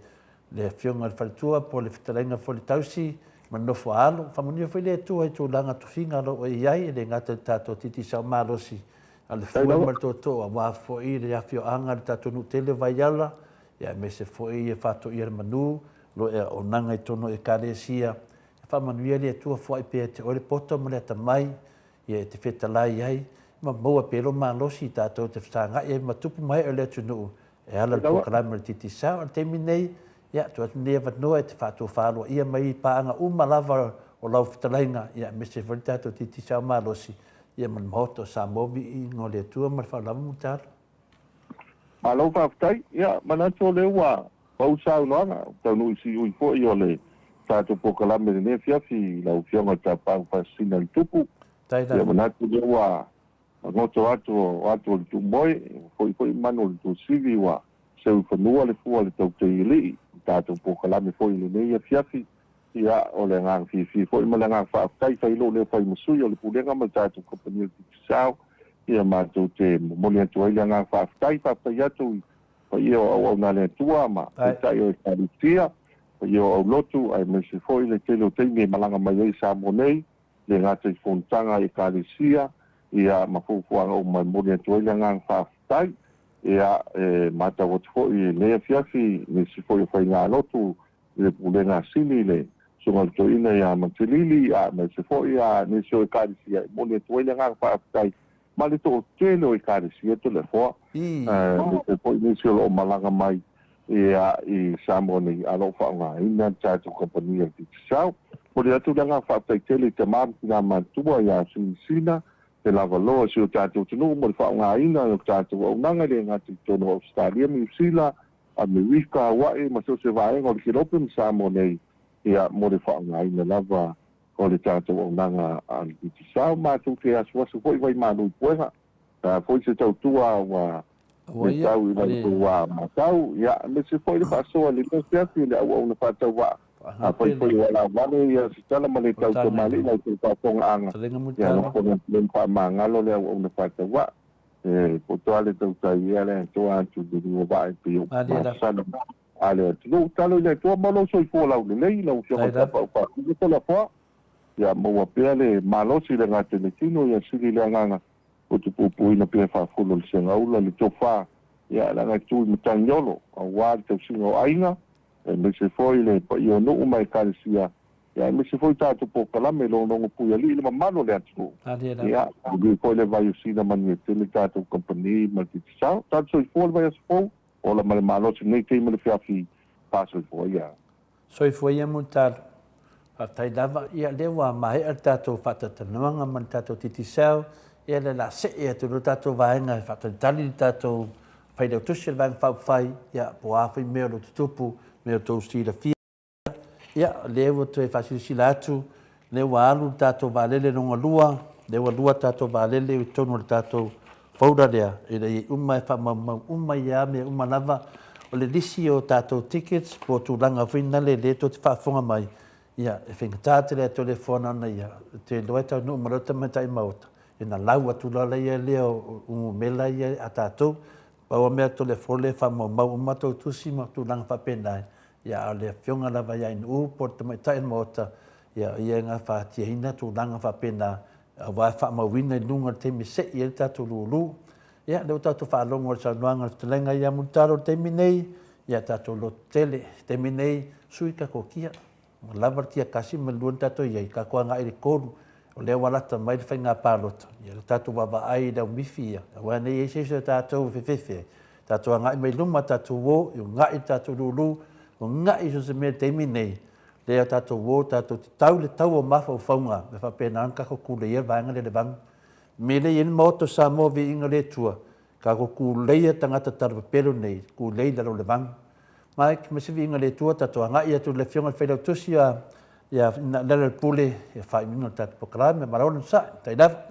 A: le Afioga i le Faletua po o le Fetalaiga foi le Tausi ma le nofo a alo. Faamanuia foi le Atua i tulaga tofiga o lo o i ai, e le gata i le tatou Digicel malosi, a o le fue ma le tootoo aua foi le afioaga i le tatou nuu tele o Vaiala, aemaise foi ia faatoia le manu o lo o e auaunaga i totonu o Ekalesia. Faamanuia le Atua, foai pea ia te oe le poto ma le atamai ia e te fetalai ai ma maua pea lou malosi tatou te fesagai ai ma tupu ma ee o le atunuu e ala i le polokalame o le Digicel. O le taimi lenei, ia, tuu atu lenei avanoa e te faatofalua mai i paaga uma lava o lau fetalaiga, ia, aemaise foi le tatou Digicel malosi, ia, ma le Maota o Samoa, viiga o le Atua ma le faaaloalo Mulitalo.
E: Malo faafetai. Ia, manatu o lea ua pau saunoaga, ua taunuu i siui foi o le tatou polokalame i lenei afiafi i lau Afioga i le Tapaau Faasisina i le Tupu. Ia, manatu o lea ua goto atu o atu o le tuumoe, ua foi foi manu o le tuasivi, ua seu i fanua le fua o le tautaialii i le tatou polokalame foi i lenei afiafi. Ia, o le agaga fiafia foi ma le agaga faafetai, fai lou leo fai ma sui o le Pulega ma le tatou kamupani o le Digicel, ia matou te momoli atu ai le agaga faafetai, faafetai atu i paia o auauna a le Atua ma Taitai o Ekalesia, paia o aulotu aemaise foi le tele o taimi e malaga mai ai i Samoa nei, le gata i fonotaga a Ekalesia, ia ma fuafuaga uma e momoli atu ai le agaga faafetai. Ia, e matau atu foi i lenei afiafi nisi foi o faigalotu i le Pulega Sili, le Susuga i le Toeaina ia Matilili, aemaise foi nisi o Ekalesia e momoli atu ai le agaga faafetai ma le toatele o Ekalesia Toleafoa, aemaise foi nisi o lo o malaga mai i Samoa nei a o lo o faaaogaina le tatou kamupani a le Digicel. Momoli atu le agaga faafetai tele i tama ma tina matutua ia Sinisina te lavaloa i si o tatou atunuu mo le faaaogaina o le tatou auaunaga e le gata i totonu o Ausetalia ma Niu Sila, Amerika, Hawaii ma so o se vaega o le Kelope ma Samoa nei, ia, mo le faaaogaina lava o le tatou auaunaga a le Digicel. Matou te asuasu foi vaimalu i puega, pe a foi se tautua ua le tau i la outou matau, ia, aemaise foi le faasoa i lenei afiafi i le auauna faatauvaa. Afai foi ua laavale ia se tala ma le tau tamalii la outou faafofogaaga, ia alofa le faamagalo le auauna faatauvaa. E poto lava le tautai ia le atoa atu i le lua vaa e pei o upu masani a le atunuu. Talo i le Atua mo lou soifua laulelei lau Afioga i le Tapaau Faatino Toleafoa, ia maua pea le malosi i le gata i le tino, ia sili le agaga o te puipuina pea faafulu o le segaula le tofa, ia leaga e tu i matagiolo aua le tausiga o aiga, aemaise foi le paia o nuu ma ekalesia, ia aemaise foi tatou polokalame i logologo puialii le mamalu o le atunuu. Ia, manuia foi le vai o Sina, manuia tele tatou kamupani ma le Digicel. Tatou soifua le vaiaso fou, ola ma le malosi i lenei taimi o le fiafi faasoifua ia.
A: Soifua ia Mulitalo. Faafetai lava. Ia lea ua maea le tatou faatalatalanoaga ma le tatou Digicel, ia lea o le a see atu loa le tatou vaega e faatalitali le tatou Failautusi o le Vaega Faaupufai, ia, po o a foi mea o lo o tutupu, mea o tou silafia. Ia, o lea ua toe faasilasila atu, lea ua alu le tatou vaalele lona lua, lea ua lua tatou vaalele i totonu o le tatou folder lea, ina ia uma e faamaumau uma ia mea uma lava. O le lisi o tatou tickets po o tulaga foi nale lea tou te faafofoga mai, ia, e faigata tele atu le foana ona ia, ou te iloa e taunuu mai loa le tamaitai maota, Ona lau atu loa lea o numera ia a tatou. Pau o mea tolefole e faamaumau uma tou tusi ma tulaga faapena, ia a o le afioga lava ia Ainuu po o le tamaitai o le Maota, ia o ia e gafatiaina tulaga faapena aua e faamauina i luga o le taimi e sei ai le tatou lulu. Ia lea ua tatou faalogo i le saunoaga a le fetalaiga ia Mulitalo i le taimi nei, ia tatou lototele. I le taimi nei, sui tatou kia. Ua lava le tiakasi ma le lua na tatou i ai, tatou agai i le tolu, o lea ua lata mai le faiga palota, ia le tatou vaavaai i le aumifi ia, aua ne i i ai se isi o tatou e fefefe ai, tatou agai mai luma, tatou o, e una'i le tatou lulu, una'i so o se mea i le taimi lenei, lea tatou o tatou te tau le tau o mafaufauga, e faapena ona tatou tuleia le vaega lea i le vanu. O le mea lea e i ai le Maota o Samoa Viiga o le Atua, tatou tuleia tagata talapepelo nei, tulei i lalo o le vanu. Mike, ma se viiga i le Atua, tatou agai atu i le Afioga i le Failautusi ia Lealailepule ia faaiuina le tatou polokalame. Malo le onosai. Matai lava.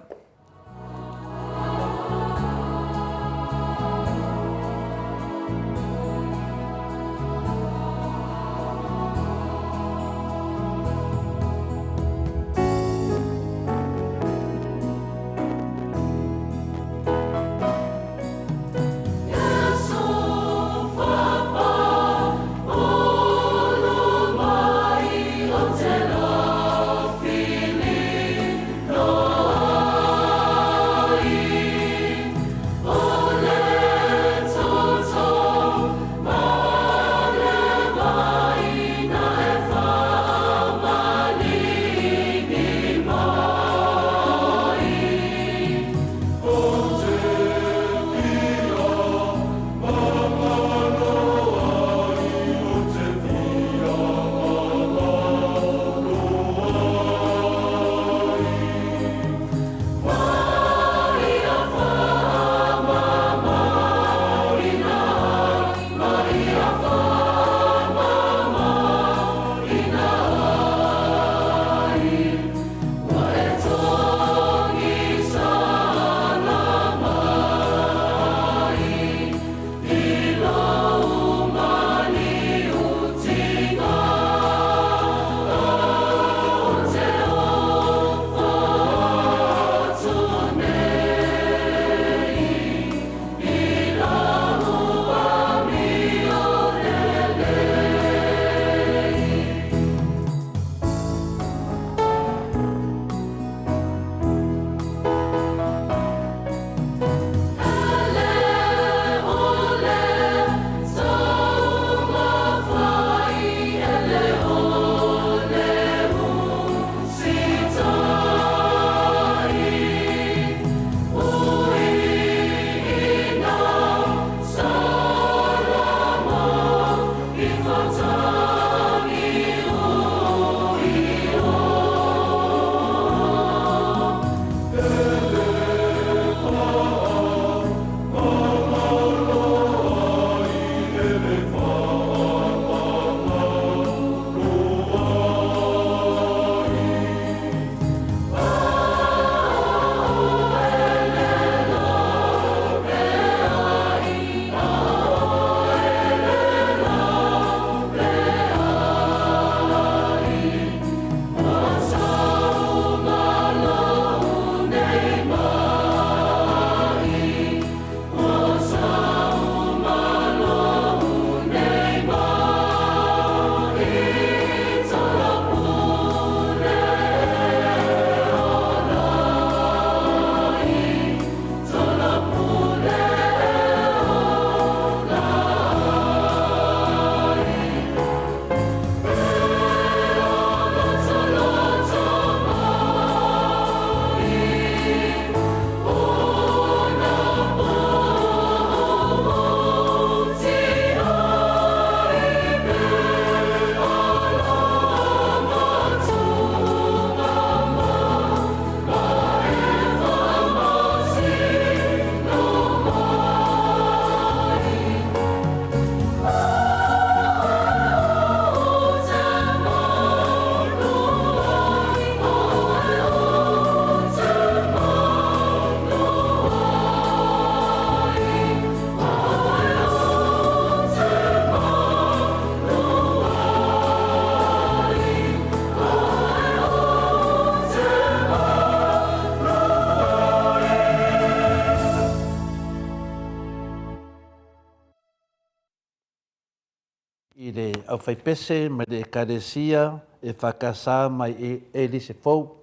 A: aufaipese mai le Ekalesia EFKS mai Elise Fou.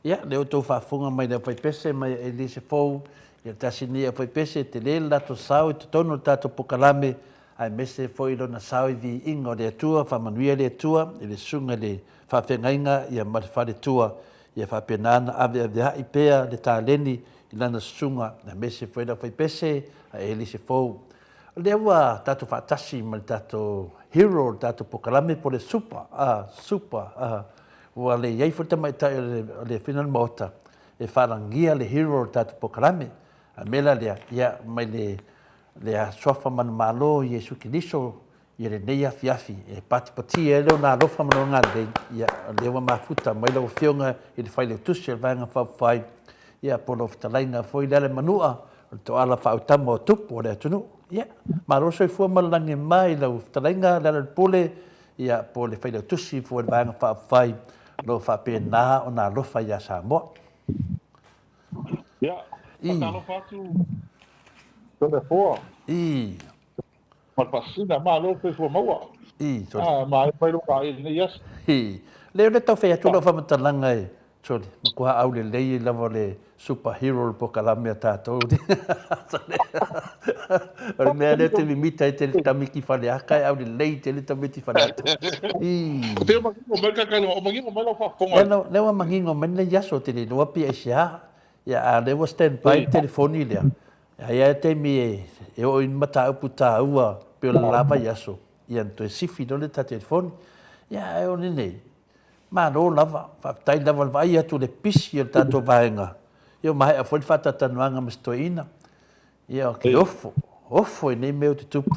A: Ia, lea ua outou faafofoga mai le aufaipese mai Elise Fou, ia tasi nei aufaipese e tele le latou sao i totonu o le tatou pokalame, aemaise foi lona sao i viiga o le Atua, faamanuia le Atua i le susuga i le faafeagaiga ia ma le faletua, ia faapena ona aveaveai pea le taleni i lana susuga, aemaise foi le aufaipese a Elise Fou. O lea ua tatou faatasi ma le tatou hero o le tatou pokalame po o le super, a, super, a, ua le i ai foi le tamaitai o le afioga i le Maota e faalagia le hero o le tatou pokalame. A o le mea la lea, ia, mai le, le Suafa Manumalo o Iesu Keriso ia lenei afiafi e patipatia ai Lona alofa ma Lona agalelei, ia, o lea ua mafuta mai lau Afioga i le Failautusi o le Vaega Faaupufai, ia, po o lau fetalaiga foi Lealaimanua, o le toala faautama o tupu o le atunuu. Ia, malo le soifua ma le lagi e mama i lau fetalaiga Lealailepule, ia, po o le Failautusi foi o le Vaega Faaupufai, o lo o faapena ona alofa ia Samoa.
F: Ia, faatalofa atu Toleafoa.
A: I.
F: Ma le faasina, malo le soifua maua.
A: I, sole.
F: Ah, maea mai lou vaai i lenei aso.
A: I. Lea o lea tau fai atu lau faamatalaga e, sole, matua aulelei ai lava le super hero o le pokalame a tatou. Sole. O le mea lea ou te mimita ai tele tamiti Faleata e aulelei tele tamiti Faleata. I.
F: Pei o manino mai le kaikailoa, o manino mai lau faafofoga.
A: Lea, lea ua manino mai lenei aso, ou te le iloa pe aisea. Ia, a o lea ua stand by le telefoni lea. Ai lava taimi e oo i ni mataupu taua pei o le la vaiaso, ia ona toe sifi loa lea i le ta telefoni. Ia ae o lenei, malo lava, faafetai lava i le vaai atu i le pisi o le tatou vaega, ia ua maea foi le faatalatalanoaga ma si toeaina. Ia ou te ofo, ofo i nei mea o tutupu.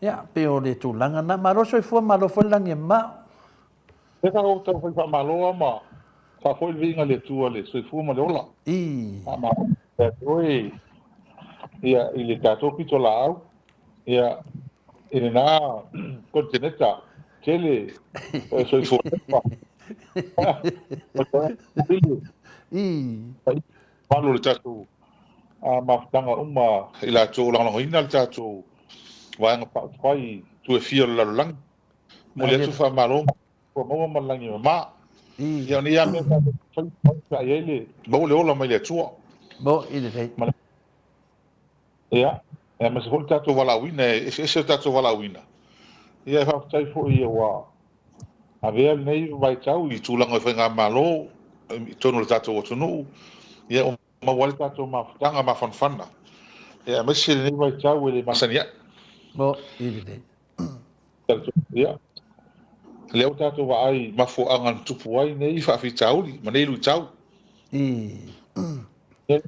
A: Ia, pei o le tulaga lena. Malo le soifua, malo foi le lagi e mama.
F: Lea sa ou taumafai faamalo lava ma faafoi le viiga i le Atua le soifua ma le ola.
A: I.
F: Faamalo ia te oe ia i le tatou pitolaau ia i lena koneteneta tele o e soifua
A: I.
F: Mamalu o le tatou mafutaga uma i latou o lagolagoina le tatou Vaega Faaupufai i itu e fia o le lalolagi. Momoli atu le faamalo ua maua ma le lagi e mama. Ia o nei lava mea tatou te fai pe a i ai le maua le ola mai le Atua.
A: Moni lelei.
F: Ia, aemaise foi le tatou valaauina, e eseese le tatou valaauina. Ia e faafetai foi ua avea lenei vaitau i tulaga o faigamalo i totonu o le tatou atunuu, ia ua maua ai le tatou mafutaga mafanafana, ia aemaise lenei vaitau e le masani ai.
A: Moni lelei.
F: Ia, lea ua tatou vaai i mafuaaga na tupu ai nei faafitauli ma nei luitau. Ia,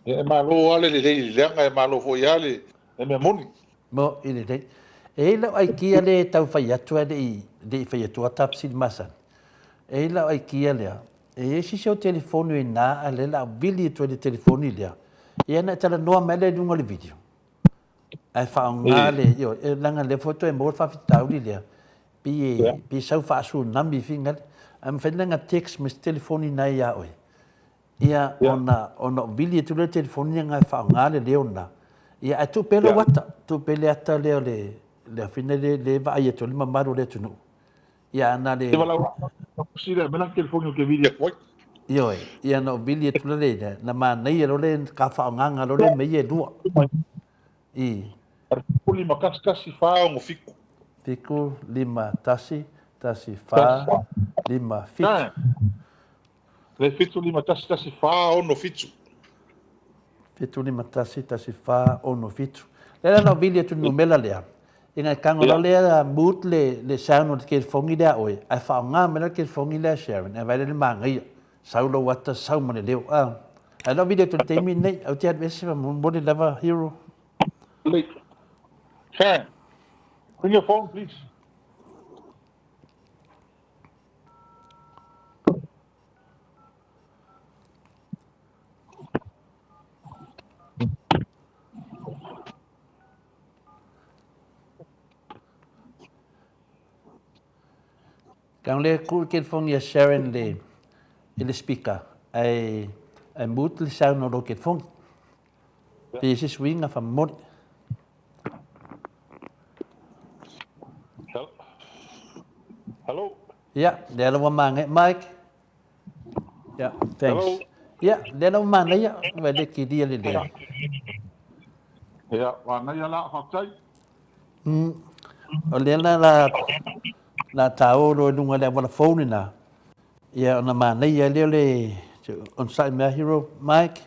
F: e malo lava le lelei i le leaga, e malo foi lava le mea moni.
A: Moni lelei. E i ai lau aikia lea e tau fai atu ae le i fai atu ta fesili masani. E i ai lau aikia lea, e i ai se isi o telefoni o i ina a o lea o le a vili atu ai le telefoni lea, ia ona e talanoa mai lea i luga o le video. Ae faaaoga le, ioe, e leaga lea foi toe maua le faafitauli lea, pei e, pei e sau faa-tsunami finagalo. Ae mafai ona text mai se telefoni na ia oe, ia ona, ona ou vili atu lea i le telefoni lena e faaaoga le leo lena, ia ae tuu pea lou ata, tuu pea le ata lea o le, le afina lea e vaai atu ai le mamalu o le atunuu. Ia ana le.
F: Te walau a kusi le mena telefoni o te vili atu ai.
A: Ioe, ia na ou vili atu la le na manaia lo le ka whaongaga lo le mea e lua. I.
F: 5 1 1 4 6 7.
A: 7 5 1 1 4 5 7.
F: Le 7 5 1 1 4 6 7.
A: 7 5 1 1 4 6 7. Lea la na ou vili atu i le numera lea, ina e tago loa lea mute le, le sound o le telefoni lea a oe, ae faaaoga mai la le telefoni lea a Sharon, ae vaai la i le manaia, sau lou ata, sau ma le leo, a. Ae na ou vili atu i le taimi lenei, ae ou te alu ese faamolemole lava Hero.
F: Sharon, bring your phone please.
A: Kang le ku ke telefoni a Sharon le i le speaker ae ae mute le sound o lou telefoni. Pe se suiga faamolemole. Ia, lea lava manaia. Mike? Ia, thanks.
F: Hello.
A: Ia, lea lava manaia, ua le kilia lelei.
F: Ia, manaia la, faafetai.
A: O lea la la la taolo i luga o le auala fou lena, ia ona manaia ai lea o le onosai mai a Hero. Mike?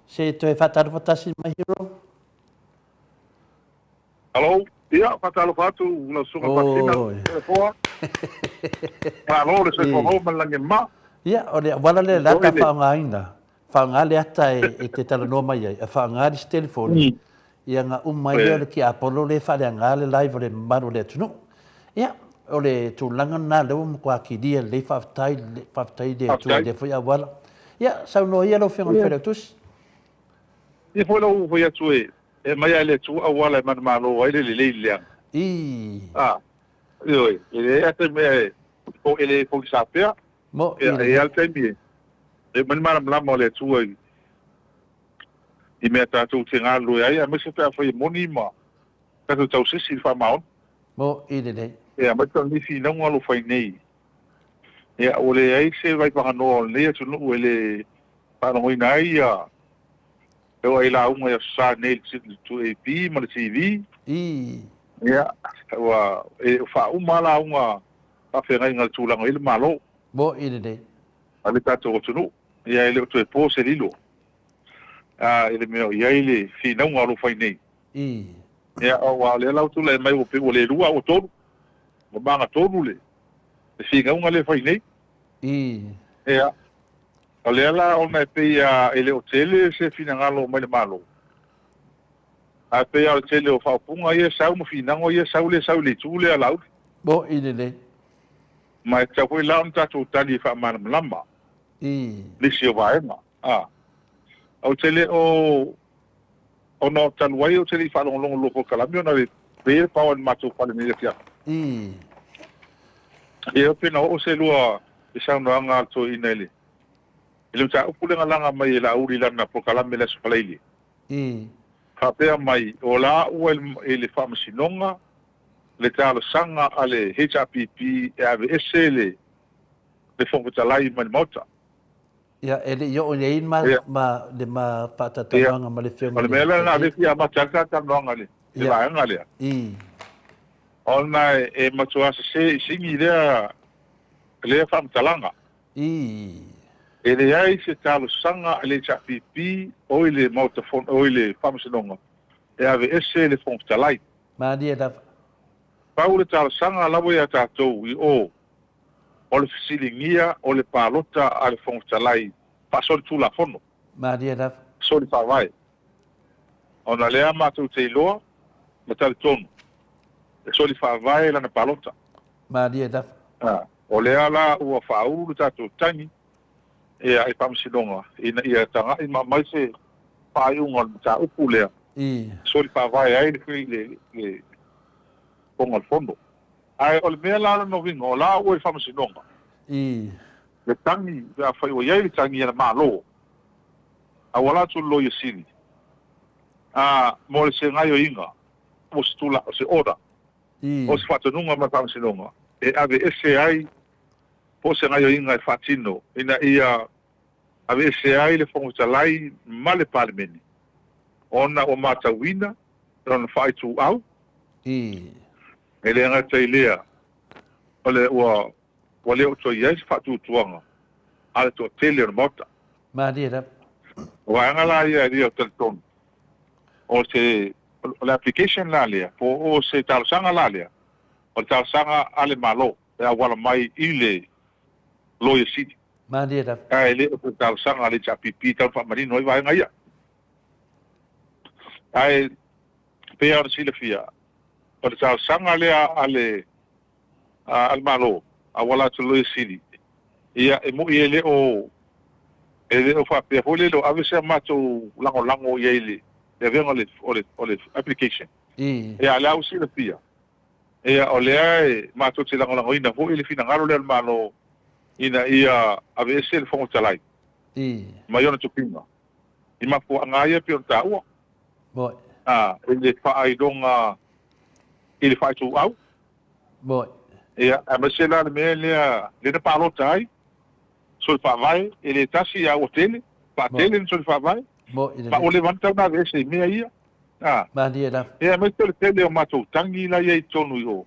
A: Se toe faatalofa tasi mai Hero.
E: Hello, ia, faatalofa atu lau Susuga Pasina, Toleafoa. Malo le soifua maua ma le lagi e mama.
A: Ia, o le auala lea la ta faaaogaina, faaaoga le ata e te talanoa mai ai, a faaaoga le isi telefoni, ia ona uma ai lea o le tiapolo lea e faaleaga le live o le mamalu o le atunuu. Ia, o le tulaga lena lea ua matua kilia lelei, faafetai, faafetai i le Atua i lea foi auala. Ia, saunoa ia lau Afioga i le Failautusi.
E: Ia foi lau fai atu e aumai lava e le Atua auala e manumalo ai le lelei i le leaga.
A: Ii.
E: A, ioe, e leai lava taimi e, e le pogisa pea.
A: Mo,
E: i. E i ai lava le taimi e aumai le malamalama o le Atua i, i mea tatou te galulue ai, aemaise pe afai e moni ma tatou tausisi i le faamaoni.
A: Mo, i lelei.
E: E aemaise o lenei finauga o lo o fai nei. Ia, ua leai se vaivaganoa o lenei atunuu e le faalogoina ai ia e oo ai lauga i Aso Sa nei i le 2AP ma le TV.
A: Ii.
E: Ia, ua e faauma lava lauga faafeagaiga i le tulaga o i ai le Malo.
A: Mo'i lelei.
E: A le tatou atunuu. Ia, e le o toe po se lilo a i le mea o i ai le finauga o lo o fai nei.
A: Ii.
E: Ia, aua o lea la ua tulai mai ua pei ua le lua a ua tolu. Ua magatolu le finauga lea e fai nei.
A: Ii.
E: Ia, O lea la ona e pei a e le o tele se finagalo mai le Malo, ae pei a o le tele o faaupuga ia e sau ma finago ia e sau lea e sau i le itu lea a Laauli.
A: Mo'i lelei.
E: Ma e tatau foi la ona tatou tali e faamalamalama
A: I.
E: nisi o vaega. A. Ou te le o, ona talu ai ou te le i faalogologo i lua polokalame ona e pei le paoa i le matou fale i lenei afiafi.
A: I.
E: Ia pe na oo se lua i saunoaga a le toeaina i le i le mataupu lea na laga mai e Laauli i lana polokalame i le Aso Faraile.
A: I.
E: Faapea mai, o la ua i le Faamasinoga le talosaga a le HRPP e aveese le le Fofoga Fetalai mai le Maota.
A: Ia, e le i oo i ai ma, ma le ma faatatalanoaga ma le Afioga
E: i le. O le mea lea na ave fia amata ai le talatalanoaga i le vaega lea.
A: I.
E: Ona e matua sese i sigi lea, lea faamatalaga.
A: I.
E: E leai se talosaga a le HRPP o i le Maota Fono, o i le Faamasinoga e aveese le Fofoga Fetalai.
A: Malie lava.
E: Pau le talosaga lava ia tatou i o, o le fesiligia o le palota a le Fofoga Fetalai faasolitulafono.
A: Malie lava.
E: Soli faavae. Ona lea matou te iloa ma talitonu e soli faavae lana palota.
A: Malie lava.
E: A, o lea la ua faaulu le tatou tagi ia i Faamasinoga ina ia tagai ma aumai se faaiuga o le mataupu lea
A: I.
E: soli faavae ai le le le Fofoga o le Fono. Ae o le mea la lona uiga, o la ua i Faamasinoga.
A: I.
E: Le tagi, pe afai ua i ai le tagi a le Malo, auala atu i le Loia Sili, a, mo le se gaioiga, o se tula, o se order,
A: I.
E: o se faatonuga mai le Faamasinoga e aveese ai po o se gaioiga e faatino ina ia aveese ai le Fofoga Fetalai ma le Palemene ona ua matauina lona faaituau.
A: I.
E: E le gata i lea, o le ua ua le o toe i ai se faatuatuaga a le toatele o le Maota.
A: Malie lava.
E: O vaega la ia e le o talitonu, o se o le application la lea, po o se talosaga la lea, o le talosaga a le Malo e auala mai i le Loia Sili.
A: Malie lava.
E: Ae le o se talosaga a le HRPP tau faamanino ai vaega ia. Ae pei lava ona silafia, o le talosaga lea a le a le Malo, auala atu i le Loia Sili, ia, e moni e le o, e le o faapea foi lele o ave se matou lagolago i ai i le avega o le, o le, o le application. Ia, a o lea ua silafia, ia, o lea e matou te lagolagoina foi le finagalo lea o le Malo ina ia aveese le Fofoga Fetalai mai ona tofiga i mafuaaga lava ia e pei ona taua. I le faailoga i le faaituau.
F: Ia, aemaise la le mea lea, lea na palota ai, soli faavae, e le tasi a ua tele, faatele ni soli faavae, ma ua leva ona tatau ona aveese i mea ia. A.
A: Malie lava.
F: Ia, aemaise o le tele o matou tagi la i ai i totonu i o.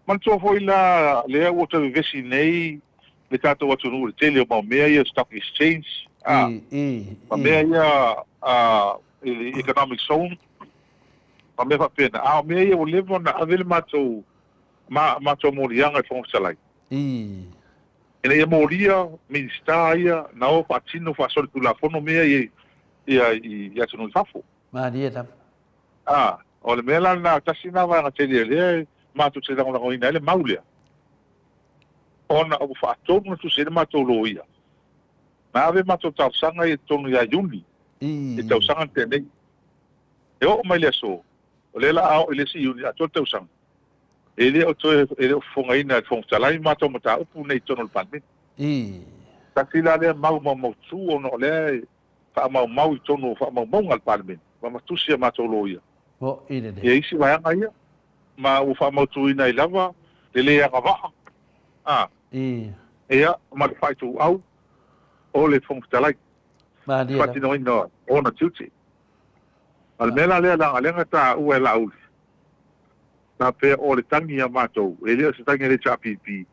F: Manatua foi la lea ua toe vevesi nei le tatou atunuu i le tele o mau mea ia stock exchange, a, ma mea ia a, i le economic zone, ma mea faapena. A o mea ia ua leva ona ave le matou, ma matou moliaga i le Fofoga Fetalai. Ina ia molia Minisita ia na o faatino faasolitulafono mea ia ia i atunuu i fafo.
A: Malie lava.
F: A, o le mea la lena, tasi lena vaega tele o lea e matou te lagolagoina ai le mau lea, ona ua faatonu na tusi ai le matou loia, na ave matou talosaga ia i totonu ia Iuni, i le tausaga na tea nei. E oo mai le aso, o lea la a oo i le isi Iuni atoa le tausaga, e le o toe, e le o fofogaina e le Fofoga Fetalai matou mataupu nei i totonu o le Palemene. Tasi la lea mau maumautu ona o lea e faamaumau i totonu o faamaumauga a le Palemene ma ma tusi a matou loia ia isi vaega ia, ma ua faamautuina ai lava le le agavaa a ia ma le faaituau o le Fofoga Fetalai i le faatinoina o ona tiute. A o le mea la lea leaga lea na taua e Laauli, faapea o le tagi a matou, e le o se tagi a le HRPP,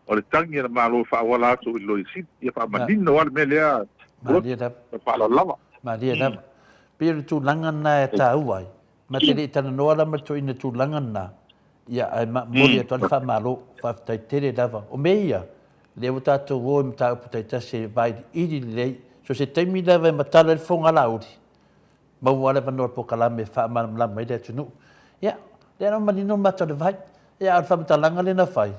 F: o le tagi a le Malo e faaauala atu i le Loia Sili. Ia faamanino lava le mea lea,
A: Malie lava.
F: Ma le faaaloalo lava.
A: Malie lava. Pei o le tulaga lena e taua ai. Ma te le i talanoa la ma le toeaina i le tulaga lena, ia ae momoli atu lava le faamalo, faafetai tele lava. O mea ia, lea ua tatou o i mataupu taitasi e vailiili lelei. So o se taimi lava e matala ai le fofoga alauli, maua lava le avanoa o le polokalame e faamalamalama ai le atunuu. Ia, lea la ua manino le mata o le vai. Ia, a o le faamatalaga lea na fai,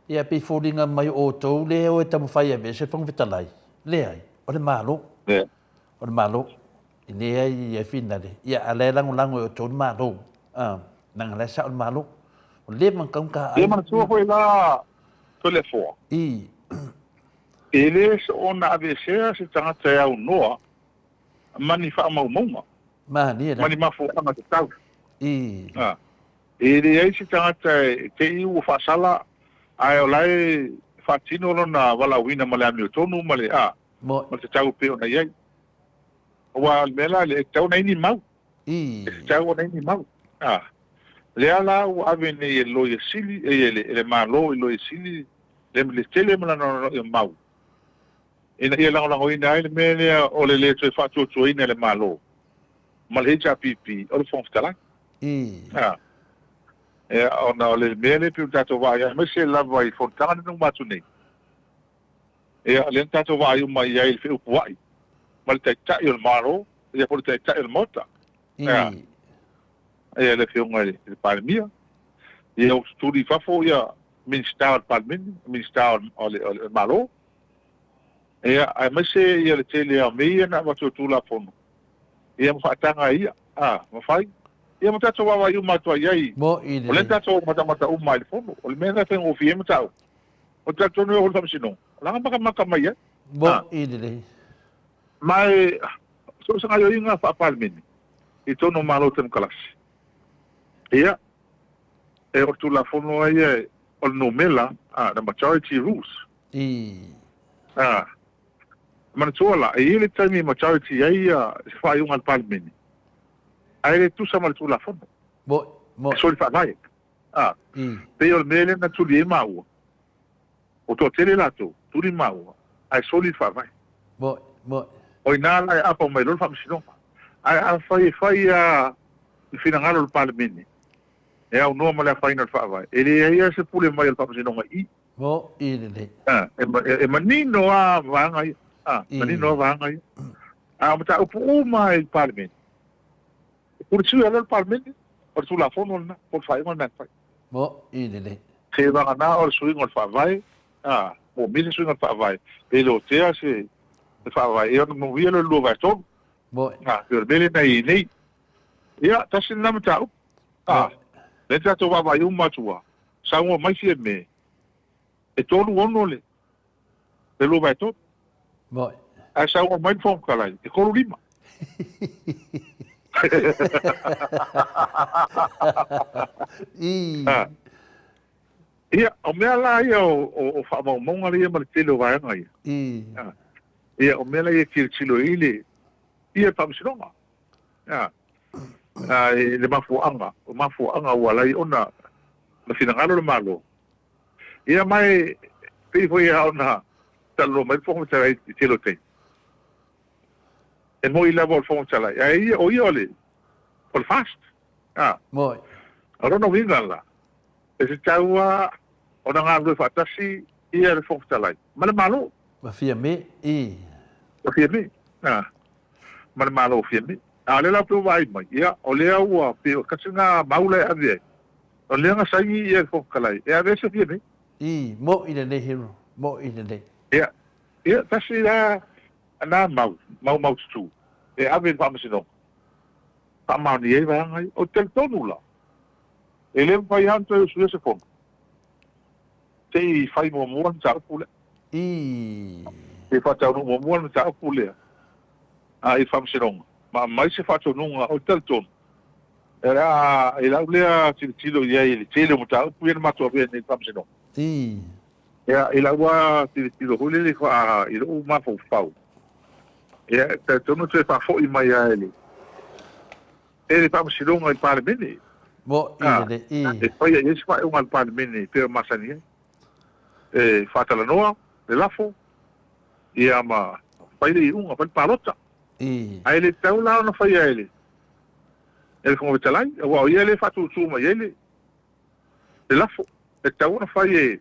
A: ia pei e foliga mai o outou lea e o e taumafai e aveese le Fofoga Fetalai. Leai, o le Malo. O le Malo. E leai e finale. Ia, a o la e lagolago e outou le Malo. A, leaga o la e sao le Malo. Ua leva ona tatau ona ta ai.
F: Ia manatua foi la Toleafoa.
A: I.
F: E le soona aveesea se tagata e aunoa ma ni faamaumauga,
A: Malie
F: ma ni mafuaaga tatau.
A: I.
F: A, e leai se tagata e te i ua faasala, ae o la e faatino lona valaauina ma le amiotonu ma le, a, ma le tatau e pei ona i ai. Aua o le mea la lea, e tatau ona i ai ni mau.
A: I.
F: E tatau ona i ai ni mau. A, lea la ua ave nei e le Loia Sili, e le Malo i le Loia Sili le tele ma lana noanoai o mau. ina ia lagolagoina ai le mea lea o le le toe faatuatuaina e le Malo ma le HRPP o le Fofoga Fetalai. A, ia, ona o le mea lea e pei ona tatou vaai ai, aemaise lava i fonotaga lea na uma atu nei, ia, lea na tatou vaai uma i ai i le feupuai ma le Taitai o le Malo, ia po o le Taitai o le Maota. Ia, ia le Afioga i le Palemia, ia ua tutuli i fafo ia Minisita o le Palemene, Minisita o le Malo, Ia, aemaise ia le tele o mea ia na avatu e Tulafono, ia ma faataga ai ia, a, ma fai. Ia ma tatou vaavaai uma atu ai i ai.
A: Mo'i
F: O lea
A: lelei.
F: tatou matamata uma ai i le Fono. O le mea lena e faigofie ai mataupu. O te talitonu e oo i le Faamasinoga, o la e matamata mai ai. A.
A: Mo'i lelei.
F: Ma e, so o se gaoioiga faa-Palemene i totonu o Malo Temokarasi, ia, e o le Tulafono lava ia o le numera, a, the majority rules.
A: I.
F: Ā, manatua la, e i ai le taimi e majority ai ia se faaiuga a le Palemene, ae le tusa ma le Tulafono.
A: Mo'i, mo'i.
F: E soli faavae. Ā,
A: I.
F: pei o le mea lea na tuli ai māua, ua toatele latou, tuli māua, ae soli le faavae.
A: Mo'i, mo'i.
F: O i ina la e apo mai loa le Faamasinoga. Ae afai e fai lava le finagalo o le Palemene, e aunoa ma le afaina o le Faavae, e leai lava se pule mai a le Faamasinoga i i.
A: Mo'i lelei.
F: E manino lava vaega ia. Manino lava vaega ia. A o mataupu uma i le Palemene, e pule sui lava le Palemene, o le Tulafono lena, po o le faaiuga lena e fai.
A: Mo'i lelei.
F: Seivagana o le suiga o le Faavae, moomia se suiga o le Faavae, pe lotea se Faavae, ia ona moomia lea o le 2/3.
A: Mo'i.
F: Pei o le mea lena e i ai nei. Ia, tasi lena mataupu. Lea tatou vaavaai uma atu lava, saunoa mai Fiame, e 36 le 2/3.
A: Mo'i.
F: Ae saunoa mai le Fofoga Fetalai, e 35.
A: I.
F: Ia, o mea la ia o faamaumauga ia ma le tele o vaega ia. Ia, o mea la ia e tilotilo i ai le ia Faamasinoga. Ia, i le mafuaaga, o mafuaaga ua ala ai ona na finagalo le Malo. Ia ma e pei foi lava ona talanoa mai le Fofoga Fetalai i le tele o taimi. E moni lava o le Fofoga Fetalai, ae ia, o ia o le o le FAST. A.
A: Moni.
F: O lona uiga la, e tatau lava ona galulue faatasi ia le Fofoga Fetalai ma le Malo.
A: Ma Fiame, i.
F: Ma Fiame, a. Ma le Malo o Fiame. A o lea la pei ua vaai mai, ia, o lea ua pei o tasi lena mau la e ave ai, o lea na saini ia le Fofoga Fetalai e aveese Fiame.
A: I, moni lelei Hero, moni lelei.
F: Ia, ia, tasi la na mau, mau maututū, e ave i le Faamasinoga, faamaonia ai vaega ia. Ou te talitonu la, e le mafai lava ona toe usuia se fono, se i fai muamua le mataupu lea.
A: Ii.
F: Se i faataunuu muamua le mataupu lea i le Faamasinoga, ma aumai se faatonuga. Ou te talitonu, e le a, i lau lea tilotilo i ai i le tele o mataupu ia na matou avea nei i le Faamasinoga.
A: Ii.
F: Ia, i lau lava tilotilo foi lele faa, i lou mafaufau, ia, e talitonu e toe faafoi mai lava e le, e le Faamasinoga i le Palemene.
A: Mo, i le, i.
F: E faia i ai se faaiuga a le Palemene e pei ona masani ai. E faatalanoa le lafo, ia ma fai le iuga, fai le palota.
A: I.
F: Ae le tatau la ona faia e le, e le Fofoga Fetalai, aua o ia lea e faatutū mai ai le, le lafo. E tatau ona fai e,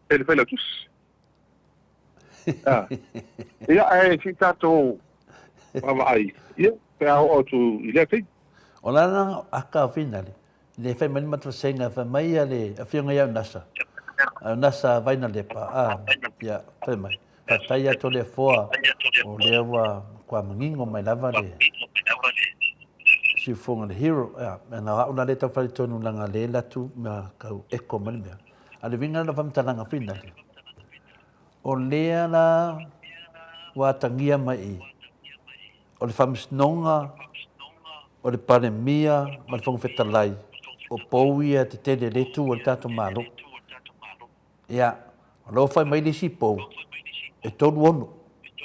F: e le Failautusi. Ia, ae se i tatou vaavaai, ia, pe a oo atu i lea taimi.
A: O lana aka o finale, le fai mai le matasega, fai mai ia le afioga ia Nasa, Nasa Vainalepa, a, ia, fai mai, faafetai ia Toleafoa, o lea ua matua manino mai lava le siufofoga le hero, ia, na o au la lea e tau faletonu leaga lea e alu atu ma tau echo mai le mea. A o le uiga lena o faamatalaga finale, O lea la ua atagia mai i, o le Faamasinoga, o le Palemia ma le Fofoga Fetalai, o pou ia tetele le tu o le tatou Malo. Ia, o lo o fai mai le isi pou, e 36,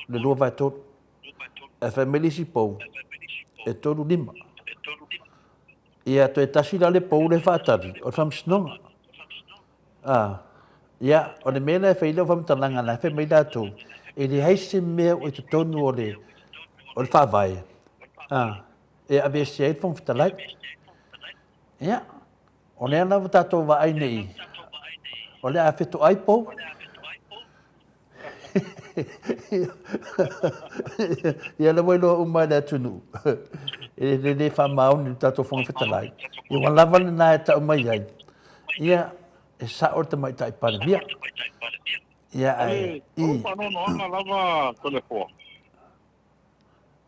A: le 2/3. Ae fai mai le isi pou, e 35. Ia, toe tasi la le pou lea e faatali, o le Faamasinoga. A, ia, o le mea la e fai ai lau faamatalaga, la e fai mai latou, e leai se mea o i totonu o le, o le Faavae, a, e aveese ai le Fofoga Fetalai. Ia, o lea la ua tatou vaai nei, o le a fetoai pou. Ia lea ua iloa uma e le atunuu, e le faamaoni le tatou Fofoga Fetalai. Ia ua lava lena e tau mai ai. Ia, e sao le Tamaitai Palemia. Ia, ae,
F: i. O faanoanoaga lava Toleafoa.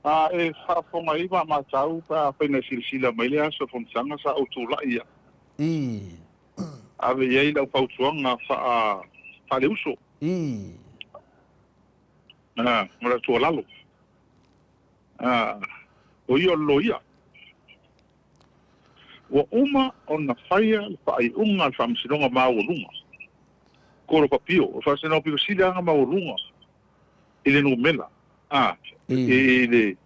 F: A e faafofoga i ma matau pe afai na e silasila mai le aso fonotaga sa ou tulai ai.
A: I.
F: Ave i ai lau fautuaga faa faaleuso.
A: I.
F: A, ma lau tuualalo. A, o ia o le loia. Ua uma ona faia le faaiuga a le Faamasinoga Maualuga, Court of Appeal, o le Faamasinoga pito sili lava ona maualuga i le numera, a, i le,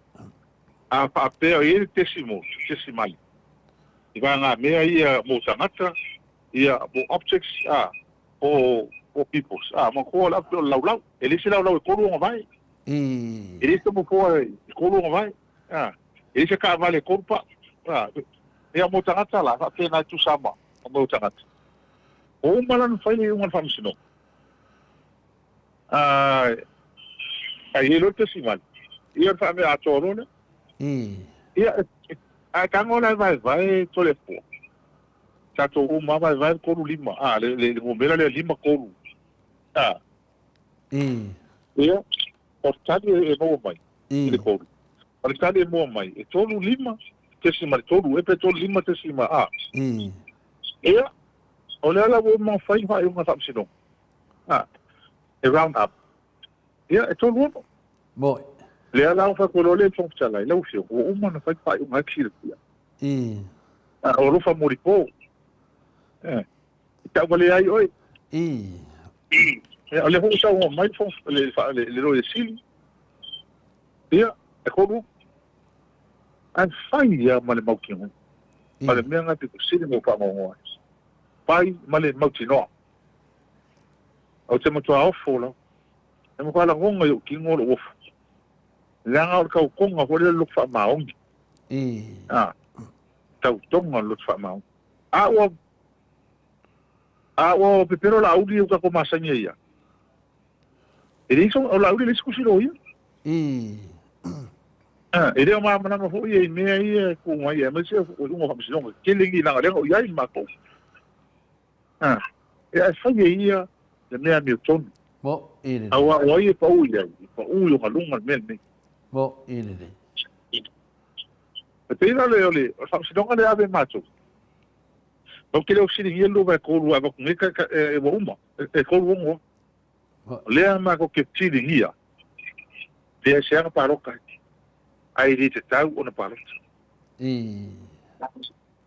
F: a faapea e i ai le decimal, tesimali, i vaegamea ia mo tagata, ia, mo objects, a, po o peoples, a, manatua o le object o le laulau, e leai se laulau e tolu ona vae. E leai se nofoa e tolu ona vae. A, e leai se taavale e tolu paa. A, ia mo tagata la, faapena e tusa ma mo tagata. Ua uma la ona fai le iuga o le Faamasinoga. A, e i ai loa le tesimali, ia o le faamea atoa loa lea. Ia, ae tago la e vaevae Toleafoa. Tatou uma lava vaevae le tolu lima, a, le, le, le numera lea lima tolu. A. Ia, o le tali e maua mai i le tolu. O le tali e maua mai, e tolu lima tesima le tolu, e pe tolu lima tesima a. Ia, o lea la ua uma ona fai le faaiuga a le Faamasinoga. A, e round up. Ia, e 36.
A: Moi.
F: Lea la ua fai atu loa lea i le Fofoga Fetalai, lau Afioga, ua uma ona fai le faaiuga lena e te silafia. A o alofa molipo. Eh. Tauvalea ai oe.
A: Ii.
F: Ia, o lea foi ua saunoa mai le le le Loia Sili. Ia, e kolu. Ae fai ia ma le mautinoa. Ma le mea lena pito sili mo faamaoaoa ai. Fai ma le mautinoa. Ou te matua ofo lava. E matua lagona i ou tino lou ofo. Leaga o le tautoga foi lea o le loto faamaoni. A, tautoga o le loto faamaoni. A ua A ua pepelo Laauli ua tatou masani ai ia. E leai so, o Laauli e leai se tusi loia.
A: I.
F: A, e le o malamalama foi ia i mea ia e tuu mai aemaise o iuga o faamasinoga tele ni leaga o i ai matou. A, e ae fai e ia le mea amiotonu.
A: Mo i lelei.
F: Aua o ai e pau i ai, e pau i ona luga le mea lenei.
A: Mo i lelei.
F: E pei la o le faamasinoga lea e ave e matou. Ou te le o fesiligia le 2/3 a avatu nei e ua uma, e 36. O lea matou te fesiligia pe aisea na palota ai, ae le tatau ona palota.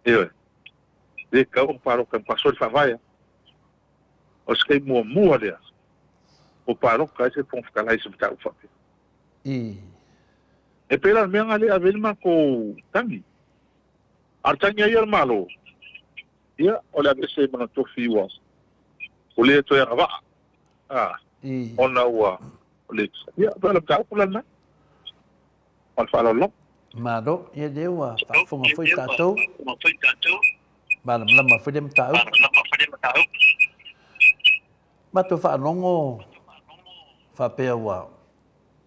F: Ioe, le tatau ona palota, matua soli faavae lava. O se taimi muamua lea ua palota ai se Fofoga Fetalai i se mataupu faapea. E pei la o le mea lena lea e ave ai le matou tagi. A o le tagi a ia a le Malo, ia, o le aveese ma lona tofi ua le toe agavaa, a, ona ua le, ia, pei o le mataupu la lena. Ma le faaaloalo lava.
A: Malo, ia lea ua faafofoga foi tatou, malamalama foi lea mataupu. Matou faalogo faapea ua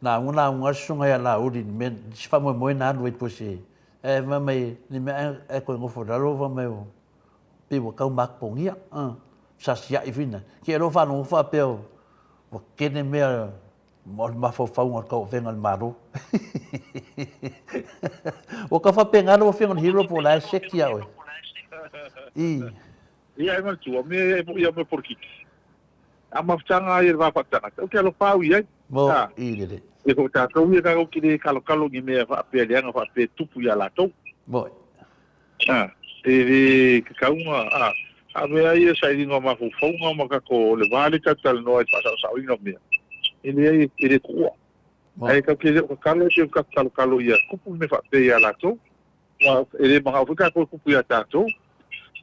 A: Lauga lauga le susuga ia Laauli i le mea, si faamoemoe na alu ai po se, ae fai mai le mea ae toe nofo i lalo fai mai pei ua tau mapogia, sa siai foi na. Ke loa faalogo faapea ua tele mea o le mafaufauga o le tauavega o le Malo. Ua tau faapena lau Afioga i le Hero po o la e seki ia oe. I.
F: Ia e manatua, mea ia e mea polokiki. A mafutaga ai e le va faatagata, ou te alofa au i ai.
A: Mo i lele.
F: E ko tatou ia tatou te le kalokalo ni mea faapea leaga faapea e tupu ia latou.
A: Mo.
F: A, e le tatau ona, a, a mea ia sailiga o mafaufauga ma tatou, o le va lea tatou talanoa ai i le faasaosaoina o mea, e leai, e le tuua. Ae tatou te le o tatalo pe tatou kalokalo ia tupu mea faapea ia latou. Aua e le manao foi tatou e tupu ia tatou.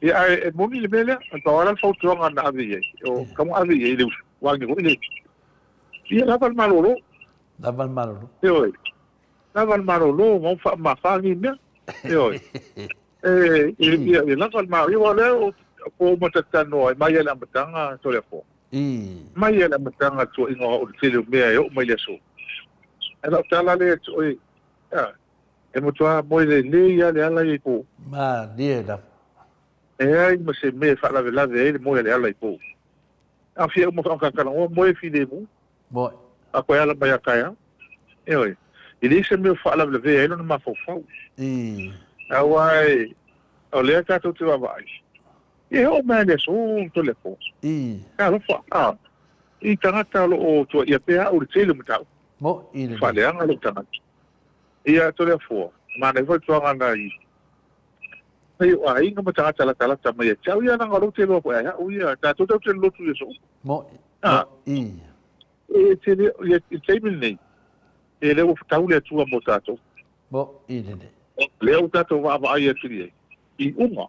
F: Ia, ae e moni le mea lea. E pau lava la le fautuaga na ave i ai, o tatau ona ave i ai le uso, aua ne foi le, ia lava le malolo.
A: Lava le malolo.
F: Ioe. Lava le malolo, ma faamamafa nei mea. Ioe. E, e, ia, ia lava le malolo. Ia, aua o lea o po uma talanoa ai, mai lava i le amataga, Toleafoa. Mai lava i le amataga le tuuaiga o au i le tele o mea e oo mai i le aso. Ae lau tala lea ia te oe, a, E matua moe lelei lava le ala ia i po.
A: Malie lava.
F: E leai ma se mea e faalavelave ai le moe a le ala i po. A fia uma faakatalanoa, moe filemu.
A: Moe.
F: A koe ala mai a taeao. Ioe. E leai se mea o faalavelavea ai lona mafaufau.
A: I.
F: Aua e, o lea tatou te vaavaai. Ia e oo mai lava i le aso Toleafoa.
A: I.
F: Talofa, a, i tagata o lo o tuuaia pea au i le tele o mataupu.
A: Moe i lelei.
F: Faaleaga lou tagata. Ia Toleafoa, manaia foi le tuaga na i nei o aiga ma tagata latalata mai ia te au ia leaga o lou te iloa foi ai au ia tatou tatou te lotu i aso uma.
A: Moe, moe,
F: E te le ia i le taimi lenei e le ua tau le Atua mo tatou.
A: Moe lelei.
F: Lea ua tatou vaavaai atu i ai i iuga.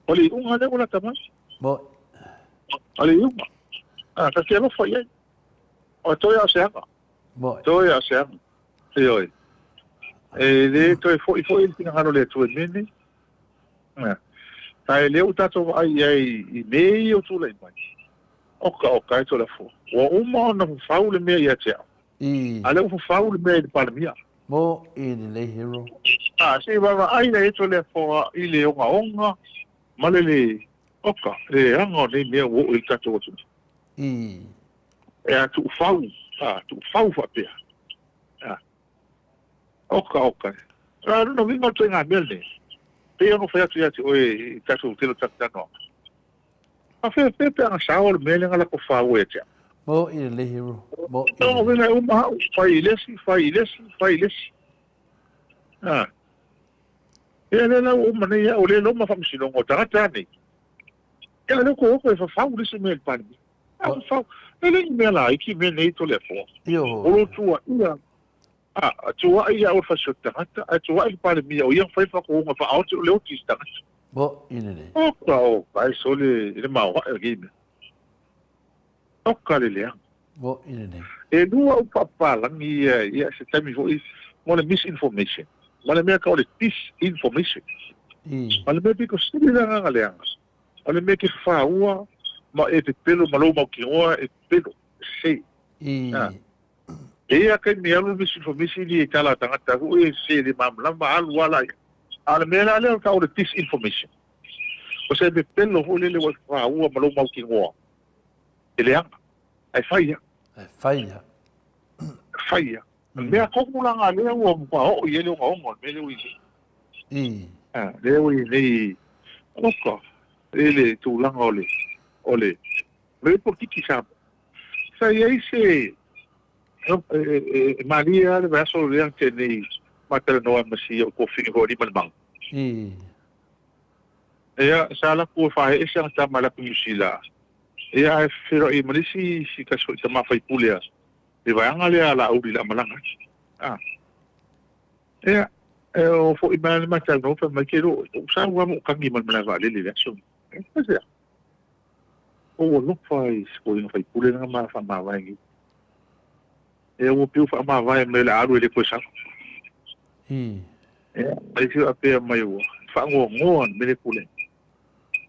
F: O le iuga lea ua lata mai.
A: Moe.
F: O le iuga. A, ta te alofa i ai. O toe a o se aga.
A: Moe.
F: Toe a o se aga. Ioe. E le toe foi foi le finagalo o le Atua i mea nei. Ea. Ae lea ua tatou vaai i ai i mea ia ua tulai mai, oka oka e Toleafoa. Ua uma ona fafau le mea ia te au.
A: I.
F: A lea ua fafau le mea i le Palemia.
A: Mo i lelei hero.
F: A, se i vaavaai la e Toleafoa i le ogaoga ma le le, oka, le leaga o nei mea ua oo i le tatou atunuu.
A: I.
F: E a tuufau, a, tuufau faapea. A, oka, oka. A, lona uiga o le ituaiga mea lenei, pei ona ou fai atu ia te oe i tatou tele o talatalanoaga, faapefea pe ana sao le mea lea na lako fau ia te au.
A: Mo i lelei hero, mo i
F: lelei. Lona uiga e uma au, fai i le isi, fai i le isi, fai i le isi. A, ia lea la ua uma nei au, o lea e loma faamasinoga o tagata nei. Ia, lea ua oko e fafau le isi mea i le Palemia. A fafau, e le ni mea laiti mea nei Toleafoa. O lou tuuaia, a, tuuai ia au e le fasioti tagata, ae tuuai le Palemia o ia na fai le faatonuga faaoti o le oti i se tagata. Oka, oka, e sole i le maoae o lenei mea. Oka le leaga. E lua au faapapalagi ia, ia se taimi foi mo le misinformation, ma le mea tau o le disinformation. Ma le mea pito sili le agaga leaga, o le mea e te faua ma e pepelo ma lou mautinoa e pepelo, sese. E i ai lava taimi e alu le misinformation ia i tala a tagata foi e sese e le malamalama, alu lava la ia. A o le mea la lea o le tau o le disinformation, o se pepelo foi lele ua e faua ma lou mautinoa e leaga, ae fai lava.
A: Ae fai lava.
F: Fai lava. O le mea tonu la lena lea ua matua oo i ai le ogaoga o le mea lea ua i ai
A: nei.
F: Lea ua i ai nei, oka, i le tulaga o le, o le mea polokiki i Samoa. Sa i ai se, e malie lava le vaiaso lea na tea nei ma talanoa ai ma si ou toafine foi o Aliimalemanu. Ia, sa alu atu e faaee si ana tama e alu atu i Niu Sila. Ia, ae feiloai ai ma le isi, si tasi foi tama faipule a le vaega lea a Laauli i le amalaga. A. Ia, e o foi mai le ma talanoa fai mai ke lo, ou sau lava ma ou tagi ma le malae vaalele i le aso. E, aisea? Ou alofa i si toeaina faipule lena ma faamavae nei. Ia, ua pei ua faamavae mai o le a alu e le toe sau. Ia, ai se faapea mai ua faanoanoa le mea lea e tulai.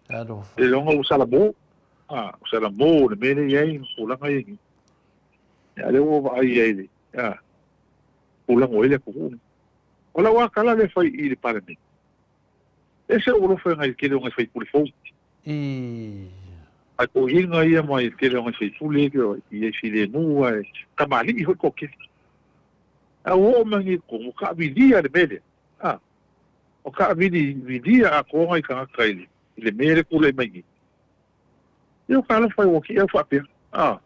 A: Talofa.
F: Seiloga ua salamo, a, ua salamo le mea lea e i ai ma tulaga ia nei. Ia, a lea ua vaai ai le, a, tulaga ua i ai le atunuu lenei. O lau lava tala lea e fai i le Palemene, e ese ou alofa i nai tele o nai sui usufono fou. Ae toeaiina ia mai le tele o nai sui usufono ia i ai filemu ae tamalii foi le toatele. Ae ua oo mai nei i totonu, ua taamilia le mea lea. A, ua taamililia atoa nai tagata i le, i le mea lea e tulai mai nei. Ia ua talofa ua te i au faapea. A,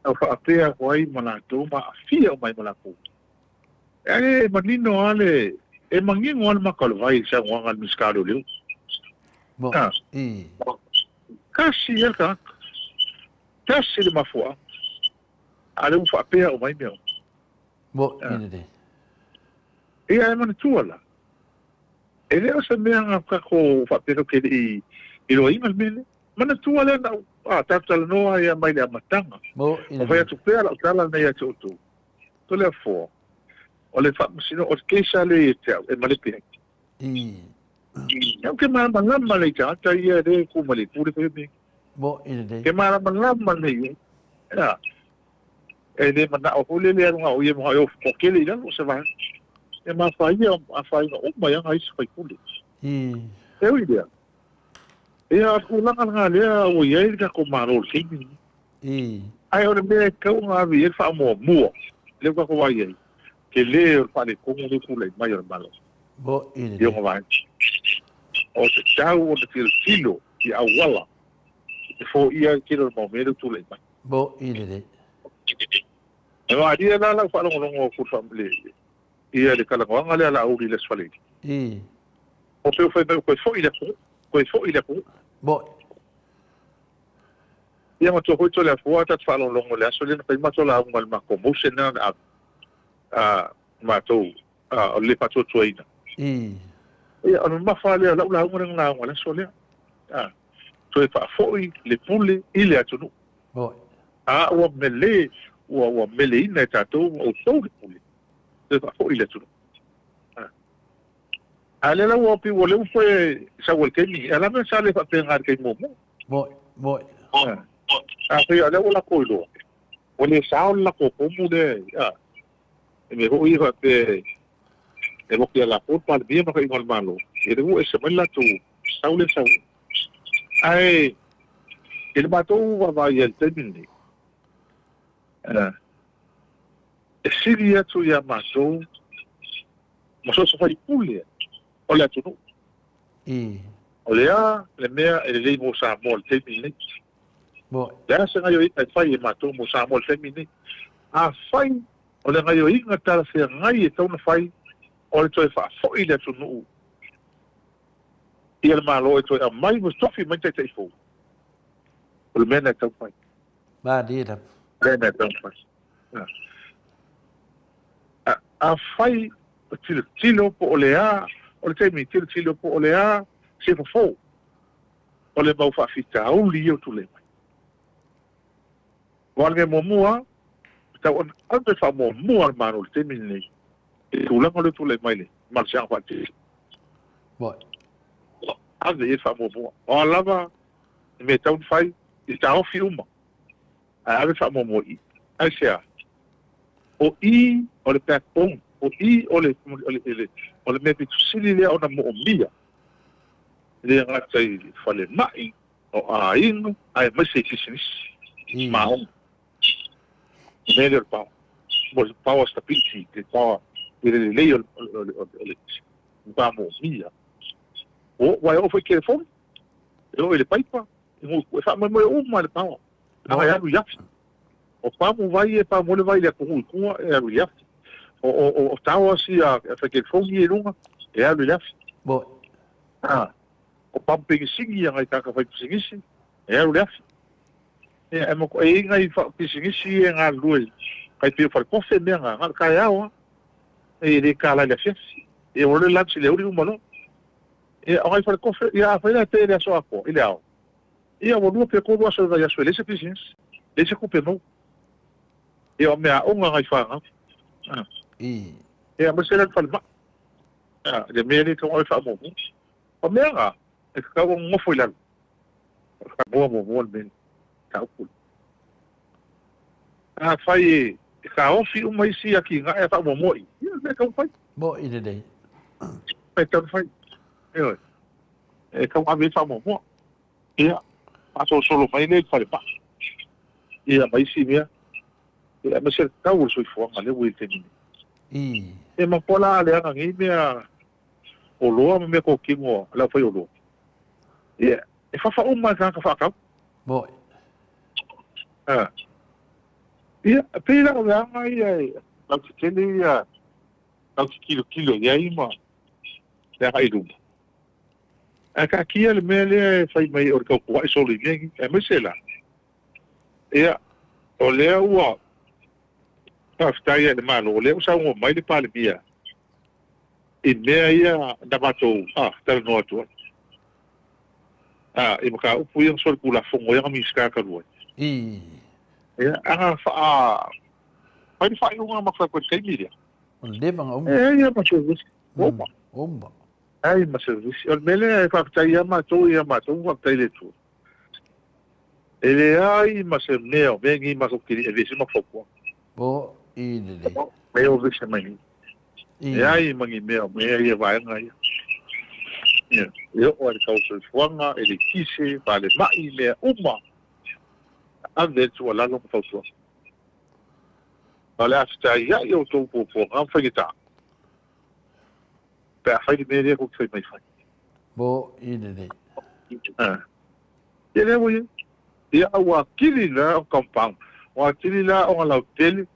F: au faapea atu ai ma latou ma aafia uma ai ma latou. E manino lava le, e manino lava le maka o le vai i le saunoaga a le Minisita o Leoleo.
A: A,
F: tasi lava le tagata, tasi le mafuaaga. A lea ua faapea uma ai mea uma.
A: Moʻi lelei.
F: Ia e manatua la, e le o se mea na tatou faapea tatou te le i iloaina le mea lea. Manatua lea na ou tatou talanoa ai mai le amataga.
A: Moʻi
F: O fai
A: lelei.
F: atu pea lau tala lenei ia te outou, Toleafoa, o le faamasinoga, o le case lava lea ia te au e malepe ai. Ou te malamalama lelei i tagata ia lea e tu mai le itu lea fai mea.
A: Moʻi lelei.
F: Ke malamalama lelei ai. Ea. E le manao foi lele alu na o ia ma o toatele i lalo o se vaega. E mafaia afaina uma i aga isi faipule. E ui lea. Ia, o le tulaga lena lea ua i ai le tatou Malo i le taimi lenei. Ae o le mea e tatau ona ave i ai le faamuamua, lea ua tatou vaai i ai, tele o le faaletonu lea e tulai mai o le Malo i ona vaega. O te tatau ona tilotilo i auala e foia ai le tele o le mau mea lea ua tulai mai. E malie la lau faalogologo atu i le ia le talanoaga lea a Laauli i le Aso Faraile. O pei ua fai mai ua toe foi i le atunuu, toe foi i le atunuu. Ia matua foi Toleafoa tatou faalogologo i le aso lea na fai matou lauga i le matou motion lea na ave a matou o le le faatuatuaina. Ia o le mamafa lea o lau lauga lea na lauga i le aso lea. Toe faafoi le pule i le atunuu. A ua mele, ua meleina e tatou ma outou le pule, toe faafoi i le atunuu. A lea la ua pei ua lea ua toe sau ai le taimi, a o le a le mea sa le faapena i le taimi muamua?
A: Moni, moni.
F: Afai o lea ua latou iloa, ua le sao le latou pomu lea, a, e mea foi ia faapea e loki ia latou le Palemia ma taiga o le Malo, ia lea ua ese mai le latou sau lea sau. Ae i le matou vaavaai i ai i le taimi lenei, e sili atu ia matou ma so o se faipule o le atunuu. O le a le mea e lelei mo Samoa i le taimi lenei? O le a se gaoioiga e fai e matou mo Samoa i le taimi lenei? Afai o le gaoioiga talafeagai e tatau ona fai, o le toe faafoi le atunuu Ia le Malo e toe aumai ma tofi mai taitai fou. O le mea na e taumafai.
A: Malie lava.
F: Lea na e taumafai. Afai o tilotilo po o le a, o le taimi tilotilo po o le a se fofo o le mau faafitauli ia ua tulai mai. Aua o le mea muamua, e tatau ona ave le faamuamua a le Malo i le taimi lenei i le tulaga lea ua tulai mai le malosiaga faaletele. Ave i ai le faamuamua. O a lava le mea e tatau ona fai, ia taofi uma ae ave le faamuamua i i. Aisea? O i o le backbone, o i o le, o le mea pito sili lea ona moomia, e le gata i falemai, o aiga, aemaise i pisinisi ma aoga. O le mea lea o le power. Mo le power stability, le power i le lelei o le matua moomia. Ua e oo foi i telefoni, e oo i le paipa, e faamoemoe uma i le power. Leaga e alu i afi. O pamu vai e pamu ai le vai i le atunuu i tua e alu i le afi. O, o, o, o towers ia fai telefoni ia i luga e alu i le afi.
A: Bo.
F: Ah, o pamu penisini ia ngai tagata fai pisinisi e alu i le afi. Ia, e moko, e i ngai pisinisi ia e galulue kai pei o falekofe mea nga, na o le taeao lava. E le kala i le afiafi. Ia ua le lunch i le aoauli uma loa. Ia, o ngai falekofe, ia afai la e pe i le aso atoa, i le ao. Ia, ua lua pe tolu aso o le vaiaso e leai se pisinisi, leai se tupe maua. Ia, o meaaoga nai fanau. Ah.
A: I.
F: Ia, aemaise la le falemai. Ah, le mea lea e tatau ona ave faamuamua. O mea na, e tatau ona nofo i lalo. O le faamua muamua le mea lea, mataupu lea. Afai e taofi uma isi atinae ae faamuamua i, ia, o le mea e tatau ona fai.
A: Mo'i lelei.
F: Mea e tatau ona fai. Ioe. E tatau ona ave i ai le faamuamua. Ia, faasolosolo mai lea i le falemai, ia ma isi mea, ia aemaise le tau o le soifuaga lea ua i ai i le taimi nei.
A: I.
F: E matua la leaga nei mea oloa ma mea totino a le aufaioloa, ia, e fafa uma e tagata faatau.
A: Mo'i.
F: A. Ia, e pei la o leaga ia e lautetele ia, tatou te tilotilo i ai ma le agai i luma. Ae taatia le mea lea e fai mai o le tautua'i solo i mea nei, aemaise la, ia, o lea ua faafetai i le Malo, o lea ua saunoa mai le Palemia i mea ia na matou talanoa atu ai, i mataupu ia na solitulafono ai ana Minisita talu ai. Ia, ana fai le faaiuga na matou fai atu ai i le taimi lea.
A: Ua leva ona
F: uma. E leai lava ma se vevesi, ua uma.
A: Ua uma.
F: Leai ma se vevesi. O le mea lea e faafetai ia matou ia matou faafetai i le Atua. E leai ma se mea o mea nei matou te le aveese ma fautuaga.
A: Po i lelei.
F: Mea o vese mai nei. Leai ma ni mea o mea ia vaega ia. Ia, e oo lava i le tau soifuaga, eletise, falemai, mea uma, ave le tuualalo ma fautuaga. A o le a fetaiai outou puapuaga ma faigata, pe a fai le mea lea tou te fai mai fai.
A: Mo i lelei.
F: Ia lea ua i ai. Ia ua atili la o compound, ua atili la ona lautele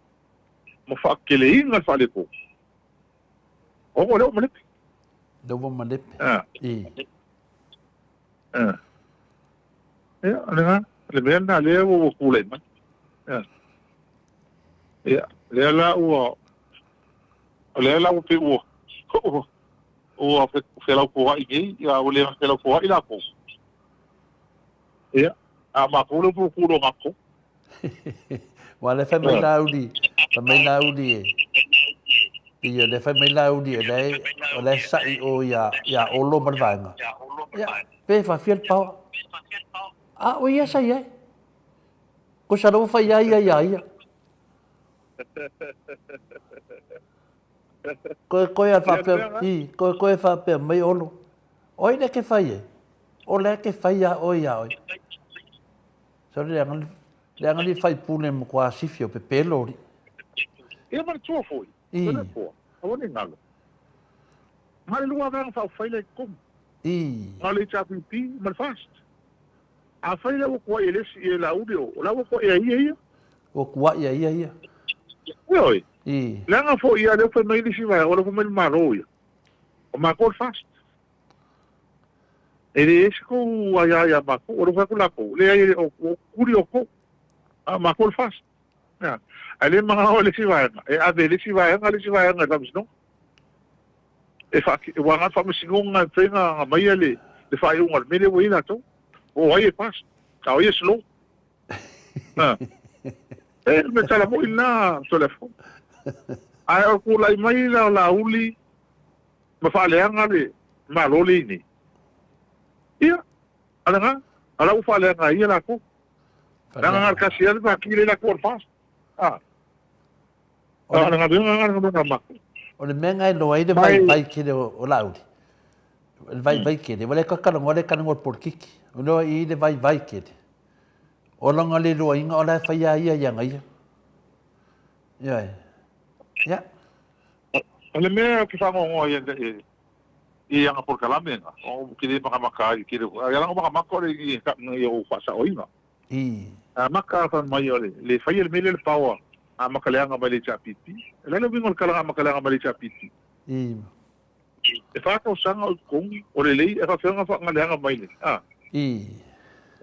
F: ma faateleina le faaletonu. Ona o lea ua malepe.
A: Lea ua malepe. I.
F: Ia, o lena, le mea lena lea ua tulai mai. Ia, ia lea la ua, o lea la ua pei ua, ua, ua felautoa'i nei, ia ua le felautoa'i latou. Ia, a o matou lea ua tu loa matou.
A: Aua o lea fai mai Laauli, fai mai Laauli e, pei o lea fai mai Laauli o la e, o la e sa'i o ia, ia Olo ma le vaega. Ia, pe faafia le paoa. A o ia sa i ai. Kosa lea ua fai ia ia ia ia. Koe koe a faapea, i, koe koe faapea mai Olo. O ai lea ke fai ai? O lea ke fai ia oe ia oe. Sorry, leaga, leaga ni faipule matua sifi o pepelo li.
F: Ia manatua foi,
A: I.
F: le Atua, aua ne i galo. Na o le lua vaega faaupufai la i totonu.
A: I.
F: Na o le HRPP ma le FAST. Afai la ua tuai e le isi e Laauli o, o la ua tuai e ia ia.
A: Ua tuai e ia ia.
F: Ioe.
A: I.
F: Leaga foi ia lea ua fai mai le isi vaega, o lea ua fai mai le Malo ia. O matou o le FAST. E le ese kou aia ia makou, o le fai atu lakou, leai e o kuli outou, a o makou le FAST. Ea. Ae le manao e le isi vaega, e ave e le isi vaega le isi vaega i le faamasinoga. E faa, ua na o le faamasinoga e mafai ona aumaia le, le faaiuga o le mea lea ua i ai latou. Po o ai e fast, a o ai e slow. A. E, o le mea tala moi lena, Toleafoa. Ae o le tulai mai la o Laauli ma faaleaga le Malo lea i nei. Ia, a lena, a la ua faaleaga ai ia latou. Leaga na o le tasi lava le pati lea latou o le FAST. A. O le galuega lena, le galuega a matou.
A: O le mea na e iloa ai le vaivai tele o Laauli, le vaivai tele, ua le toe talanoa le talanoa i le polokiki. O lea e i ai le vaivai tele, o lona le iloaina o la e fai lava ia i ana ia. Ioe. Ia.
F: O le mea ou te faanoanoa ai i ana polokalame na, ou te le makamaka ai i tele o, ai ala makamaka o le i i ou faasaoina.
A: I.
F: Amata fai mai o le le faia le mea lea le paoa amata leaga mai le HRPP. O le a le uiga o le tala amata leaga mai le HRPP?
A: I.
F: E fa tausaga o i totonu, o lelei, e faafefea ona faagaleaga mai le, a?
A: I.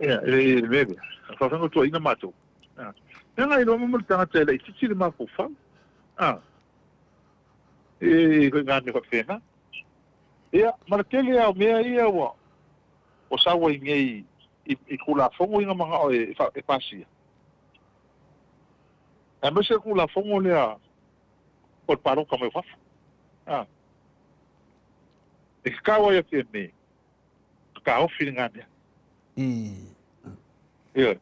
F: Ia, i le mea lea. E faafefea ona tuuaiina matou. A. Leaga e iloa mo le tagata e laitiiti le mafaufau. A. E, e, ngā mea faapena. Ia, ma le tele lava o mea ia ua ua sau ai nei i, i Tulafono ia na manao e, e pasia. Aemaise le Tulafono lea o le palota mai o fafo. A. E tatau ai ia Fiame na taofi lena mea.
A: I.
F: Ioe.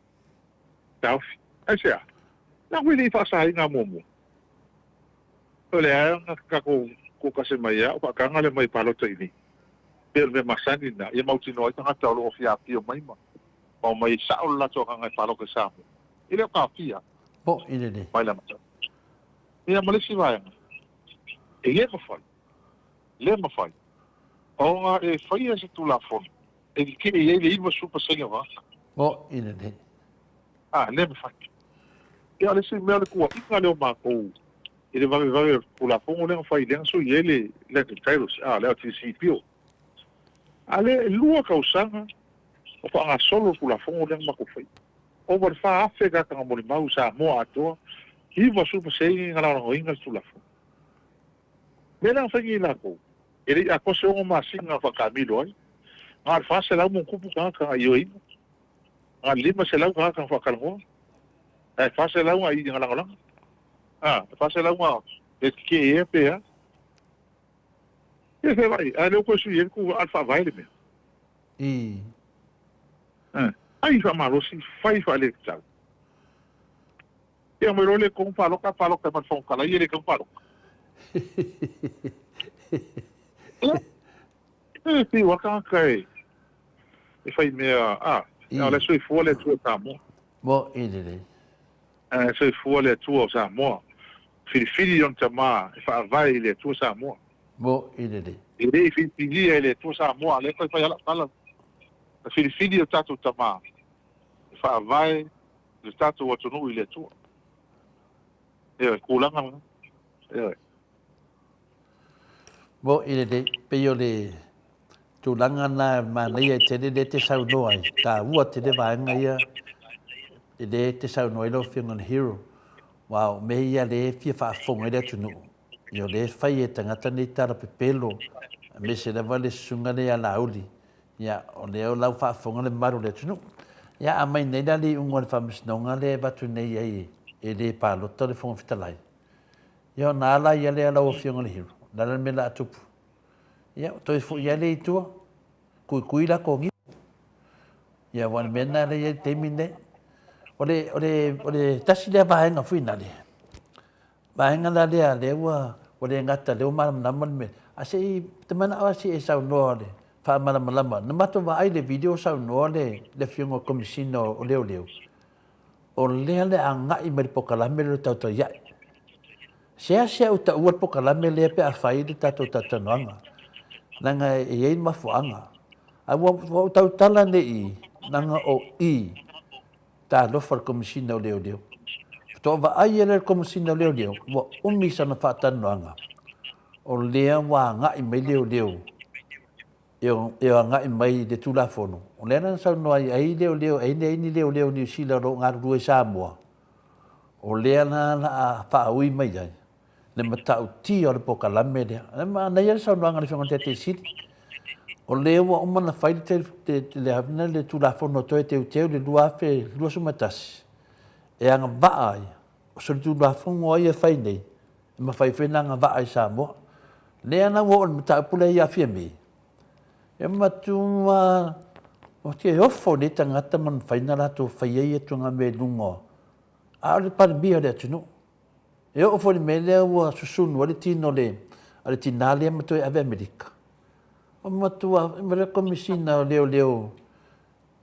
F: Taofi. Aisea? Leaga e le i faasaina muamua. O le a na tatou toatasi mai a o faataga le omai palota i inei. Pei o le mea masani lena, ia mautinoa ai tagata o lo o fia afio mai ma omai e sao le latou agaga e palota i Samoa. E le o taofia
A: Po i lelei.
F: mai le amataga. Ia ma le isi vaega, e le mafai, le mafai ona e faia se Tulafono e tetee ai le 90% o tagata.
A: Po i lelei.
F: A, le mafai. Ia, o le isi mea o le tuuaiga lea o matou i le vavevave o le Tulafono lea na fai lea na sui ai le Land Titles, a, le LTC Bill. A lea e lua tausaga o faagasolo le Tulafono lea na matou faia. Ova i le 4,000 tagata na molimau i Samoa atoa, 90% na lagolagoina le Tulafono. O le mea lea na fai nei e latou, e le i atoa se ono masina na faataamilo ai, na o le 400 ma ona tupu tagata na ioeina. Na 500 tagata na faatalanoa, ae 400 na i na lagolago. A, e 400 na e tetee ea pe a. Ia fea vai, a lea ua toe sui ai le tu a le faavae le mea.
A: I.
F: A, fai faamalosi, fai faaletatau. Ia aumai loa le tonu palota, palota ai ma le Fofoga Fetalai, ia le tonu palota. Ia, E fiu lava tagata e e fai mea, a, a o la e soifua le Atua o Samoa.
A: Mo'i lelei.
F: A e soifua le Atua o Samoa. Filifili Lona Tama e faavae i le Atua Samoa.
A: Mo'i lelei.
F: E le i filifilia e le Atua Samoa, a o lea e fai fai lava lau tala, na filifili e o tatou tama e faavae le tatou atunuu i le Atua. Ioe, tulaga lena. Ioe.
A: Mo'i lelei, pei o le tulaga lena e manaia tele lea e te saunoa ai, taua tele vaega ia lea e te saunoa ai lau Afioga i le Hero. Aua o mea ia lea e fia faafofoga ai le atunuu, ia o lea e fai e tagata nei tala pepelo, aemaise lava le susuga lea ia Laauli, ia o lea o la ua faafofoga le mamalu o le atunuu. Ia a mai nei la le iuga o le faamasinoga lea e avatu nei ai e le palota le Fofoga Fetalai, Ia ona ala ia lea lau Afioga i le Hero, o le a le mea o le a tupu? Ia, toe foi lava lea i tua, tuitui la koniu. Ia, aua o le mea lena lea e i ai i le taimi lenei. O le, o le, o le tasi lea vaega foi lale, vaega la lea, lea ua, ua le gata, lea ua malamalama le mea. A se i, te manao lava se i e saunoa le faamalamalama. Na matou vaai i le video o saunoa le, le Afioga i le Komesina o Leoleo, O lea le agai mai le polokalame lea o le tautaia'i. Seasea ou taua le polokalame lea pe a fai le tatou talatalanoaga, leaga e i ai le mafuaaga. Ae ua ou tautala nei i i, leaga o i, talofa le Komesina o Leoleo. Faatoa vaai ai lea le Komesina o Leoleo, ua umi sana faatalanoaga, o lea ua agai mai leoleo. e agai mai i le Tulafono, o lea na saunoa ai, ai leoleo, ai nei ni leoleo Niu Sila o lo o galulue i Samoa, o lea la la a faaui mai ai le matautia o le polokalame lea. E manaia le saunoaga a le Afioga i le Taitai Sili, o lea ua uma ona fai le, le Tulafono toe teuteu i le 2021, e agavaa ai, o se Tulafono ai e fai nei, e mafai foi ona agavaa i Samoa. Lea la ua oo i le mataupu lea ia Fiame, e matua ou te ofo i nei tagata ma mafai ona latou faia ia tulaga mea i luga, a o le Palemia o le atunuu. E oo foi i le mea lea ua susunu ai le tino o le tinā lea ma toe ave Amerika. Ua matua, ma le Komesina o Leoleo,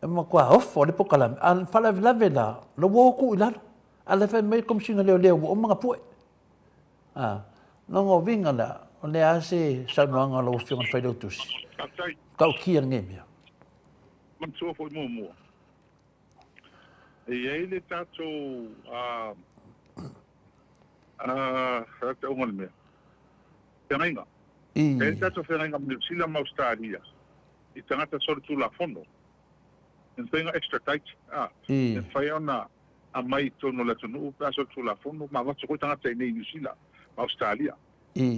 A: e matua ofo le polokalame. A o le faalavelave la, o la ua o tuu i lalo. A o la e fai mai le Komesina o Leoleo ua uma ona pue. A, lona uiga la, o le a se saunoaga a lau Afioga i le Failautusi?
E: Faafetai.
A: Tautia lenei mea.
E: Manatua foi muamua, e i ai le tatou a, a, tauga o le mea, feagaiga. E i ai le tatou feagaiga ma Niu Sila ma Ausetalia i tagata solitulafono. E mafai ona extradite, a, e mafai ona aumai i totonu o le atunuu pe a solitulafono ma avatu foi tagata i inei i Niu Sila ma Ausetalia.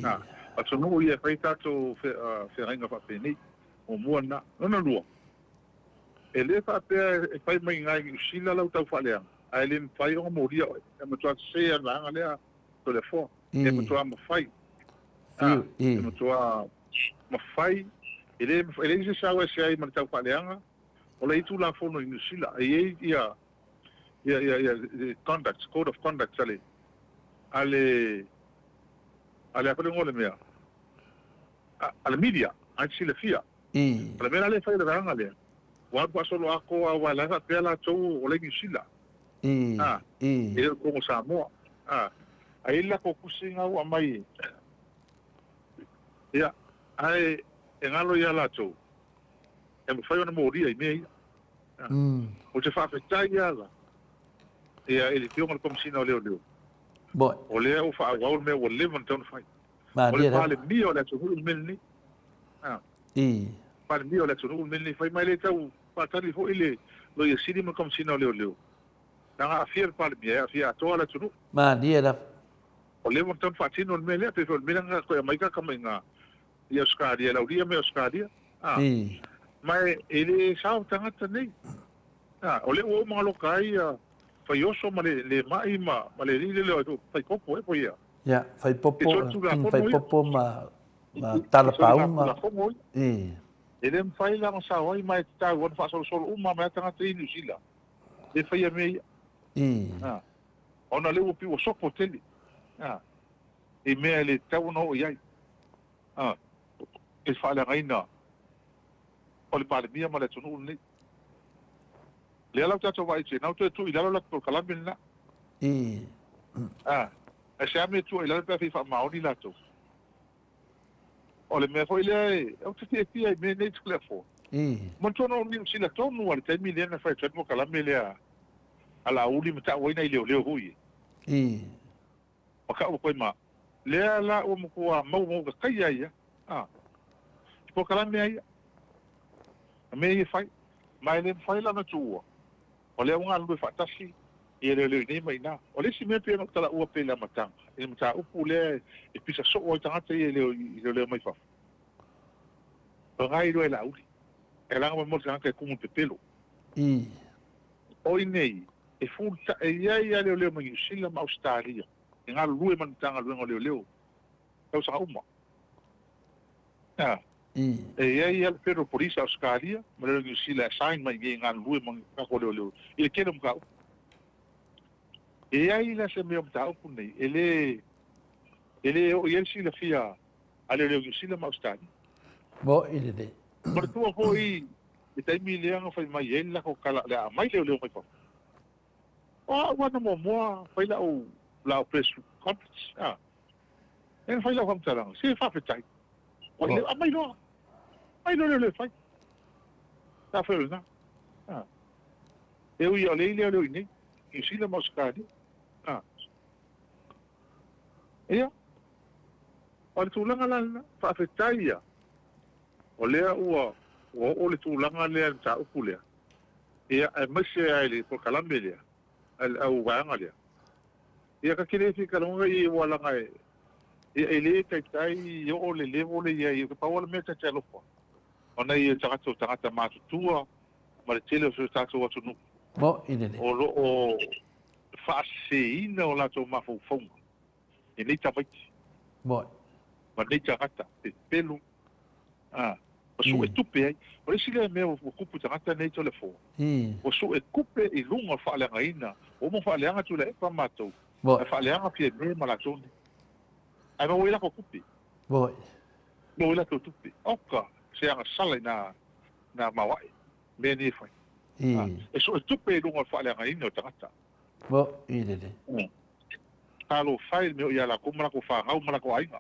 E: A, atunuu ia e fai tatou feagaiga faapenei. Muamua lena. Lona lua, e le faapea e fai mai i Niu Sila lau taufaaleaga, ae le mafai ona molia oe. E matua sese lava le vaega lea, Toleafoa. E matua mafai. A, e matua mafai. E le, e leai se sao e ese ai ma le taufaaleaga. O le i Tulafono i Niu Sila, e i ai ia, ia, ia, ia conduct, code of conduct a le, a le, a le a foi le igoa o le mea, a le media, a te silafia. O le mea la lea e fai e le vaega lea, ua alu faasoloatoa aua o la e faapea latou o la e i Niu Sila. A, e le o totonu o Samoa. A, ae i ai le latou tusi na ua aumai, ia, ae e galo ia latou, e mafai ona molia i mea ia. Ou te faafetai lava ia i le Afioga i le Komesina o Leoleo, o lea ua faaauau le mea ua leva ona tatau ona fai. O le Palemia o le atunuu le mea lenei. Palemia o le atunuu le mea lenei. Fai mai le tau faatali foi le Loia Sili ma le Komesina o Leoleo, leaga a aafia le Palemia, e aafia atoa le atunuu.
A: Malie lava.
E: Ua leva ona tatau ona faatino le mea lea, pei foi o le mea lea na toe aumai tagata mai iina i Ausetalia, e laulia mai Ausetalia. A, ma e le sao tagata nei. A, o lea ua uma ona loka ai ia Faioso ma le le mai ma ma le alii lea o Faipopo ea po o ia.
A: Ia, Faipopo, King Faipopo ma ma Talapauga.
E: I. E le mafai la ona sao ai ma e tatau ona faasolosolo uma mai lava tagata ia i Niu Sila e faia mea ia.
A: I.
E: A, ona lea ua pei ua sopo tele, a, i mea e le tatau ona oo i ai. A, i le faaleagaina o le Palemia ma le atunuu lenei. Lea la ua tatou vaai atu i ai, na ua toe tuu i lalo le latou polokalame lena.
A: I.
E: A, aisea mea e tuu ai i lalo pe a fia faamaoni latou? O le mea foi lea e, ou te fiafia i mea nei Toleafoa.
A: I.
E: Manatua na ou Niu Sila tonu lava i le taimi lea na fai atu ai le polokalame lea a Laauli ma tau ai nai leoleo foi ia.
A: I.
E: Ma tau atu ai ma, lea la ua matua maua maua taia ai ia, a, i polokalame lava ia, a mea ia e fai. Ma e le mafai la ona tuua, o lea ua galulue faatasi ia leoleo i inei ma i ina. O le isi mea pei ona ou talaua pea i le amataga, i le mataupu lea e pisa soo ai tagata ia i leoleo mai fafo, o lena e iloa e Laauli, e laga mai mo le tagata e tumu i le pepelo.
A: I.
E: O i nei, e full ta, e i ai lava leoleo mai Niu Sila ma Ausetalia e galulue ma le Matagaluega o Leoleo tausaga uma. A, e i ai lava le Federal Police a Ausetalia ma leoleo Niu Sila e assign mai i inei e galulue ma tatou leoleo i le tele o mataupu. E i ai la se mea o mataupu nei e le, e le oo i ai le silafia a leoleo Niu Sila ma Ausetalia.
A: Mo'i lelei.
E: Manatua foi le taimi lea na fai mai ai le latou tala o le a aumai leoleo mai fafo. O au lava na muamua fai lau lau press conference a. Lea na fai lau faamatalaga, se faafetai. Ua lelei, aumai loa. Aumai loa leoleo e fai. Sa fai o lena. A. E ui o lea i leoleo i inei, Niu Sila ma Ausetalia. A. Ia, o le tulaga la lena, faafetai ia.
F: O lea ua ua oo le tulaga lea i le mataupu lea, ia, aemaise lava i le polokalame lea a le au vaega lea. Ia ta te le fia talanoa i aua leaga e, ia, e le taitai oo le level lea i ai. Pau lava le mea ta te alofa, o nai tagata o tagata matutua ma le tele o si o tatou atunuu
A: Mo'i lelei.
F: o lo o faaseseina o latou mafaufauga e nei tamaiti
A: Mo'i.
F: ma nei tagata pepelo a, ma sue tupe ai. O le isi lea mea ua tupu i tagata nei Toleafoa, ua sue tupe i luga o le faaleagaina, ua uma ona faaleaga Tuilaepa ma matou, ae faaleaga Fiame ma latou nei. Ae maua ai latou tupe. Maua ai latou tupe. Oka, se agasala i nā, nā maoae, mea nei e fai. E sue tupe i luga o le faaleagaina o tagata.
A: Lelei.
F: Talofa e i le mea o ia latou ma latou fanau ma latou aiga.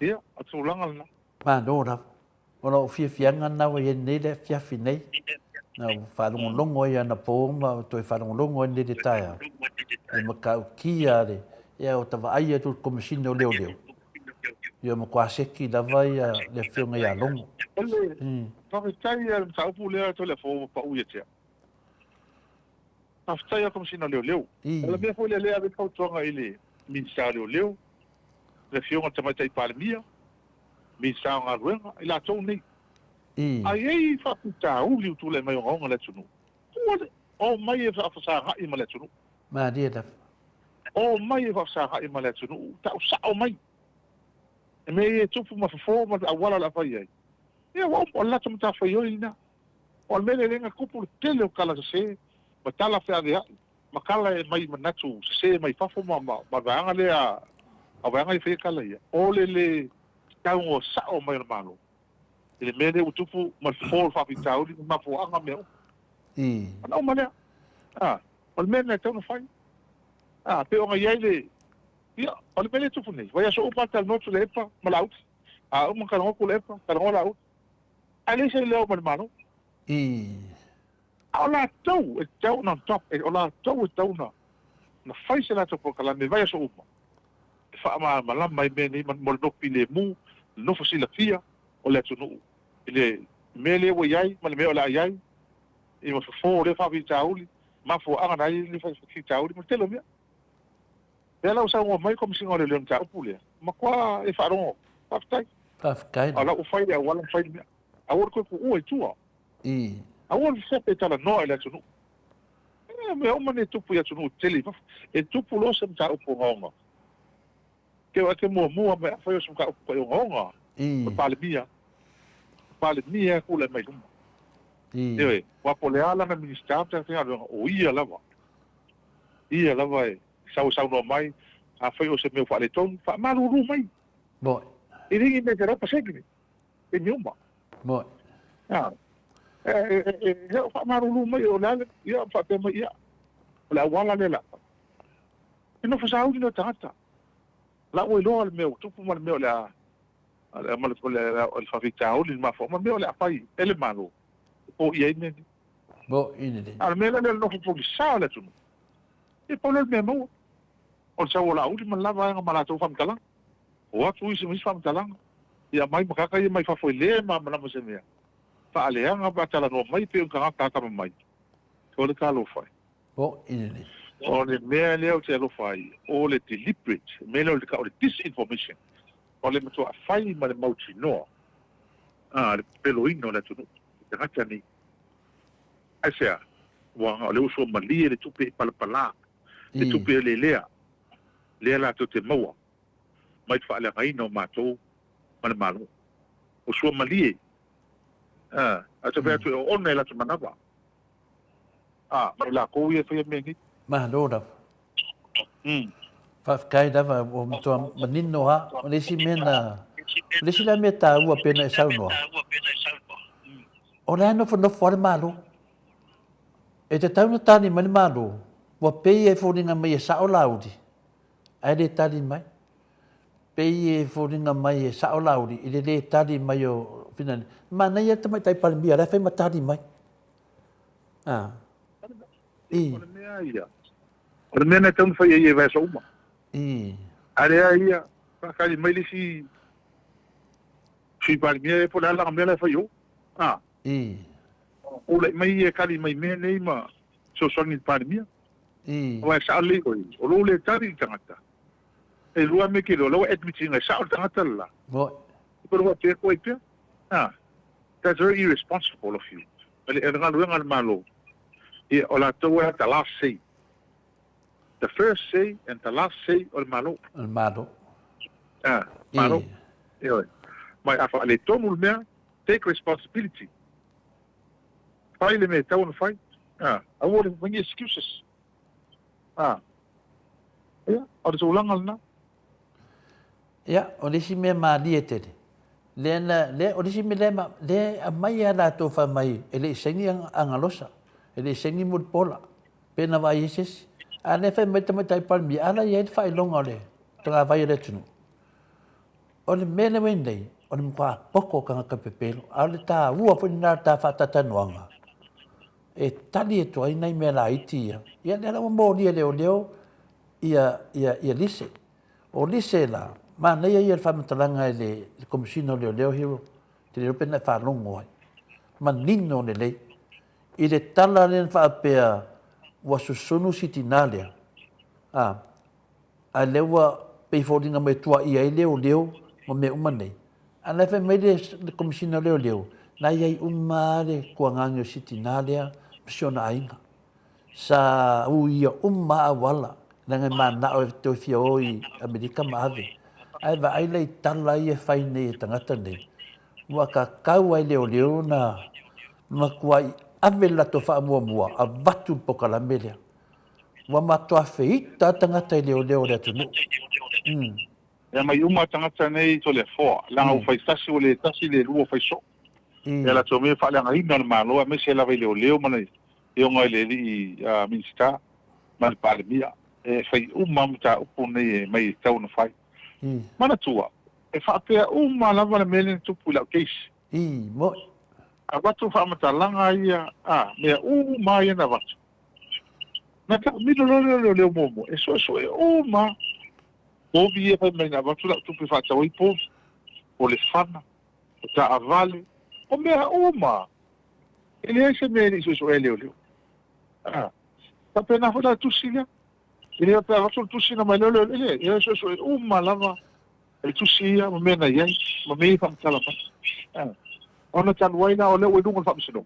F: Ia, o tulaga lena.
A: Malo lava. O lou fiafiaga lena ua i ai nei le afiafi nei. Na ou faalogologo ai anapo ma ou toe faalogologo ai nei le taeao. E matautia le, ia o ta vaai atu i le Komesina o Leoleo. Ia matua seki lava ia le afioga ia Logo.
F: O le faafetai ia le mataupu lea Toleafoa ua pau ia te au. Faafetai lava Komesina o Leoleo. O le mea foi lea lea ave fautuaga i le Minisita o Leoleo, le Afioga i le Tamaitai Palemia, Minisita o Galuega, i latou nei. A i ai faafitauli ua tulai mai ogaoga i le atunuu, ua le omai e faafesagai ma le atunuu.
A: Malie lava.
F: Omai e faafesagai ma le atunuu, tau sao mai. E mea ia e tupu ma fofo ma auala o le a fai ai. Ia ua uma, o le latou matafaioi lena. O le mea lea lea na tupu le tele o tala sese ma tala feaveai ma tala e mai manatu sese mai fafo ma ma ma vaega lea a vaega ia faia tala ia. O le le saunoa sao mai o le Malo i le mea lea ua tupu ma le fofo o le faafitauli ma mafuaaga mea uma. Ona uma lea. A, o le mea lena e tatau ona fai. A, pei ona i ai le, ia, o le mea lea e tupu nei, vaiaso uma lava talanoa Tuilaepa ma Laauli. A uma talanoa Tuilaepa, talanoa Laauli. Ae leai se leo mai le Malo. A o latou e tatau ona on top, o latou e tatau ona ona fai se latou polokalame i vaiaso uma e faamalamalama ai mea nei mo le nofo filemu, le nofo silafia o le atunuu i le mea lea ua i ai ma le mea o le a i ai, i ma fofo o lea faafitauli, mafuaaga na ai lea faafitauli ma le tele o mea. Lea la ua saunoa mai le Komesina o Leoleo i le mataupu lea, matua e faalogo, faafetai.
A: Faafetai.
F: A o la ua fai le auala ma fai le mea. Aua le toe tuua i tua. Aua le fefe e talanoa i le atunuu. E mea uma nei e tupu i atunuu tetele i fafo. E tupu loa se mataupu ogaoga. Ke o e te muamua mai afai o se mataupu kai ogaoga. O le Palemia. O le Palemia e tulai mai luma. Ioe, aua po o le a lana Minisita ma tagata faigaluega, o ia lava. Ia lava e sau e saunoa mai, afai o se mea ua faaletonu, faamalulu mai.
A: Moi.
F: E le ni mea 100% taimi uma.
A: Moi.
F: A, e, e, e, e faamalulu mai o le a le, ia, faapea mai, ia, o le auala lea la. E nofo sauni le tagata. La ua iloa le mea ua tupu ma le mea o le a, ma le, o le faafitauli, le mafuaaga, ma le mea o le a fai e le Malo, e poia ai mea nei.
A: Moi lelei.
F: A o le mea la lea o le nofo pogisa o le atunuu, ia pau lea o le mea maua. O le sau o Laauli ma le la vaega ma latou faamatalaga. O atu isi ma isi faamatalaga, ia aumai matata ia mai fafo e le malamalama i se mea. Faaleaga pe a talanoa mai pei o ni tagata atamamai. O le talofa e.
A: Moi lelei.
F: O le mea lea ou te alofa ai, o le deliberate, le mea lea o le tau o le disinformation, o le matuā fai ma le mautinoa, a, le pepeloina o le atunuu i tagata nei. Aisea? Ua o lea ua suamalie le tupe i palapala, le tupe e lelea, lea latou te maua mai le faaleagaina o matou ma le Malo. Ua suamalie, a, ae te fai atu e oona i latou manava. A, o latou ia e faia mea nei.
A: Malo lava. Faafetai lava, ua matua manino lava. O le isi mea na, o le isi la mea taua pei ona e saunoa, o la e nofonofo lava le Malo. E tatau ona tali mai le Malo, ua pei e foliga mai e sao Laauli, ae le tali mai. Pei e foliga mai e sao Laauli i le le tali mai o Finani. Manaia le Tamaitai Palemia, la e fai ma tali mai.
F: Ah. I. O le mea ia, o le mea na e tatau ona fai ai i vaiaso uma.
A: I.
F: A leai ia, Faatali mai le isi Sui Palemia ea po o le a lana mea la e fai i o. A.
A: I.
F: Tulai mai ia e tali mai i mea nei ma fesoasoani i le Palemia.
A: I.
F: Aua e sao lelei oe, o lou le tali i le tagata, e lua mea e te iloa, o la ua admit ina e sao le tagata le la.
A: Moi.
F: E pei faapea atu ai pea. A. That's very irresponsible of you. O le galuega a le Malo, ia, o latou e the last say. The first say and the last say o le Malo.
A: O le Malo.
F: Ah, Malo. Ioe. Mai a faaletonu le mea, take responsibility. Fai le mea e tatau ona fai. Ah, aua le fai ni excuses. Ah. Ia, o le tulaga lena.
A: Ia, o le isi mea malie tele, lea na, lea, o le isi mea lea, ma, lea e aumai lava latou fai mai e le i saini Agalosa, e le i saini Mulipola. Pe na vaai ai se isi. A lea fai mai le Tamaitai Palemia, a la e i ai le faailoga o le tagavai o le atunuu. O le mea lea ua i nei, o le matua poto o tagata pepelo, a o le taua foi lena o le ta faatatalanoaga e tali atu ai nai mea laiti ia. Ia lea la ua molia e leoleo ia, ia, ia Lise. O Lise la, manaia ia le faamatalaga i le, le Komesina o Leoleo Hero, te le iloa pe na e faalogo ai. Manino lelei. I le tala lea na faapea ua susunu si tina lea, a, a lea ua pei foliga mai e tuaia ai leoleo ma mea uma nei. A la e fai mai le, le Komesina o Leoleo, na i ai uma lava le tuagagi o si tina lea ma si ona aiga. Sa uia uma lava auala, leaga e mananao e toe fia o i Amerika ma ave. Ae vaai la i tala ia e fai nei e tagata nei, ua kakau ai leoleo na matuai ave le latou faamuamua avatu le polokalame lea. Ua matua feita lava tagata i leoleo o le atunuu. Mm.
F: E aumai uma tagata nei i Toleafoa, leaga ua fai tasi ua le tasi le lua fai soo. E latou mea faaleagaina le Malo aemaise lava i leoleo ma le Afioga i le alii Minisita ma le Palemia. E fai uma mataupu nei e mai e tatau ona fai. Manatua, e faapea uma lava le mea lea na tupu i lau case.
A: I, mo'i.
F: Avatu faamatalaga ia, a, mea uma ia na avatu. Na taamilo loa lea o leoleo muamua, e suesue uma povi ia fai mai na avatu lau tupe e faatau ai povi, o le fana, o taavale, o mea uma. E leai se mea e le i suesuea e leoleo. A, faapena foi la le tusi lea. E le faapea avatu le tusi ona mai lea o leoleo, e leai, e suesue uma lava le tusi ia ma mea na i ai, ma mea ia e faamatala mai. A, ona talu ai la o lea ua i luga o le faamasinoga,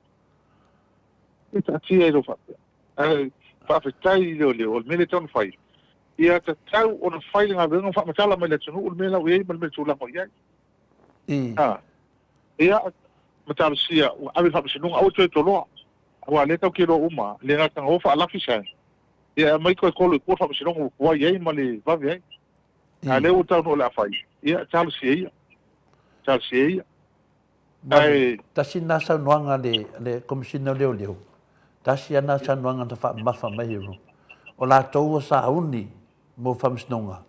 F: ia taatia i lou faapea. Ae faafetai i leoleo, o le mea lea e tatau ona fai, ia tatau ona fai le galuega ma faamatala mai i le atunuu le mea la ua i ai ma le mea tulaga o i ai. A, ia, ma talosia, ua ave i le faamasinoga, aua le toe toloa. Aua o lea tatou te iloa uma, le gata na o faalafi sae, ia e aumai toe tolo i tua le faamasinoga ua tuai ai ma le vave ai. A o lea ua taunuu o le a fai, ia talosia ia, talosia ia. Ae.
A: Tasi lena saunoaga a le Komesina o Leoleo, tasi lava lena saunoaga na faamamafa mai e o latou ua sauni mo faamasinoga,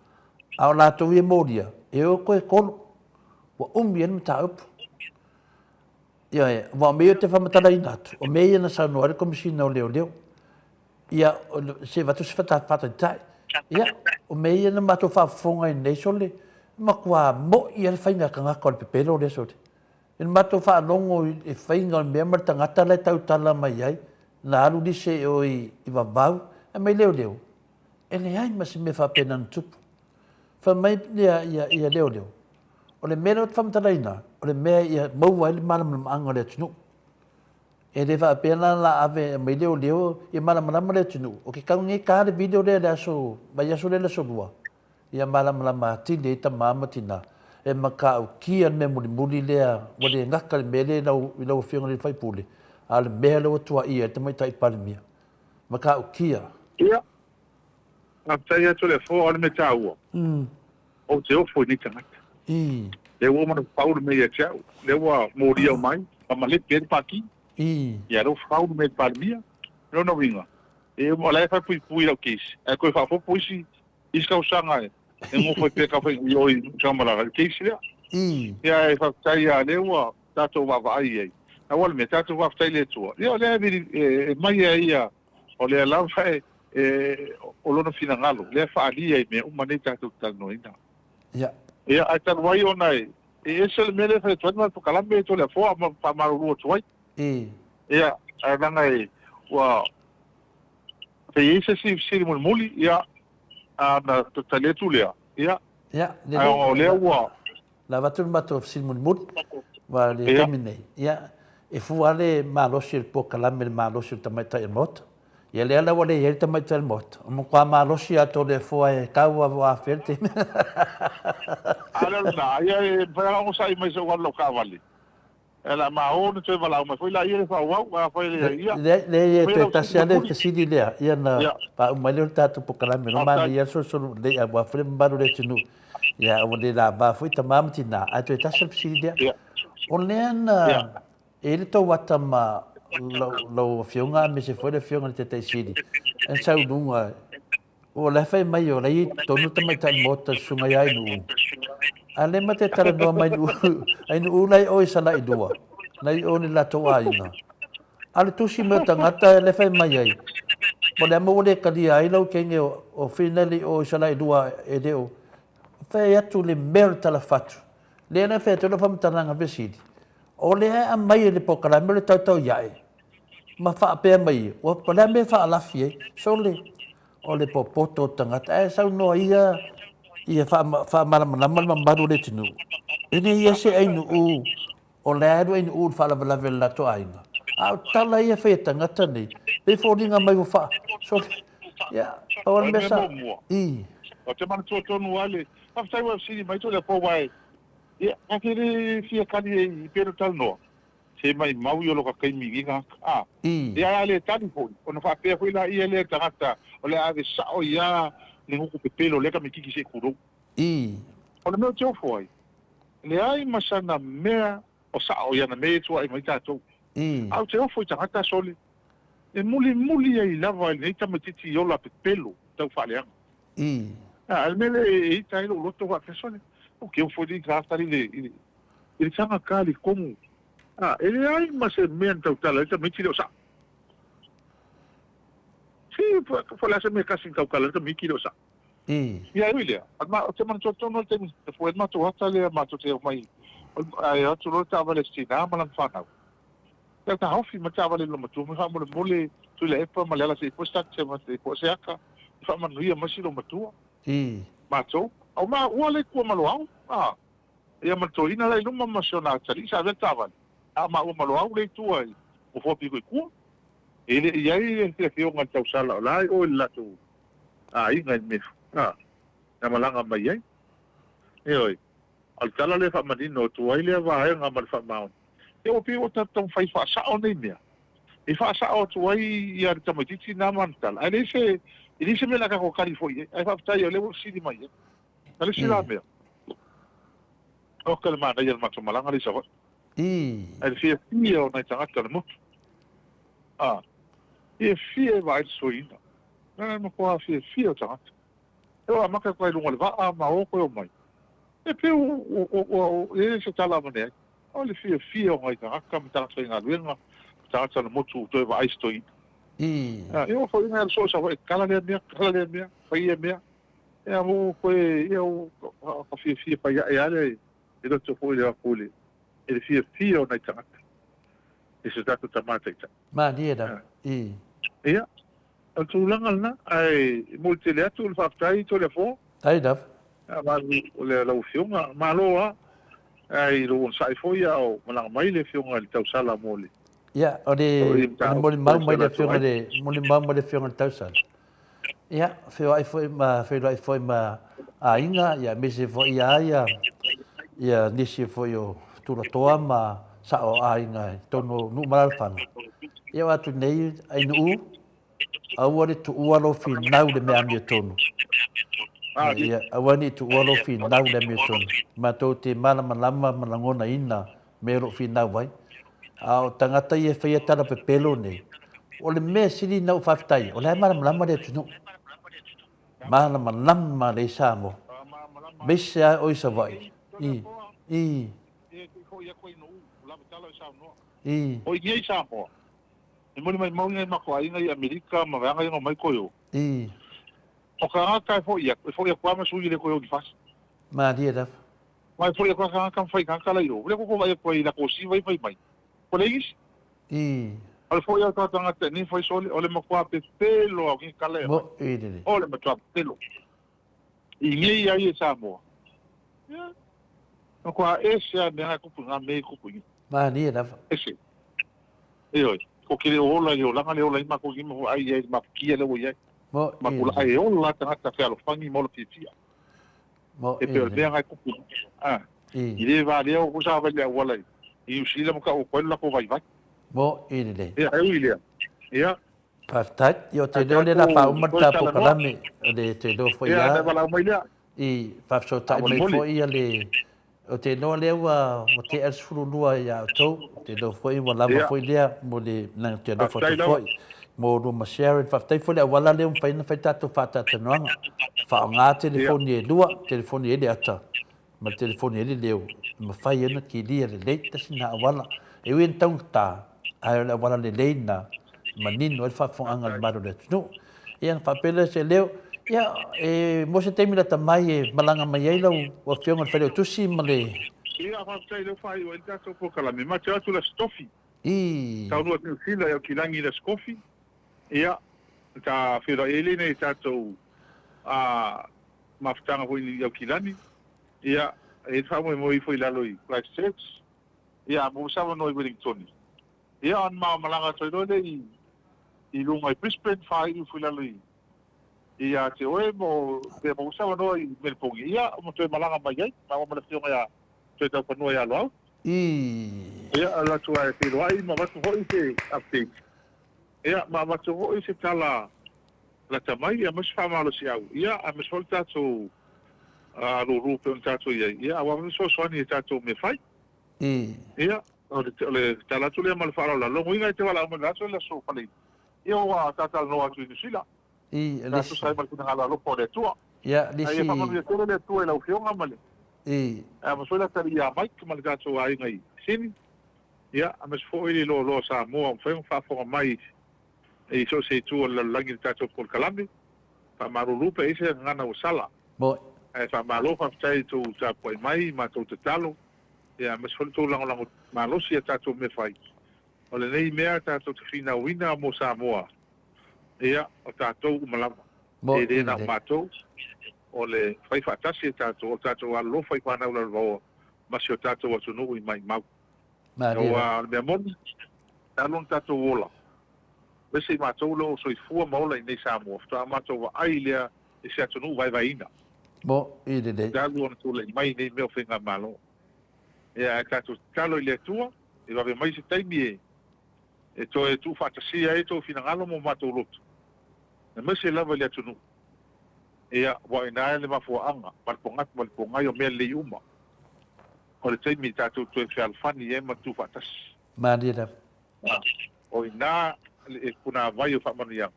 A: a o latou ia molia, e o toe tolo, ua umi ai le mataupu. Ioe, aua o mea ia ou te faamatalaina atu, o mea ia na saunoa ai le Komesina o Leoleo. Ia, se i avatu se faataitai. Ia, o mea ia na matou faafofoga ai nei, sole, matua moi lava le faiga tagata o le pepelo lea, sole. I le matou faalogo i le faiga o le mea ma le tagata la e tautala mai ai, na alu lise i o i Vavau, ae mai leoleo, e leai ma se mea faapena na tupu. Fai mai ia, ia, ia leoleo, o le mea lea ou te faamatalaina, o le mea ia maua ai le malamalamaaga o le atunuu. E le faapea la la ave mai leoleo ia malamalama le atunuu. O ke kau nei ka le video lea le aso, vaiaso lea le aso lua. Ia malamalama atili ai tama ma tina. E matautia le mea mulimuli lea, ua le gata le mea lea i lau, i lau afioga i le faipule, a o le mea lea ua tuaia ai le tamaitai Palemia. Matautia.
F: Ia, faafetai atu le Afoa, o le mea taua, Ou te ofo i nei tagata. Lea ua uma ona fau le mea ia te au. Lea ua molia mai ma malepe ai le Pati. Ia lea ua fau le mea i le Palemia. O lona uiga, e uma, o la e faipuipui lau case, ae toe faaopoopo isi, isi tausaga e nofo ai pea tau i o i Tamalala i le case lea. Ia ae faafetai lava lea ua tatou vaavaai i ai. Aua le mea, tatou faafetai i le Atua. Ia o lea e mai a ia O lea lava e, e, o lona finagalo, lea e faaalia i mea uma nei tatou te talanoaina.
A: Ia.
F: Ia, ae talu ai ona e ese le mea lea e fai atu ai le matou kalame e Toleafoa ma faamalulu atu ai. Ia, ae leaga e ua pe i ai se isi fesili mulimuli, ia, ona tali atu lea, ia,
A: Ia,
F: ae ona o lea ua.
A: Na avatu le matou fesili mulimuli, aua o le taimi nei, ia, e fua lava le malosi o le polokalame i le malosi o le tamaitai o le Maota. Ia lea la ua leai ai le tamaitai o le Maota, ua matua malosi lava Toleafoa e tau lava ua afea le taimi.
F: A lea o lena, ia e mafai lava ona onosai mai se i ou alu i lau taavale. Ae o le a ma ona toe valaau mai foi laia le faaauau, a fai e leai, ia.
A: Leai, e toe tasi lava le fesili lea, ia ona faauma ai lea o le tatou polokalame. O manaia lava le solosolo lelei aua foi le mamalu o le atunuu, ia ua le lava foi tama ma tina, ae toe tasi lava le fesili lea. O lea na e i ai le tou ata ma lau Afioga aemaise foi le Afioga i le Taitai Sili e sau i luga O la e fai mai o la e i totonu le tamaitai Maota le susuga ia Ainuu. A lea ma te talanoa mai Ainuu la e i o i Salailua, la e i o i le latou aiga. A o le tusi mai o tagata lea e fai mai ai, o le a mea ua le talia ai lau teine o Whina le i o i Salailua e le o fai atu le mea o le talafatu. Lea la e fai atu ai lau faamatalaga fesili, o lea e aumai e le polokalame o le tautauiae ma faapea mai, o le a mea e faalafi ai? Sole, o le popoto o tagata, ae saunoa ia ia faamalamalama le mamalu o le atunuu. E le ia se ainuu, o la e alu ainuu i le faalavelave o le latou aiga. A o tala ia e fai e tagata nei, pei e foliga mai ua faa... Sole, ia, pau lava le mea sa...
F: I. Ou te manatua tonu lava le... Faafetai ua e fesili mai Toleafoa aua e... Ia, ta te le fia tali i pei ona talanoa. Se maimau ia o loka taimi i nei tagata. A, ia a le tali foi, ona faapea foi laia lea tagata o le a ave sao ai a le gutu pepelo o lea tamaititi se i tulou. O le mea ou te ofo ai, leai ma sana mea o sao i ana mea ia e tuuai mai tatou. A ou te ofo i tagata sole, e mulimuli ai lava i lenei tamaititi i ola pepelo tau faaleaga. A, o le mea lea e ita ai lou loto faapea, sole, ou te ofo i lenei tagata i le, I le tagata le komu, a, e leai ma se mea na tautala ai le tamaiti le o sao. Si, po o le a se mea e tasi na tautala ai le tamaiti le o sao. Ia, e ui lea, ou te manatua tonu lava le taimi na fua ai le matou ata lea matou te omai, ae o atu loa le taavale a si tinã ma lana fanau. Ia taofi mai le taavale i lona matua mai faamolemole Tuilaepa ma Leala se i pue se ata e faamanuia mai si loomatua. Matou, au ma ua le kua ma Loau, a. Ia ma le toeaina la i luma ma si ona atalii sa avea le taavale, a o maua ma Loau lea i tua i nofoa piko i tua. E le i ai le afioga i le tausala o la e o i le latou aiga i le mea a na malaga mai ai. Ioe, o le tala lea e faamanino atu ai lea vaega ma le faamaoni. Ia ua pei ua tatou taumafai e faasao nei mea, e faasao atu ai ia le tamaitiiti na ma ana tala, ae leai se, e leai se mea o le a tatou tali foi i ai. Ae faafetai o lea ua fesili mai ai. A le isi la mea, oka le manaia o le matou malaga lea i Savaii. Ae le fiafia o nai tagata o le motu. A, fiafia e vaai le soiina. Na le matua fiafia o tagata. E o amata atu ai i luga o le vaa ma o toe omai. E pei ua e le se tala avane ai. O le fiafia o nai tagata ma tagata faigaluega ma tagata o le motu ua toe vaai i se toeaina. A, e oo foi ina alu soo i Savaii, tala lea mea, tala lea mea, fai ia mea. Ia ua toe, ia ua ka fiafia faiaʻe lava le loto foi le atu i le fiafia o nai tagata i so tatou tama taitai.
A: Malie lava, i.
F: Ia, o le tulaga lena, ae momoli tele atu le faafetai Toleafoa.
A: Faafetai lava.
F: Malu o lau Afioga, malo lava i lou onosai foi a o malaga mai le Afioga i le tausala mo le.
A: Ia, o le molimau mai le Afioga i le, molimau mai le Afioga i le tausala. Ia, feoai foi ma feiloai foi ma aiga, ia aemaise foi ia ia ia nisi foi o tulatoa ma sao o aiga i totonu o nuu ma alaalafaga. Ia o atu nei ai nuu, aua le tuua lou finau i le mea amiotonu. Ia, aua ne i tuua lou finau i le amiotonu. Matou te malamalama ma lagonaina mea o lo o finau ai. A o tagata ia e faia tala pepelo nei, o le mea sili na ou faafetai, o la e malamalama le atunuu. Malamalama lelei Samoa. Aemaise lava oe i Savaii. I. I. I.
F: O i nei Samoa, e moli mai mau i nai matou aiga i Amerika ma vaega ia na omai koe o.
A: I.
F: O ka tagata e foi atu, e foi atu lava ma sui e le toe o i fasi.
A: Malie lava.
F: Mai foi atu a tagata ma faigata la i o. Lea ko vaai atu ai i la kosiva i fai mai. Ko le igisi.
A: I.
F: O le foi atu a tagata ni fai sole o le matua pepelo au ni kala e
A: mai. Mo i lele.
F: O le matua pepelo. I ngei ai e Samoa. Ia. Matua ese a mea kupu ngā me kupu i.
A: Malie lava.
F: Ese. Ioe. Ko ke le ola i olaga le ola i makou i ma ai ai ma kia le ua i ai.
A: Mo
F: Ma
A: i
F: kula
A: lele.
F: ai ola tagata fealofani ma ola fiafia.
A: Mo
F: E
A: i
F: pei o le
A: lele.
F: mea ngai kupu. A.
A: I.
F: I le valea o ku sa vai le auala i Niu Sila ma ka o koe le lako vaivai.
A: Mo i lele.
F: Ia, e ui lea. Ia.
A: Faafetai. Ia o te
F: Ae
A: leo lea la
F: tatou
A: faauma le
F: toe
A: ta
F: talanoa.
A: polokalame, o le te iloa foi
F: Ia,
A: a
F: na valaau mai lea.
A: i faafesootai mai
F: Faamolemole.
A: foi ia le o te iloa lea ua ua tea le 12 ia outou, o te iloa foi ua lava
F: Ia.
A: foi lea mo le na te alofa
F: Faafetai
A: atu
F: lava.
A: foi mo oulua ma Sharon. Faafetai foi le auala lea ua mafai ona fai tatou faatalatalanoaga, faaaoga
F: Ia.
A: telefoni e lua, telefoni e i le ata ma le telefoni e le leo, e mafai ai ona kilia lelei, tasi lena auala. E ui ina taugata, ae o le auala lelei lena e manino ai le faafofogaaga a le mamalu o le atunuu. Ia ona faapea lea o se leo, ia, e mo se taimi lata mai e malaga mai ai lau Afioga i le Failautusi ma le.
F: Ia, faafetai o lea ua faaiu ai le tatou polokalame. Ma te o atu i le Aso Tofi.
A: I.
F: Taunuu atu i Niu Sila i Aukilagi i le Aso Kofi. Ia, ta feiloai ai lea i nai tatou mafutaga foi i Aukilani. Ia, e i ai le faamoemoe ifo i lalo i Christchurch. Ia, a maua se avanoa i Wellingtoni. Ia, ona ma malaga atu ai loa lea i, i luga i Brisbane, faaiu ifo i lalo i, ia te oe mo, pe maua se avanoa i Meliponi. Ia, ma toe malaga mai ai, maua ma le afioga ia Toetaufanua ia Loau.
A: I.
F: Ia, alu atu ai e feiloai ma avatu foi se update. Ia, ma avatu foi se tala lata mai, ia aemaise faamalosiau, ia, aemaise foi le tatou lulu pei ona tatou i ai, ia, aua foi fesoasoani i tatou mea fai. Ia, o le, o le tala atu lea ma le faaaloalo. Lona uiga e te valaau mai i le aso le aso Faleina, ia ua talatalanoa atu i Niu Sila.
A: I,
F: Sa tusa ai ma le finagalo alofa o le Atua.
A: Ia, le
F: Ae
A: isi.
F: ia faamanuia tele le Atua i lau Afioga ma le.
A: I.
F: Aemaise foi le atalii ia Mike ma le tatou aiga i Sini. Ia, aemaise foi le loaloa o Samoa ua mafai ona faafofoga mai i so o se itu o le lalolagi i le tatou polokalame. Faamalulu pe i ai se gagana ua sala.
A: Moe.
F: Ae faamalo faafetai i tou tapuai mai ma tou tatalo, ia, aemaise foi le tou lagolago malosi i a tatou mea fai. O lenei mea tatou te finauina mo Samoa, ia, o tatou uma lava.
A: Moe
F: E le na o
A: lelei.
F: matou, o le fai faatasi e tatou, o le tatou alolofa i fanau lalovaoa ma si o tatou atunuu i maimau.
A: Malie lava.
F: Aua o le mea moni, talu ona tatou ola, aemaise i matou o lo o soifua ma ola i inei i Samoa, faatoa matou vaai lea i se atunuu vaevaeina.
A: Moe lelei.
F: Talu ona tulai mai nei mea o faigamalo. Ia, ae tatou tatalo i le Atua, e vave mai se taimi e e toe tuufaatasia ai tou finagalo ma o matou loto, aemaise lava i le atunuu. Ia, ua ina le mafuaaga ma le pogatu ma le pogai o mea lelei uma. O le taimi tatou toe fealofani ai ma tuufaatasi.
A: Malie lava.
F: O i ina le punavai o faamanuiaga,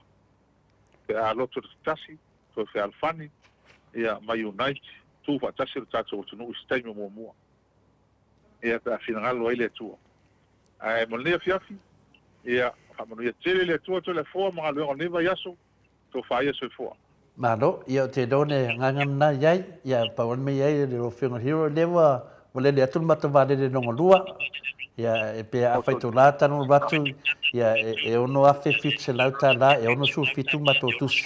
F: pe a loto le tasi, toe fealofani, ia, ma unite, tuufaatasi lo tatou atunuu i se taimi o muamua. Ia, pe a finagalo ai le Atua. Ae mo lenei afiafi, ia, faamanuia tele le Atua Toleafoa ma galuega o lenei vaiaso, tofa ia soifua.
A: Malo, ia ou te iloa le agaga lena i ai, ia pau le mea i ai lau Afioga i le Hero, lea ua ua lele atu le matou vaalele lona lua, ia e pe afai tou la tanu avatu, ia e e $6,700 e 67 matou tusi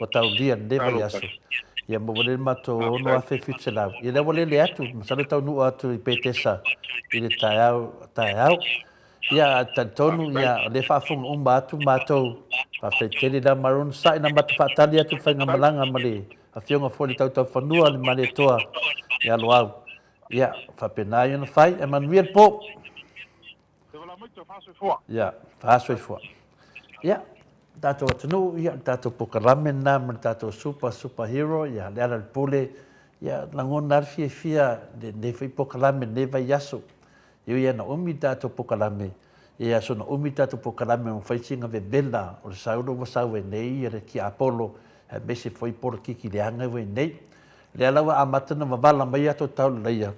A: ua taulia i lenei vaiaso. Ia ma ua lele matou $6,700. Ia lea ua lele atu, masalo e taunuu atu i Petesa i le taeao taeao. Ia, talitonu, ia, o lea e faafofoga uma atu matou. Faafetai tele la ma onosai na matou faatali atu le faigamalaga ma le Afioga foi i le Tautaufanua le Malietoa ia Loau. Ia, faapena ai ona fai. Ae manuia le po. Ia, faasoifua. Ia, tatou atunuu, ia, le tatou polokalame lena ma le tatou super, super hero, ia, Lealailepule, ia, lagona lava le fiafia i lenei foi polokalame i lenei vaiaso. E ui lava ina umi le tatou polokalame, e aso na umi le tatou polokalame ua fai sina vevela o le saulo ua sau ai nei ia le tiapolo aemaise foi polokiki leaga ua i nei. Lea la ua amata ona wavala mai a tatou tauleleia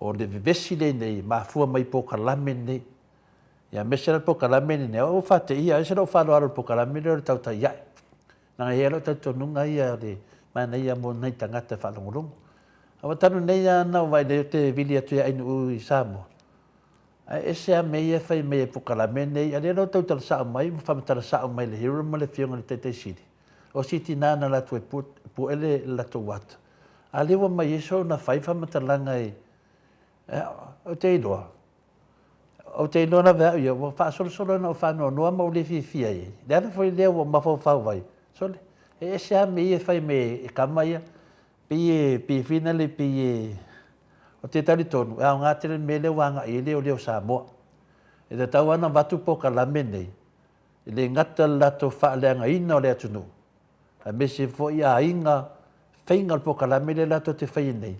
A: o le vevesi lenei e mafua mai i polokalame nei. Ia aemaise la le polokalame lenei, ua faateia ai se lou faaaloalo i le polokalame lea o le tautai ae. Leaga e i ai lou talitonuga ia o le manaia mo nai tagata e faalogologo. Aua talu nei lava na ou vaai nei ou te vili atu ia Ainuu i Samoa, ae ese lava mea ia e fai mai e polokalame nei, a o lea la ua tau tala sao mai ma faamatala sao mai e le Hero ma le Afioga i le Taitai Sili, o si tina na alu atu e pue le latou ata, a o lea ua mai ai soona fai faamatalaga e, ou te iloa, Ou te iloa lava e au ia, ua faasolosolo ona ou faanoanoa ma ou le fiafia i ai. Le ala foi lea ua ou mafaufau ai, sole, e ese lava mea ia e fai mai e kama ia, pei e, pei e finale, pei e, ou te talitonu, e aoga tele le mea lea ua agai i ai leoleo o Samoa. E tatau lava ona avatu polokalame nei, e le gata i le latou faaleagaina o le atunuu, aemaise foi aiga, faiga o le polokalame lea latou te faia nei,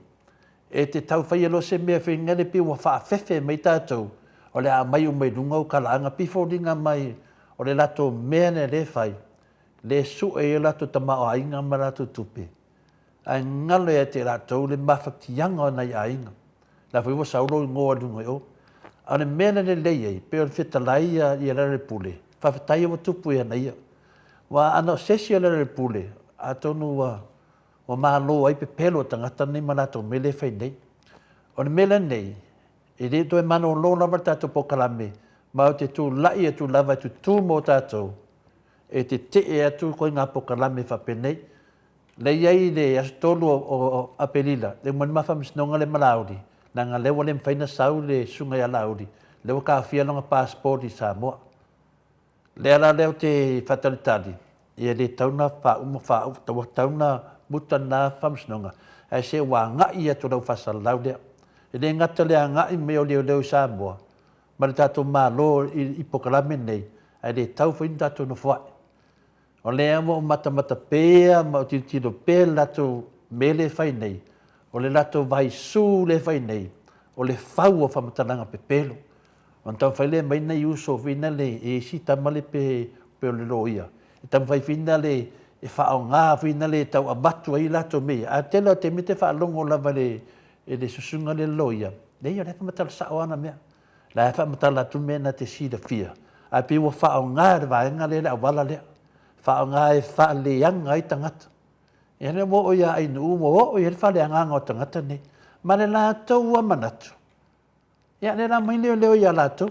A: e te tau faia loa se mea faiga lea pei ua faafefe mai tatou, o le a aumai uma i luga o talaaga, pei e foliga mai o le latou mea lea lea e fai, lea e sue ai o latou tamaoaiga ma latou tupe, ae galo ia te latou le mafatiaga o nai aiga. La foi ua sau lou igoa i luga i o. A o le mea na lelei ai, pei o le fetalai ia ia Lealailepule, faafetai ua tupu ia na ia. Aua ana o se isi o Lealailepule, atonu ua ua malo ai pepelo o tagata nei ma latou mea lea e fai nei. O le mea lenei, e le toe malolo lava le tatou polokalame, ma ou te tulai atu lava e tutū mo tatou, e tetee atu ituaiga polokalame faapenei. Lea e i ai le aso 3 o Aperila, e uma ai le ma faamasinoga lea ma Laauli, leaga lea ua le mafai ona sau le susuga ia Laauli, lea ua taofia lona passport i Samoa. Lea la lea ou te faatalitali, ia le tatau ona faauma faauu, ua tatau ona muta lena faamasinoga, ae se ua agai atu lau faasalalau lea. E le gata i le agai mai o leoleo i Samoa ma le tatou Malo i polokalame nei, ae le tatau foi ona tatou nofoai. O lea ua ou matamata pea ma ou tilotilo pea i le latou mea lea e fai nei, o le latou vaisu lea e fai nei, o le fau o faamatalaga pepelo. Ona taumafai lea e aumai nai uso foi na le, e isi tama le pe, pe o le loia, e taumafai foi na le e faaaoga foi na le e tau avatu ai latou mea ia. Ae tele o taimi e te faalogo lava i le, i le susuga lea i le loia, leai o la e faamatala sao lava ana mea. La e faamatala atu mea na te silafia, ae pei ua faaaoga e le vaega lea le auala lea, faaaoga e faaleaga ai tagata. Ia lea ua oo ia Ainuu, ua oo i ai le faaleagaga o tagata nei, ma le latou lava manatu, ia lea la aumai leoleo ia latou,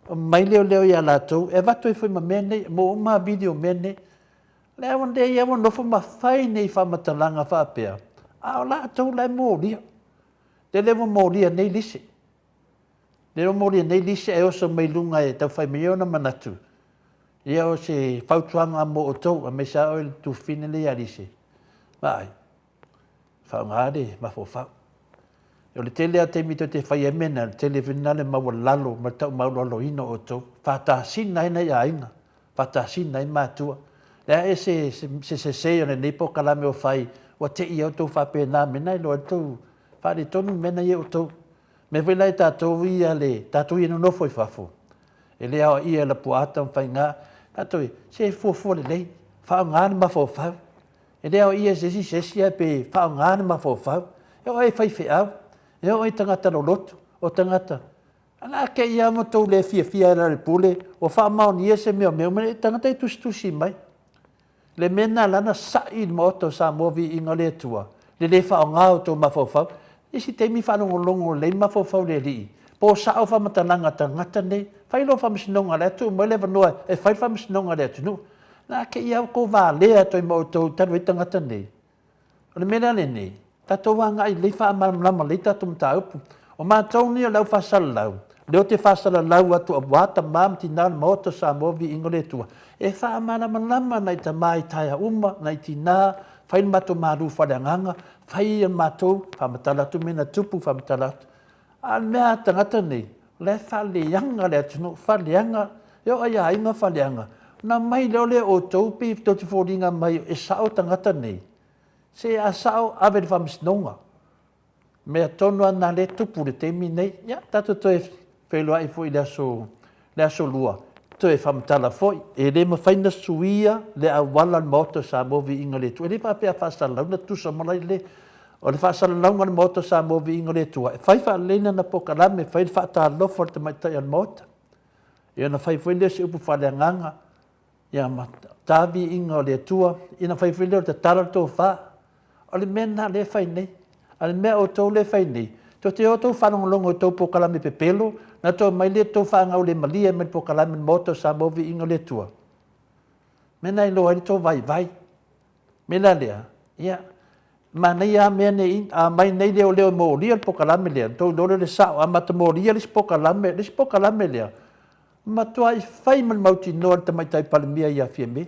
A: aumai leoleo ia latou, e avatu ai foi ma mea nei, maua uma video o mea nei. Lea ua lea ua nofo ma fai nei faamatalaga faapea, a o latou la e molia. Lea ua molia nei lise. Lea ua molia nei lisi ae oso mai luga e tau fai mai ona manatu. Ia o se fautuaga mo outou, aemaise lava oe le tufine lea ia Lise. Vaai, faaaoga le mafaufau. O le tele lava o taimi tou te fai ai mea na, o le tele foi lena o le maualalo ma le taumaualaloina o outou. Faatasina ai nai aiga, faatasina ai matua. Le a se se sese o lenei polokalame o fai, ua te i ai outou faapena mea na iloa ai le tou faaletonu mea na i ai outou. Mea foi la e tatou ia le, tatou ia nonofo i fafo, e le aoaia e Lapuaata ma Faiga, tatou ia, se fuafua lelei, faaaoga le mafaufau. E le aoaia e se isi se isi ae pe faaaoga le mafaufau. E oo i faifeau, e oo i tagata loloto, o tagata, a la te i lava ma tou le fiafia ai le pule, ua faamaonia se mea o mea uma, e tagata e tusitusi mai. Le mea lena la na sa'i i le Maota o Samoa viiga o le Atua, le le faaaoga o outou mafaufau. Isi taimi faalogologo lelei mafaufau le Alii, po sao faamatalaga a tagata nei, fai loa faamasinoga a le atu aumai le avanoa e fai le faamasinoga a le atunuu. Na te i lava outou valea atu ai ma outou talu ai tagata nei. O le mea la lenei, tatou agai lelei faamalamalama lelei tatou mataupu. O matou nei o le au faasalalau, lea ou te faasalalau atu aua tama ma tina o le Maota o Samoa viiga o le Atua, e faamalamalama nai tama i taeao uma, nai tina, fai le matou malu faaleagaga, fai le matou, faamatala atu mea na tupu, faamatala atu. A o le mea a tagata nei, o la e faaleaga le atunuu, faaleaga, e oo i aiga faaleaga. Ona aumai loa lea e outou pei tou te foliga mai e sao tagata nei. Se a sao, ave i le faamasinoga. Mea tonu lava lena lea e tupu i le taimi lenei. Ia, tatou toe feiloai foi i le aso, le aso Lua, toe faamatala foi. E le mafai ona suia le auala o le Maota o Samoa Viiga i le Atua. E le faapea a faasalalau ona tutusa uma lai le. O le faasalalauga o le Maota o Samoa Viiga i le Atua, e fai faalelei lana polokalame, e fai le faatalofa a le tamaitai o le Maota. Ia ona fai foi lea o se upu faaleagaga, ia ma ta viiga o le Atua, ia ona fai foi lea o le tatala o le tofa. O le mea lena o lea e fai nei. A o le mea outou lea e fai nei, tou te o tou faalogologo i tou polokalame pepelo, na tou omai lea tou faagaulemalie mai le polokalame o le Maota o Samoa Viiga o le Atua. Mea na iloa ai le tou vaivai. Mea la lea, ia, manaia lava mea nei, a aumai nei leoleo e molia le polokalame lea, ona outou iloa lea o le sao. A matou molia le isi polokalame, le isi polokalame lea, matuai fai ma le mautinoa e le Tamaitai Palemia ia Fiame.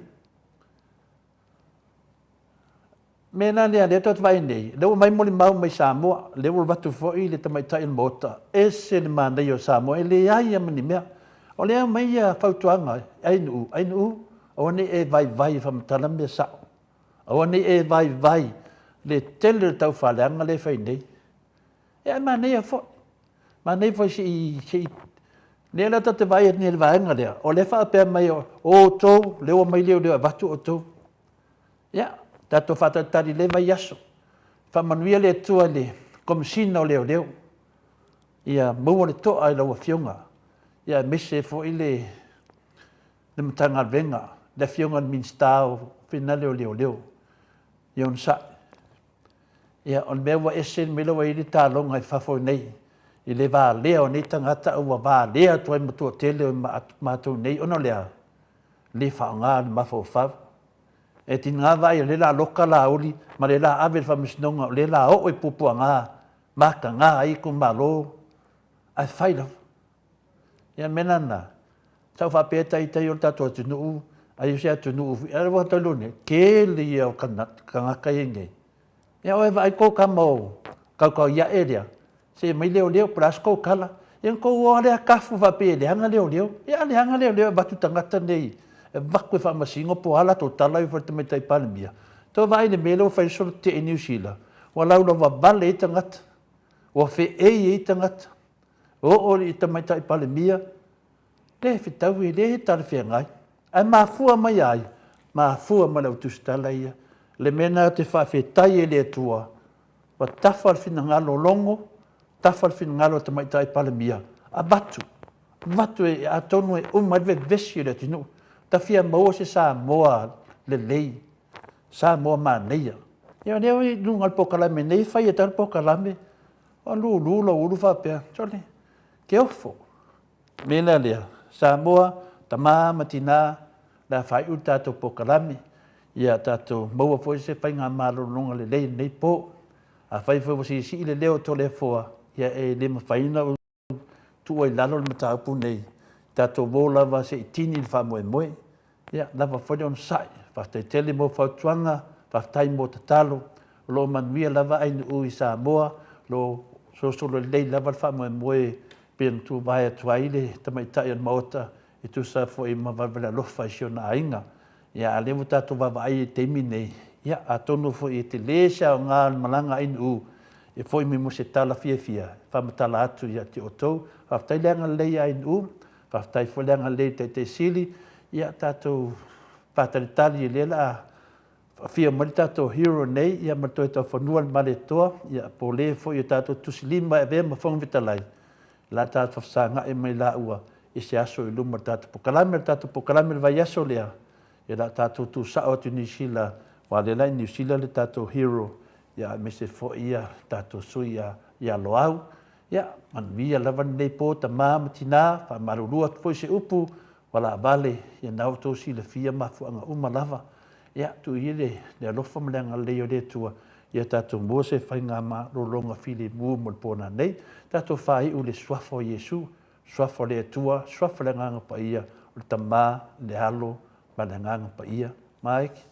A: Mea la lea, lea tatou te vaai nei, lea ua aumai molimau mai Samoa, lea ua avatu foi le tamaitai o le Maota, ese le manaia o Samoa, e leai lava ma ni mea. O lea e aumai ia fautuaga, ai nuu, ai nuu, aua ne i e vaivai e faamatala mea sao. Aua ne i e vaivai le tele o le taufaaleaga lea e fai nei. Ia ae manaia foi, manaia foi se i, se i, lea la tatou te vaai atu nei i le vaega lea, o lea e faapea mai o outou, lea ua omai leoleo e avatu outou. Ia, tatou faatalitali i lea vaiaso. Faamanuia le Atua i le Komesina o Leoleo. Ia maua le to'a i lau Afioga, ia aemaise foi le le Matagaluega, le Afioga i le Minisita o Finale o Leoleo. Ia onosai. Ia, o le mea ua ese le mea lea ua i ai le taloga i fafo nei, i le valea o nei tagata a ua valea atu ai ma toatele o matou nei, ona o le a? Le faaaoga le mafaufau. E tiga vaai o lea la loka Laauli ma le la ave i le faamasinoga o lea la oo i puapuaga mataga ai itumalo ae fai lava. Ia mea la na, sa ou faapea ita ia o le tatou atunuu ai o se atunuu ae ua talu nei, tele ia o tagata ia nei. Ia oe vaai kou tama o kaukauiaʻe lea, se mai leoleo po o le a se kou tala. Ia ona tou o lava lea tafu faapea e leaga leoleo. Ia a leaga leoleo e avatu tagata nei e avatu e faamasino po o a latou tala e fai i le Tamaitai Palemia. Tou vaai i le mea lea ua fai ai le solo tetee i Niu Sila, ua laulauvavale ai tagata, ua feei ai tagata, oo i le Tamaitai Palemia, le fetaui, e le talafeagai. Ae mafua mai ia ai? Mafua mai le au tusitala ia. Le mea lena ou te faafetai ai i le Atua, ua tafa le finagalo o Logo, tafa le finagalo o le Tamaitai Palemia, avatu, avatu e, atonu e uma ai le vevesi o le atunuu. Ta fia maua se Samoa lelei, Samoa manaia. Ia o lea i luga o le polokalame nei, fai atu lava le polokalame, ua lulu lou ulu faapea, sole, ke ofo. Mea la lea, Samoa, tama ma tina, le a faaiu le tatou polokalame, ia tatou maua foi se faigamalologa lelei i lenei po. Afai foi ua siisii le leo o Toleafoa, ia e le mafai ona ou tuua i lalo le mataupu nei, tatou o lava se i tini le faamoemoe. Ia, lava foi le onosai. Faafetai tele mo fautuaga, faafetai mo tatalo. O lo o manuia lava Ainuu i Samoa, o lo o solosolo lelei lava le faamoemoe e pei ona tuvae atu ai le tamaitai o le Maota e tusa foi ma valevale alofa i si ona aiga. Ia, a o lea ua tatou vaavaai i le taimi lenei, ia, atonu foi e tele se aoga o le malaga a Ainuu e foi mai mo se tala fiafia e faamatala atu ia te outou. Faafetai le agalelei ia Ainuu, faafetai foi le agalelei i le Taitai Sili, ia tatou faatalitali o lea o le a afio mai le tatou hero nei ia ma le toe taufanua le Malietoa, ia po o le foi o tatou tusilima e avea ma Fofoga Fetalai, o le a tatou fesagai mai laua i se aso i luma o le tatou polokalame. O le tatou polokalame i le vaiaso lea, ia o le a tatou tuusao atu i Niu Sila, aua o lea la i Niu Sila le tatou hero, ia aemaise foi ia tatou sui ia Loau. Ia, manuia lava lenei po tama ma tina, faamalulu atu foi se upu ua laavale, ia na outou silafia mafuaaga uma lava. Ia, tuu ia le, le alofa ma le agalelei o le Atua, ia tatou maua se faigamalologa filemu mo le po nanei. Tatou faaiu i le Suafa o Iesu, Suafa o le Atua, Suafa o le Agaga Paia, o le Tama, le Alo, ma le Agaga Paia. Mike.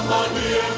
D: Ua malie.